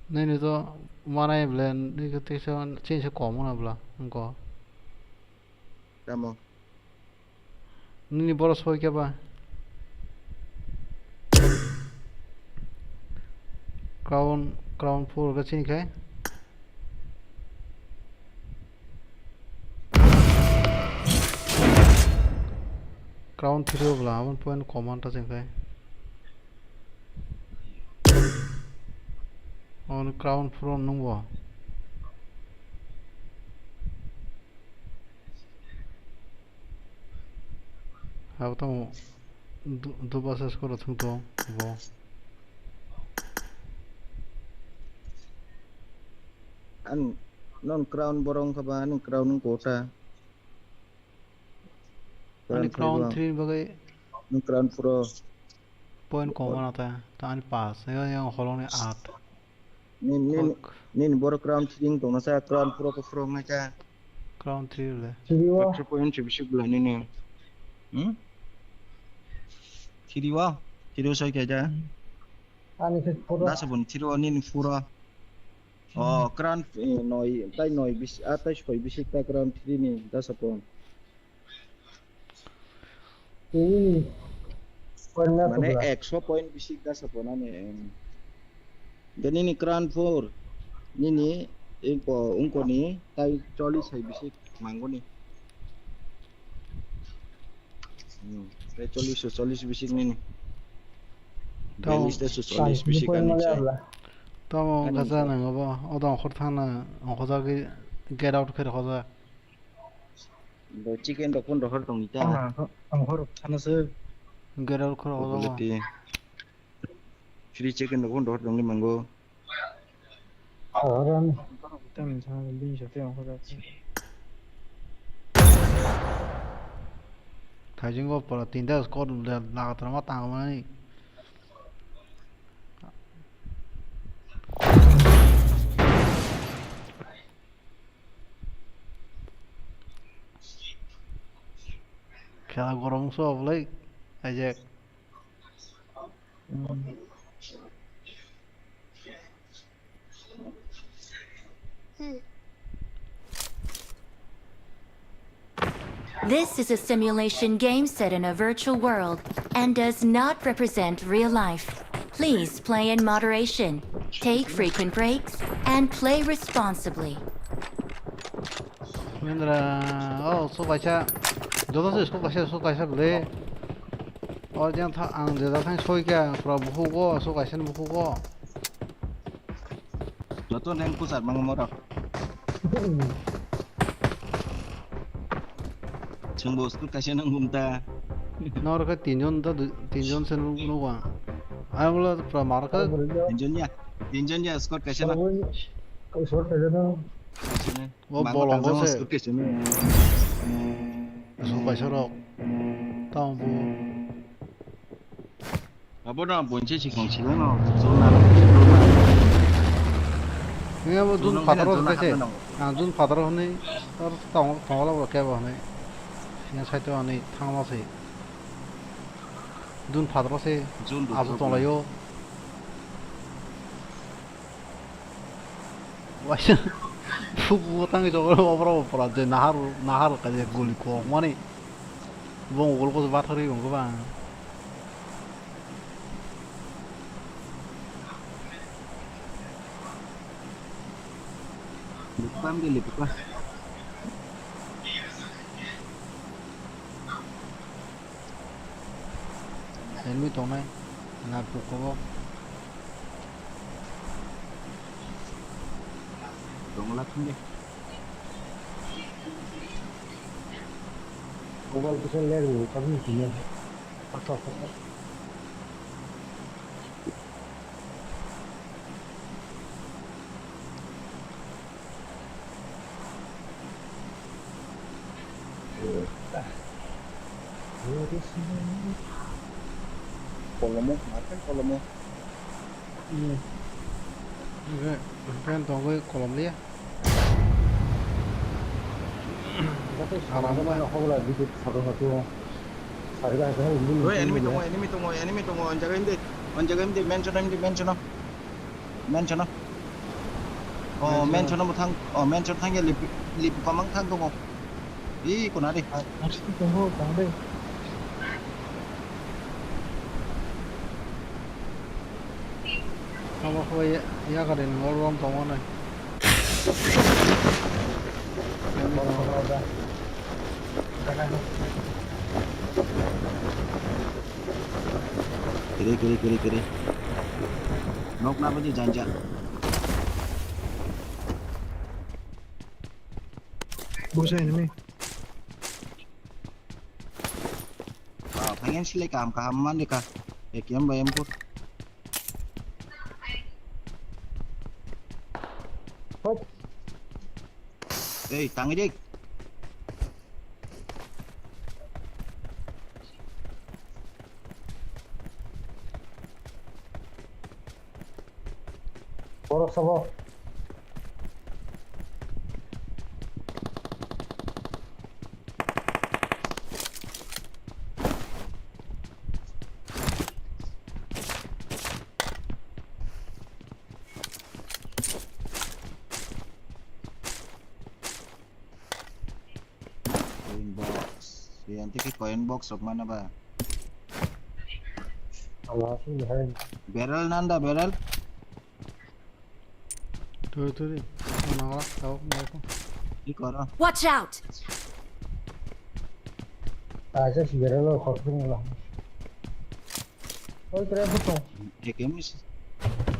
Nini to manai ble, nini to teisa chinsa kom wngna bla, hingko. Tamo. Nini boro soi khe ba? Crown, crown four khe chini khai. Crown three o bwla, aboni point commander chini khai. Aboni crown four o nung bo. Abo tamo du-, duba ses koro thung tong bo. An non crown borong kha ba, ani crown wng kota. Ani crown three ni bagwi. Ani crown four o. Point koma na ta, ta ani pass. Yang, yang holong ni aat. Nin, nin, nin borok crown three wng tongna sa, crown four o khe phuru wngnai kha. Crown three le. Three o. Extra point se bisi bwla nini. Hmm? Three o? Three o soi khe ja. Ani khe four o. Dasa bun three o nini four o. Oh, crown, eh, noi, tai noi bisi, ah, tai soi bisi ta crown three ni dasa bun. Tini ni point na mane pura. Ekso point bisi dasa ponani, em. Nini crown four, nini ingko, ungkoni tai choli sai bisi mangoni. Hmm. Tei chollish, chollish bisik nini. Tamo, bialis tei chollish bisik ani chai. Tamo ani wngkha sa chai. Nang abo, o dong khor thangna, ongkho jagwi get out khe rokho ja. Bo chicken rok phun rohor tong ita. Ang, ang horok thana se. Get out khe rokho ja. Obole bo. Te. Free chicken rok phun rohor tong ni mango. Horani. Thaijingo pura tinta squad lagatharma tangmani. Khela gorom so oblai, ajak. This is a simulation game set in a virtual world and does not represent real life. Please play in moderation, take frequent breaks, and play responsibly. Mendra, oh, so kaisa. Joto se so kaisa, so kaisa bole. O jang tha, ang jeda thang soi kha, pura bukugo, so kaisa ni bukugo. Joto neng kusar mang moro. Chwng bo scoot kaisa nang gumta. Nor khe tinjon ta, tinjon se nuk, nuk ang. Ai bole pura mar khe. Tinjon ya, tinjon ya scoot kaisa na. Scoot kaisa na. Kaisa na. O bolong ko se. Scoot kaisa na. Scoot kaisa rok. Tamo bo. Abono buinse sikong sikong no, chwng nang. Nini abo jun phataro hwnwi se. Ah, jun phataro hwnwi, tor tong-, tongla bo kebo hwnwi. Sini side o ani thangma se. Jun phataro se. Jun asu tonglaio. Waisa, bukgo tangwi chokro, obro bo pura je nahar, nahar kaje guli kok mani. Bong ugol kos bathari bong bang. Bukam de lipuka. Enemy tongnai, na buko bo. Tongla thung de. Mobile kisa lag ni, kabini kini. Ato, ato. Kolomo, makan kolomo. Hmm. Oke, fan tongwi kolom liya. Aram. Oi, enemy tongo, enemy tongo, enemy tongo, on jaga hindi, on jaga hindi, mention hindi, mention. Mention. Oh, mention. Mention mo thang, oh, mention thang ya lip, lip kamang thang tongo. Ih, kona de. Aksi tongo, tang de. Abo khe ya, ya gari ni oro rom tongo nai. Kiri, kiri, kiri, kiri. Nok na bagi janja. Busa enemy. Wah, pengen sih kaham kaham mana kah? Ekiam bayam pur. Hop. Ei, tangi dik. Borok sabo. Coin box. Yang tiki coin box rok mana ba? Barrel nanda barrel. Turi turi. Mana ora tau mai ko. Iko ora. Watch out! Kaisa si beralo khoroksa wngla. Oi, tore butong. A K M ni si-,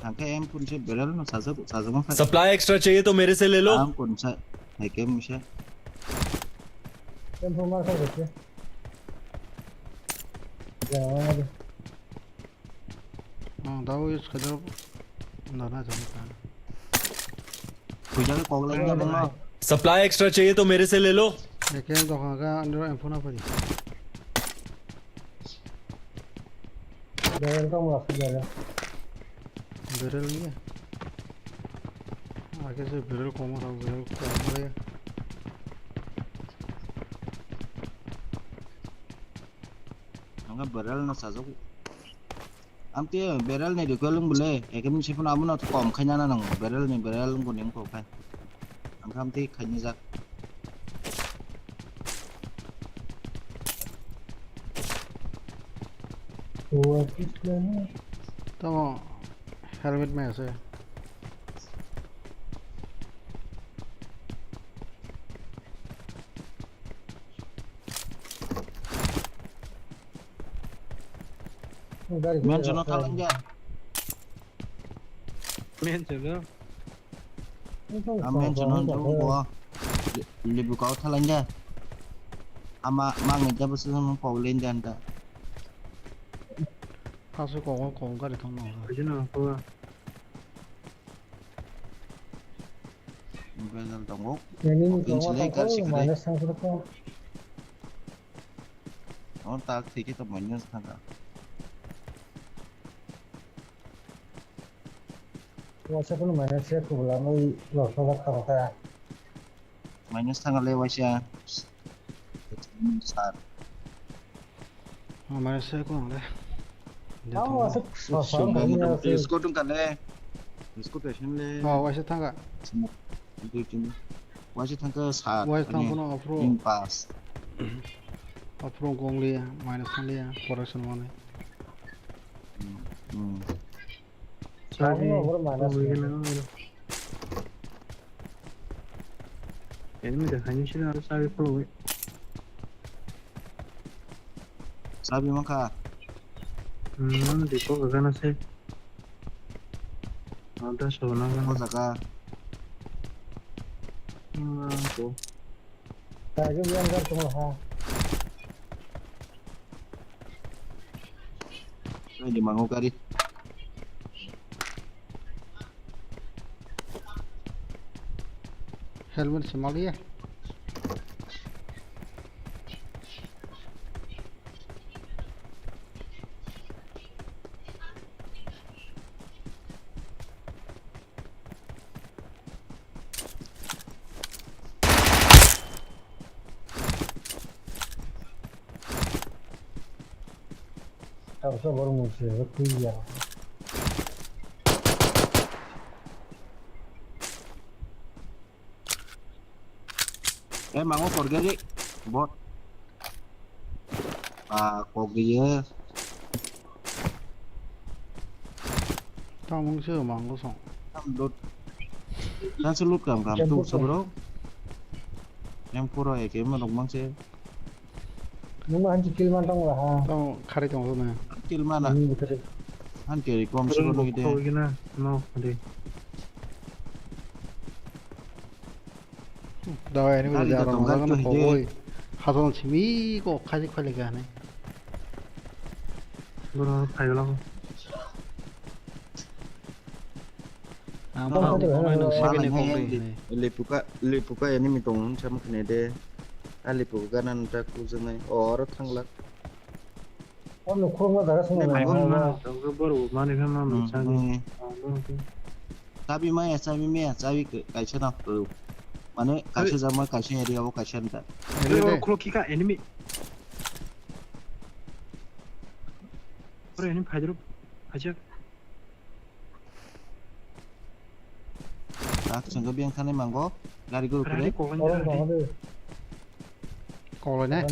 ang khe M phone se barrel no sajak, sajak ma kha. Supply extra चाहिए तो मेरे से ले लो। Ang kun sa, A K M ni se. M phone mar kha se. Ya, ya, ya. Hmm, dao use kha dao. Na, na, jang kha. Kujak kok lai na bang no. Supply extra चाहिए तो मेरे से ले लो। A K M dokan ka andro M phone apa di? Barrel tong la, barrel. Barrel ni. Ake se barrel kom ha, barrel kom ha. Ang barrel no sajak. Amte barrel ni recoil wng bole, A K M ni se phano abono kom khaina na nango, barrel ni barrel wng bole wng kok khai. Ang kha amte khaini jak. Tamo helmet mai ase. Gari Mention no thalang ja. Mention no. Ah, mention no jong bo. Libu kau thalang ja. Ama mangni jabo sung kau len ja anta. Pasu kau kau gari thang no. Ajina ko. Mobile tongo. Nini Open tongo sile tongo, gar sikre. Minus thang sile ko. Oh, tak thike to minus thang ka. Wasa kono minus se kubla noi lok lok thang ka. Minus thang le waisa. Sir. Oh, minus se ko le. Amo asuk so so. Scoot wngkha le. Scoot action le. Oh, waisa thangka. Dui tin. Waisa thangka sat. Waisa thang bono off road. Ring pass. Off road gong le minus thang le correction mane. Hmm. Sabi. Enemy da hani sila aro sabi follow. Sabi mangkha. Hmm, di ko gana se. Ada so na. Ko jaga. Hmm, ko. Kaisa yang kar tong ha. Ai di mango gari. Helmet se maliya. Tamsa borok mungse twi ya. Eh, mango korgeri. Bot. Ah, kok dia. Tang mung se mango song. Tam lut. Tam se lut kam kam tu sabro. Yang pura ya ke mana mang se. Numa hanji kill man tang lah ha. Tang kari tang sana. Kill mana? Ini betul. Han kiri kom se kono gide. Kau gina. No, de. Dawa ini udah jarang orang kan kau boy. Hasan simi kok kaji kali gane. Bro, phailong. Ang tong tong tong tong. Lepuka, lepuka enemy tong sama kene de. A lepuka nan ta ku jangai. Oro thanglak. Ono khorokma jaga swngo. Mani phano mani. Chabi maya, chabi maya, chabi kaisa na. Mane kaisa jama, kaisa area o kaisa nta. Khulok kika enemy. Ore enemy phaidrop. Acha. Tak chwngkhe biyang thani mango. Gari guru kre. Koklai nai.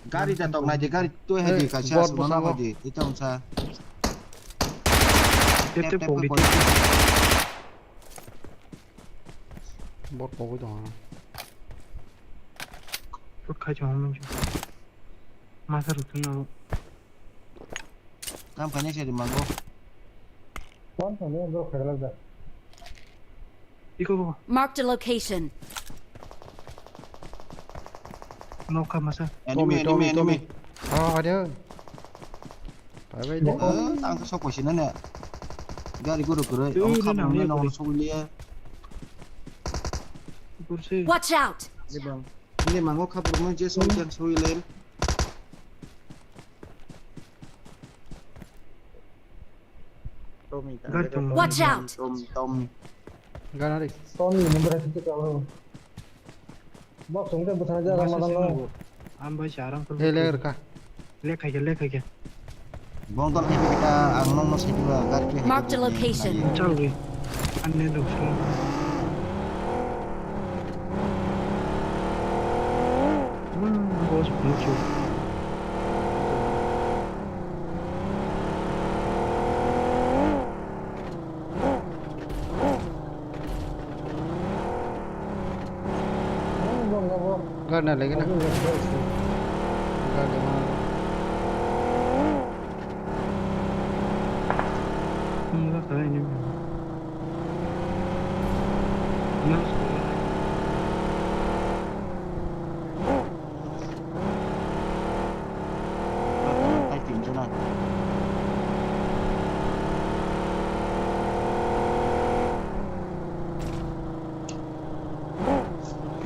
Gari da tok nai di, gari tu hai di, kaisa bot aswk ma bwskango. Nang di. Ita unsa. Tep tep kok di. Bot kogwi tongo. Kut khai chong hwnwi. Masa rwtwng abo. Tam khaina se rimang go. Phone thangwi borok khailak da. Iko bo. Marked a location. Nokha masa. Enemy, Tommy, enemy, Tommy, enemy. Tommy. Oh, ada. Bye bye, Nokha. Eh, ang to sok paisina ne. Gari guru guru. Tui, ang ni khap nang nang ya nang guri. Sok liya. Kursi. Watch out! Di bang. Ini mango khap rumah je sok Hmm. jan soi lem. Tommy, Gari ada tong. Tommy. Watch out! Tom, Tommy. Gana ri. Tommy, number hai kita kau. Box song teh bwthana jaga Masa malang sini lo. Nunggu. Am bai sarang Eh, leher ka. Lekha khe, lekha khe. Bong dol khe kita ang nong no sidi ba gar khe. Marked a location. Chal ri. Anne dok song. Hmm, bos bos. Gana lagi na. Gana mana?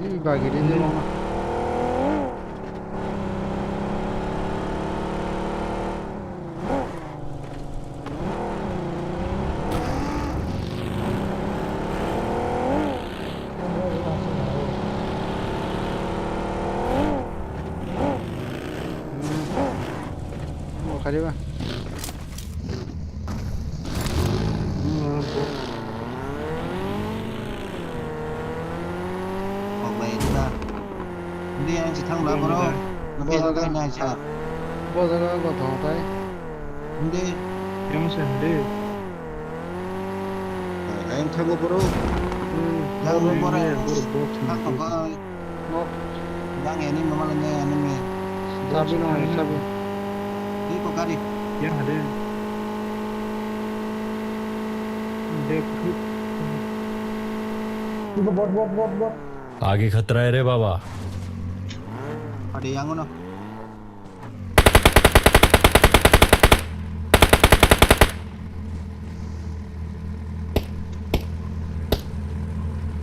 Ih, bagi dia dia mama. Mo khari ba. Kok bai da. Hindi ang si thang la bro. Hindi ang kay na sa. Bo jaga go thong tai. Hindi. Yang sa hindi. Ang thang bro. Hmm. Yang bro. Thang ko. No. Yang ini mama lenge ini mi. Sabi no, sabi. Ini kok kari. Yang ada. Dekh. Bot, bot, bot, bot. आगे खतरा है रे बाबा। Ada yang mana?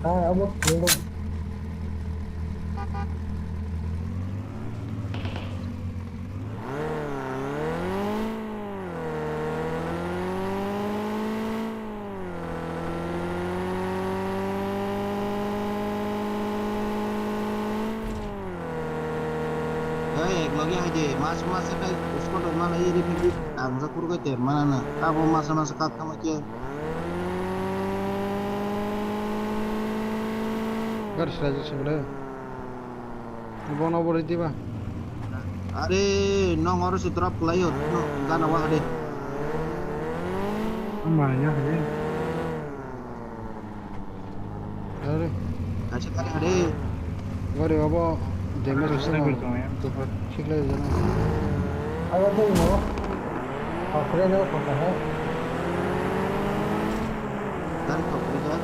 Ah, abo, abo. Hey, ek logi hai de, mas mas kai squad mana iri phi ang sa kur kai ter mana na. Abo masa masa kap kama ke. Gar sila je sibule. Bono bori diba. Are, nong oro se drop khlai yo, no, gana wa hade. Ama ya hade. Are. Kaisa kare hade. Gari abo damage. Sniper tong ya. Sikle jana. Ayo, tuh, no. Off-road, off-road, ha? Gari thok ri da.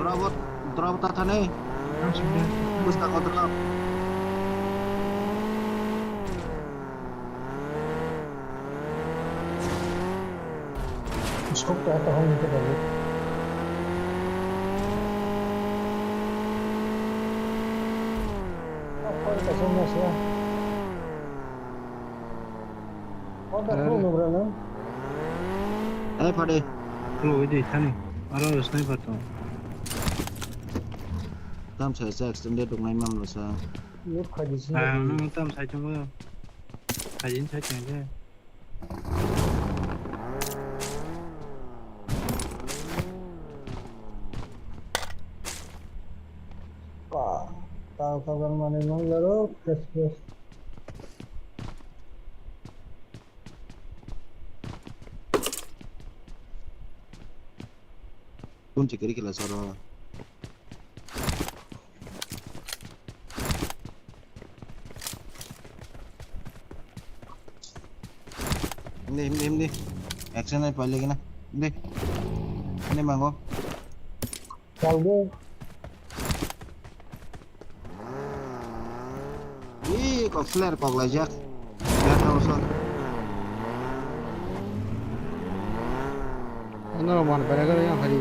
Drop, drop ta thani. Bus ta ko drop. Skop ta ta hong ke da. Apa ka song na siya? Order. Are. Phone number na? Ai phade. Khulugwi di thani. Aro sniper to. Tam sai sa extended dong nai mam lo sa. Loot khai di si. Ah, no tam sai chungo. Khai din sai chungo. Pa, tao ka bang mane mang laro, fresh fresh. Kun chikiri kila soro. Hindi, hindi, hindi. Action ay pwede lagi na. Hindi. Hindi, mango. Salgo. Ih, kok flare, kok lajak. Flare na usah. Ano man, beragara yang hari.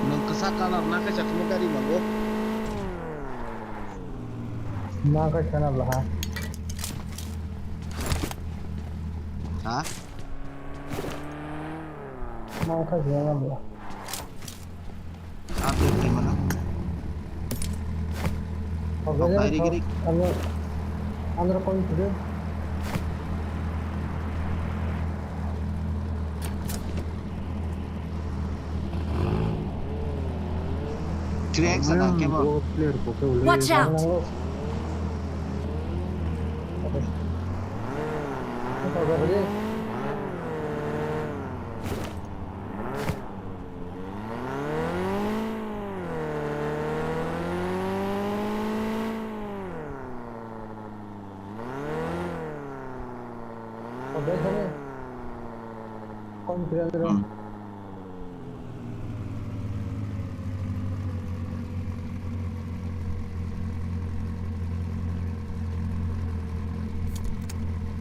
Nwng kwchak colour na khe chakhumo gari mango. Ma kha sana bla ha. Ha? Ma kha sana bla. Update khe mana? Oke, kok dai ri giri. Ando, ando koi kudu. Crack sana kebo. Watch out! Kon kira kira. Hmm.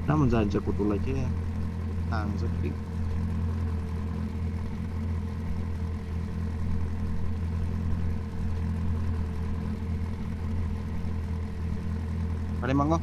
Tamo jai je kutu lai khe tang je pi. Pare mango.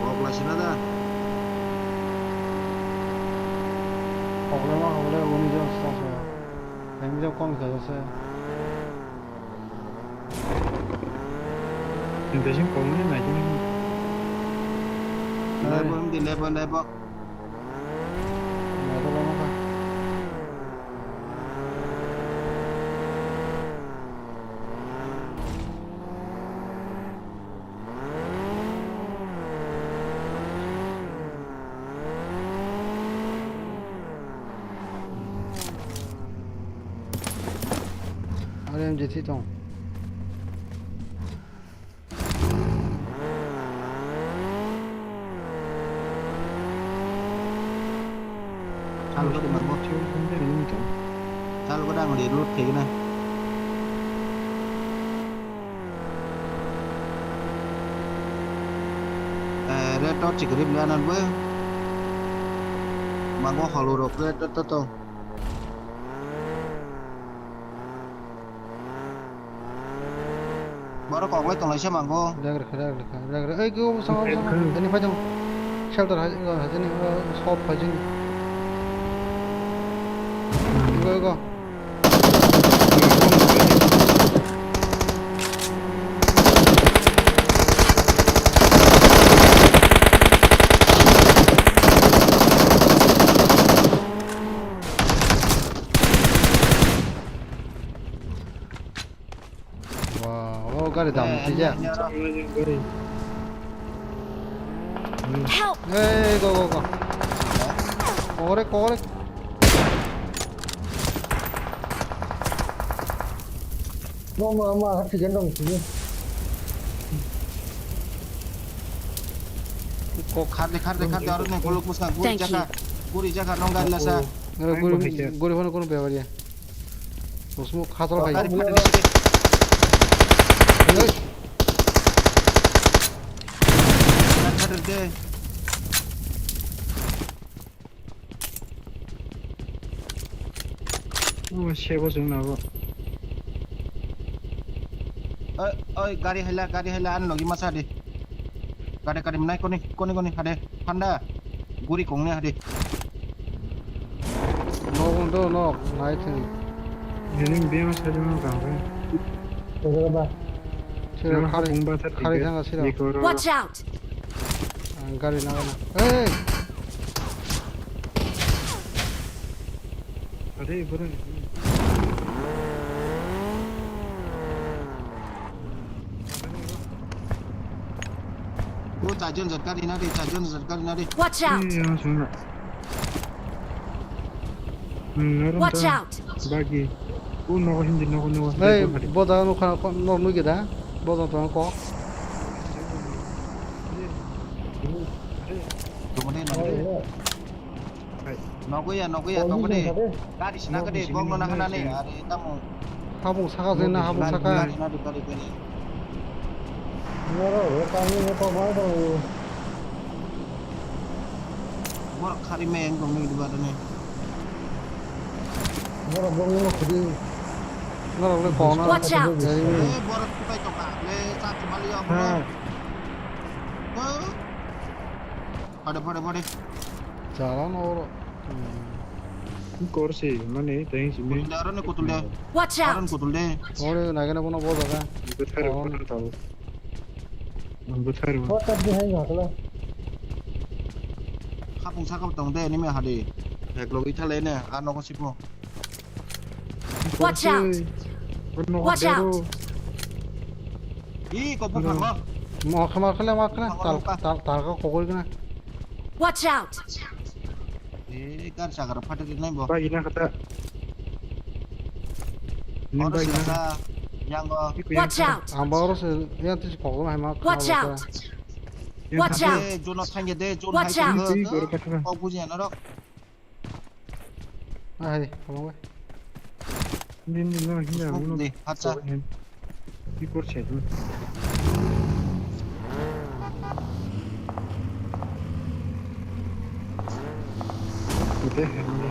Kok lai sina da. Kok lai ma kok lai uni jang sa sa. Hem jang kong sa sa. Ni da jing kong ni na jing. Lebo, em di lebo, lebo. Aro M G three tong. Chalo gari mango. Chalo gari ang reload khaigana. Eh, red dot chikari bela nan bo. Mango hollow rok red dot to to. Borok kok lai tonglaisa mango. Rek rek rek rek rek rek. Ei go sama sama. Ani phai dong. Shelter hai hai jani shop hai jani. Go go. Wow, oh, gari dam tija. Help! Hey, go, go, go. Kore, kore. No, ma, ma, hati gendong sini. Ko khar de, khar de, khar de, aro ne, golok muska, guri jaka, guri jaka, nong gari lasa. Guri, guri, guri, guri, guri, guri, guri, guri, Bosmo khachal khai. Gari phatani side. Hey. Gari phatani de. O sebo chwng na bo. Oi, oi, gari haila, gari haila, ani logi masa di. Gari, gari, nai koni, koni, koni, hade, handa. Guri kong ne hade. Nok wng do, nok, nai thwng. Nini biyang sa di mang kang khe. Tengkol ba. Sira Nang khari, hapung ba thar khari dige. Thang asira. Dige oro. Watch out! Ang gari na na. Hey! Are, bro. Bro, charjon jat gari na de, charjon jat gari na de. Watch out! Hmm, narum Watch ta. Out! Bagi. O nogo hindi, nogo, nogo. Hey, bagi. Boda no khana, no nugida. Boda to ko. Tumane, tumane. Hai. Nogo ya, nogo ya, tongo de. Gari sina kade, bong no nahana ne, are tamo. Habung saka je na, habung saka. Gari na de, gari, gari. Noro, kami ne to mai do. Borok khari me eng tong nai duba dane. Borok bong no khudi. Norok le kong na. Watch out! Eh, borok kutai tong ka. Le, cha chumali ya, borok. Pade, pade, pade. Chala no oro. Hmm. Kor se, mane, teng si me. Kutul de, arone kutul de. Watch out! Arone kutul de. Ore, nagena bono bo jaga. Bwthar, oh, bwthar tabo. Bwthar. What the hell, hakla? Khapung sakap tong de, enemy hade. Bag logi thale ne, a nogo sipo. Watch out! Watch out! Ih, kok buphang lo. Mo khama khale ma khana, tal, tal, tal ka kokoi kana. Watch out! Eh, kar sagar phatar nai bo. Ba ina kata. Oro sila sa, yang go. Watch out! Ang ba oro se, yang tis kokoi ma ma. Watch out! Watch out! Eh, jono thangya de, jono hai thangya. Kok bujiya norok. Ah, hai, habang bai. Hindi, hindi, no, hindi, hindi. Hindi, hacha. Hindi. Hindi, korse, hindi. Hindi, hindi.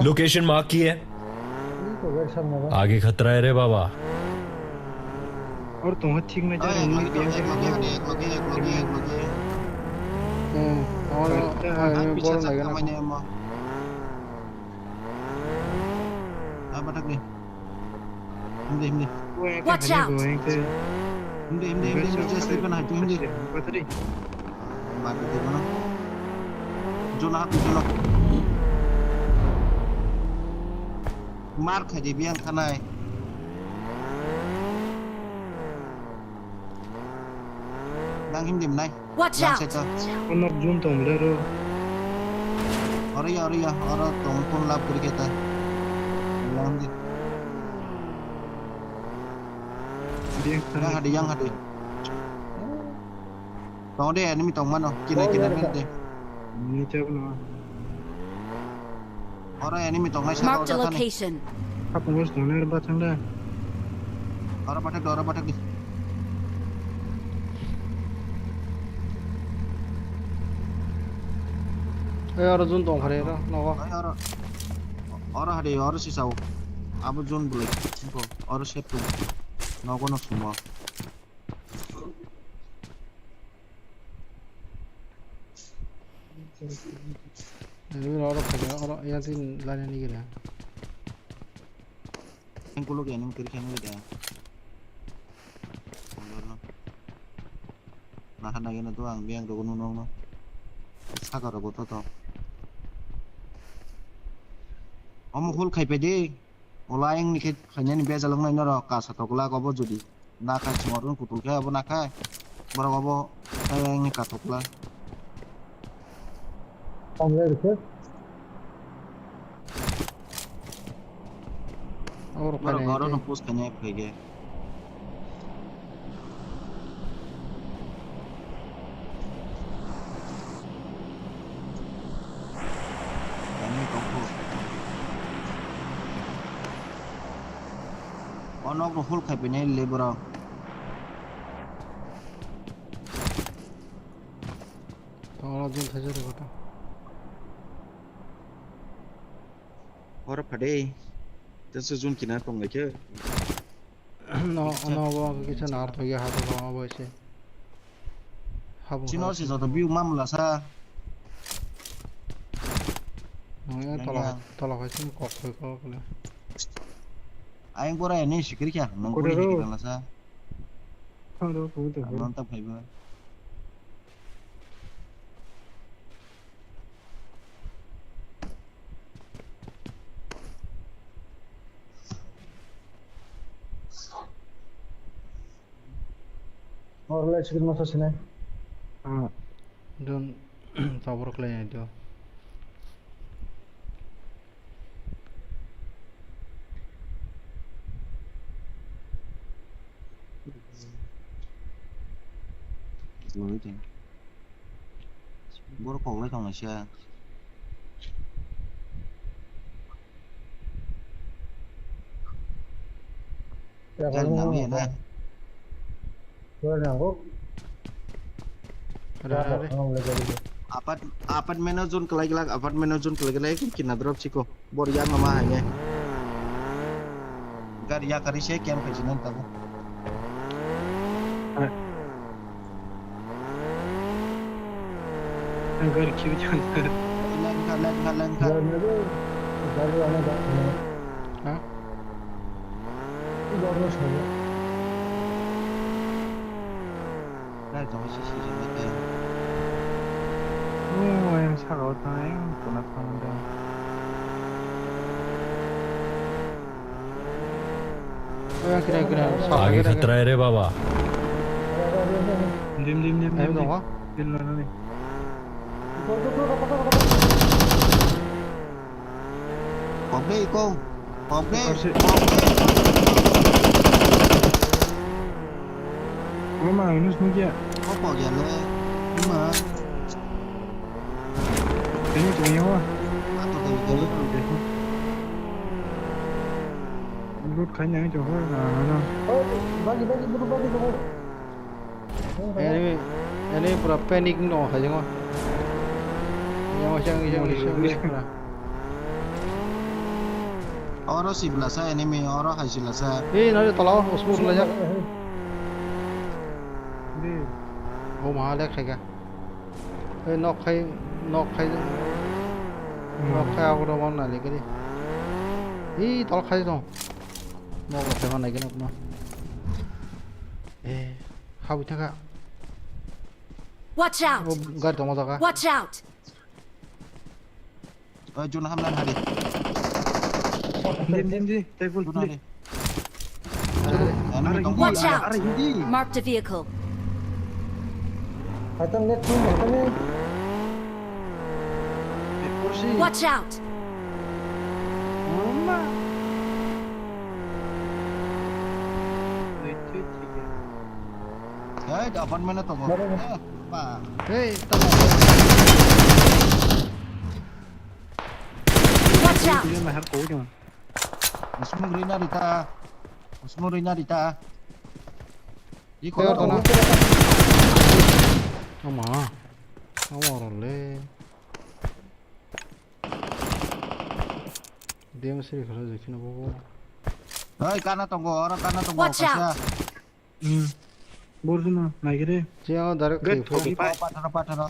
Location mark की है। आगे खतरा है रे बाबा। Or tongo thik nai jani. Hmm, tongo, tongo, tongo, tongo. Ah, batak ni. Hindi, hindi. Watch out! Hindi, hindi, hindi, hindi, just leave na, hindi. Hindi. Batak ni. Batak ni mana? Jona hati jona. Mar khai di biang khanai. Nang hindi nai. Watch out! Ono zoom tong bwle ro. Oro ya, oro ya, oro tong phone lab kuri keta. Yang di. Yang hadi, yang hadi. Tong de, enemy tong mano. Kina, kina, kina de. Ni chak no. Oro enemy tongnai saka. Marked a location. Hapung bus tongnai ba thang da. Oro bathak di, oro bathak di. Eh, oro zoom tong phare oro, nogo. Ai oro. Oro hade, oro si sao. Abo zoom bulai. Info. Oro set tu. Nogo no sumo. Ini oro kaya, oro yang tin lari ni kira. Yang kulo kaya nung kiri kaya nung kira. Nah, hana gini tuh ang biang dogo nung nung nung. Saka rogo to to. Omo hol khai pede. Ola yang ni khe khainani bejal wngnai norok ka satok lak obo jodi. Na khai chwng oro kutul khe abo na khai. Borok obo khe wngni katok la. Tamle rikhe. Oro borok khainai oro no push khainai phaikhe. O nok rok hol khai pini le borok. Tongla jun thaisa de kota. Oro phade. Tesa jun kina tong lai khe. No, no, bo kisa nar thoi ha to bo se. Habu Chino ha. Se joto view mamla sa. Nang ya Nang tola, ya. Tola khai sim kok khai kok le. Ayang pora ya ni sikir kya? Nang Kore kuri ro. Sikir la sa. Aro ko to. Ang nang ta phai ba. Oro lai sikir masa sinai. Ah. Don tabur khlai nai do. Borok kok lai tong lai se. Gari nang ya na. Gari nang kok. Ada, ada, ada. Apartment o zone kelai kelak, apartment o zone kelai kelak, kina drop siko. Bor yang nama hanya. Gari ya kari se kiam kaji nang tabu. Gari kibi chang. Lengkha, lengkha, lengkha. Gari nang, gari wala gari. Ha? Gari nang. Gari tong si si si si. Oh, yang saka o tang, yang tuna tang dong. Oya kira kira. Agi khatra hai re baba. Dim dim dim dim. Dim lo nani. Kok de iko. Kok de. Kok de. Mama, ini semua dia. Kok kok ya le. Ima. Ini punya wah. Atau dari dari. Lut kanya itu wah. Nah, nah. Oh, bagi bagi buru bagi buru. Enemy, enemy pura panic no khaijak o. Yang yang yang yang pura. Oro si belasa enemy, oro hai si belasa. Ei, nari tola o, smoke laijak. O ma lek khaika. Ei, nok khai, nok khai. Nok khai, abo rok nali kari. Ei, tol khai dong. Nok khai mana gini no. Eh, habwi thaka. Watch out! O gari tongma jaga. Watch out! Oi, Jun hamlan hari. Dim, dim, dim. Tei full, Jun full. Hari. Enemy tong. Watch out! Are, hindi. Marked a vehicle. Haitam net phone, haitam net. Watch out! Mama. Hey, apartment tongo. Hey, tamo. Watch out! Smoke rina rita. Smoke rina rita. Iko. Ama. Ama role. Dem siri khala jekina bobo. Oi, kana tongo, oro kana tongo. Watch out! Hmm. Borjuna, naigire. Siya direct. Get through. Patharo, patharo.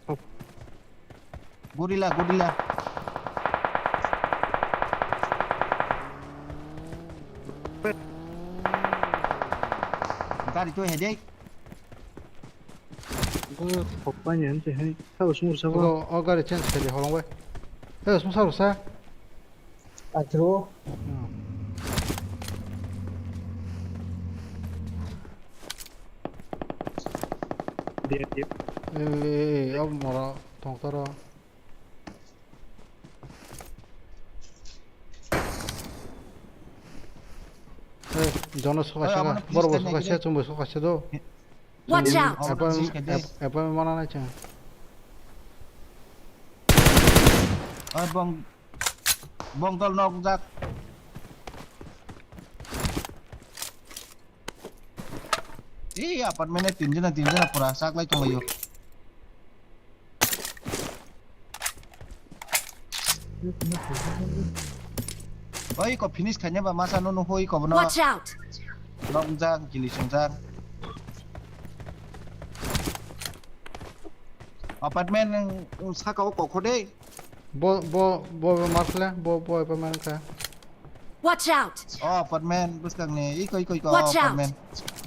Hop. Gorilla, gorilla. Gari to headache. Bo thokpa ni hanse hai. Sabo sumur sabo. O, o gari change khaidi holong bai. He, sumsa rusa. Atro. Hmm. Dia, dia. Eh, eh, eh, eh, ab mora tongtaro. Eh, jono soka soka, boro bo soka se, chumbo soka se do. Watch out! Appointment, appointment mana nai chang. Oi, bong, bong dol nok jak. Ei apartment e tinjona, tinjona pura saklai tonglaio. Oi ko finish khaina ba masa no no hoi ko bono. Watch out! Nokjak, kili songjak. Apartment, mm, saka o kokho de. Bo, bo, bo, bo markle, bo, bo, bo markle. Watch out! Oh, apartment, bwskang ni, iko, iko, iko, Watch out! Apartment.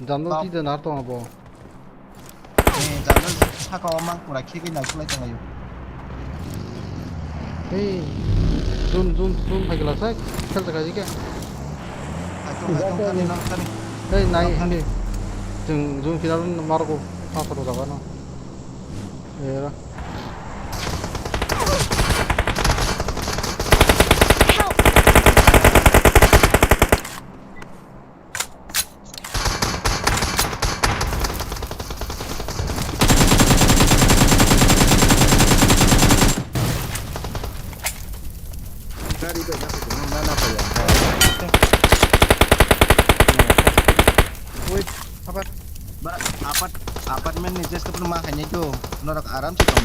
Jando Top. Ti de nar tong abo. Eh, jando saka o mang pura khegwi nai khlai tong ayo. Hey, zoom, zoom, zoom, phai gila sai, khel jaga jike. Hai tong, hai tong, thani, nok thani. Hey, nai, nok thani. Hindi. Jeng, zoom kira run margo, apa tu jaga no. Era. Gari bai na phaikhe nang nana phaiya. Wait, apat. Ba, apat, apartment ni just pun ma khainai tu. Norok aram se tong.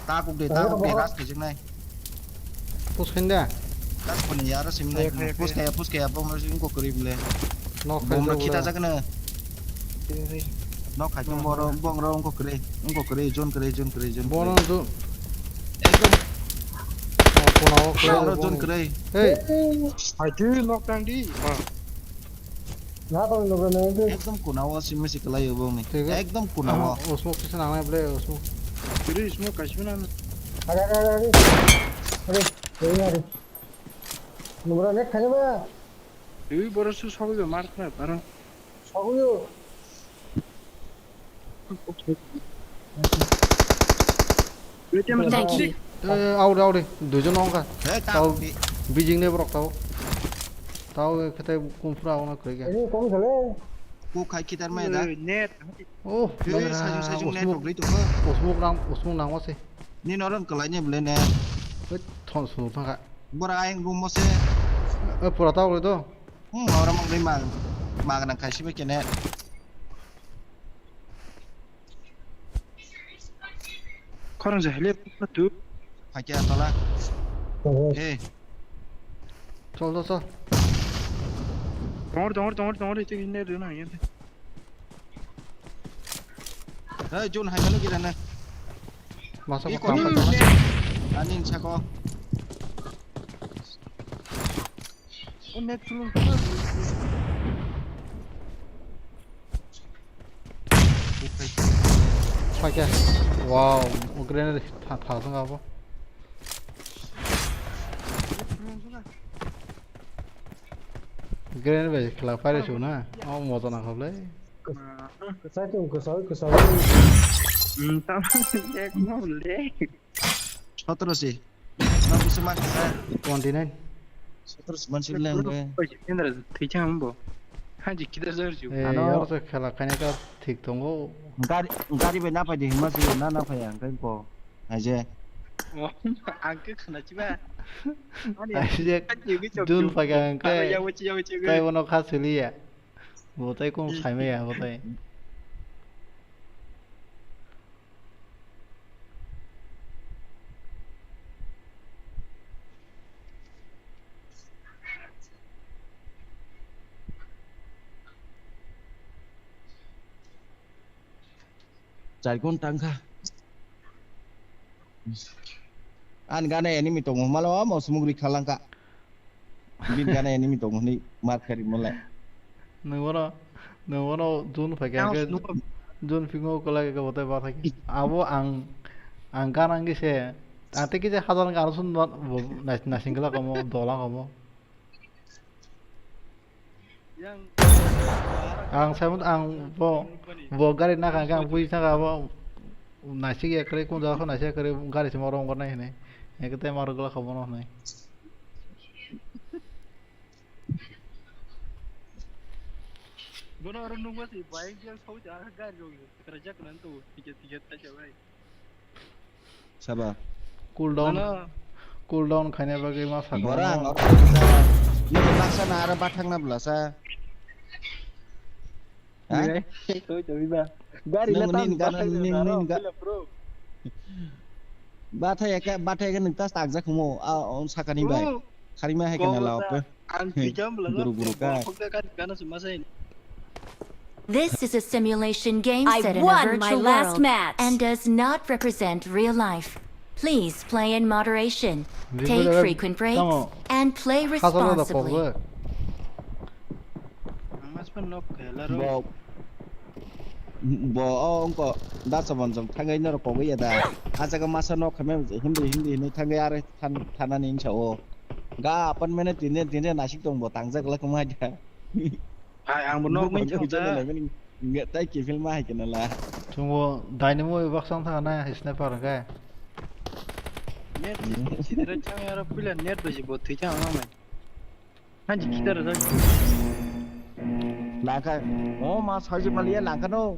Takuk de, takuk de, ras kejek nai. Push khain da? Ras pun ya, ras sim nai. Khayak, khayak, push khayak. Kaya, push kaya, bom ras ingko kuri bile. Nok khain bom rak da kita bura. Jak na. Nok khai tong boro, bong ro ingko kuri, ingko kuri, zone kuri, zone kuri, zone kuri. Bono zone. Ekdom. Oh, kona o kuri. Bong ro zone kuri. Hey. Hai tu nok tang di. Ha. Na tong logo na ebe. Ekdom kuna o simi si kalai o bong ni. Thik o. Ekdom kuna o. Ah, o smoke kisa nangnai ble, o smoke. Kiri smoke kaisa na. Are, are, are, are. Are, are, are. Numra net khani ba. Dui boro su sogwi ba mar khna baro. Sogwi o. Thank you. Eh, aure, aure, duijon wngkha. He, ta tao bi- bijing ni borok tao. Tao khe tei kumpra ono kwrwi khe. Ini kom sale. Ku khai kitar mai da. Eh, net. Oh, he, nang sajung, sajung net usmuk, rok rwi tongkha. Usmuk nang, usmuk nangma se. Ni norom kwlai ni bwle ne. Hoi, thon sunu thangkha. Bora ayang room mo se. Eh, pura tao rwi do. Hmm, oro mangri mag, mag nang khai sibai kene. Khorang je hele tu. Hakya tola. Oho. Eh. Chol, chol, chol. Dongor, dongor, dongor, dongor, itu ini ada nang ya. Hei, Jun, hai manu kira na. Masa ko. Iko tam ni pa tam. Ani sako. O net tulung. Paikha. Wow, o grenade tha, tha sung abo. Grenade bai khela paire su na. O moto na khablai. Kwchai tong, kwchai, kwchai. Hmm, tam ek mo le. Sotro si. Nang bisa mas kita. Twenty nine. Sotro si mansi bilang gue. Indra, thikya hambo. Hanji kita jor ju. Eh, ano. Yor se khela khaina ka thik tongo. Gari, gari be na pai de hima si na na pai ang kai ko. Aje. Oh, ang ke khana chiba. Aje. Jun paga ang kai. Yawo chi, yawo chi. Tai bono kha siliya. Bo tai kung saimaya bo tai. Char ghonta wngkha. Ani gana enemy tongo, malo omo sumuk ri khalangkha. Bini gana enemy tongo hwnwi mar kha rimo le. Nwng bono, nwng bono Jun phaikha hwnkhe, Jun phingo kwlai khe bo tei bathai khe. Abo ang, ang gana wngkhe se, ang tei kisa hajar wngkha, aro chwng bo nai-, naising kwlak omo, dola omo. Ang saimung ang bo, bo gari nakha khe ang bui thangkha abo naisik ya kwrwi, kung jaga khe naisik ya kwrwi, gari se moro wngkha nai hinwi. Eke tei moro gwlak kha bono hinwi. Bono oro nungma se bike jang sau ja gari rok kwrajak nang to ticket ticket ta bai. Saba. Cool down. Ano. Cool down khaina bagwi ma sakha. Borang, oro baksa na aro bathang na blasa. Ha? Toi to biba. Gari na tam nini gana nini ga. Bathai eka, bathai eka nung tas takjak humo, a, on sakani bai. Kharima hai kana lao pe. Ang tijam bela. Guru guru ka. Gana suma sai. This is a simulation game set in a virtual world and does not represent real life. Please play in moderation, take frequent breaks, and play responsibly. Bo, bo o wngkha da sabon jong thangwi norok kogwi ya da. A jaga masa nok khamya hindi hindi hinwi thangwi aro than-, thanani wngsa o. Ga apan mene tine tine nasik tong bo tangjak la kwmai da. Hai, ang bo nok min chang ta. Nge tai kifil ma hai kana la. Chungo dynamo baksa thang na hai sniper ga. Net sidira chang yara pila net basi bo thwi chang ma mai. Hanji kitar da. Langkha, o ma saji maliya langkha no.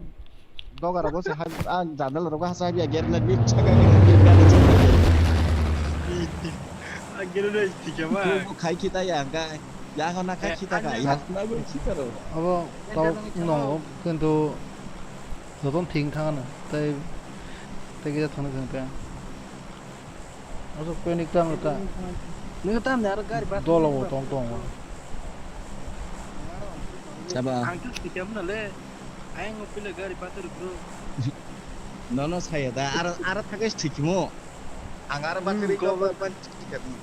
Doga rogo se ha, a jandal rogo ha sabi ya gate na bit chaka. A gate na thike ma. Khai kita ya ga. Ya hona khai kita ka. Ya na go kita ro. Abo tau no kintu joton thing thang na. Tai tai kita thang thang ta. Asok panic tang ta. Nung tam ne aro gari bat. Dolo bo tong tong. Saba. Ang tu sikam na le. Ayang pile gari batur bro. Nono saya da aro aro thakes thikimo. Ang aro batur ko ban thikimo.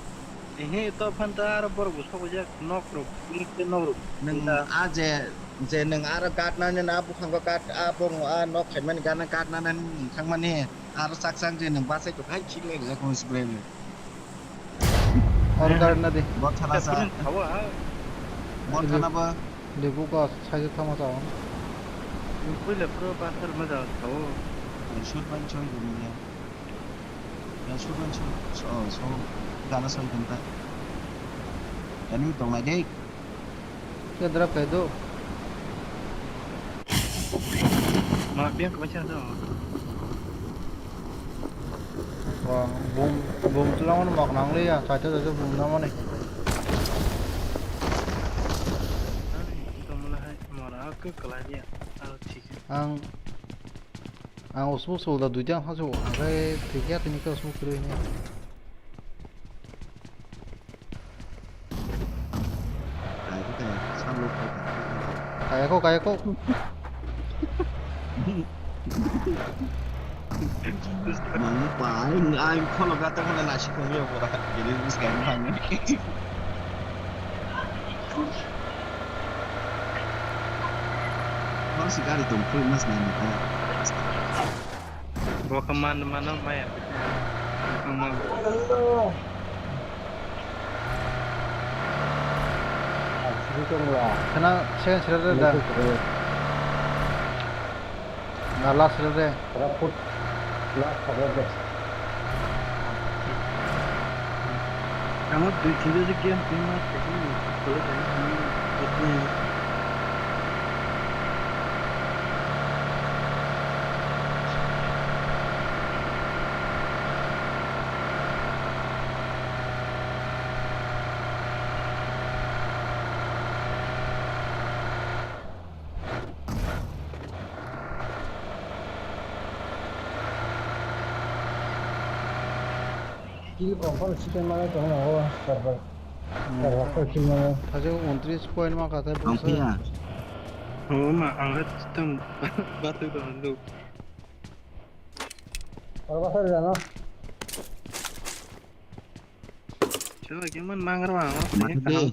Ehe to phan ta aro bor bu sok jak nok rok. Nok rok. Nung a je je nung aro gat na ne na bu khang gat a bong a nok khaimani gat na gat na na thangmani. Aro sak sak je nung bachai tok hai khik lai rijak kung spray le. Aro garna de. Bor thana sa. Bor thana ba. Lebu ka sai thama sa. Nung puila pro pastor ma ja sao. Shot ban choi gum ya. Ya shot ban choi. So so. Gana soi gum ta. Enemy tong lai de. Khe drop khai do. Ma biang kama cha do. Wa bum bum tulang mano mak nang le ya, chaita chaita bum na mani. Ani to mala hai mora ke kalai dia. Aro thik. Ang ang usmu sul da duita ha so, ang kai thik ya tini ka usmu kiri ni. Kayako, kayako. Mang pai, ang kholo gata kholo nasi kong yo pura. Jadi terus kayak mana? Masih kali tumpul mas nani ta. Bo khe man mano maya. Ang ma. Khana second sila de da. Na last sila de. Last sila de. Amo dui tinta je game twi ma twi ma twi ma. Kill confirm chicken mana tong na ho server. Hmm. Server ko kill mana. Thajo untris point ma kata. Ang pia. Oh ma, ang hat tam batu ko handu. Oro basar jana. Chalo, kiman mangar bang. Mati deh.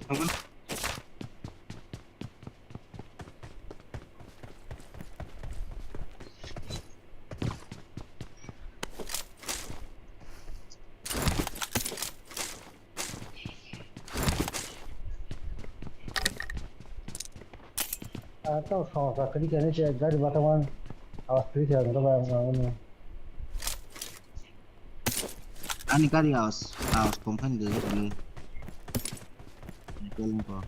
Ah, tau somosa kwrwi khe nai se gari bataman awas kwrwi khe ang dobai ang mangmani. Ani gari awas, awas company de ni. Ni telung ko.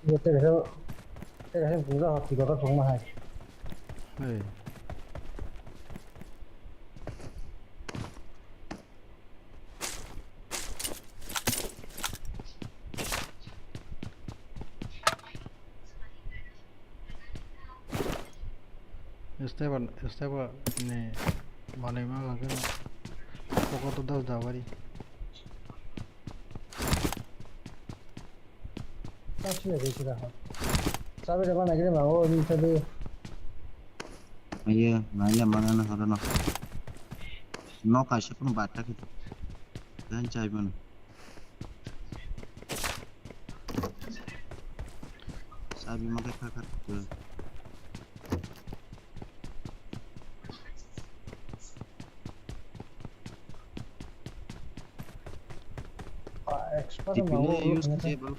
Ye te he, te he buja hot tiga ta song ma hai. Hey. Sniper, sniper ni manwi ma lageno. Pokoto das dawari. Sabi de mana gini ma o ni sabi. Ayo, nai le mana na horo no. No kaisa pun batta khe. Dan chai bono. Sabi ma khe kha kha. Expert ma tipine o use khe ba.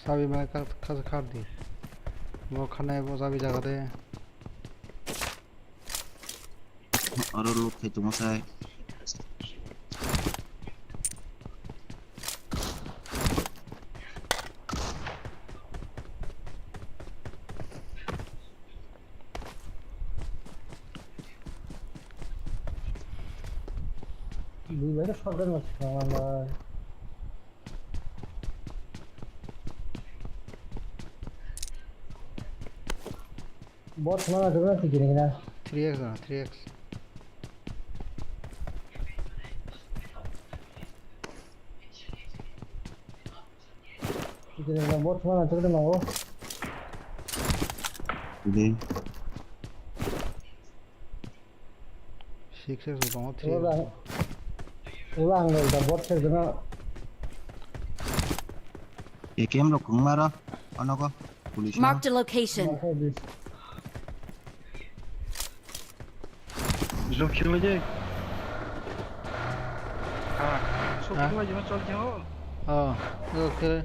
Sabi ma kha kha kha di. Mo khana bo sabi jaga de. Oro loot khai tongma sai. Dui bai shotgun mas khana bai. Bot mana jogna tiki ni na. Three X na, three X. Tiki ni na bot mana jogna mango. Ding. Six X bo tongo, three X. Ulo ang, ulo ang da bot khe gana. A K M rok kwbangma ro, onogo, police no. Marked a location. Drop khe lai de. Ha, sok khe lai jima chol khe ho. Oh, okay.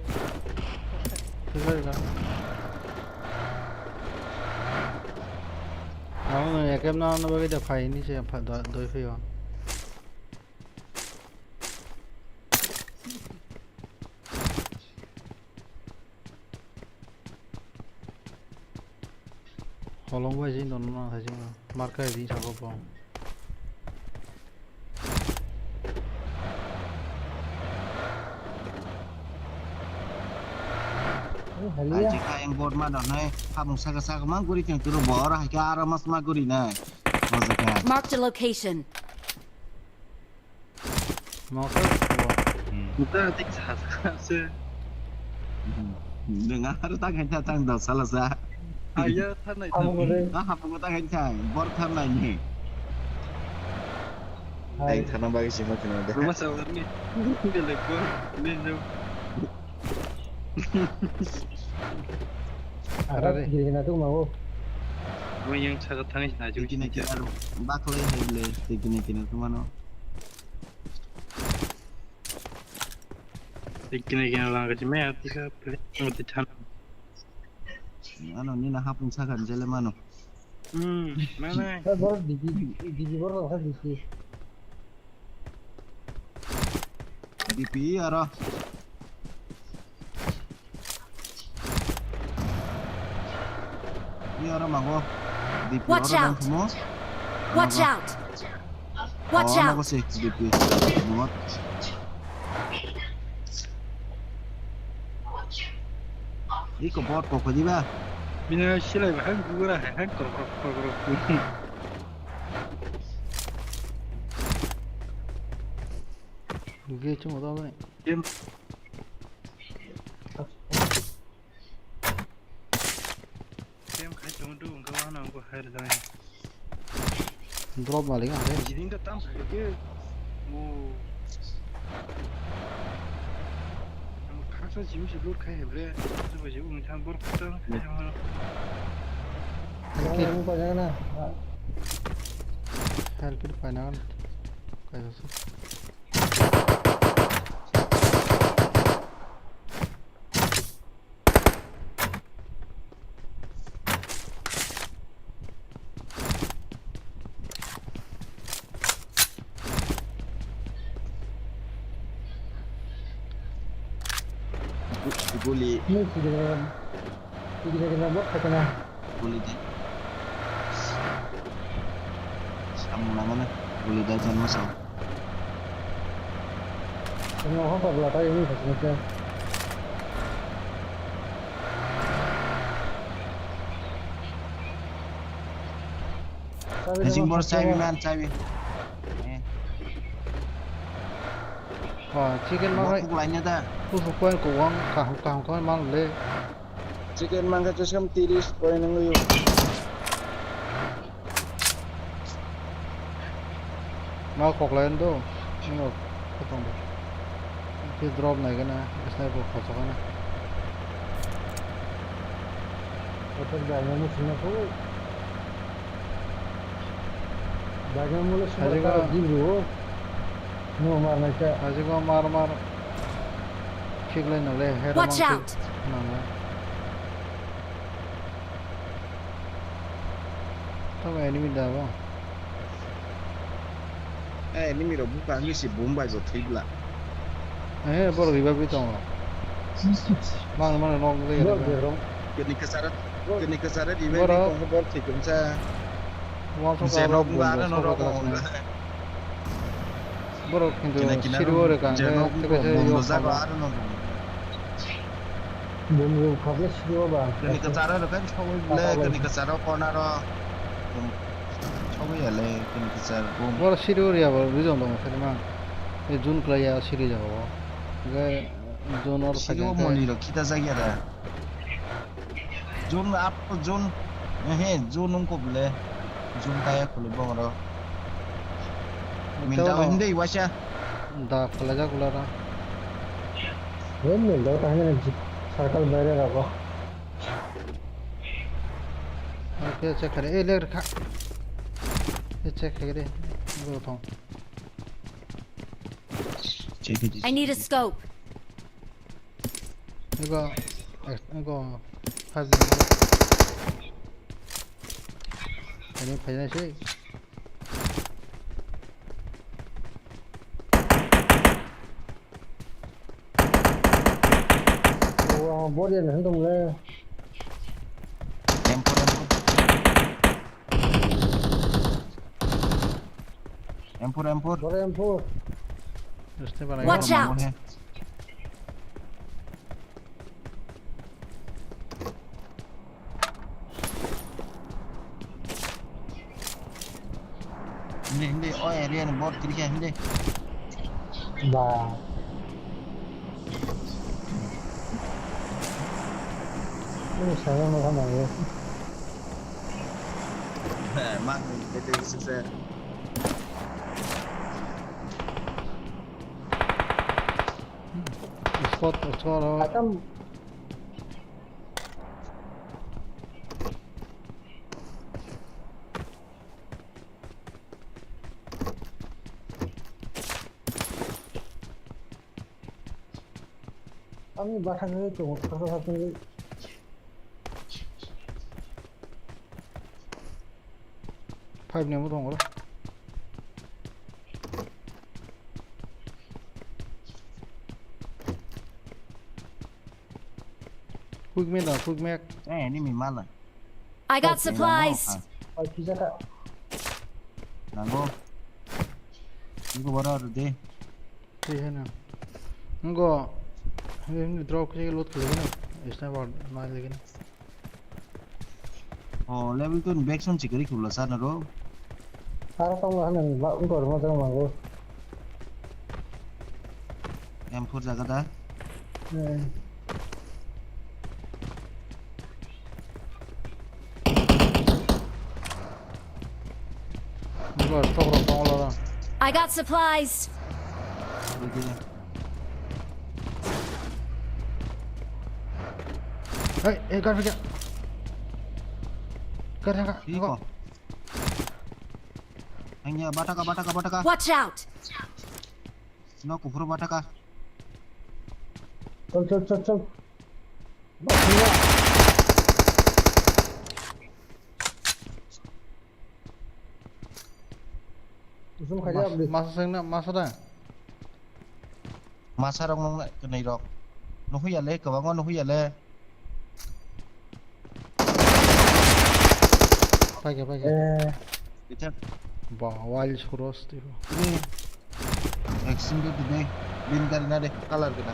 Khe lai ga. Amo no A K M na no bagwi da phai ni se pha doi phai o. Holong bai jin don no thai jin marka jin sabo bo. Ai jikha yang bot ma don hai habung saka saka mang guri teng turu bor hai khe aramas ma guri nai. Marked a location. Mokol. Uta tik sa sa se. Dengan harus tak hanya tang dal salah sa. Aya thanai thanai. Ah, apa kau tak hanya bor thanai ni. Hai. Tang thanai bagi sih makin ada. Rumah sawar ni. Belek bor ni jauh. Arare. Gini gini tu mau. Amo yang sakat thangi sih naju. Gini gini baklai hai le. Gini gini tu mano. Ikkine ikkine lang kachimai atika play mati than. Ano nina hapung sakan jele mano. Hmm, mana? Bor D P, D P bor kha D P. D P aro. Ni aro mango. D P oro dang thumo. Watch out! Watch out! Oh, nago se D P. Bungot. Iko bot kok di ba. Bini silai ba hang gura hang hang kor kor kor kor. Gue cuma tau nih. Game khai tongo do wngkha wahano wngkha hai rwjak. Drop malik ang de. Jiding da tam khai ke. O. Ang khaksa jim se loot khai hebre. Jebo jebo wngkha bor kota khai wahano. Help kit. Help kit paina kan. Kaisa. Guli. Ini sih, gini, gini, gini, buat katanya. Guli di. Samung nangana. Guli dai janma sao. Tengah apa belakang ini, katanya. Hajing bor chabi man chabi. Eh. Ba, chicken ma Bo khai. Kuk laina da. Kusu koi ko wang kaham kaham koi man le. Chicken mangkha chwsam tiris point nangwi. Ma kok lain do. Nino kotong do. Ki drop nai gana, sniper khoso gana. Otak dai mo sina ko. Dai mo le Hajigo. Sumar ka di bro. No mar nai ka. Hajigo mar mar. Thik lai nale, hera Watch mang out! Thik nale. Tamo enemy da bo. Eh, enemy rok buka hwnwi se boom bai bo thwi bla. Eh, borok revive tongo. Mang mang nok le. Bro, bro. Kini kasara, kini kasara revive tongo bor thwi kumsa. Wansuk je nok buka ano norok. Borok kintu siri o rwkha hwnkhe tei kaisa yok jago aro no. Bum rwkha bwle siri o ba. Kini kwcharo rwkha sogwi bwle, kini kwcharo corner o. Sogwi ya le, kini kwchar bum. Borok siri o rwya bo region tongo siri mang. E jun kwlai ya siri jaga o. Hwnkhe jun or siri o moni rok khita jak ya da. Jun up to jun. Ehe, jun wngkha bwle. Jun kaya khulwi bongoro. Minta o hindei waisa. Da khwlaijak ulara. Hei, mil do tang circle baire rago. Oke, check kare. Eh, ler kha. Eh, check kare. Go thong. Check it. I need a scope. Ego, ego, five. Ani phaina se. Wow, body na handle le. M four, M four. M four, M four. Boro M four. Watch out! Hindi, hindi. Oh, area ni bot kiri kya hindi. Ba. Ini saya mau sama ya. Mak, bete bisa saya. Spot, spot. Atam. Ami bathang ni tongo, thasa thasa ni. Five ni amo tongo. Quick me da, quick me. Eh, enemy mala. I got supplies. Ai, pizza ka. Nango. Nango bara de. Tei hai na. Ngo, eh, drop khe loot khe na. Sniper nai lagi na. Oh, level two ni back sound chikari khubla sana ro. Sara tong la hanan ba ungkor ma tong mango. M four jaga da. Hmm. Bro, tok rok tong la. I got supplies. Hey, hey, gar pika. Gar pika. Iko. Hanya bataka, bataka, bataka. Watch out. No, kufur bataka. Chal, chal, chal, chal. Usum khaja abdi. Masa sengna, masa da. Masa rok nung nai, kwnwi rok. Nuhuya le, kwbangma nuhuya le. Paikha, paikha. Eh. Bichak. Ba, wild suros tei. Ini. Action tu today. Bin dari nade, color kena.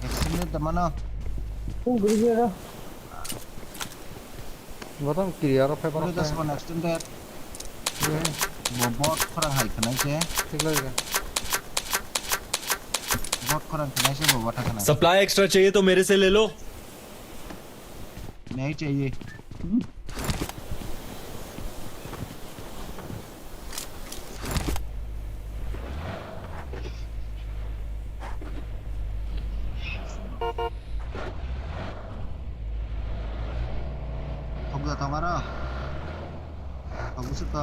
Action ni teman ah. Bottom clear o phai borok. Just one extended. Bo bot khorang hai khwnai se. Thik lai ga. Bot khorang khwnai se bo bot khwnai. Supply extra चाहिए तो मेरे से ले लो। नहीं चाहिए। Thok da thok aro. Thok busu to.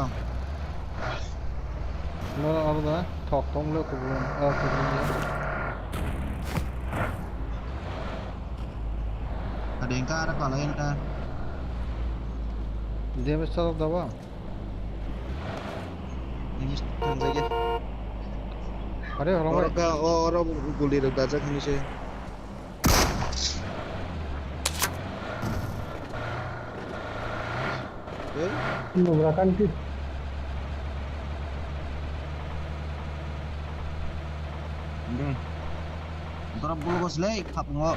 No, aro da, thok thok le kubun, ah, kubun le. Adeng ka ara pala yang ta. Dia mesti thok da ba? Ini tang saja. Are, orang oro ka, o-, oro guli rok dajak hinwi se. Eh? Nubra kanti. Ini. Drop bulu bos lei, khapung o.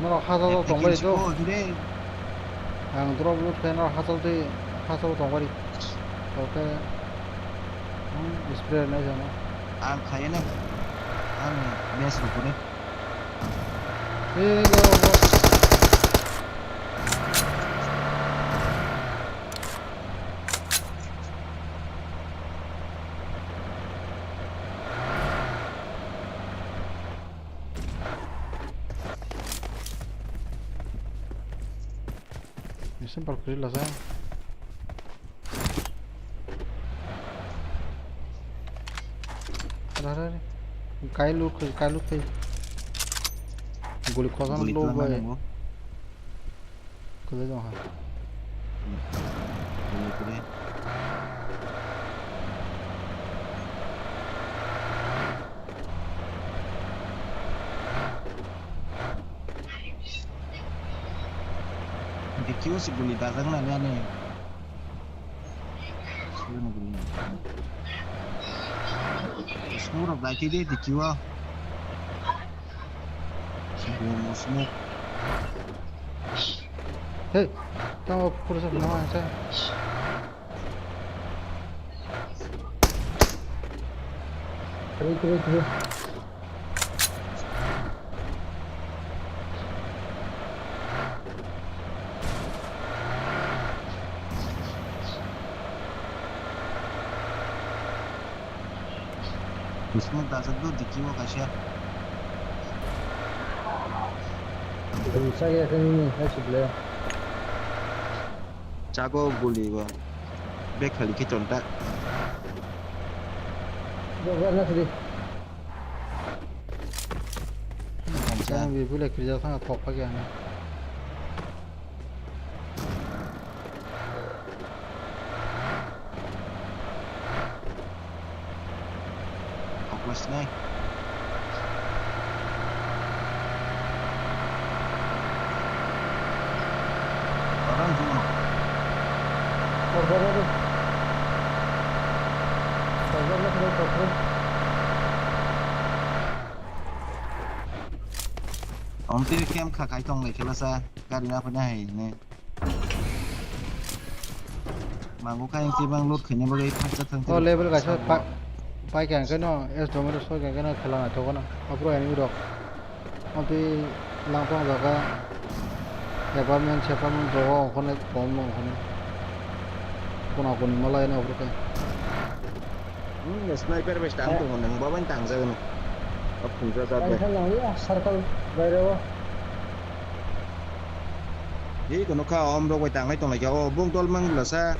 Norok hajalo tongbai do. Ang drop loot khe norok hajal twi hajalo tongbai. Oke. Spray nai jana. Ang khayene. Ang bes rukuni. Simple kuri lasa. Rare, rare. Kai loot khai, kai loot khai. Guli khosan low bai. Kwlai tong kha. Dikhiyo si guli dajak nani ani. Smoke rok dai khe de dikhiyo. Smoke, smoke. Hey, tamo pura sa no ansa. Kiri, kiri, kiri. Smoke dajak do dikhiyo kaisa. Sa ya khe nini hai si ble. Chago guli bo. Bek khali khe tonta. Go, go, na sidi. Kansa. Yang bi bule kirja thang thok pha kya na. Hopeless nai. Orang juno. Korban ada. Korban ada, korban. Omti kem kha kai tong lai khe basa gari na phai na hai ne. Mango kha engti bang load khaina bagwi thakjak thang. O level kaisa pai kha khe no S W S soi kha khe no khela na thogo no. Apro enemy rok. Omti langpang jaga. Apartment separtment rogo okhone kom no okhone. Kona koni malai no apro khe. Hmm, sniper bai tang tongo nang, bo bai tang jago no. Ap phungra jat bai. Circle bai rego. Ei kono kha om rok bai tanglai tonglai kha. O bung dol mang bwla sa.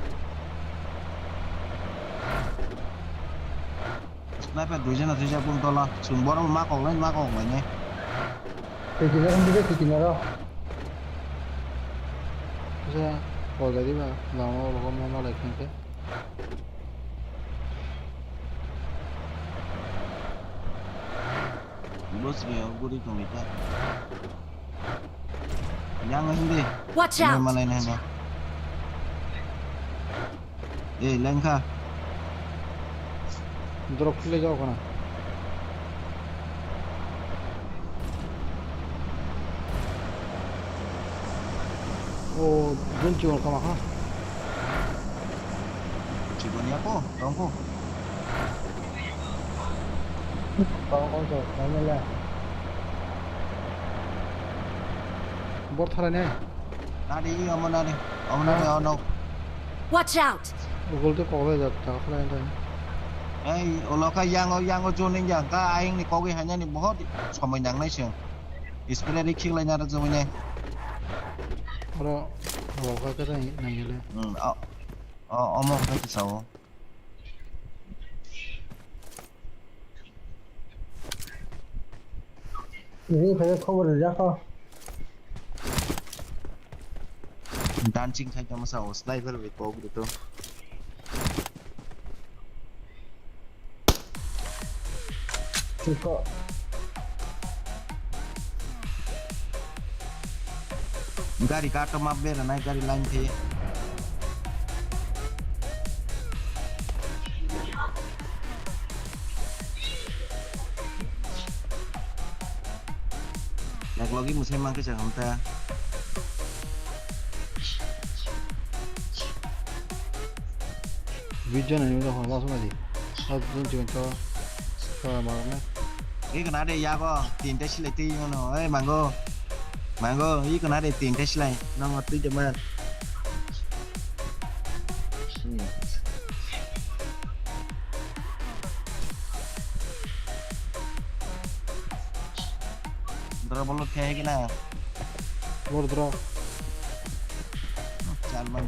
Sniper dui jana thwijak bung dola. Chwng borok ma kok lai ma kok lai ne. Twi twi rok, twi twi rok. Kisa kol gari ba lama o rok ma malai khe. Bus ni o guri tong ita. Yang hindi. Watch out! Malai na na. Eh, lengkha. Drop khwlai jak khana. O, jun chiwal kama ha. Chiboni ako, tongko. Tongko so, tongko le. Bor thalai nai. Nadi, omo nadi. Omo nadi, oh no. Watch out! Ugol te kok lai jak, tak khlai nai. Ei, ulo kha yango, yango joning yang kha, ayang ni kogwi hanya ni bohot somoi nang nai sing. Spray ri khik lai nai rok jomoi nai. Oro, oro kha khe nang, nang gele. Hmm, o, o, omo kha kisa o. Ini kaya cover ya kok. Dancing khai tamo sa o sniper bai kok rito. Tiko. Gari kato map bera nai gari line the. Eklogi musai mangke chang hamta. Video nai nung hor masuk lagi. Satu jun jun to. Kau marah. Iko nade yago tinta silai twi mano. Eh, mango. Mango, iko nade tinta silai. Nang twi jaman. Hmm. Doro bolo khe hai kena. Bor doro. Chan man.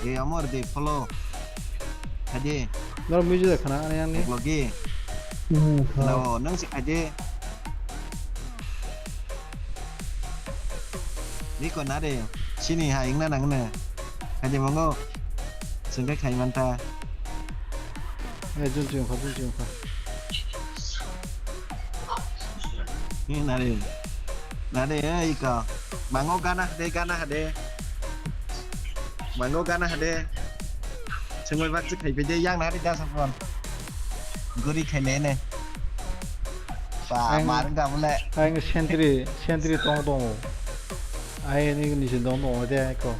Eh, amor de follow. Haje. Nor music de khana ani ani. Logi. Hmm, ha. No, nang si haje. Niko nare. Sini ha ingna nang ne. Haje mongo. Sengkai khai manta. Eh, jun jun kha, jun jun kha. Ni nare. Nare, eh, ika. Mango gana hade, gana hade. Mango gana hade. Sengoi bak chik khai pede yang nare da sapon. Guri khai le ne. Ba, ang, mar ga bole. Ang sentry, sentry tong tong. Ai ni ni sin tong tong de ko.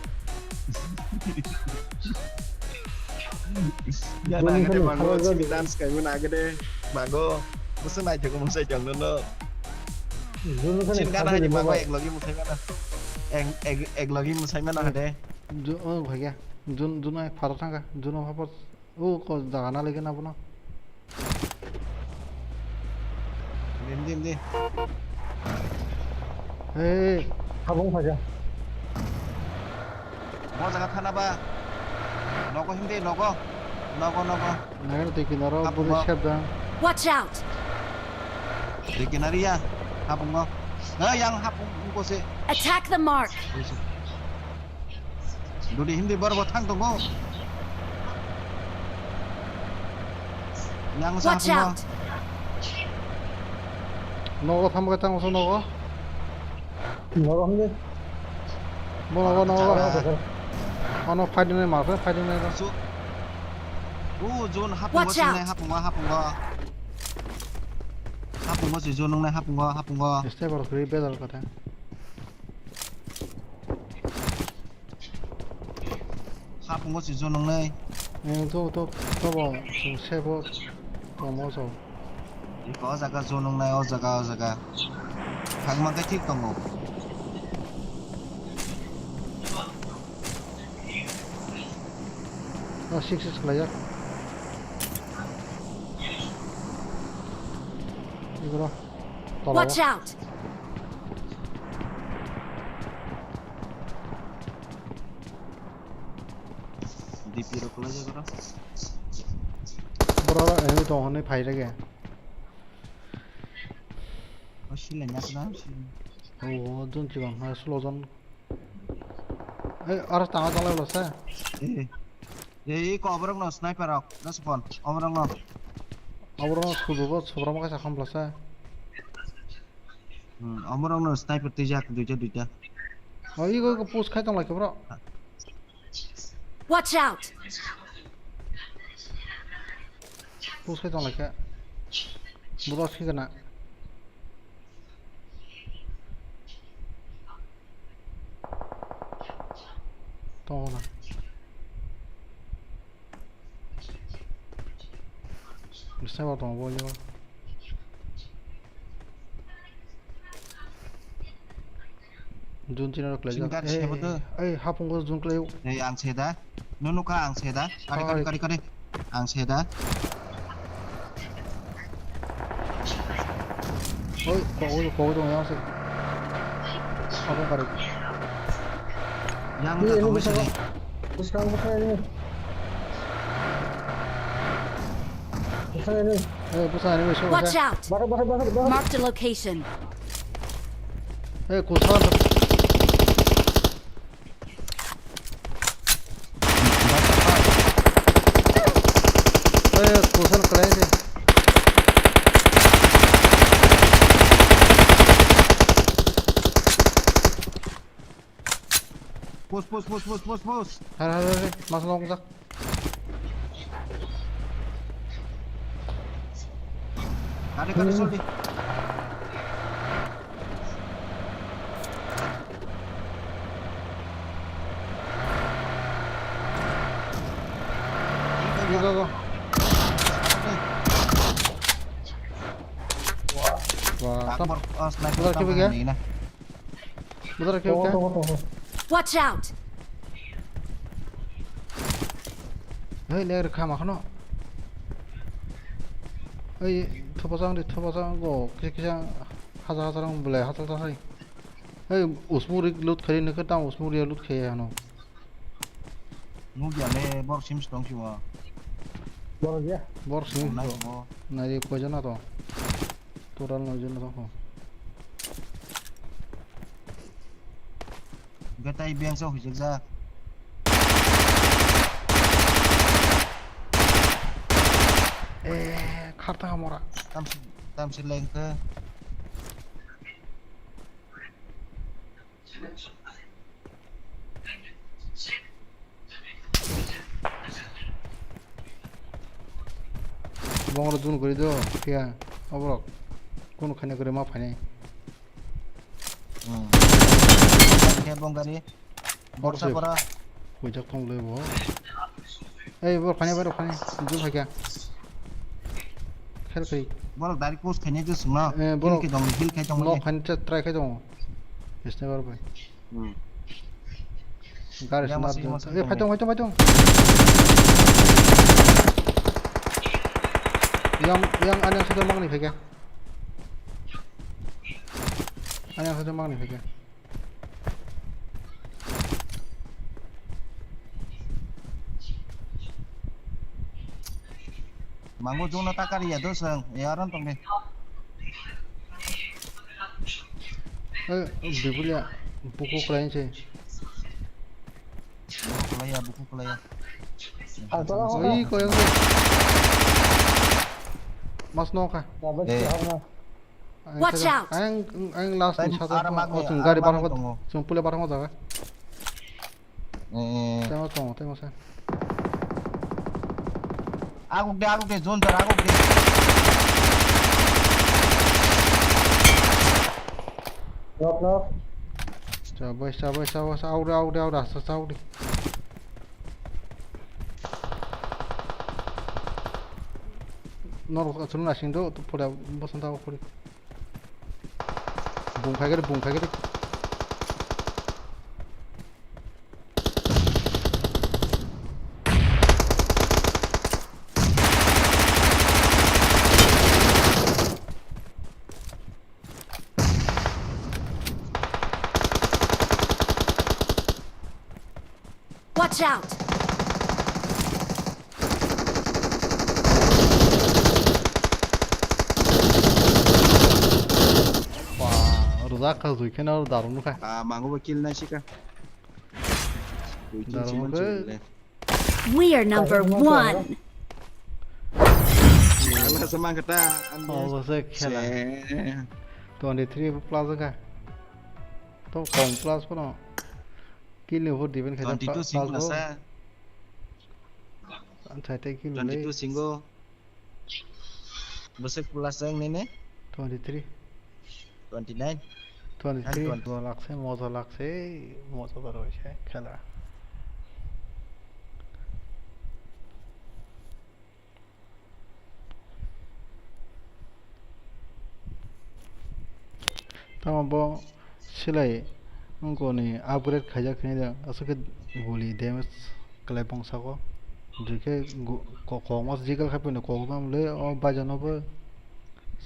Ya na gade mango chini dance kai mo na gade mango. Musu nai thego musai jong no no. Sin gana hadi mango ek logi musai mana. Ek, ek, ek logi musai mana hade. Ju, oh, bhaiya. Jun, jun ai pharo thangka. Jun o phapor. O ko jaga na lagi na bono. Dim, dim, dim. Hey. Habung phaja. Mo jaga thana ba. Nogo himde, nogo. Nogo, nogo. Nagar tei kinaro. Habung budi bo. Sep jang. Watch out! Tei kinari ya. Habung mo. Na yang habung ko se. Attack the mark. Dudi hindi bor bo thang tongo. Yang sa. Watch out! Nogo tham ka tang so nogo. Nogo hindi. Bo nogo nogo. Ano fight ni mar fight ni. Su. U zone hapungo. Watch out! Hapungo hapungo. Hapungo si zone nungnai hapungo hapungo. Este bor kri bedal kata. Hapungo si zone nungnai. Eh, to, to, to bo, sebo, tomo so. Iko o jaga zone nungnai, o jaga, o jaga. Thangma khe thik tongo. O six six khlaijak. Igoro. Tola. Watch out! D P rok kwlai jak oro. Boro enemy tong hwnwi phai rege. O silai yak na. O, o, jon chibang ha slow jon. Ei, aro tanga jalai lo se. Eh. Ei, iko oborok no sniper rok, na sukon, oborok no. Oborok no sudu bo, sobra ma kaisa khamplasa. Hmm, oborok no sniper twijak, duita, duita. Oh, iko, iko push khai tong lai khe bro. Watch out! Push khai tong lai khe. Bro, si gana. Tongo na. Bisai bo tongo bo yo. Jun chini rok Chini laijak. Gari sebo to. Ei, ei, hapung go jun klai. Ei, ang seda. Nunu ka ang seda. Kari, kari, kari, kari. Ang seda. Oi, ko, oi, ko, oi, yang se. Apa kari? Yang ini, tak ini tahu bisa, sih. Bwskang, bwskang ini. Bwskang ini. Eh, bwskang ini, bwskang. Watch out! Barak, barak, barak, barak. Marked a location. Eh, kusa. Eh, kusa na kare se. Push, push, push, push, push, push. Har, har, har, har. Mas long jak. Kare, kare, hmm. Soldi. Go, go, go. Wah, tam. Akbar, oh, sniper. Budak tam kibi ga? Ini nah. Budak kibi ga? Watch out! Hei, ler kha ma khano. Hei, thupa jang di, thupa jang go, kisa kisa hajar hajar ang belai hajar hajar hai. Hei, usmuri loot khai ni khe tam usmuri loot khai ano. Nugya le, borok sim stong siwa. Borok ya? Borok sim to. Nai di koijon na to. Total noi jon na to. Gatai beng sa hujik ja. Eh, kharta hamora. Tam si, tam si lengke. Bongro dun guri do, phiya, oborok, kunu khaina guri ma phainai. Hmm. Khe bong gari. Borsa pora. Kujak tong le bo. Ei, borok phani, borok phani. Jul phai kha. Khel khai. Borok direct push khaina je sungna. Eh, borok. Heal khe dong, heal khai tong. Nok phani try khai tong. Sniper bai. Hmm. Gari sniper. Eh, phai tong, phai tong, phai tong. Yang, yang ani ang side mangni phai kha. Ani ang side mangni phai kha. Mango jungno takari ya dosang, ya aron tong de. Eh, bibulia, buku kelain sih. Buku kelai ya, buku kelai ya. Oi, koyang sih. Mas no kha. Watch out! Ang, ang last ni satu. Gari barang tongo. Sung pule barang jaga. Eh. Temo tongo, temo sa. Aguk de, aguk de, zone jar, aguk de. Knock, knock. Sabai, sabai, sabai, sabai, aure, aure, aure, asa, saure. Norok achulna singdo, pura bosanta khuri. Bung khai gede, bung khai gede. Watch out! Wah, rwjak kha jui kheno darung nukha. Ah, mango bo kill nai sika. Darung nukha. We are number one. Ang na se mang kata, ang Oh, se khela. Se. Twenty three plus ka. To kong plus kono. Kill ni bo depend khai twenty two plus single ko. Asa. Ang thai thai kill twenty two le. Single. Bwswk plus wng nini? Twenty three. Twenty nine. Twenty three. Twenty. Moja lakse, moja lakse, moja da roi se khela. Tamo bo silai wngkoni upgrade khaijak hinwi aswk khe guli damage kwlai bongsago. Jikhe gu-, ko-, kokma jigal khai phano kokma le o baijano bo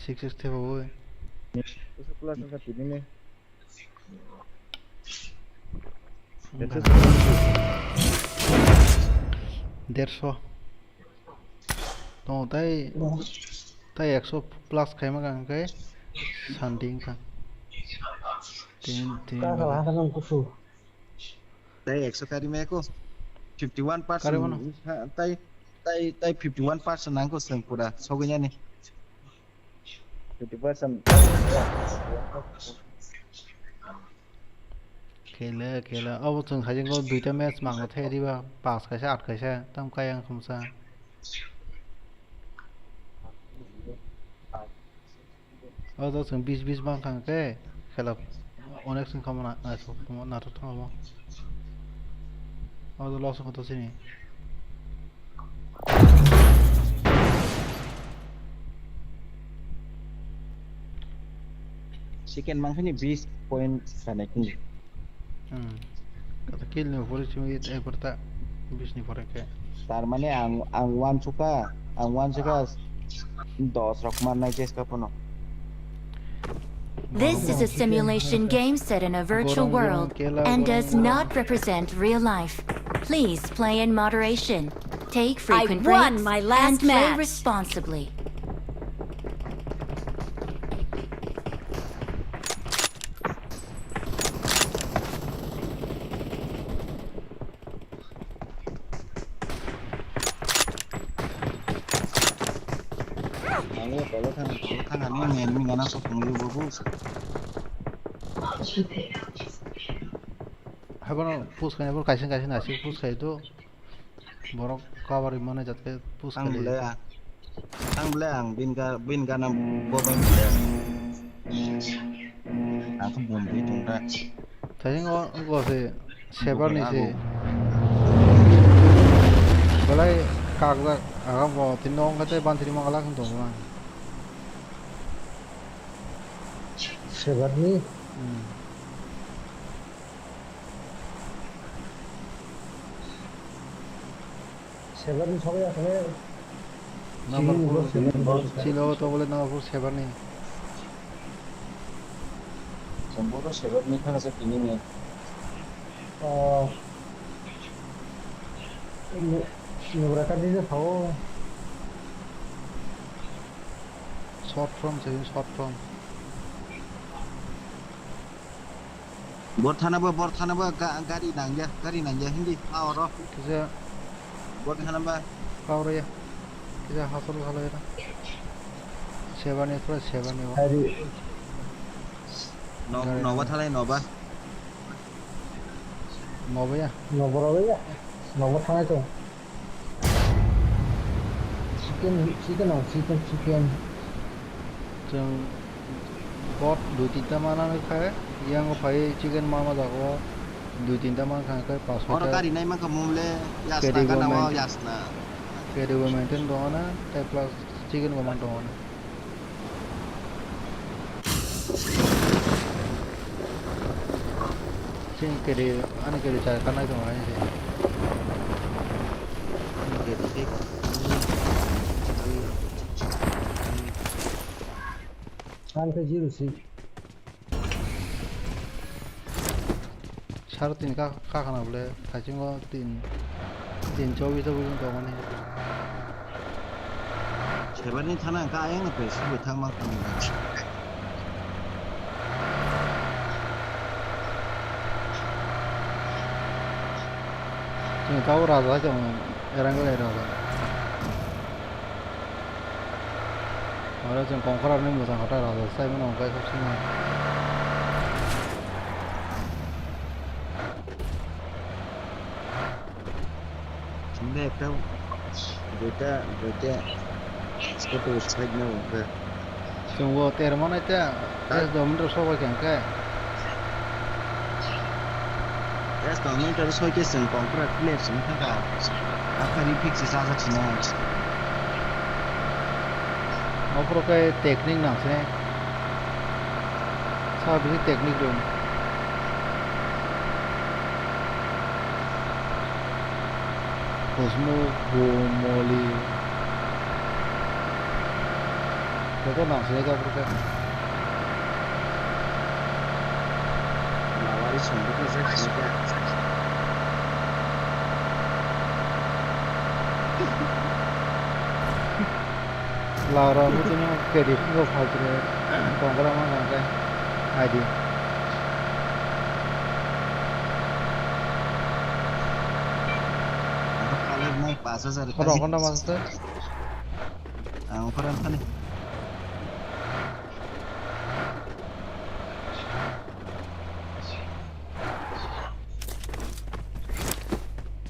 six six thebo bo. Derso. Tongo tai, tai ekso plus khaima kha hwnkhe santi wngkha. Tini, tini Kaka bagwi. Haka nang kusu. Tai ekso kari maya ko. Fifty one percent. Kari mano. Ha, tai, tai, tai fifty one percent nang ko seng pura. Sogwi yani. Fifty percent. Khela, khela. Abo chwng hai jwngo duita match mango the diba, pass kaisa, aat kaisa, tam kaya wng khamsa. Abo to chwng bis bis mang kha khe, khela onek chwng khamna, naithok, naithok thang abo. Abo to loss wng kha to chini. Second mangkhani bis point sanai khini. Hmm. Kata kill ni upore chumi et ekbar ta bis ni pore khe. Tar mane ang, ang one suka, ang one suka dos rok marnai cheska pono. This is a simulation game set in a virtual world and does not represent real life. Please play in moderation. Take frequent breaks and play responsibly. Ang tolo thang, tolo thang, ani men mi gana so tong lu bobo. Haibano push khaina, bo kaisa kaisa nasi push khai do. Borok cover mane jat khe push khai. Ang bole, ang bole, ang bin ga, bin gana bo bai bole. Ang khe bom twi tong da. Thajing o, o se sebar ni se. Belai kak jak, aga bo tin nong kate ban tri mangala khum tong ma. Sebar ni? Hmm. Seven sogwi asle. Number four. Chini bo seven bo. Chini bo to bole number four seven ni. Chwng bo to seven ni thang sa tini ni. Oh. Ni, ni bora ka di je sao. Short form se, short form. Bor thana bo, bor thana bo ga-, gari nangya, gari nangya hindi, ha oro. Kisa. Bor thana ba. Ha oro ya. Kisa hasol halo ya. Seven ya, pura seven ya. Hari. No, gari no ba nang. Thalai no ba. No ba ya. No bor ya. No bor thana to. Chicken, chicken ang, chicken, chicken. Chwng bot dui tinta mana kha, yang phai chicken mama jago dui tinta man kha khe pas. Oro kha. Gari nai man kha mumle, yas Kedi na gana wa government, yas na. Kedi government tongo na, tai plus chicken government tongo na. Chini kiri, ani kiri chai kanai tongo ani se. Ani kiri se. Ani khe zero si. Saro tin ka, ka khana bole, thaichungo tin, tin chobi chobi wng tongmani. Sebar ni thana ka ayang pe si bo thang ma khani na. Chini tabo raja hai tong. Erang le raja. Oro chwng kongkhorarni mwchang kwtal raja sai mano hwnkhe sab swngo. Chwngno ekta duita, duita scooty side no hwnkhe. Chwngbo terma nai ta, tei dos minute rok sokbai kha hwnkhe. Yes, dos minute rok sokhe chwng kongkrak clear chwng kha ka. Aphari fix se chajak sinai. Ophuru khe technique nang sinai. Sa bisi technique rw. Kosmo, Gomoli. Joto nang sinai kha bwrwkhe. Lawari songbo khe jak sinai kha. Laura butino K D P bo phaltini kongkora ma nang khe I D. Ang khe phalai nai pash hajar. Khorang khorang ma se. Ang khorang thani.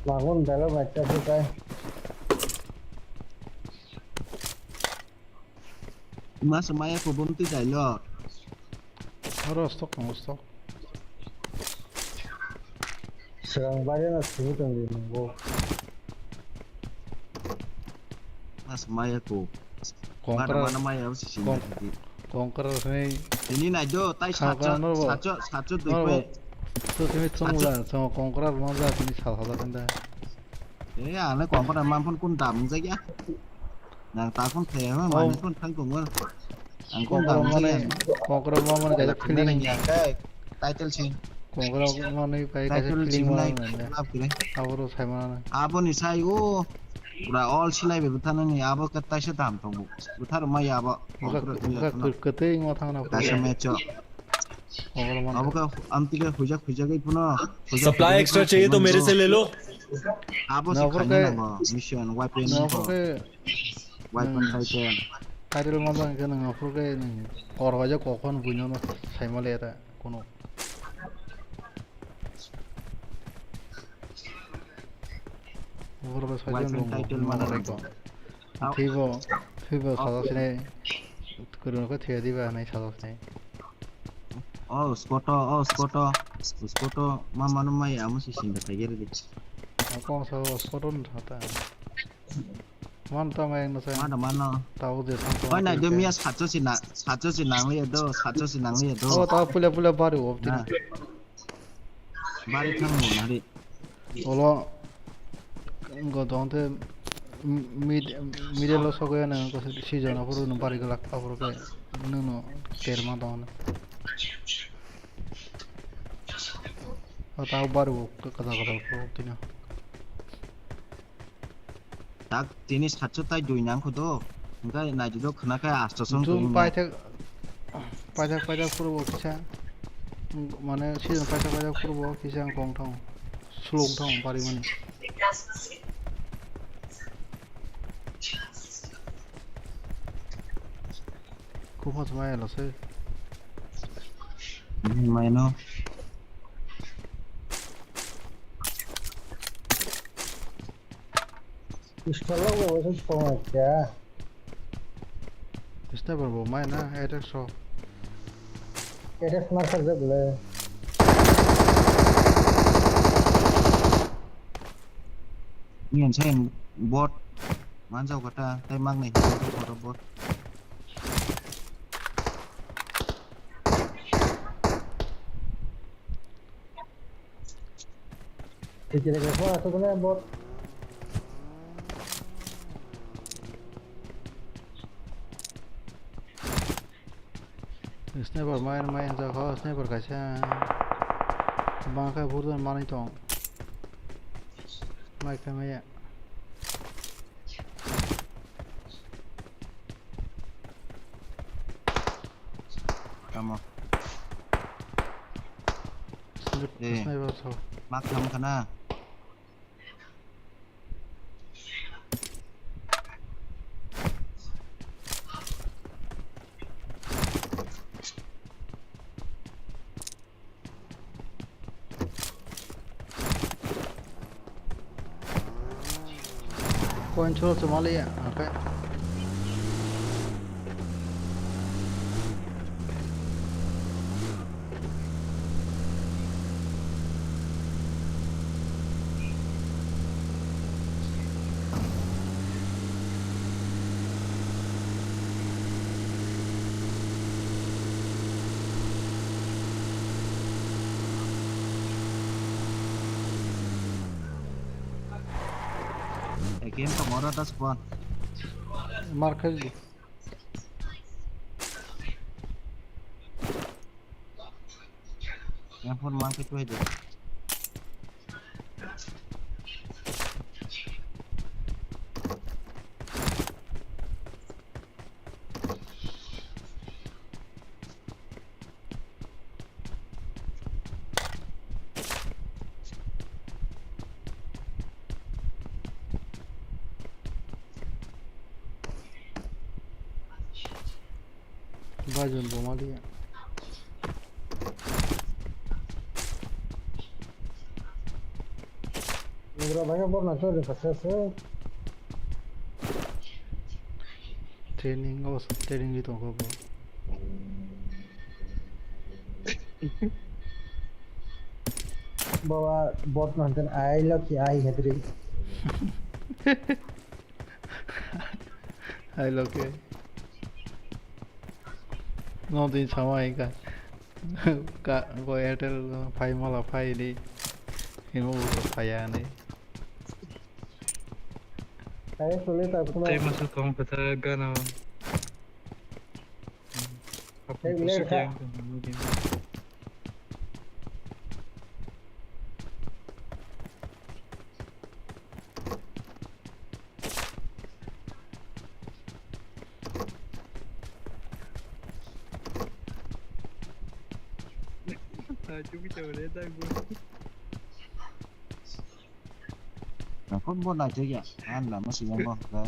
Lagun dalo bacha se kai. Mas maya ko bumti dailo. Oro stock no stock. Swrang bari no simi tong di nungo. Mas maya ko. Kongkra, mana, mana maya usi simi kong-, tong di. Kongkra ni. Ini nai do, tai kongkra sacho, no bo. Sacho, sacho dui no bo. Pe. To simi thong la, thong kongkra no ja simi sal sal kan da. Eh, ang le kongkra man phone kun dam jagya. Nang ta phone khe ma, oh, mani phone thang kong. Ang kun dam jagya. Kongkra ma mani kaisa feeling ya kai. Title sing. Kongkra ma ni kai kaisa feeling ma mani. Aboro sai ma na. Abo ni sai o. Pura all silai be buthan ni abo ka taisa dam tongo. Buthar ma ya abo. Buthar, buthar kotei ma thang na. Kaisa match o. Abo ka amtike hujak hujak ai puno. Supply extra chahiye to mere se le lo. Abo se khaina nango. Mission weapon ko. Weapon kaitor. Title ma bang ke nang aphuru ke nang kor waja kokon buino no saima le ta kono. Oro ba sajak nung title mana reko. Thibo, thibo sajak sini. Kurun ko thiya diba nai sajak sini. Oh, spoto, oh, spoto. Spoto, mama no mai amo si sinda kagere di. Ako so spoto no thata. Man ta mai no sa. Mana, mana. Tao de sang. Oi, nai do miya sacho si na, sacho si nang liya do, sacho si nang liya do. Oh, tao pula pula baru opti. Bari thang mo nari. Olo go dong te mid, middle o sogwi ano season aphuru no bari glak aphuru ke nung no terma dong. O ta bari bo kada kada ko tino. Tak tini satso tai dui nang kho do. Hingke naidi do khna khe asto song tong paithak, paithak, paithak puro bo kisa. Mane season paithak, paithak puro bo kisa ang kong thang. Slong thang pari mani. Kuphas maya lo se. Maino. Pistol rok bo se tong kha. Sniper bo mai na, A T S rok. A T S mar kha jebole. Ni ang sai bot manjao kata, tai mang nai bot. Tikire ke kho asuk na bot. Sniper main main ja kho, sniper kaisa. Bangkha burdan manwi tong. Mai khe maya. Tamo. Snip-, eh, sniper tho. Mak tamo kana? Control chumaliya, okay. Again, tomorrow das one. Mark di. Yang phone mark itu aja. Bajon bomaliya. Nubra bhai, bor na chori kasa se. Training, o training di tongkho bo. Bawa bot mantan ai lucky ai hedri. Ai lucky. No din sama ai ka. Ka ko Airtel phai mala phai di. Himo uto phaya ni. Ai sole ta kuma. Tei masa kong kata gana. Hey, Blair, kha. Nakon bo naithoya, ang lama siyang bo, ha?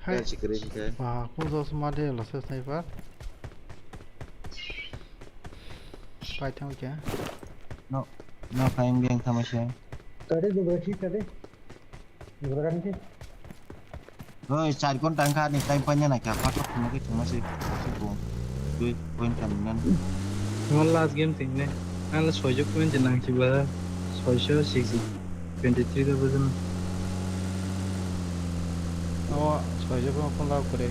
Hai. Kaya sikiri sikiri. Ba, kung sos ma de lo se sniper. Pai thang kya? No, no, kain beng thama se. Tadi juga sih tadi. Juga kan sih. Oi, char ghonta wngkha ani time paina naikha, phatok phunukhe thwngma se, se bo twi point kamnani. Mo last game tingle. Ang le soijo point nangsi ba, soijo six twenty three da bujana. Awa soijo point phone lab kore.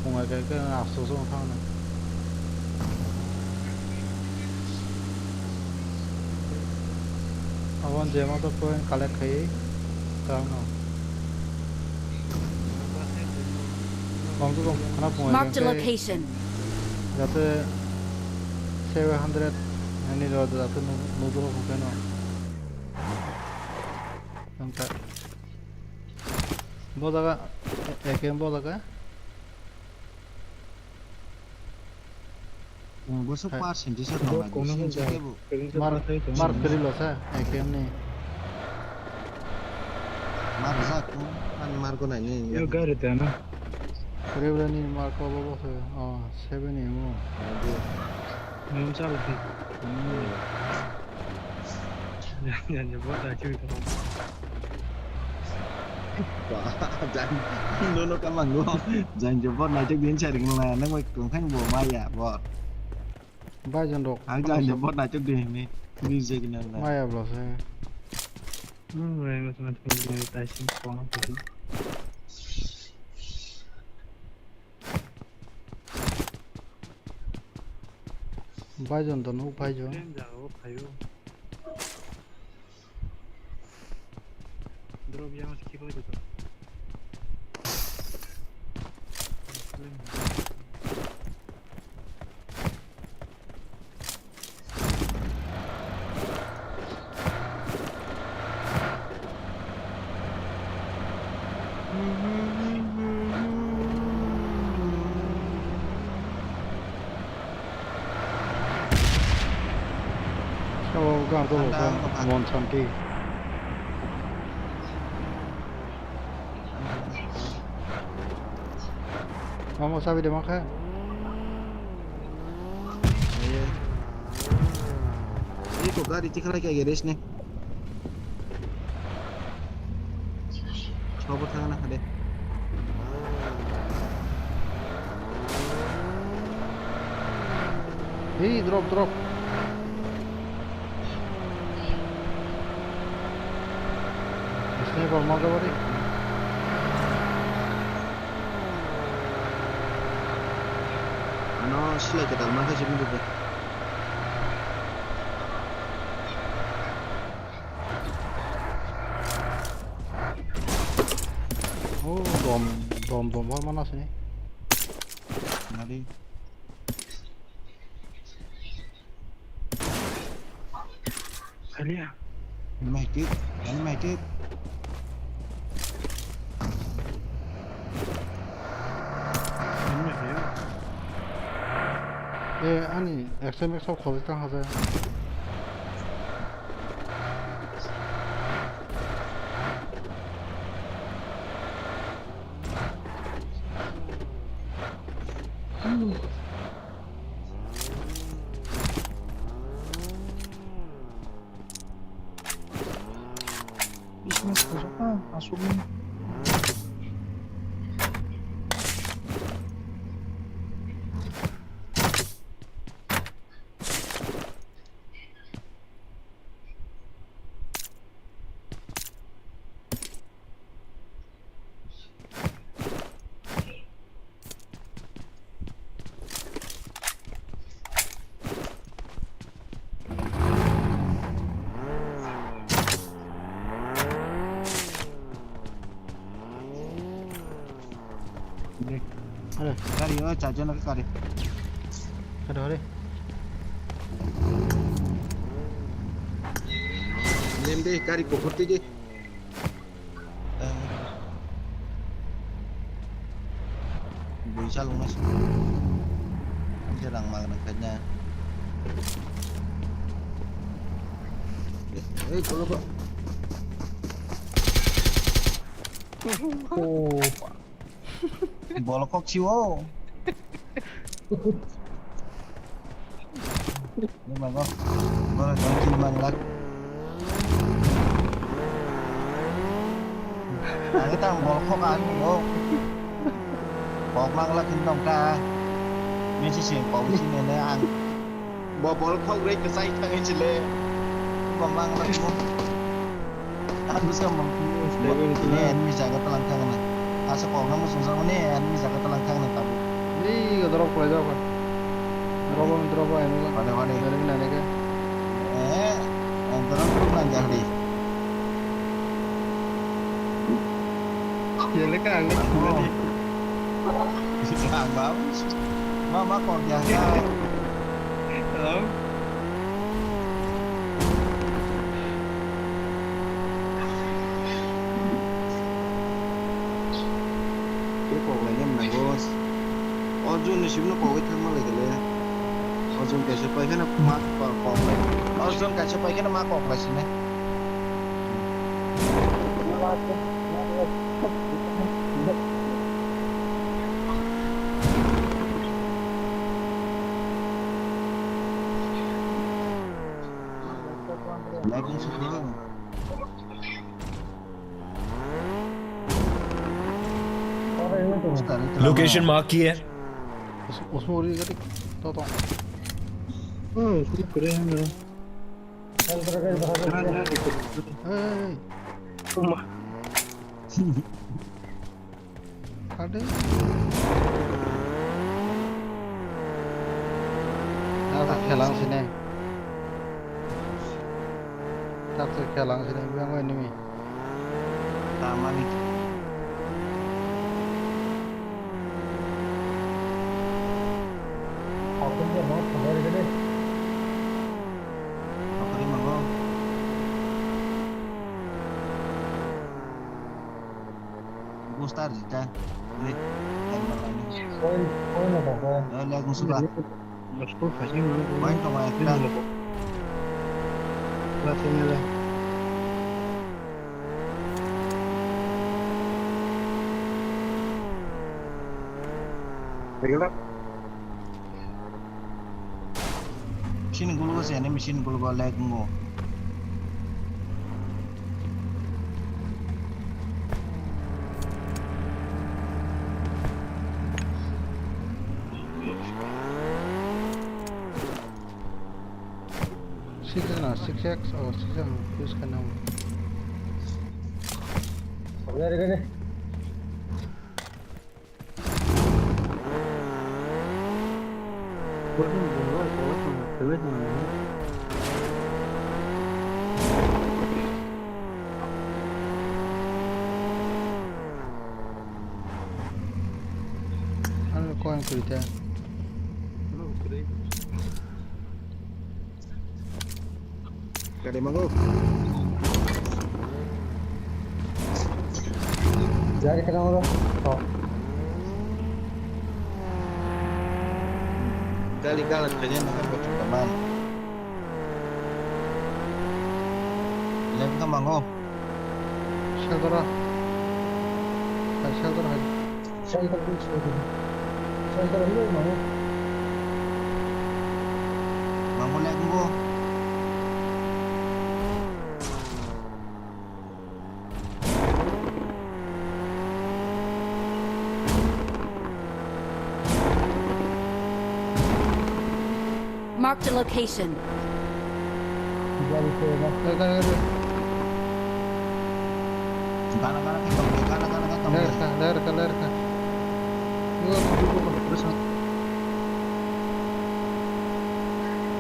Phungai kai khe asto se wngkha hwnwi. Abo jema to point collect khai tang no. Bang tu bang khana phungai Marked a kai location. Jate seven hundred ani ro jate nu-, nugro phungai no. Tang ta. Bo jaga, A K M bo jaga. Bwswk percentage o tongnai, bisi hwnjak khe bo. Mark, mark kwrwi lo sa, A K M ni. Mark jak, ani mark o naini. Yo gari da na. Kwrwi bwrwi ni mark o bo bo se, oh, seven ni mo. Nung chal di. Hmm. Janja bot naithok tong. Ba, jan, nono kamango. Janja bot naithok din saring la, nang bai tongkhan bo maya bot. Bai jon rok. Ang janja bot naithok din ni, ni jegi nang na. Maya blo se. Hmm, bai mas mas mas tai sing kong. Baijon to nuk baijon. Train jagao phaio. Drop yang se khibai de to. Sabo gang to. Anda, mon santi. Mamo sabi de makha. Aye. Iko gari tikhala kya garage ne. Obo thangna hade. Hey, drop, drop. Sniper ma gabari. Ano sila kita mana sih? Oh, dom, dom, dom, mana sini? Nari. Kaliya. Maitik, ani maitik. Ani maitik. Eh, ani X M X of kholi tang haja. Bising susu ah, masuk ni. Are. Gari, o, charjon gari. Are, are. Lem de, gari ko khoti de. Buisal wngna sung. Ise rang magna kanya. Eh, eh, kolo ko. Oh. Bolokok siwo. Ini bago. Bago jangan kill manglak. Ani tang bolokok ani bo. Kok manglak ini tong ta. Mesi sing kok isi nene ang. Bo bol khok rei kwchai thangwi chile. Bo mang rok bo. Ang bwsa mang. Seventy nine. Ne enemy jaga talang thangna. Asa kok nang sung jang ne enemy jaga talang thangna tabu. Ni drop khlai jago. Drop on drop on. Wale, wale. Enemy nane ke. Eh, drop on nang jang di. Yele ka ang ni. Ang bau. Ma, ma, kok ya, ya. Hello? Ke kok lai nem na, boss. Arjun ni sim no kok thang ma lai gele. Arjun kaisa pai khana ma kok, kok lai. Arjun kaisa pai khana ma kok lai sine. Location mark किया है। Us-, usmo uri gati. To, to. Oh, usmo kore hain na. Hey. Ade. Asa khelang sini. Asa khelang sini, biang enemy. Tamani. Apa ni mau khabar gede? Apa ni mau? Booster jita. Ni, time ba lani. Point, point apa, point? Eh, lag musuh ba. Bosku kasih mana? Point tong ba ekta. Latihan lah. Lagi lah. Machine gulgo se ani machine gulgo lag ngo. Six na, six X, oh, six X use khaina. Ready, ready. Ano coin kwrwi ta. Gari mago. Gari kena mago. Oh. Gari kalat kanya makan bocor teman. Lagi ka mago. Shelter. Shelter hai. Shelter, shelter. Shelter, ini mana? Bang, boleh aku. Marked a location. Gari, gari, gari. Gana, gana, gana, gana, gana, gana. Lerka, lerka, lerka. Yo, yo, yo, yo. Terus, terus,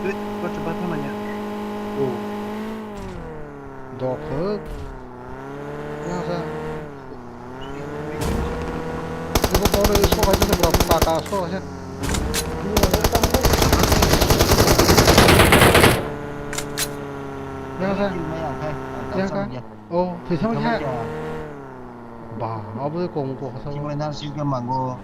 terus, terus, terus, terus, terus. Oh. Dophwk. Yang sa. Ibu kau udah sok aja, udah berapa kakak sok aja. Yang sa. Yang sa. Oh, bisa mah ya. Bah, apa sih kong kok sama? Gimana sih ke manggo?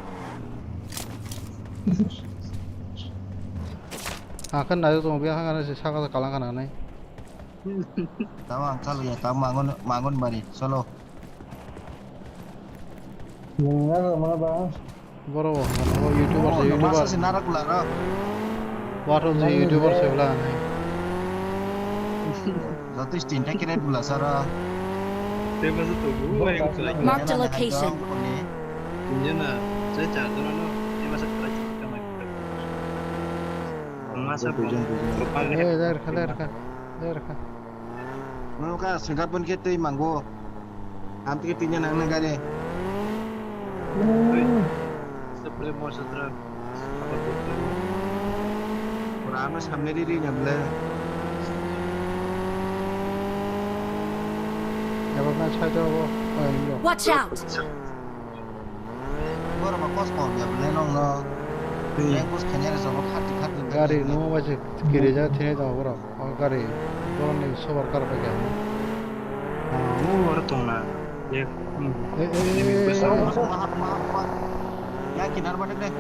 Akan nayo tong biya hangana si saka kalang kana nai. Tama ang chalo ya, tama mangun mangun bari, solo. Nungna mana ba? Boro bo, bo YouTuber se, YouTuber. Masa si narak laro. Wato si YouTuber se bla nai. Joto stinta kire bula sara. Marked a location. Ini na, saya charger ano, ini masa try kita main. Masa. Duijon, duijon. Eh, lerka, lerka, lerka. Nono ka sengkar pon ke tei mango. Am tike tinya nang nang gare. Oi. Seple mo setra. Apa tuh? Pura ano samne ri ri nyamle. Ya, bapna chai to bo. Oi, yo. Watch out! Borok ba kos kom ya bole nong no. Twi. Yang kos khanya re jobo khati khati. Gari no ba se kiri ja thini da borok. O gari borok ni sobar kar pa kya. Ah, o oro tong na. Ye. Eh, eh, eh, eh, eh. Ya kinar ba de.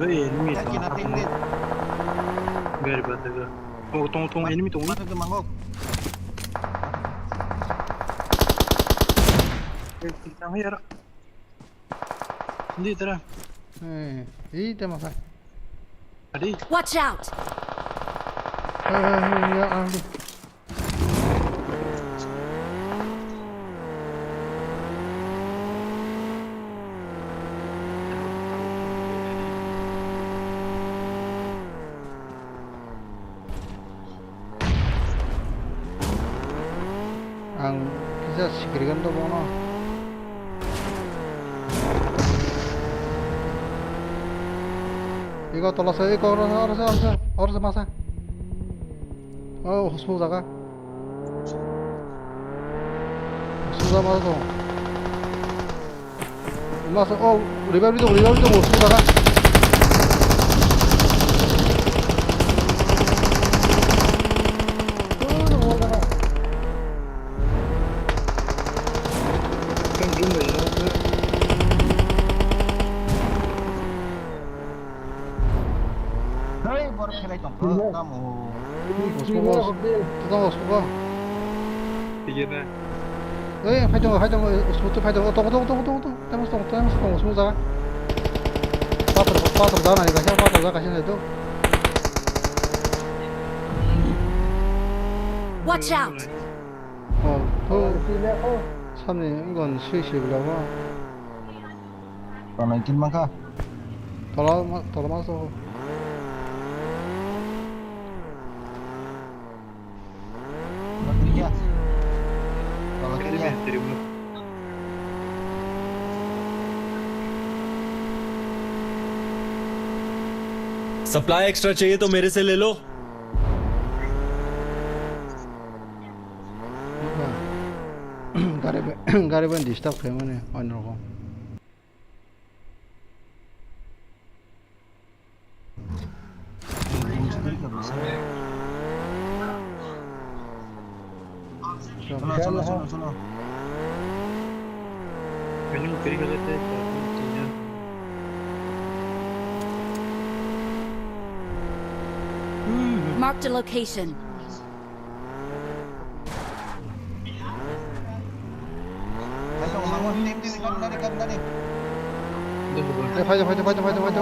Oi, enemy tong. Ya kinar de. Gari ba de. Oh, tong tong enemy tong. Ba de mango. Eh, tang ya. Hindi, tara. Eh, ih, tama ka. Adi. Watch out! Eh, eh, eh, ya, ah, di. Ang kisa sikirigan to bono. Iko tolo se, iko oro se, oro se, oro se, oro se masa. Oh, husmu jaga. Husmu jaga masa to. Mas, oh, revive dong, revive dong, sudah kan? Hei, bor khelai tong kho, tamo. Usmo, usmo, usmo. Tigena. Ei, phai tongo, phai tongo, usmo tu phai tongo. Tongo, tongo, tongo, tongo, tongo. Tamo tongo, tamo tongo, usmo jaga. Pator, pator jaga nai, kaisa pator jaga kaisa nai to. Watch out! Oh, to. Samni gon sui sui bla ba. Tolai tin mangkha. Tola ma, tola ma so. Ya. Kalau kiri ya. Supply extra चाहिए तो मेरे से ले लो। Gari bai, gari bai disturb khaimani, oino rokho. Chalo, chalo, chalo, chalo. Marked a location. Faito, faito, faito, faito, faito.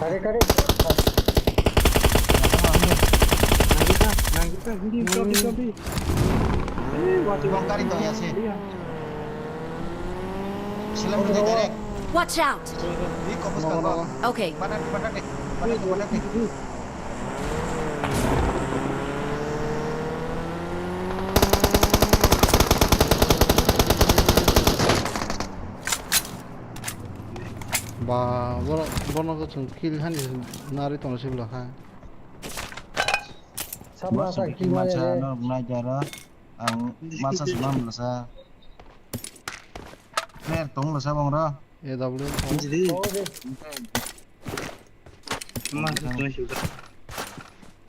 Kare, kare. Watch out! Okay. Ba, bono, bono khe chwng kill hani narwi tongna sibla kha. Sabo asa kill masa no nai jara. Ang masa sima masa. Player tong masa bang ra. A W.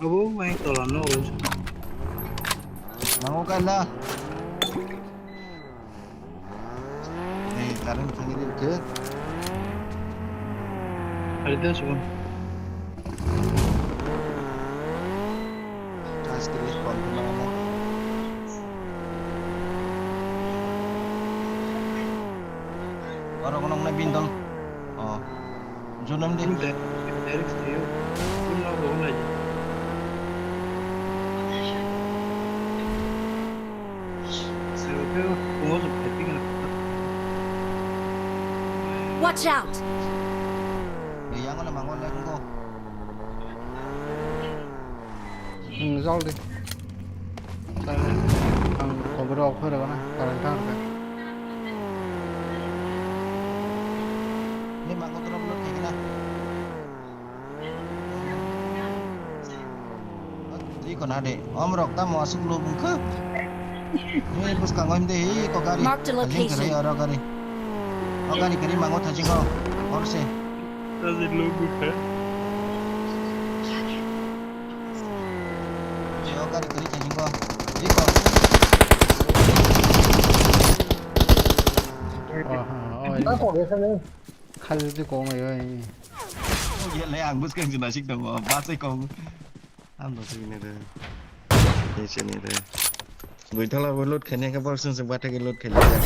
Abo mai tola no. Mango kala. Eh, current thangwi rikhe. Ari da sugon. Charge kiri kom khe mano. Oro kono nai bindol. Oh. Jonom di. Watch out! Yang mana mango lenggo. Hmm, jol di. Ang cover off khe rwgana, current thang rwkha. Ni mango drop load khe gana. Twi kona de, om rok tamo asuk lo bungkha. Ni bwskango himde hi ko gari. Marked a location. Ajing kare aro gari. O gari kare mango thajingo. Or se. Thajing lo bungkha. Yo gari kiri kiri ko. Iko. Aha, oh, ini. Apa biasa nih? Khali di kong ayo ini. Oh, iya le, ang bus kan jelas sih dong. Apa sih kong? Ang bus ini deh. Ini sini deh. Gui thala gui loot khaina khe borok chwng chwng bathai khe loot khaina khe.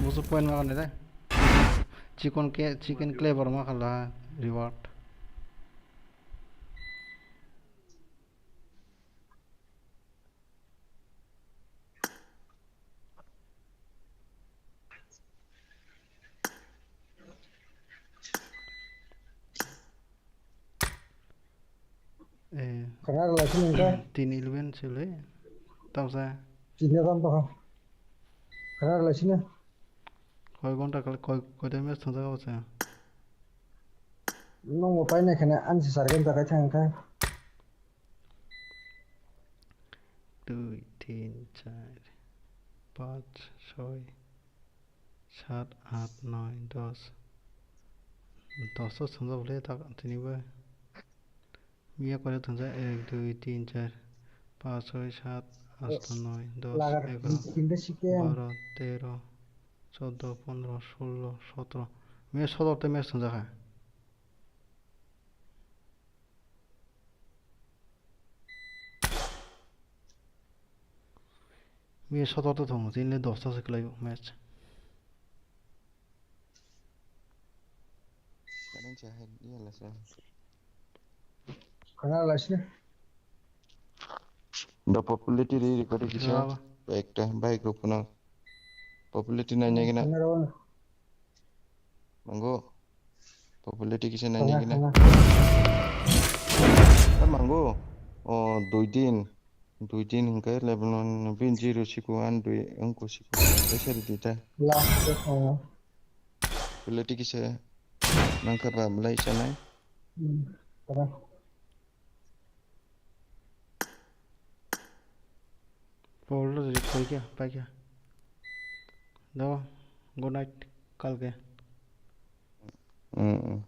Musu point ma kane dai. Chicken ke, chicken clever ma khala reward. Eh, khana rwlai sini khe. Tin eleven sile. Tamsa. Tin eleven to. Khana rwlai sini. Koi ghonta kal-, koi, koi time match thangjago se. Nung bo painai khana ansi sargen jakai thang kha. Dui, tin, char, panch, choi, sat, at, noi, dos. Dos to thangjago le tak tini bo. Miya kore thangja ek, dui, tin, char, panch, choi, sat, asto, noi, dos, lagar egaroh, tin de sike. Baro, tero, choddo, pondro, sullo, sotro. Miya sotro te match thangjakha. Miya sotro te thang, tini le dos ta se kwlai o match. Kanan cha hai, iya la sa. Khana lai sini. The popularity re record kisa. Jawab. Ekta bike rok phano popularity nai nai gana. Mango. Popularity kisa nai nai gana. Mango. O dui din. Dui din hingke Lebanon bin zero siko an dui angko siko. Eseri dita. Popularity kisa nangkha ba belai chanai. Paul rok je thoi khe, pai khe. Do, good night, kal khe. Mm, mm.